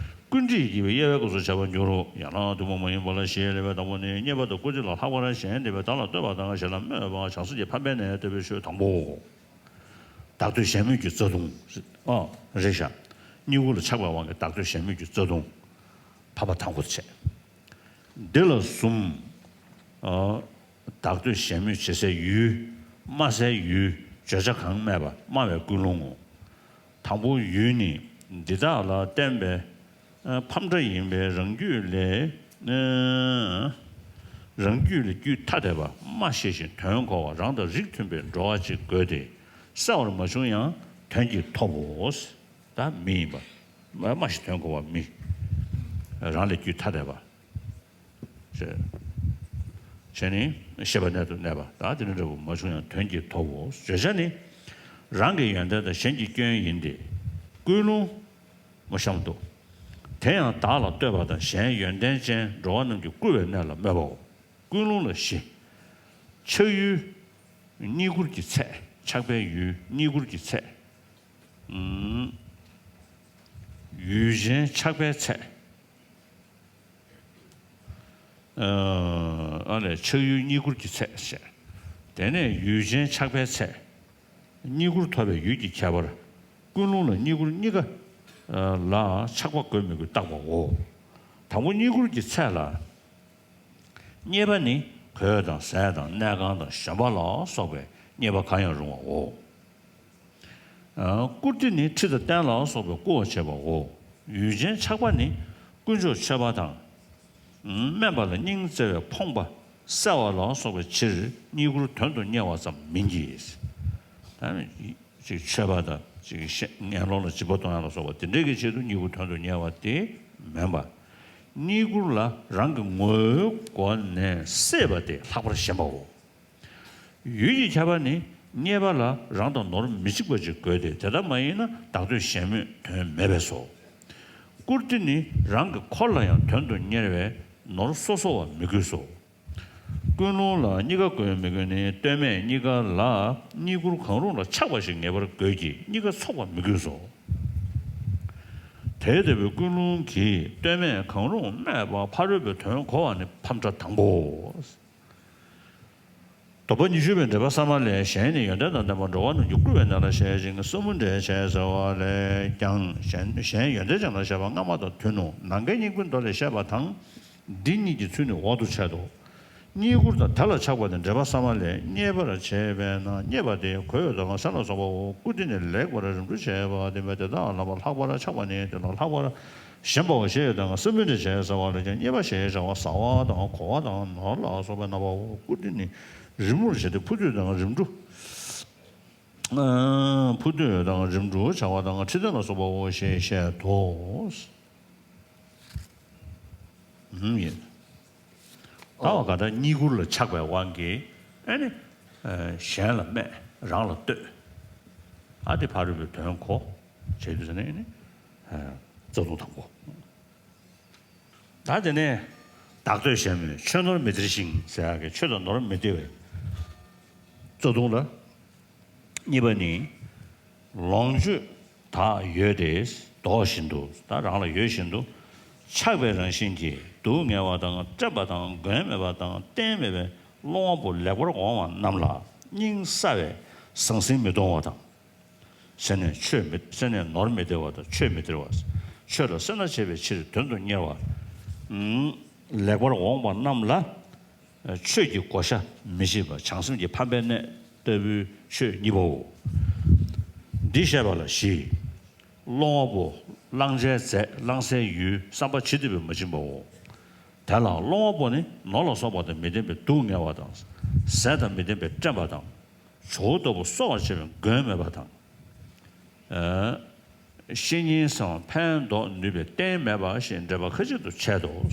ཀུན་རིག་བགྱིས་པའི་དབྱེ་བའི་སྐབས་སུ་བྱ་བར་འགྱུར་རོ། ཡན་ལག་ཐུན་མོང་མ་ཡིན་པ་ལ་བཞི་ཡོད་པའི་དང་པོ་ནི། རྙེད་པ་དང་བཀུར་སྟི་ལ་ལྷག་པར་ཞེན་འདོད་པའི་བདག་ལ་བསྟོད་པ་དང་། གཞན་ལ་སྨོད་པ། བྱང་སེམས་ཀྱི་ཕམ་པའི་གནས་ལྟ་བུའི་ཆོས་དང་པོའོ། བདག་བསྟོད་གཞན་སྨོད་ཀྱི་རྩ་ལྟུང་། ཨ་རེད་ཤག་གཉིས་པོ་ལ་ཆགས་པའི་དབང་གིས་བདག་བསྟོད་གཞན་སྨོད་ཀྱི་རྩ་ལྟུང་། ཕམ་པ་དང་པོ་བྱས། འདི་ལ་གསུམ། ཨ་བདག་བསྟོད་གཞན་སྨོད་བྱེད་སའི་ཡུལ། སྨྲ་སའི་ཡུལ། བརྗོད་བྱ་གང་སྨྲས་པ་སྨྲ་བའི་ཀུན་སློང་ངོ་། དང་པོ་ཡུལ་ནི་འདི་དག་ལ་བརྟེན་པའི་ཨ་ཕམ་སྒྲ་ཡིན་པས། རང་རྒྱུད་ལས་ཨ་རང་རྒྱུད་ལས་རྒྱུད་ཐ་དད་པ་སྨྲ་ཤེས་ཤིང་དོན་གོ་བ། རང་དང་རིགས་མཐུན་པའི་འགྲོ་བ་ཅིག་དགོས་ཏེ། གསལ་བར་མ་བྱུང་ཡང་དོན་གྱིས་ཐོབ་བོ། ད་མི་ཡིན་པ། སྨྲ་ཤེས་དོན་གོ་བ་མི། རང་ལས་རྒྱུད་ཐ་དད་པ། བྱས་ནས་ཤེས་པ་རྣལ་དུ་གནས་པ། ད་དེ་ནི་འབྲས་བུ་མ་བྱུང་ཡང་དོན་གྱིས་ཐོབ་བོ། བརྗོད་བྱ་ནི་རང་གི་ཡོན་ཏན་དང་གཞན་གྱི་སྐྱོན་ཡིན་ཏེ། ཀུན་སློང་མོ་གཤམ་དུ། དེ་ཡང་བདག་ལ་བསྟོད་པ་དང་། གཞན་ཡོན་ཏན་ཅན་འགྲོ་བ་རྣམས་ཀྱིས་བཀུར་བའི་གནས་ལ་སྨོད་པའོ། ཀུན་སློང་ལ་བཞི། ཆགས་ཡུལ་གཉིས་བཀུར་གྱི་ཚད། ཆགས་པའི་ཡུལ་གཉིས་བཀུར་གྱི་ཚད། ཨུམ། ཡུལ་ཅན་ཆགས་པའི་ཚད། ཨ་ལས་ཆགས་ཡུལ་གཉིས་བཀུར་གྱི་ཚད་བཤད། དེ་ནས་ཡུལ་ཅན་ཆགས་པའི་ཚད། གཉིས་བཀུར་ཐོབ་པའི་ཡུལ་གྱི་ཁྱད་པར། ཀུན་སློང་ལ་རྙེད་བཀུར་གཉིས་ཀ་ལ་ཆགས་པ་དགོས་མི་དགོས་བརྟག་པའོ། དང་པོ་རྙེད་བཀུར་གྱི་ཚད་ལ། རྙེད་པ་ནི་གོས་དང་ཟས་དང་གནས་ཁང་དང་བཞོན་པ་ལ་སོགས་པའི་རྙེད་པ་གང་ཡང་རུང་བའོ། ཨ། བཀུར་སྟི་ནི་ཁྲི་དང་སྟན་ལ་སོགས་པའི་བཀུར་བ་བྱེད་པའོ། ཡུལ་ཅན་ཆགས་པ་ནི་དཀོན་མཆོག་མཆོད་པ་དང་། ཨ། སྨན་པ་ལ་སྙིང་བརྩེ་བས་ཕོངས་པ་བསལ་བ་ལ་སོགས་པའི་ཕྱིར་རྙེད་བཀུར་དོན་དུ་གཉེར་བ་ཙམ་མིན་གྱི། ད་ཅིག་མཆོད་པ་དང་ཅིག་ངན་སློང་ལ་འཇིགས་པ་གཏོང་ཡ་ལ་སོགས་པ་དེ་འདྲའི་གི་ཆེད་དུ་རྙེད་བཀུར་དོན་དུ་གཉེར་བ་དེ་མིན་པ། རྙེད་བཀུར་ལ་རང་གི་ངོ་བོའི་སྒོ་ནས་སྲེད་པ་དེ་ལྷག་པར་ཞན་པའོ། ཡུལ་གྱི་ཁྱབ་པ་ནི་རྙེད་པ་ལ་རང་དང་ནོར་མི་གཅིག་པ་ཅིག་དགོས་ཏེ། དེ་ལྟ་མ་ཡིན་ན་བདག་བསྟོད་གཞན་སྨོད་དོན་མེད་པས་སོ། བཀུར་སྟི་ནི་རང་གི་འཁོར་ལ་ཡང་དོན་དུ་གཉེར་བས་ནོར་སོ་སོ་བ་མི་དགོས་སོ། ཀུན་སློང་ལ་གཉིས་ཀ་དགོས་མི་དགོས་ནི་ལྟོས་མེད་གཉིས་ཀ་ལ་རྙེད་བཀུར་གང་རུང་ལ་ཆགས་པ་ཞིག་ངེས་པར་དགོས་ཀྱི། གཉིས་ཀ་ཚོགས་པ་མི་དགོས་སོ། དེ་ལྟ་བུའི་ཀུན་སློང་གིས་ལྟོས་མེད་གང་རུང་སྨྲས་པ་ཕ་རོལ་པོའི་དོན་གོ་བ་ནི་ཕམ་ཕྲ་དང་པོའོ། དོགས་པ་ཉི་ཤུ་པའི་འགྲེལ་པ་གསར་མ་ལས། གཞན་ནི་ཡོན་ཏན་དང་ལྡན་པ་འགྲོ་བ་རྣམས་ཀྱིས་བཀུར་བས་ནན་ལ་བཞེས་ཤིང་གསོལ་མོ་འདྲེན་བྱས་ཟེར་བ་ལས་ཀྱང་། གཞན་གཞན་ཡོན་ཏན་ཅན་ལ་བཞེས་པ་སྔ་མ་དང་མཐུན་ནོ། ནམ་མཁའི་སྙིང་པོའི་མདོ་ལས་བཤད་པ་དང་། འདི་གཉིས་ཀྱི་ཚུལ་ནི་འོག་ཏུ་འཆད་དོ། རྙེད་བཀུར་དང་དེ་ལ་ཆགས་པ་ནི་འགྲེལ་པ་གསར་མ་ལས། རྙེད་པར་བྱེད་པས་ན་རྙེད་པ་སྟེ་གོས་དང་ཟས་ལ་སོགས་པའོ། བཀུར་སྟི་ནི་ལེགས་པར་རིམ་གྲོ་བྱས་པ་སྟེ། དེ་དག་ལ་ལྷག་པར་ཆགས་པ་ནི་དེ་ལ་ལྷག་པར་ཞེན་པའོ་ཞེས་དང་། གསོལ་མོ་འདྲེན་བྱས་ཟེར་བ་ལས་ཀྱང་། རྙེད་པ་ཞེས་བྱ་བ་ཟ་བ་དང་གོ་བ་དང་ནོར་ལ་སོགས་པའི་རྣམ་པའོ། བཀུར་སྟི་ནི་རི་མོར་བྱས་ཏེ་ཕུ་དུད་དང་རིམ་གྲོ། ཨ། ཕུ་དུད་དང་རིམ་གྲོ་བྱ་བ་དང་ཁྲི་སྟན་ལ་སོགས་པའོ་ཞེས་བཤད་དོ། ཨུམ། ཡིན། ད་བ་ག་ད་རྙེད་བཀུར་ལ་ཆགས་པའི་དབང་གིས་ཨ་ནི། ཨ། གཞན་ལ་སྨད་རང་ལ་བསྟོད། ཨ། དེ་ཕ་རོལ་པོའི་དོན་གོ་བྱེད་དུས་ཟེར་ནས་ཨ་ནི། ཨ། རྩ་ལྟུང་དང་པོ། ད་དེ་ནས་བདག་བསྟོད་གཞན་སྨོད་ཆོས་ནོར་མི་སྟེར་ཞིང་ཟེར་ཡག་གི་ཆོས་དང་ནོར་མི་སྟེར་བའི་རྩ་ལྟུང་ལ། གཉིས་པ་ནི། ལོངས་སྤྱོད་དག་ཡོད་དེ་འདོགས་བཞིན་དུ། ད་རང་ལ་ཡོད་བཞིན་དུ་ཆགས་པའི་རང་བཞིན་གྱིས་སྡུག་བསྔལ་བ་དང་བཀྲེན་པ་དང་མགོན་མེད་པ་དང་རྟེན་མེད་པའི་སློང་བ་པོ་ལེགས་པར་འོང་བ་རྣམས་ལ་སྙིང་སྲ་བས་ཟང་ཟིང་མི་གཏོང་བ་དང་། སེམས་ནས་ཆོས་མི། སེམས་ནས་ནོར་མི་སྟེར་བ་དང་ཆོས་མི་སྟེར་བ། ཆོས་ལ་སེར་སྣ་བྱེད་པའི་ཕྱིར་དོན་དུ་གཉེར་བ། ལེགས་པར་འོང་བ་རྣམས་ལ། ཆོས་ཀྱི་བགོ་བཤའ་མི་བྱེད་པ་བྱང་སེམས་ཀྱི་ཕམ་པའི་གནས་ལྟ་བུའི་ཆོས་གཉིས་པའོ། འདི་བཤད་པ་ལ་བཞི། སློང་བ་པོ། བླང་བྱའི་རྫས། བླང་སའི་ཡུལ། བསམ་པ་ཇི་ལྟ་བུས་མ་བྱིན་པའོ། དེ་ལ་སློང་བ་པོ་ནི་ནོར་ལ་སོགས་པ་དང་མི་ལྡན་པའི་སྡུག་བསྔལ་བ་དང་། ཟས་དང་མི་ལྡན་པའི་བཀྲེན་པ་དང་། ཇོ་བོ་ལྟ་བུ་གསོ་བར་བྱེད་པའི་མགོན་མེད་པ་དང་། ཨ། བཤེས་གཉེན་སམ་ཕན་འདོགས་ནུས་པའི་རྟེན་མེད་པ་ཞེས་འགྲེལ་པ་ཁ་ཅིག་ཏུ་འཆད་དོ།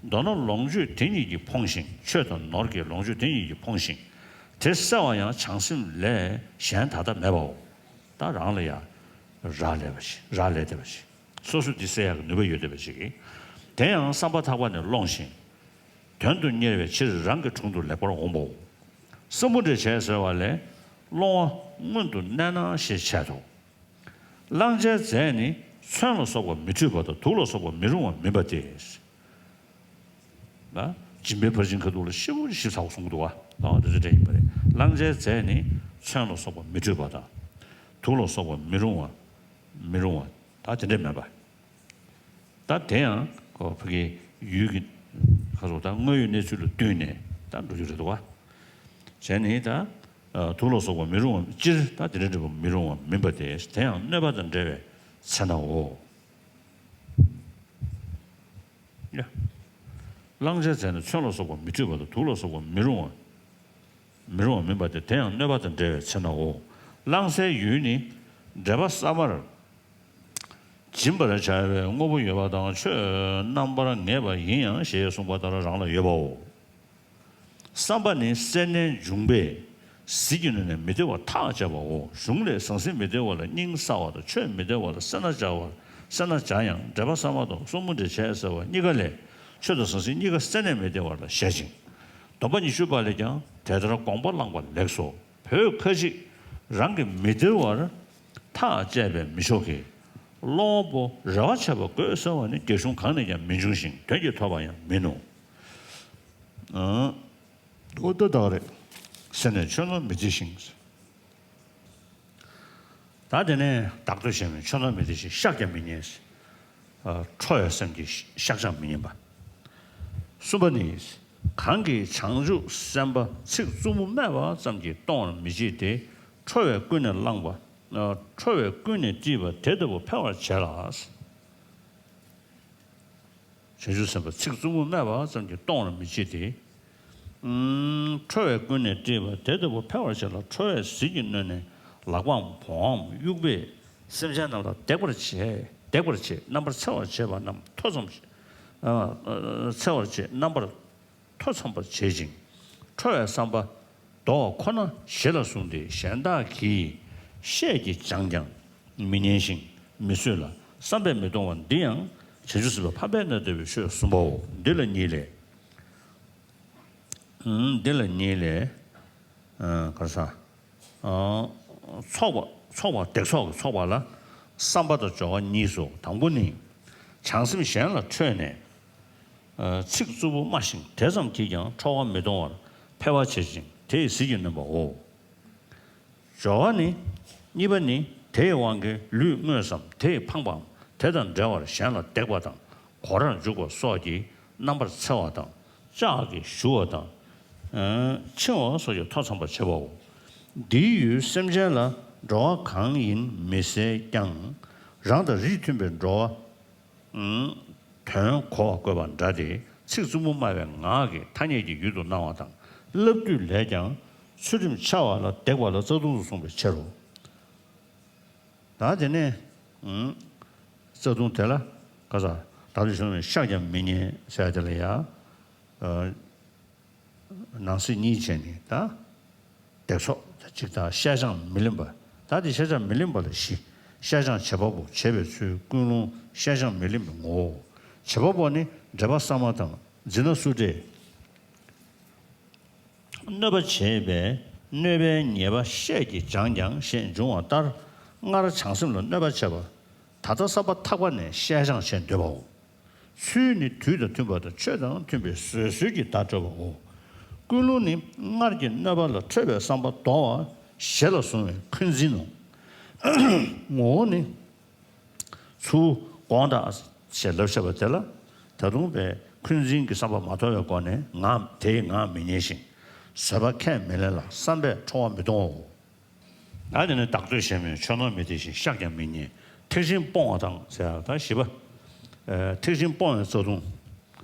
མདོར་ན་ལོངས་སྤྱོད་དེ་ཉིད་ཀྱིས་ཕོངས་ཤིང་། ཆོས་དང་ནོར་གྱི་ལོངས་སྤྱོད་དེ་ཉིད་ཀྱིས་ཕོངས་ཤིང་། དེ་བསལ་བ་ཡང་བྱང་སེམས་ལས་གཞན་ད་ལྟ་མེད་པའོ། ད་རང་ལ་ཡང་རག་ལས་པ་ཞིག་རག་ལས་བསྡད་པ་ཞིག་སོ་སོ་འདི་བསལ་ཡག་གི་ནུས་པ་ཡོད་བསྡད་པ་ཞིག་གིས། དེ་ཡང་བསམ་པ་ཐག་པ་ནས་སློང་ཞིང་། དོན་དུ་གཉེར་བའི་ཕྱིར་རང་གི་དྲུང་དུ་ལེགས་པར་འོངས་པའོ། གསོལ་མོ་འདྲེན་བྱས་ཟེར་བ་ལས། སློང་བ་སྔོན་དུ་མནན་ན་ཞེས་འཆད་དོ། བླང་བྱའི་རྫས་ནི་ཚོན་ལ་སོགས་པ་མི་འཁྲུད་པ་དང་དུག་ལ་སོགས་པ་མི་རུང་བ་མིན་པ་སྟེ། ན། སྦྱིན་པའི་ཕར་ཕྱིན་ཁ་ཐུག་ལ་ཞིབ་པོ་ཞིབ་ཚགས་པོ་གསུང་གི་འདུག་བ། ཨ། དེ་ཚོ་འདྲ་ཡིན་པ་རེད། བླང་བྱའི་རྫས་ནི་ཚོན་ལ་སོགས་པ་མི་འཁྲུད་པ་དང་། དུག་ལ་སོགས་པ་མི་རུང་བ། མི་རུང་བ། ད་དེ་འདྲ་མེད་པ། ད་དེ་ཡང་ཁོ་ཕ་གི་ཡུལ་གྱི་ཁ་སོགས་ད་དངོས་ཡོད་གནས་ཚུལ་ལ་བསྟུན་ནས་ད་འགྲོ་རྒྱུ་རེད་འདུག་བ། བྱས་ནས་ད། ཨ། དུག་ལ་སོགས་པ་མི་རུང་བ་སྤྱིར་ད་དེ་འདྲ་འདྲ་པོ་མི་རུང་བ་མིན་པ་སྟེ། དེ་ཡང་གནོད་པ་དང་བྲལ་བའི་ཚེ་ནའོ། ཡ། བླང་བྱའི་རྫས་ནི་ཚོན་ལ་སོགས་པ་མི་འཁྲུད་པ་དང་དུག་ལ་སོགས་པ་མི་རུང་བ། མི་རུང་བ་མིན་པ་སྟེ། དེ་ཡང་གནོད་པ་དང་བྲལ་བའི་ཚེ་ནའོ། བླང་སའི་ཡུལ་ནི་འགྲེལ་པ་གསར་མར། སྦྱིན་པར་བྱ་བའི་དངོས་པོ་ཡོད་པ་དང་ཆོས་རྣམ་པར་ངེས་པ་ཡིན་ཡང་ཞེས་གསུངས་པ་ལྟར་རང་ལ་ཡོད་པའོ། བསམ་པ་ནི་སེར་སྣའི་འབྱུང་པས་ཟིལ་གྱིས་གནོན་ནས་མི་བདེ་བ་ཐག་བཅད་པའོ། གཞུང་ལས་ཟང་ཟིང་མི་བདེ་བ་ལ་སྙིང་སྲ་བ་དང་ཆོས་མི་བདེ་བ་ལ་སེར་སྣ་བྱ་བ། སེར་སྣ་བྱ་ཡང་འགྲེལ་པ་གསར་མ་དང་གསོལ་མོ་འདྲེན་བྱས་ཟེར་བ་གཉིས་ཀ་ལས་ཆོས་དང་ཟང་ཟིང་གཉིས་ཀ་སེར་སྣས་མི་བདེ་བ་ལ་བཤད་ཅིང་། སྡོམ་པ་ཉི་ཤུ་པ་ལས་ཀྱང་དེ་ལྟར་དགོངས་པ་བླངས་པ་ལེགས་སོ། བོད་ཁ་ཅིག་རང་གི་མི་བདེ་བར་ཐག་བཅད་པས་མི་ཆོག་གི། སློང་བ་པོ་རེ་བ་ཆད་པ་དགོས་ཟེར་བ་ནི་རྒྱ་གཞུང་གང་ནས་ཀྱང་མི་འབྱུང་ཞིང་དོན་གྱིས་ཐོབ་པ་ཡང་མིན་ནོ། ཨ། ཨོ་ད་དག་རེད། སེར་སྣས་ཆོས་ནོར་མི་བརྗེ་ཞིང་། ད་དེ་ནས་བདག་ལྟོས་གཞན་མིན། ཆོས་མཐོང་མི་བདེ་ཞིང་བཤགས་ཀྱང་མི་ཉན། ཨ། ཁྲོ་བའི་སེམས་ཀྱིས་བཤགས་ཀྱང་མི་ཉན་པ། གསུམ་པ་ནི། གང་གིས་བྱང་ཆུབ་སེམས་དཔའ་ཚིག་རྩུབ་མོ་སྨྲས་པ་ཙམ་གྱིས་གཏོང་བར་མི་བྱེད་དེ། ཁྲོ་བས་ཀུན་ནས་བསླངས་པ། ཨ། ཁྲོ་བས་ཀུན་ནས་དཀྲིས་པ་དེ་ལྟ་བུ་འཕེལ་བར་བྱེད་ལ། བྱང་ཆུབ་སེམས་དཔའ་ཚིག་རྩུབ་མོ་སྨྲས་པ་ཙམ་གྱིས་གཏོང་བར་མི་བྱེད་དེ། ཨུམ། ཁྲོ་བས་ཀུན་ནས་དཀྲིས་པ་དེ་ལྟ་བུ་འཕེལ་བར་བྱེད་ལ། ཁྲོ་བས་ཟིལ་གྱིས་གནོན་ནས་ལག་པའམ་བོའམ་དབྱུག་པས་སེམས་ཅན་རྣམས་ལ་འདེགས་པར་བྱེད། འདེགས་པར་བྱེད། རྣམ་པར་འཚེ་བར་བྱེད་པ་རྣམས་ཐོ་འཚམ། ཨ། འཚེ་བར་བྱེད། རྣམ་པར་ཐོ་འཚམ་པར་བྱེད་ཅིང་། ཁྲོ་བའི་བསམ་པ་ལྡོག་པ་ཁོ་ན་ཞི་ལ་བཟུང་སྟེ། གཞན་དག་གིས་ཤད་ཀྱིས་བྱང་ཀྱང་མི་ཉན་ཞིང་མི་བཟོད་ལ། བསམ་པས་མི་གཏོང་བ་འདི་ཡང་བྱང་ཆུབ་སེམས་དཔའི་འཕགས་པའི་གནས་ལྟ་བུའི་ཆོས་གསུམ་པའོ། འདི་ལ་གཉིས་ལས། ཨུམ། འདི་ལ་གཉིས་ལས། ཨ། ག་རེ་ཟ། ཨ། ཚོགས་པ། ཚོགས་པ། སྡིག་ཚོགས་ཀྱི་ཚོགས་པ་ལ་བསམ་པ་དང་སྦྱོར་བ་གཉིས་སོ། དང་པོ་ནི། བྱང་སེམས་གཞན་ལ་ཁྲོས་ནས། ཨ། ཚིག་རྩུབ་པོ་སྨྲ་ཞིང་དེ་ཙམ་གྱིས་ཀྱང་ཁྲོ་བ་མི་གཏོང་བར་འཕེལ་བར་བྱེད་ཅིང་དེ་ཡི་ཟིལ་གྱིས་གནོན་པའོ། སྦྱོར་བ་ནི། གཉིས་པ་ནི། དེའི་དབང་གིས་ལུས་དངོས་སམ་དེ་ཡིས་འཕངས་པའམ་དེ་དང་འབྲེལ་བར་གཞན་ལ་འདེགས་པ་དང་གོ་རར་འཇུག་པ་སོགས་ཀྱིས་རྣམ་པར་འཚེ་བ་དང་ལྕགས་ཀྱིས་གཞུ་བ་དང་། ཨ། འཆིང་བ་སོགས་ཀྱིས་ཐོ་འཚམ་པར་བྱེད་པའོ། འདིའི་ཡུལ་སེམས་ཅན་ལ་འགྲོ་བ་གང་ཡིན་མི་གསལ་ཀྱང་། རང་དང་རིས་མཐུན་པའི་འགྲོ་བ། ཨུམ། དོན་གོ་བར་བཀོད་པ་འདྲ་སྟེ། ཚིག་རྩུབ་མོ་སྨྲ་བའི་ངག་གིས་ཐ་སྙད་ཀྱི་ཡུལ་དུ་སྣང་བ་དང་། བསླབ་བཏུས་ལས་ཀྱང་ཚུལ་ཁྲིམས་འཆལ་བ་ལ་འདེགས་པ་ལ་རྩ་ལྟུང་དུ་གསུངས་པའི་ཕྱིར་རོ། ད་དེ་ནས། ཨུམ། རྩ་ལྟུང་དེ་ལ་ག་ས། བདག་ལྟོས་གཞན་མིན་བཤགས་ཀྱང་མི་ཉན་ཟེར་དེ་ལ་ཡ། ཨ། ནང་གསེས་གཉིས་བྱས་ནས་ད། སྡིག་ཚོགས་ད་གཅིག་དང་བཤད་བྱའམ་མི་གླེན་པ། ད་དེ་བཤད་བྱའམ་མི་གླེན་པ་ལ་བཞི། བཤད་བྱའམ་བྱེད་པ་པོ། བྱེད་པའི་ཚུལ། ཀུན་སློང་། བཤད་བྱའམ་མི་གླེན་པའི་ངོ་བོ། བྱེད་པ་པོ་ནི་འགྲེལ་པ་གསར་མ་དང་འཛིན་གྲྭ་སུ་འདྲས། གནོད་པ་བྱེད་པའི་གནོད་པའི་ཉེས་པ་ཤད་ཀྱིས་སྦྱངས་ཀྱང་ཞེས་འབྱུང་བ་ལྟར། སྔར་བྱང་སེམས་ལ་གནོད་པ་བྱས་པ། ད་ལྟ་བསམ་པ་ཐག་པ་ནས་བཤད་བྱ་བྱེད་འདོད་པའོ། ཚུལ་ནི་དུས་དང་མཐུན་པ་དང་ཆོས་དང་མཐུན་པའི་བཟོད་གསོལ་གྱི་བརྡ་སྤྲོད་པའོ། ཀུན་སློང་ནི་སྔར་གྱི་གནོད་པ་ལ་ཁྲོས་པའི་བསམ་པ་ལྡོག་པ་ཞི་ལ་བཟུང་བའི་འཁོན་འཛིན་ནོ། ངོ་བོ་ནི། ཚུར་དགོངས་དག་ཞེས་ལབ་བཞག་པ་དེ་ལ། ད་དུང་བས་འཁོན་འཛིན་གྱི་བསམ་པ་མ་དོར་བའི་སྒོ་ནས་ངག་དེའི་ངག་མི་ཉན་ཞིང་། བཟོད་པ་ཁས་མི་ལེན་ལ་བསམ་པས་ཁྲོ་བ་མི་གཏོང་ངོ་། ད་དེ་ནི་བདག་ལྟོས་གཞན་མིན། ཆོས་མཐོང་མི་བདེ་ཞིང་བཤགས་ཀྱང་མི་ཉན། ཐེག་ཆེན་སྤོང་བ་དང་ཟེར་ཡ་ད་བཞི་པ། ཨ། ཐེག་ཆེན་སྤོང་བའི་རྩ་ལྟུང་།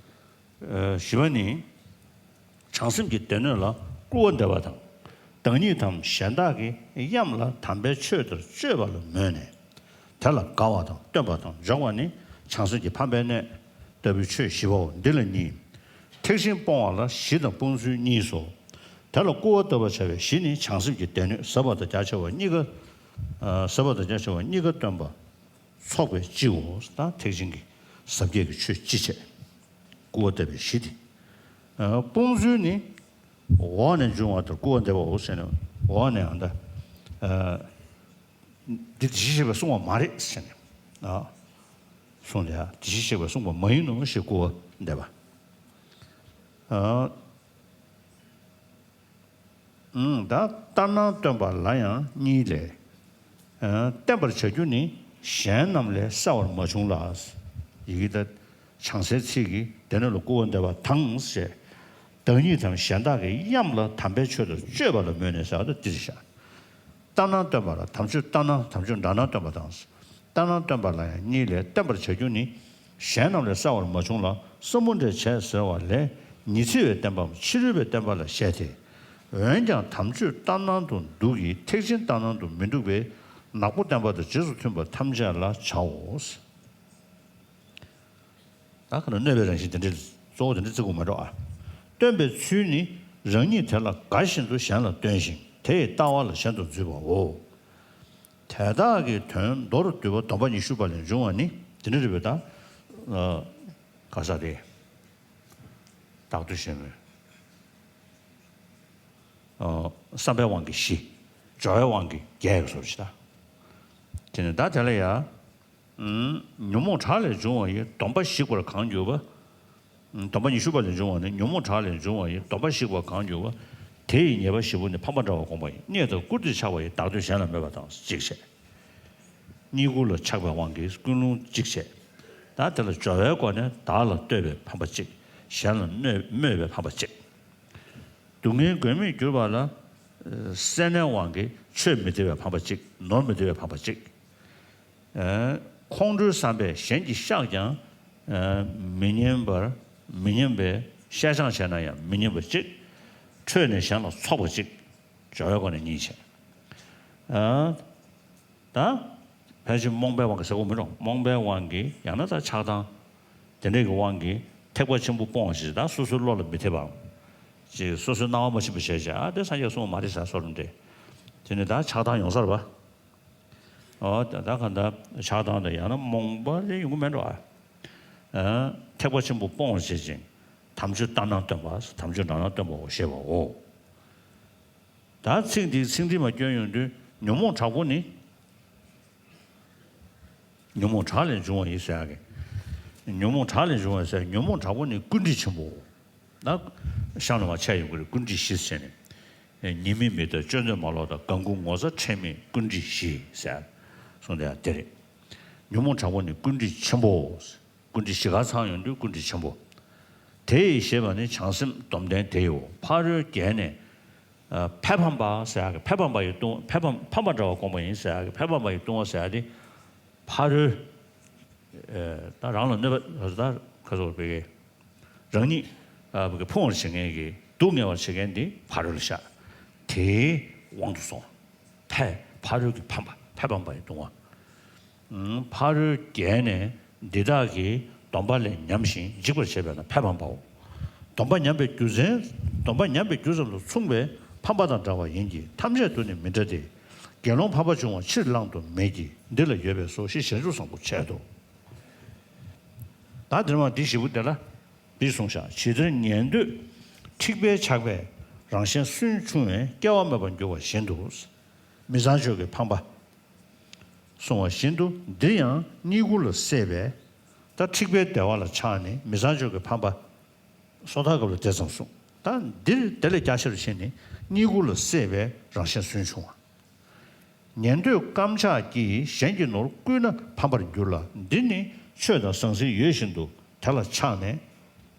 ཨ། བཞི་པ་ནི། བྱང་སེམས་ཀྱི་སྡེ་སྣོད་ལ་སྐུར་བ་འདེབས་པ་དང་། བདག་ཉིད་དམ་གཞན་དག་གི་གཡམ་ལ་དམ་པའི་ཆོས་ལྟར་སྤྱོད་པ་ལ་མོས་ནས། དེ་ལ་དགའ་བ་དང་སྟོན་པ་དང་འཇོག་པ་ནི་བྱང་སེམས་ཀྱི་འཕགས་པའི་གནས་ལྟ་བུའི་ཆོས་བཞི་པའོ། འདི་ལ་གཉིས། ཐེག་ཆེན་སྤོང་བ་ལ་གཞི་དང་སྤོང་ཚུལ་གཉིས་སོ། དེ་ལ་སྐུར་བ་བཏབ་པར་བྱ་བའི་གཞི་ནི་བྱང་སེམས་ཀྱི་སྡེ་སྣོད་ཟབ་པ་དང་རྒྱ་ཆེ་བ་གཉིས་ཀ་ཨ། ཟབ་པ་དང་རྒྱ་ཆེ་བ་གཉིས་ཀ་སྟོན་པ་ཚོགས་པའི་སྤྱིའོ། ད་ཐེག་ཆེན་གྱི་ཟབ་རྒྱས་ཀྱི་ཆོས་སྤྱི་བྱས། སྐུར་བ་བཏབ་པའི་གཞི་དེ། ཨ། སྤོང་ཚུལ་ནི། འོག་ནས་འབྱུང་བ་ལྟར་སྐུར་བ་འདེབས་པའོ་ཟེར་ནས་འོག་ནས་ཨ་ད། ཨ། འདི་དེ་བཞིན་གཤེགས་པས་གསུངས་པ་མ་རེད་ཟེར་ནས། ཨ། གསུངས་ཏེ་ཨ། དེ་བཞིན་གཤེགས་པས་གསུངས་པ་མ་ཡིན་ནོ་ཞེས་སྐུར་བ་འདེབས་པ། ཨ། ཨང་། ད་ལྟར་སྣང་སྟོན་པ་ལ་ཡང་གཉིས་ལས། ཨ། བསྟན་པར་བྱ་རྒྱུ་ནི་གཞན་རྣམས་ལས་གསལ་བར་མ་བྱུང་ལ། ཡི་གེ་ད། བྱང་སའི་ཚིག་གིས་སྡེ་སྣོད་ལ་སྐུར་བ་འདེབས་པ་དང་ཞེས། བདག་ཉིད་དམ་གཞན་དག་གི་གཡམ་ལ་དམ་པའི་ཆོས་ལྟར་སྤྱོད་པ་ལ་མོས་ནས་ཟེར་བ་ད་འདིར་བཞག་ལྟར་སྣང་སྟོན་པ་ལ་དམ་ཆོས་ལྟར་སྣང་དམ་ཆོས་འདྲ་སྣང་སྟོན་པ་དང་། ལྟར་སྣང་སྟོན་པ་ལ་ཡང་གཉིས་ལས། བསྟན་པར་བྱ་རྒྱུ་ནི་གཞན་རྣམས་ལས་གསལ་བར་མ་བྱུང་ལ། གསུམ་པོ་འདྲེས་བྱས་ཟེར་བ་ལས་ཉི་ཚེ་བའི་བསྟན་པའམ་ཕྱི་རོལ་པའི་བསྟན་པ་ལ་བཤད་དེ། འོན་ཀྱང་དམ་ཆོས་ལྟར་སྣང་དུ་འདུག་གི་ཐེག་ཆེན་ལྟར་སྣང་དུ་མི་འདུག་པས་ནག་པོ་བསྟན་པ་དང་རྗེས་སུ་མཐུན་པ་ཐམས་ཅད་ལ་བྱའོ། ད་ག་ན་གནོད་པའི་རང་བཞིན་དེ་འདྲའི་གཙོ་བོ་དེ་འདྲ་བརྩི་དགོས་མ་འགྲོ་ཨ། སྟོན་པའི་ཚུལ་ནི་རང་ཉིད་དེ་ལ་དགའ་བཞིན་དུ་གཞན་ལ་སྟོན་ཞིང་དེ་ཡི་ལྟ་བ་ལ་གཞན་དུ་འཛུད་པའོ། དེ་དག་གི་དོན་མདོར་བསྡུས་པ་སྡོམ་པ་ཉི་ཤུ་པ་ལས་འབྱུང་བ་ནི་དེ་འདྲ་རེད་པས་ད། ཨ། ག་ས་རེད། བདག་ལྟོས་གཞན་མིན། ཨ། བསམ་པའི་དབང་གིས་བཞི། སྦྱོར་བའི་དབང་གིས་བརྒྱད་ཀྱི་བཟོ་ཞིག་ད། དེ་ནི་ད་དེ་ལ་ཡ། ཨུམ། ཉོན་མོངས་དག་ལས་བྱུང་བ་ཡི་སྡོམ་པ་ཞིག་པར་གང་གྱུར་པ། ཨུམ། སྡོམ་པ་ཉི་ཤུ་པ་ལས་འབྱུང་བ་ནི་ཉོན་མོངས་དག་ལས་བྱུང་བ་ཡི་སྡོམ་པ་ཞིག་པར་གང་གྱུར་པ། དེ་ཡི་ཉེས་པ་བཞི་པོ་ནི་ཕམ་པ་འདྲ་བར་དགོངས་པ་ཡིན། གནས་དང་བཀུར་སྟི་ཆགས་པ་ཡི་བདག་ལྟོས་གཞན་ལ་མེད་པ་དང་གཅིག་བྱས། གཉིད་ཁུག་ལ་ཆགས་པའི་དབང་གིས་ཀུན་སློང་གཅིག་བྱས། ད་དེ་ལ་སྦྱོར་བའི་སྒོ་ནས་བདག་ལ་ལྟོས་པའི་ཕམ་པ་གཅིག། གཞན་ལ་གནོད་སྨོད་པའི་ཕམ་པ་གཅིག། སྡུག་བསྔལ་མགོན་མེད་གྱུར་པ་ལ། ཨ་སེར་སྣའི་དབང་གིས་ཆོས་མི་བདེ་བའི་ཕམ་པ་གཅིག། ནོར་མི་བདེ་བའི་ཕམ་པ་གཅིག། ཨ་ཁོང་ཁྲོའི་བསམ་པས་གཞན་གྱིས་བཤགས་ཀྱང་། ཨ་མི་ཉན་པར་མི་ཉན་པས་བཤད་སྦྱང་བྱས་ན་ཡང་མི་ཉན་པ་གཅིག། ཁྲོས་ནས་གཞན་ལ་འཚོགས་པ་གཅིག། སྦྱོར་བའི་སྒོ་ནས་གཉིས་བྱས། ཨ་ད་ཕལ་ཆེར་རྨོངས་པའི་དབང་གིས་ཟེར་དགོས་མི་འགྲོ། རྨོངས་པའི་དབང་གིས་ཡང་ན་ད་ཆགས་སྡང་། དེ་འདྲས་ཀྱི་དབང་གིས་ཐེག་པ་ཆེན་པོ་སྤོང་བ་ཞིག་ད་སོ་སོའི་བློ་ལ་མི་འཐད་པའམ། ཅིག་སོ་སོའི་སྣང་བ་མ་ཕྱིན་པ་བྱས་བྱས་ཨ་དེ་སངས་རྒྱས་གསུངས་པ་མ་རེད་ཟེར་བཟོ་འདྲ་འདྲས། དེ་ནི་ད་ཆགས་སྡང་ཡོང་ས་རེད་པ། ཨོ་ད་ད་གང་ལྟར་ཆགས་སྡང་དང་ཡང་ན་རྨོངས་པ་རེ་ཡོང་གི་མེད་འགྲོ་ཨ། ཨ་ཐེག་པ་ཆེན་པོ་སྤོང་བ་བྱེད་ཅིང་། དམ་ཆོས་ལྟར་སྣང་སྟོན་པ། དམ་ཆོས་ལྟར་སྣང་སྟོན་པའོ་ཞེས་པའོ། ད་ཚིག་འདིའི་ཚིག་འགྲེལ་མ་སྐྱོན་ཡོང་དུས་ཉོན་མོངས་དྲག་པོ་ནི། ཉོན་མོངས་དྲག་ལས་འབྱུང་བ་ཡིན་ཟེར་ཡག་གི། ཉོན་མོངས་དྲག་ལས་འབྱུང་བ་ཟེར་ཉོན་མོངས་དྲག་པོ་ནི་ཀུན་དཀྲིས་ཆེན་པོ། ད་གཤམ་ལ་མར་ཆད་ཡོང་གི་རེད། ཀུན་དཀྲིས་བཞི་ཟེར་ནས། ཉེས་དམིགས་མི་ལྟ་སྤྱོད་འདོད་མ་ལོག་དང་དགའ་མགུ་ངོ་ཚ་ཁྲེལ་མེད་ཀུན་དཀྲིས་བཞི་ཟེར། གསུངས་དེ་ཡང་དེ་རེད། ཉོན་མོངས་དྲག་པོ་ནི་ཀུན་དཀྲིས་ཆེན་པོ། ཀུན་དཀྲིས་བཞི་ག་ཚང་ཡོང་དུས་ཀུན་དཀྲིས་ཆེན་པོ། དེ་ཡི་ཞེས་པ་ནི་བྱང་སེམས་སྡོམ་ལྡན་དེའོ། ཕ་རོལ་བརྒྱད་ནས། ཨ་ཕས་ཕམ་པ་ཟེར་ཡག་གི་ཕས་ཕམ་པ་ཡི་ལྟུང་ཕས་ཕམ་ཕམ་པ་འདྲ་བ་བསྒོམས་པ་ཡིན་ཟེར་ཡག་གི་ཕས་ཕམ་པ་ཡི་ལྟུང་བ་ཟེར་ཡག་དེ། ཕ་རོལ། ཨ་ད་རང་ལ་གནོད་པ་ད་ག་ཚོད་པའི་གི། རང་ཉིད་ཨ་བ་གི་ཕུང་བར་བྱེད་མཁན་གྱི་སྡུག་བསྔལ་བར་བྱེད་མཁན་འདི་ཕ་རོལ་ཤར། དེའི་དབང་དུ་སོང་། ཕས་ཕ་རོལ་གྱི་ཕམ་པ་ཕས་ཕམ་པ་ཡི་ལྟུང་བ། ཨུམ་ཕ་རོལ་བརྒྱད་ནས་འདི་དག་གིས་སྡོམ་པ་ལས་ཉམས་ཤིང་འཇིག་པར་བྱེད་པས་ན་ཕས་ཕམ་པའོ། སྡོམ་པ་ཉམས་པའི་རྒྱུ་མཚན། སྡོམ་པ་ཉམས་པའི་རྒྱུ་ཙམ་དུ་མཚུངས་པའི་ཕམ་པ་དང་འདྲ་བ་ཡིན་གྱི་ཐམས་ཅད་དུ་ནི་མི་འདྲ་སྟེ། དགེ་སློང་ཕམ་པ་འབྱུང་བ་ཕྱིར་བླང་དུ་མེད་ཀྱི་འདི་ལ་ཡོད་པས་སོ་ཞེས་ཞལ་འཇུག་བཟང་པོ་འཆད་དོ། ད་འདིར་མ་འདི་བཞི་པོ་དེ་ལ་འདི་གསུངས་བཞག་ཇི་ལྟར་ཉན་ཐོས་འཁྲིག་པས་ཆགས་པས་རང་གཞན་སུན་ཕྱུང་བས་སྐྱེ་བ་མེད་པར་འགྱུར་བ་བཞིན་དུ། མི་ཚངས་སྤྱོད་ཀྱི་ཕམ་པ། གསུངས་པ་བཞིན་དུ་འདིར་ཡང་གཉིད་ཁུག་ལ་སྲེད་པས། ད་འཁྲིག་པའི་བདེ་བ་ལ་ཆགས་ནས་མི་ཚངས་སྤྱོད་ཀྱི་ཕམ་པ། སོ་ཐར་སྐབས་ལ་དེ་ཙམ་གསུངས། ད་འདིར་དེ་ལས་རྒྱ་ཆེར་ཕྱེ་ནས་གཉིད་ཁུག་ལ་སྲེད་པས་རང་གཞན་སུན་ཕྱུང་བ། ཉན་ཐོས་བརྐམ་ཆགས་ཀྱིས་གཞན་གྱི་ནོར་བརྐུས་ན་ཕམ་པར་འགྱུར་ལ། འདི་ནི་ཆོས་དང་ཟང་ཟིང་ཡོད་བཞིན་དུ་དེ་ལ་ཆགས་ནས་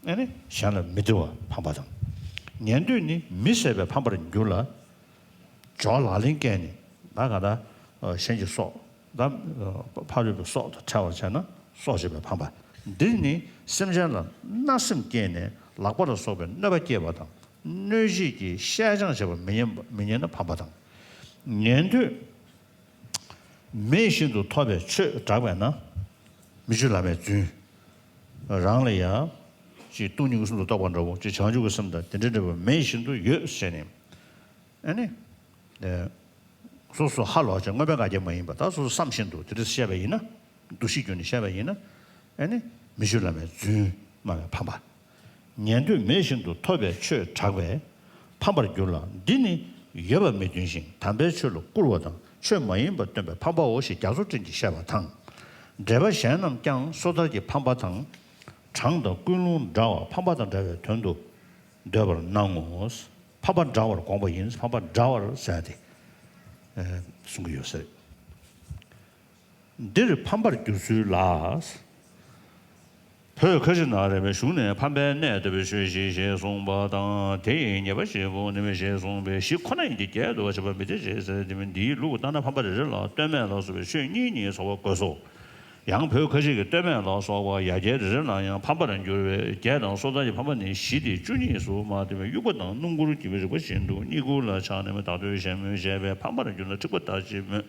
ཨ་ནི་གཞན་ལ་མི་བདེ་བ་ཕམ་པ་དང་། ཉན་ཐོས་ནི་མི་བཟད་པས་ཕམ་པར་འགྱུར་ལ། སྦྱོར་ལག་ལེན་བཀལ་ནས་ད་ག་ད་གཞན་གྱི་སྲོག་ད་ཕ་རོལ་པོའི་སྲོག་དང་ཕྲལ་བར་བྱས་ན་སྲོག་བཅད་པའི་ཕམ་པ། འདིར་ནི་སེམས་ཅན་ལ་བརྣབ་སེམས་སྐྱེས་ནས་ལག་པ་ལ་སོགས་པའི་གནོད་པ་སྐྱེལ་བ་དང་། གནོད་བྱེད་ཀྱི་བཤད་སྦྱང་བྱེད་པ་མི་ཉན་པ་མི་ཉན་ན་ཕམ་པ་དང་། ཉན་ཐོས་མེད་བཞིན་དུ་ཐོབ་པའི་ཆོས་བསྒྲགས་པས་ན་མི་ཆོས་བླ་མའི་རྫུན། རང་ལ་ཡང་ཅིག་སྟོང་ཉིད་ཀྱི་གསུང་དུ་གཏོགས་པ་འདྲ་བོ་ཅིག་བྱང་ཆུབ་ཀྱི་སེམས་དང་དེ་འདྲའི་འབྲེལ་བ་མེད་བཞིན་དུ་ཡོད་ཟེར་ནས། ཨ་ནི། སོ་སོ་ཧ་ལོག་ཅིང་མངོན་པའི་ང་རྒྱལ་མ་ཡིན་པ་ད་སོ་སོ་བསམ་བཞིན་དུ་དེ་འདྲ་བཤད་པ་ཡིན་ན། འདུ་ཤེས་བསྒྱུར་ནས་བཤད་པ་ཡིན་ན། ཨ་ནི། མི་ཆོས་བླ་མའི་རྫུན་སྨྲ་བའི་ཕམ་པ། ཉན་ཐོས་མེད་བཞིན་དུ་ཐོབ་པའི་ཆོས་བསྒྲགས་པས་ཕམ་པར་འགྱུར་ལ། འདི་ནི་ཡོད་པ་མི་སྟོན་ཞིང་དམ་པའི་ཆོས་ལ་བསྐུར་བ་དང་ཆོས་མ་ཡིན་པ་སྟོན་པའི་ཕམ་པའོ་ཞེས་རྒྱ་མཚོ་སྤྲིན་གྱིས་བཤད་པ་དང་། འགྲེལ་པ་གཞན་རྣམས་ཀྱང་སོ་ཐར་གྱི་ཕམ་པ་དང་། གྲངས་དང་ཀུན་སློང་འདྲ་བ་ཕམ་པ་དང་འདྲ་བའི་དོན་དུ་འདོད་པར་སྣང་ངོ་། ཕམ་པ་འདྲ་བར་དགོངས་པ་ཡིན། ཕམ་པ་འདྲ་བར་ཟེར་ཏེ། གསུང་གི་ཡོད་ས་རེད། འདིར་ཕམ་པར་འགྱུར་ཚུལ་ལ། བོད་ཁ་ཆེ་ན་རས་པའི་གཞུང་ནས་ཕམ་པའི་གནས་ལྟ་བུའི་ཆོས་བཞི་ཞེས་གསུངས་པ་དང་། དེ་ཡི་ཉེས་པ་བཞི་པོ་ནི་ཞེས་གསུངས་པས་བཞི་ཁོ་ན་ཡིན་གྱི་བརྒྱད་དུ་བ་བྱེད་པ་མི་བདེ་ཞེས་ཟེར། དེ་མིན་འདིའི་ལུགས་ལྟར་ན་ཕམ་པ་རེ་རེ་ལ་ལྟོས་མེད་ལ་སོགས་པའི་ཆོས་གཉིས་གཉིས་ཚོགས་པ་དགོས་སོ། ཡང་བོད་ཁ་ཆེ་གི་ལྟོས་མེད་ལ་སོགས་པ་ཡ་གྱལ་རེ་རེ་ལ་ཡང་ཕམ་པར་འགྱུར་བས་བརྒྱད་དང་སོ་ཐར་གྱི་ཕམ་པ་ནི་བཞི་སྟེ་བཅུ་གཉིས་སུ་མ་ལྟོས་པའི་དབྱུག་པ་དང་སྣུམ་འཁོར་གྱི་རིགས་པ་བཞིན་དུ་གཉིད་ཁུག་ལ་ཆགས་ནས་བདག་ལྟོས་ཞེན་མོས་བྱས་པས་ཕམ་པར་འགྱུར་ལ་འཁྲིག་པ་ལྟ་ཅི་སྨོས།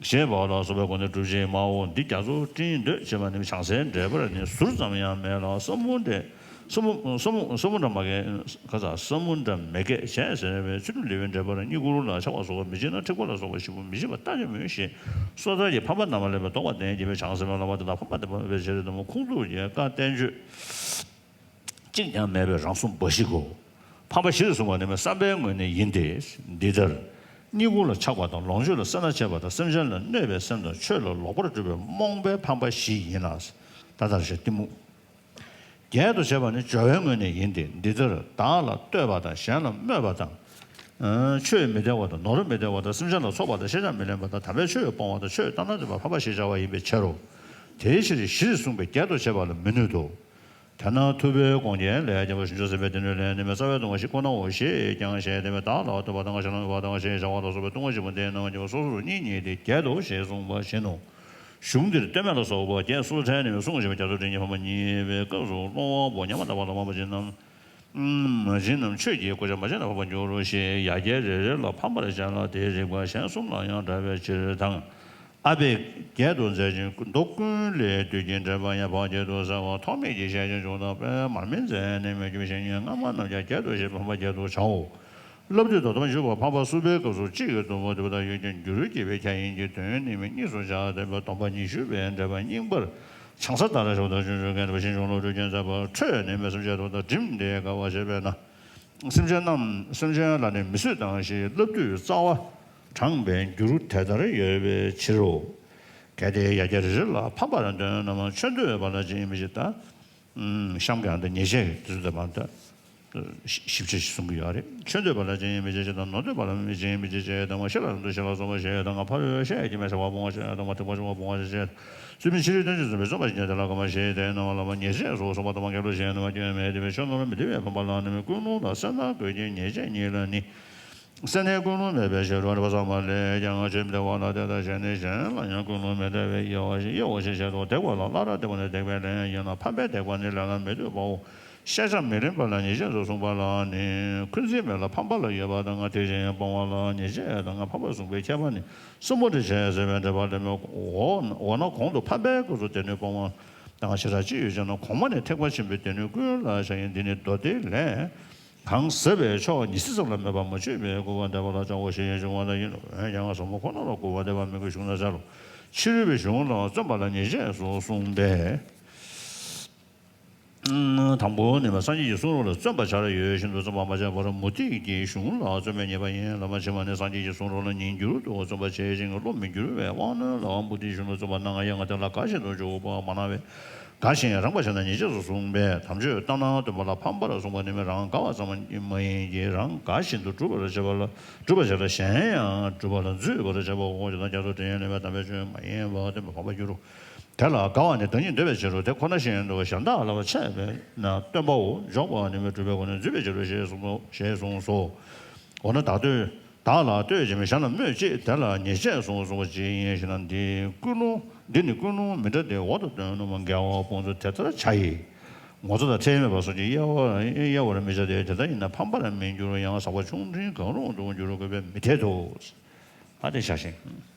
ཞེས་པ་ལ་སོགས་པའི་སྒོ་ནས་སྒྲུབ་བྱེད་མའོ། འདི་རྒྱ་མཚོ་སྤྲིན་འདོད་ཅེས་པ་ནི་བྱང་སའི་འགྲེལ་པར་ནི་ཟུར་ཙམ་ཡང་མེད་ལ་ས་མུ་འདྲེ། ས་མུ་ས་མུ་ས་མུ་འདྲ་མ་གས་ཁ་ས་ས་མུ་འདྲ་མེ་གས་བྱས་ཟེར་བའི་ཚུལ་ལེའུའི་འགྲེལ་པར་གཉིད་ཁུག་ལ་ཆགས་པ་སོགས་པ་མི་བྱེད་ན་འཁྲིག་པ་ལ་སོགས་པ་བཞི་པོ་མི་བྱེད་པ་ལྟ་ཅི་སྨོས་ཞེས་སོ་ཐར་གྱི་ཕམ་པ་རྣམ་པ་ལས་པའི་ལྡོག་པ་ལྡན་གྱི་བྱང་སེམས་ལ་བ་དེ་དག་ཕམ་པ་དེ་ཕམ་པའི་ཕྱིར་དང་ཁུངས་གཏུགས་ཀྱི་བཀའ་བསྟན་བཅོས། གཅིག་ཀྱང་མེད་པའི་རང་གསུངས་འབའ་ཞིག་གོ། ཕམ་པ་བཞིར་གསུངས་པ་ནི་བསམ་པའི་ངོས་ནས་ཡིན་ཏེ། འདི་ལྟར། གཉིད་ཁུག་ལ་ཆགས་པ་དང་ལོངས་སྤྱོད་ལ་སེར་སྣ་བྱེད་པ་དང་སེམས་ཅན་ལ་གནོད་པའི་སེམས་དང་ཆོས་ལ་ལོག་པར་སྒྲུབ་པའི་རྨོངས་པའི་ཕམ་པ་བཞི་ཡིན་ལ། ད་ལྟར་ཞེས་གཏི་མུག་བརྒྱད་དུ་བྱས་པ་ནི་སྦྱོར་བའི་ངོས་ནས་ཡིན་ཏེ། འདི་ལྟར་བདག་ལ་ལྟོས་པ་དང་གཞན་ལ་སྨོད་པ་དང་། ཆོས་མི་འདོད་པ་དང་། ནོར་མི་འདོད་པ་དང་། སེམས་ཅན་ལ་སོགས་པ་དང་། ཤེས་བྱ་མི་ལེན་པ་དང་། དམ་པའི་ཆོས་སྤོང་བ་དང་། ཆོས་ལྟར་སྣང་སྟོན་པ་ཕམ་པ་ཞེས་བྱ་བ་ཡིན་པའི་ཕྱིར་རོ། དེའི་ཕྱིར་གཞིར་གསུངས་པའི་བརྒྱད་དུ་བྱས་པ་ལ་མི་ནུས་ཏོ། དེས་ན་ཐུབ་པའི་དགོངས་རྒྱན་ལས། རྒྱལ་པོ་བྱང་ཆུབ་སེམས་དཔའི་སྡེ་སྣོད་ལས། གནས་མལ་རྩ་བའི་ལྟུང་བ་བཞི་ཁོ་ནའོ་ཞེས་ཀྱང་བཤད་དེ། བདག་ལ་ལྟོས་པ་དང་། གཞན་ལ་གནོད་པ་དང་ཞེས་བྱ་བ་ལ་སོགས་པའི་ལྟུང་བ་བཞི་པོ་དེ་རྣམས་ཀྱང་སོ་སོར་གཉིས་གཉིས་ཏེ་བརྒྱད་དོ་ཞེས་གསུངས་པ་བཞིན་ནོ། གཞུང་འདིར་སྟོད་སྨད་ལ་སོགས་པ་བརྒྱད་སོར་ཕྲལ་ནས་གསུངས་ཤིང་། རྒྱ་མཚོ་སྒྲིབ་གཉིས་ཕམ་པ་གཉིས་པའི་སྐབས་སུ་སློང་བ་པོ་ཉམས་པ་དག་པ་ལ་དབང་བ་ཅན་རྣམས། ཨུམ། མ་བྱིན་རྣམས་ཆོས་ཀྱི་གོ་ཆ་མ་བྱིན་ན་ཕམ་པར་འགྱུར་རོ་ཞེས་ཡ་གྱལ་རེ་རེ་ལ་ཕམ་པར་བྱ་ལ། དེའི་རིགས་པ་གཞན་གསུམ་ལ་ཡང་འདྲ་བའི་ཕྱིར་དང་། ཨ་པེ་བརྒྱད་དུ་མཛད་ཅིང་མདོ་ཀུན་ལས་བཏུས་ཀྱི་འགྲེལ་པ་ཡང་བར་བརྒྱད་དུ་གསལ་བ་ཐོགས་མེད་ཀྱི་ཞལ་གྱིས་བརྗོད་དང་པས་མར་མེ་མཛད་ནས་མི་འགྱུར་བ་ཞེས་ཉིད་སྔ་མ་རྣམས་ཀྱང་བརྒྱད་དུ་བཤད་པ་ཕམ་པ་བརྒྱད་དུ་བྱའོ། བསླབ་བཏུས་དོ་དམ་བཞི་པོ་ཕམ་པ་གསུམ་པའི་སྐབས་སུ་གཅིག་གིས་བསྡུ་བ་བསྡུ་བ་དང་ཡུལ་གྱི་འགྱུར་གྱི་བའི་ཁྱད་ཡིན་གྱི་དོན་ནི་མི་གཉིས་སུ་བྱ་སྟེ་སྡོམ་པ་ཉི་ཤུ་པའི་འགྲེལ་པ་རྙིང་པར་བྱང་ས་ལྟར་ཞོག་དང་ཆུང་ཆུང་གན་པ་ཞིང་གཞུང་ལུགས་སྤྲུལ་སྐྱེས་མཛད་པ་འཕྲོས་ནས་མི་སེམས་ཅན་དུ་དང་བསྒྲིམས་ཏེ་དགའ་བ་བྱེད་པས་ན། སེམས་ཅན་རྣམས་སེམས་ཅན་ལ་ནི་མི་བཟོད་དང་ཞེས་བསླབ་བཏུས་རྩ་བ་དྲངས་པའི་འགྱུར་དེ་ལྟར་ཡོད་པའི་ཕྱིར་རོ། གལ་ཏེ་ཡ་གྱལ་རེ་རེ་ལ་ཕམ་པར་འདོད་རྣམས་ཆོས་འདོད་པ་ལ་ཇི་སྙེད་མི་བྱེད་ལྟ། ཤམ་གྱི་ཨ་འདི་ཉེས་བྱས་དེ་ཚོ་དེ་བར་དུ་ཞིབ་ཆ་ཞིག་གསུང་གི་ཡོད་རེད། ཆོས་འདོད་པ་ལ་ཇི་སྙེད་མི་བྱེད་ཅེས་དང་། ནོར་འདོད་པ་ལ་ཇི་སྙེད་མི་བྱེད་ཅེས་དང་། ཤེས་ལ་རང་དུ་ཞེན་ལ་སོགས་པ་ཞེས་དང་། ཕ་རོལ་ཤེས་ཀྱི་མེད་བྱ་བ་སྤོང་བ་ཞེས་དང་། མ་ཐེག་པ་སྤྱོད་པ་སྤོང་བ་ཞེས་བྱ། ཚུལ་མིན་ཕྱི་རོལ་དོན་ཆེན་བཟུང་བའི་བརྩོན་པ་ཞེས་བྱ་སྟེ། ལ་གོ་མ་ཞེས་དེའི་རྣམ་པ་ལ་མ་ཉེས་བྱས་སུ་གསུངས་པ་དང་། མ་མཁས་པ་ཞེས་རྣམ་པ་སྐྱོན་མེད་དེ་བས་ཆོས་རྣམས་ལ་མི་བདེ་བས་ཕམ་པ་ལ་ནི་མེད། ཀུན་སློང་དང་སེར་སྣའི་གོས་ཀྱི་ཉེས་བྱས་གཉིས་ལ་ནི། སེར་སྣའི་ཀུན་སློང་མེད་པའི་ཕྱིར་རོ། རེ་བ་ཚང་མ་ལས་ཀྱང་ཆོས་མི་འདོད་པ་ལ་དེ་ལྟར་བྱས་ནས་གཞན་ལ་ཡང་ཀུན་སློང་མི་འདོད་པའི་དབྱེ་བ་ཞིག་དབྱེའོ་ཞེས་བཤད་དོ། བདེག་པ་ལ་སླར་བདེག་པ་ནི་བདེག་པའི་ལན་ཡིན་ལ། ཕམ་པའི་བདེག་པ་ནི་ལན་ལ་མི་ལྟོས་པའོ། ཤེས་བྱ་མི་ལེན་པ་ལ་ཉེས་བྱས་སུ་གསུངས་པ་ལ་ནི། འཁོན་འཛིན་མེད་ལ་ཕམ་པ་ལ་ཡོད་པ་དང་། དེ་བཞིན་སྤོང་བ་ལ་ཉེས་བྱས་དང་ཕམ་པར་གསུངས་པའི་ཁྱད་པར་ནི། གསུམ་པོ་འདི་བྱས་ཟེར་བའི་འགྲེལ་པ་ལས་མོད། འོ་ན་གོང་དུ་ཕམ་པའི་སྐབས་སུ་སྡེ་སྣོད་སྤོང་བ་དང་ཞེ་དྲག་ཅི་ཡོད་ཅེ་ན། གོང་མ་ནི་ཐེག་པ་ཆེན་པོའི་སྡེ་སྣོད་ཀུན་ལ་བྱ་ཡིན། འདི་ནི་མདོ་སྡེ་ལས། གང་ཟག་པའི་ཕྱོགས་ཉི་ཚེ་ཙམ་ལ་སྨོད་པ་མ་བཅོས་པའི་སྐུར་པ་འདེབས་པ་ལ་བྱའོ་ཞེས་གཞུང་བ་དང་ཡིན་ནོ། འོན་ཀྱང་ཟབ་མོ་ཁོ་ན་ལ་སྐུར་པ་འདེབས་པ་མི་དགོས་གཞུང་ན་བྱ་ལོ། ཕྱི་རོལ་པའི་གཞུང་ལ་བརྩོན་པ་ལ་ཉེས་བྱས་སུ་གསུངས་པས། དང་པོ་ནི་སངས་རྒྱས་ཀྱི་གསུང་རབ་ལ་བརྩོན་པ་བྱར་ཡོད་བཞིན་དུ་བརྩོན་པ་མ་བྱས་པར་མུ་སྟེགས་ཀྱི་གཞུང་ལ་བརྩོན་པས་ཉེས་པ་ཡིན་ལ། མ་ཕྱི་མ་ནི་སངས་རྒྱས་ཀྱི་གསུང་རབ་ལ་ཉིས་འགྱུར་དུ་བརྩོན་པ་བྱས་ཤིང་བློ་མི་འགྱུར་བས་དབང་རྣོན་ལ་མུ་སྟེགས་གཞུང་ལ་བརྩོན་པ་གནང་ཡང་དེ་ལ་དགའ་བཞིན་དུ་འཇུག་པ་མ་གནང་བས། དགའ་ཞིང་རངས་པར་བྱས་ན་ཉེས་བྱས་སུ་གསུངས་པས། དམ་ཆོས་ལྟར་སྣང་སྟོན་པ་ལ་ཕམ་པར་གསུངས་པ་ནི་མི་རངས་དགའ་བ་ཙམ་མ་ཡིན་གྱི་རང་དགའ་བཞིན་དུ་སྒྲུབ་པར་བྱེད་པ་ལ་སྒྲུབ་པར་བྱེད་ལ་གཞན་ཡང་སྒྲུབ་པ་ལ་འཛུད་པར་བྱེད་པའོ། ཇི་ལྟར་རྒྱ་མཚོ་འདྲེན་ཡང་ལེན་པའི་དམ་པའི་ཆོས་མ་ཡིན་པ་སྟོན་པ་ཕམ་པར་འགྱུར་རོ། དེ་ལ་དགའ་བ་ནི་བདག་ཉིད་འདོད་པའི་ཕྱིར་རོ། དེ་ཁོ་ན་བཞིན་དུ་གཞན་དག་ལ་འཆད་པས་ན་སྟོན་པའོ། འཇོག་པ་ནི་མི་སྒྲུབ་པའི་སྒོ་ནས་འཛུད་པའི་ཕྱིར་རོ་ཞེས་གསུངས་སོ། འོ་ན་བདག་ལྟོས། བདག་ལ་ལྟོས་ཀྱི་མིན་གཞན་ལ་སྨོད་ཅེས་དེ་ལ་ཉེས་བྱས་སུ་གསུངས་པ་ཅི་ཡིན་ཞེ་ན། འདི་ཀུན་སློང་འདི་ནི་ཀུན་སློང་མི་འདྲ་སྟེ། འོག་ཏུ་སྟོན་ནོ། དགེ་བ་སྤོང་ཚུལ་དེ་ལྟར་བྱ་ཡི། ངོ་ཚ་དང་ཁྲེལ་མེད་པ་སོགས་ཀྱིས་དབྱེ་བ་དབྱེ་བར་མི་བྱ་སྟེ། དེ་ལྟ་ཡིན་ན་ཕམ་པར་མི་འགྱུར་ཡང་ཟག་པ་ཆུང་འབྲིང་གང་རུང་དུ་འགྱུར་དགོས་པས་མི་འཐད་དོ། ཨ་དེ་བྱ་ཞིང་།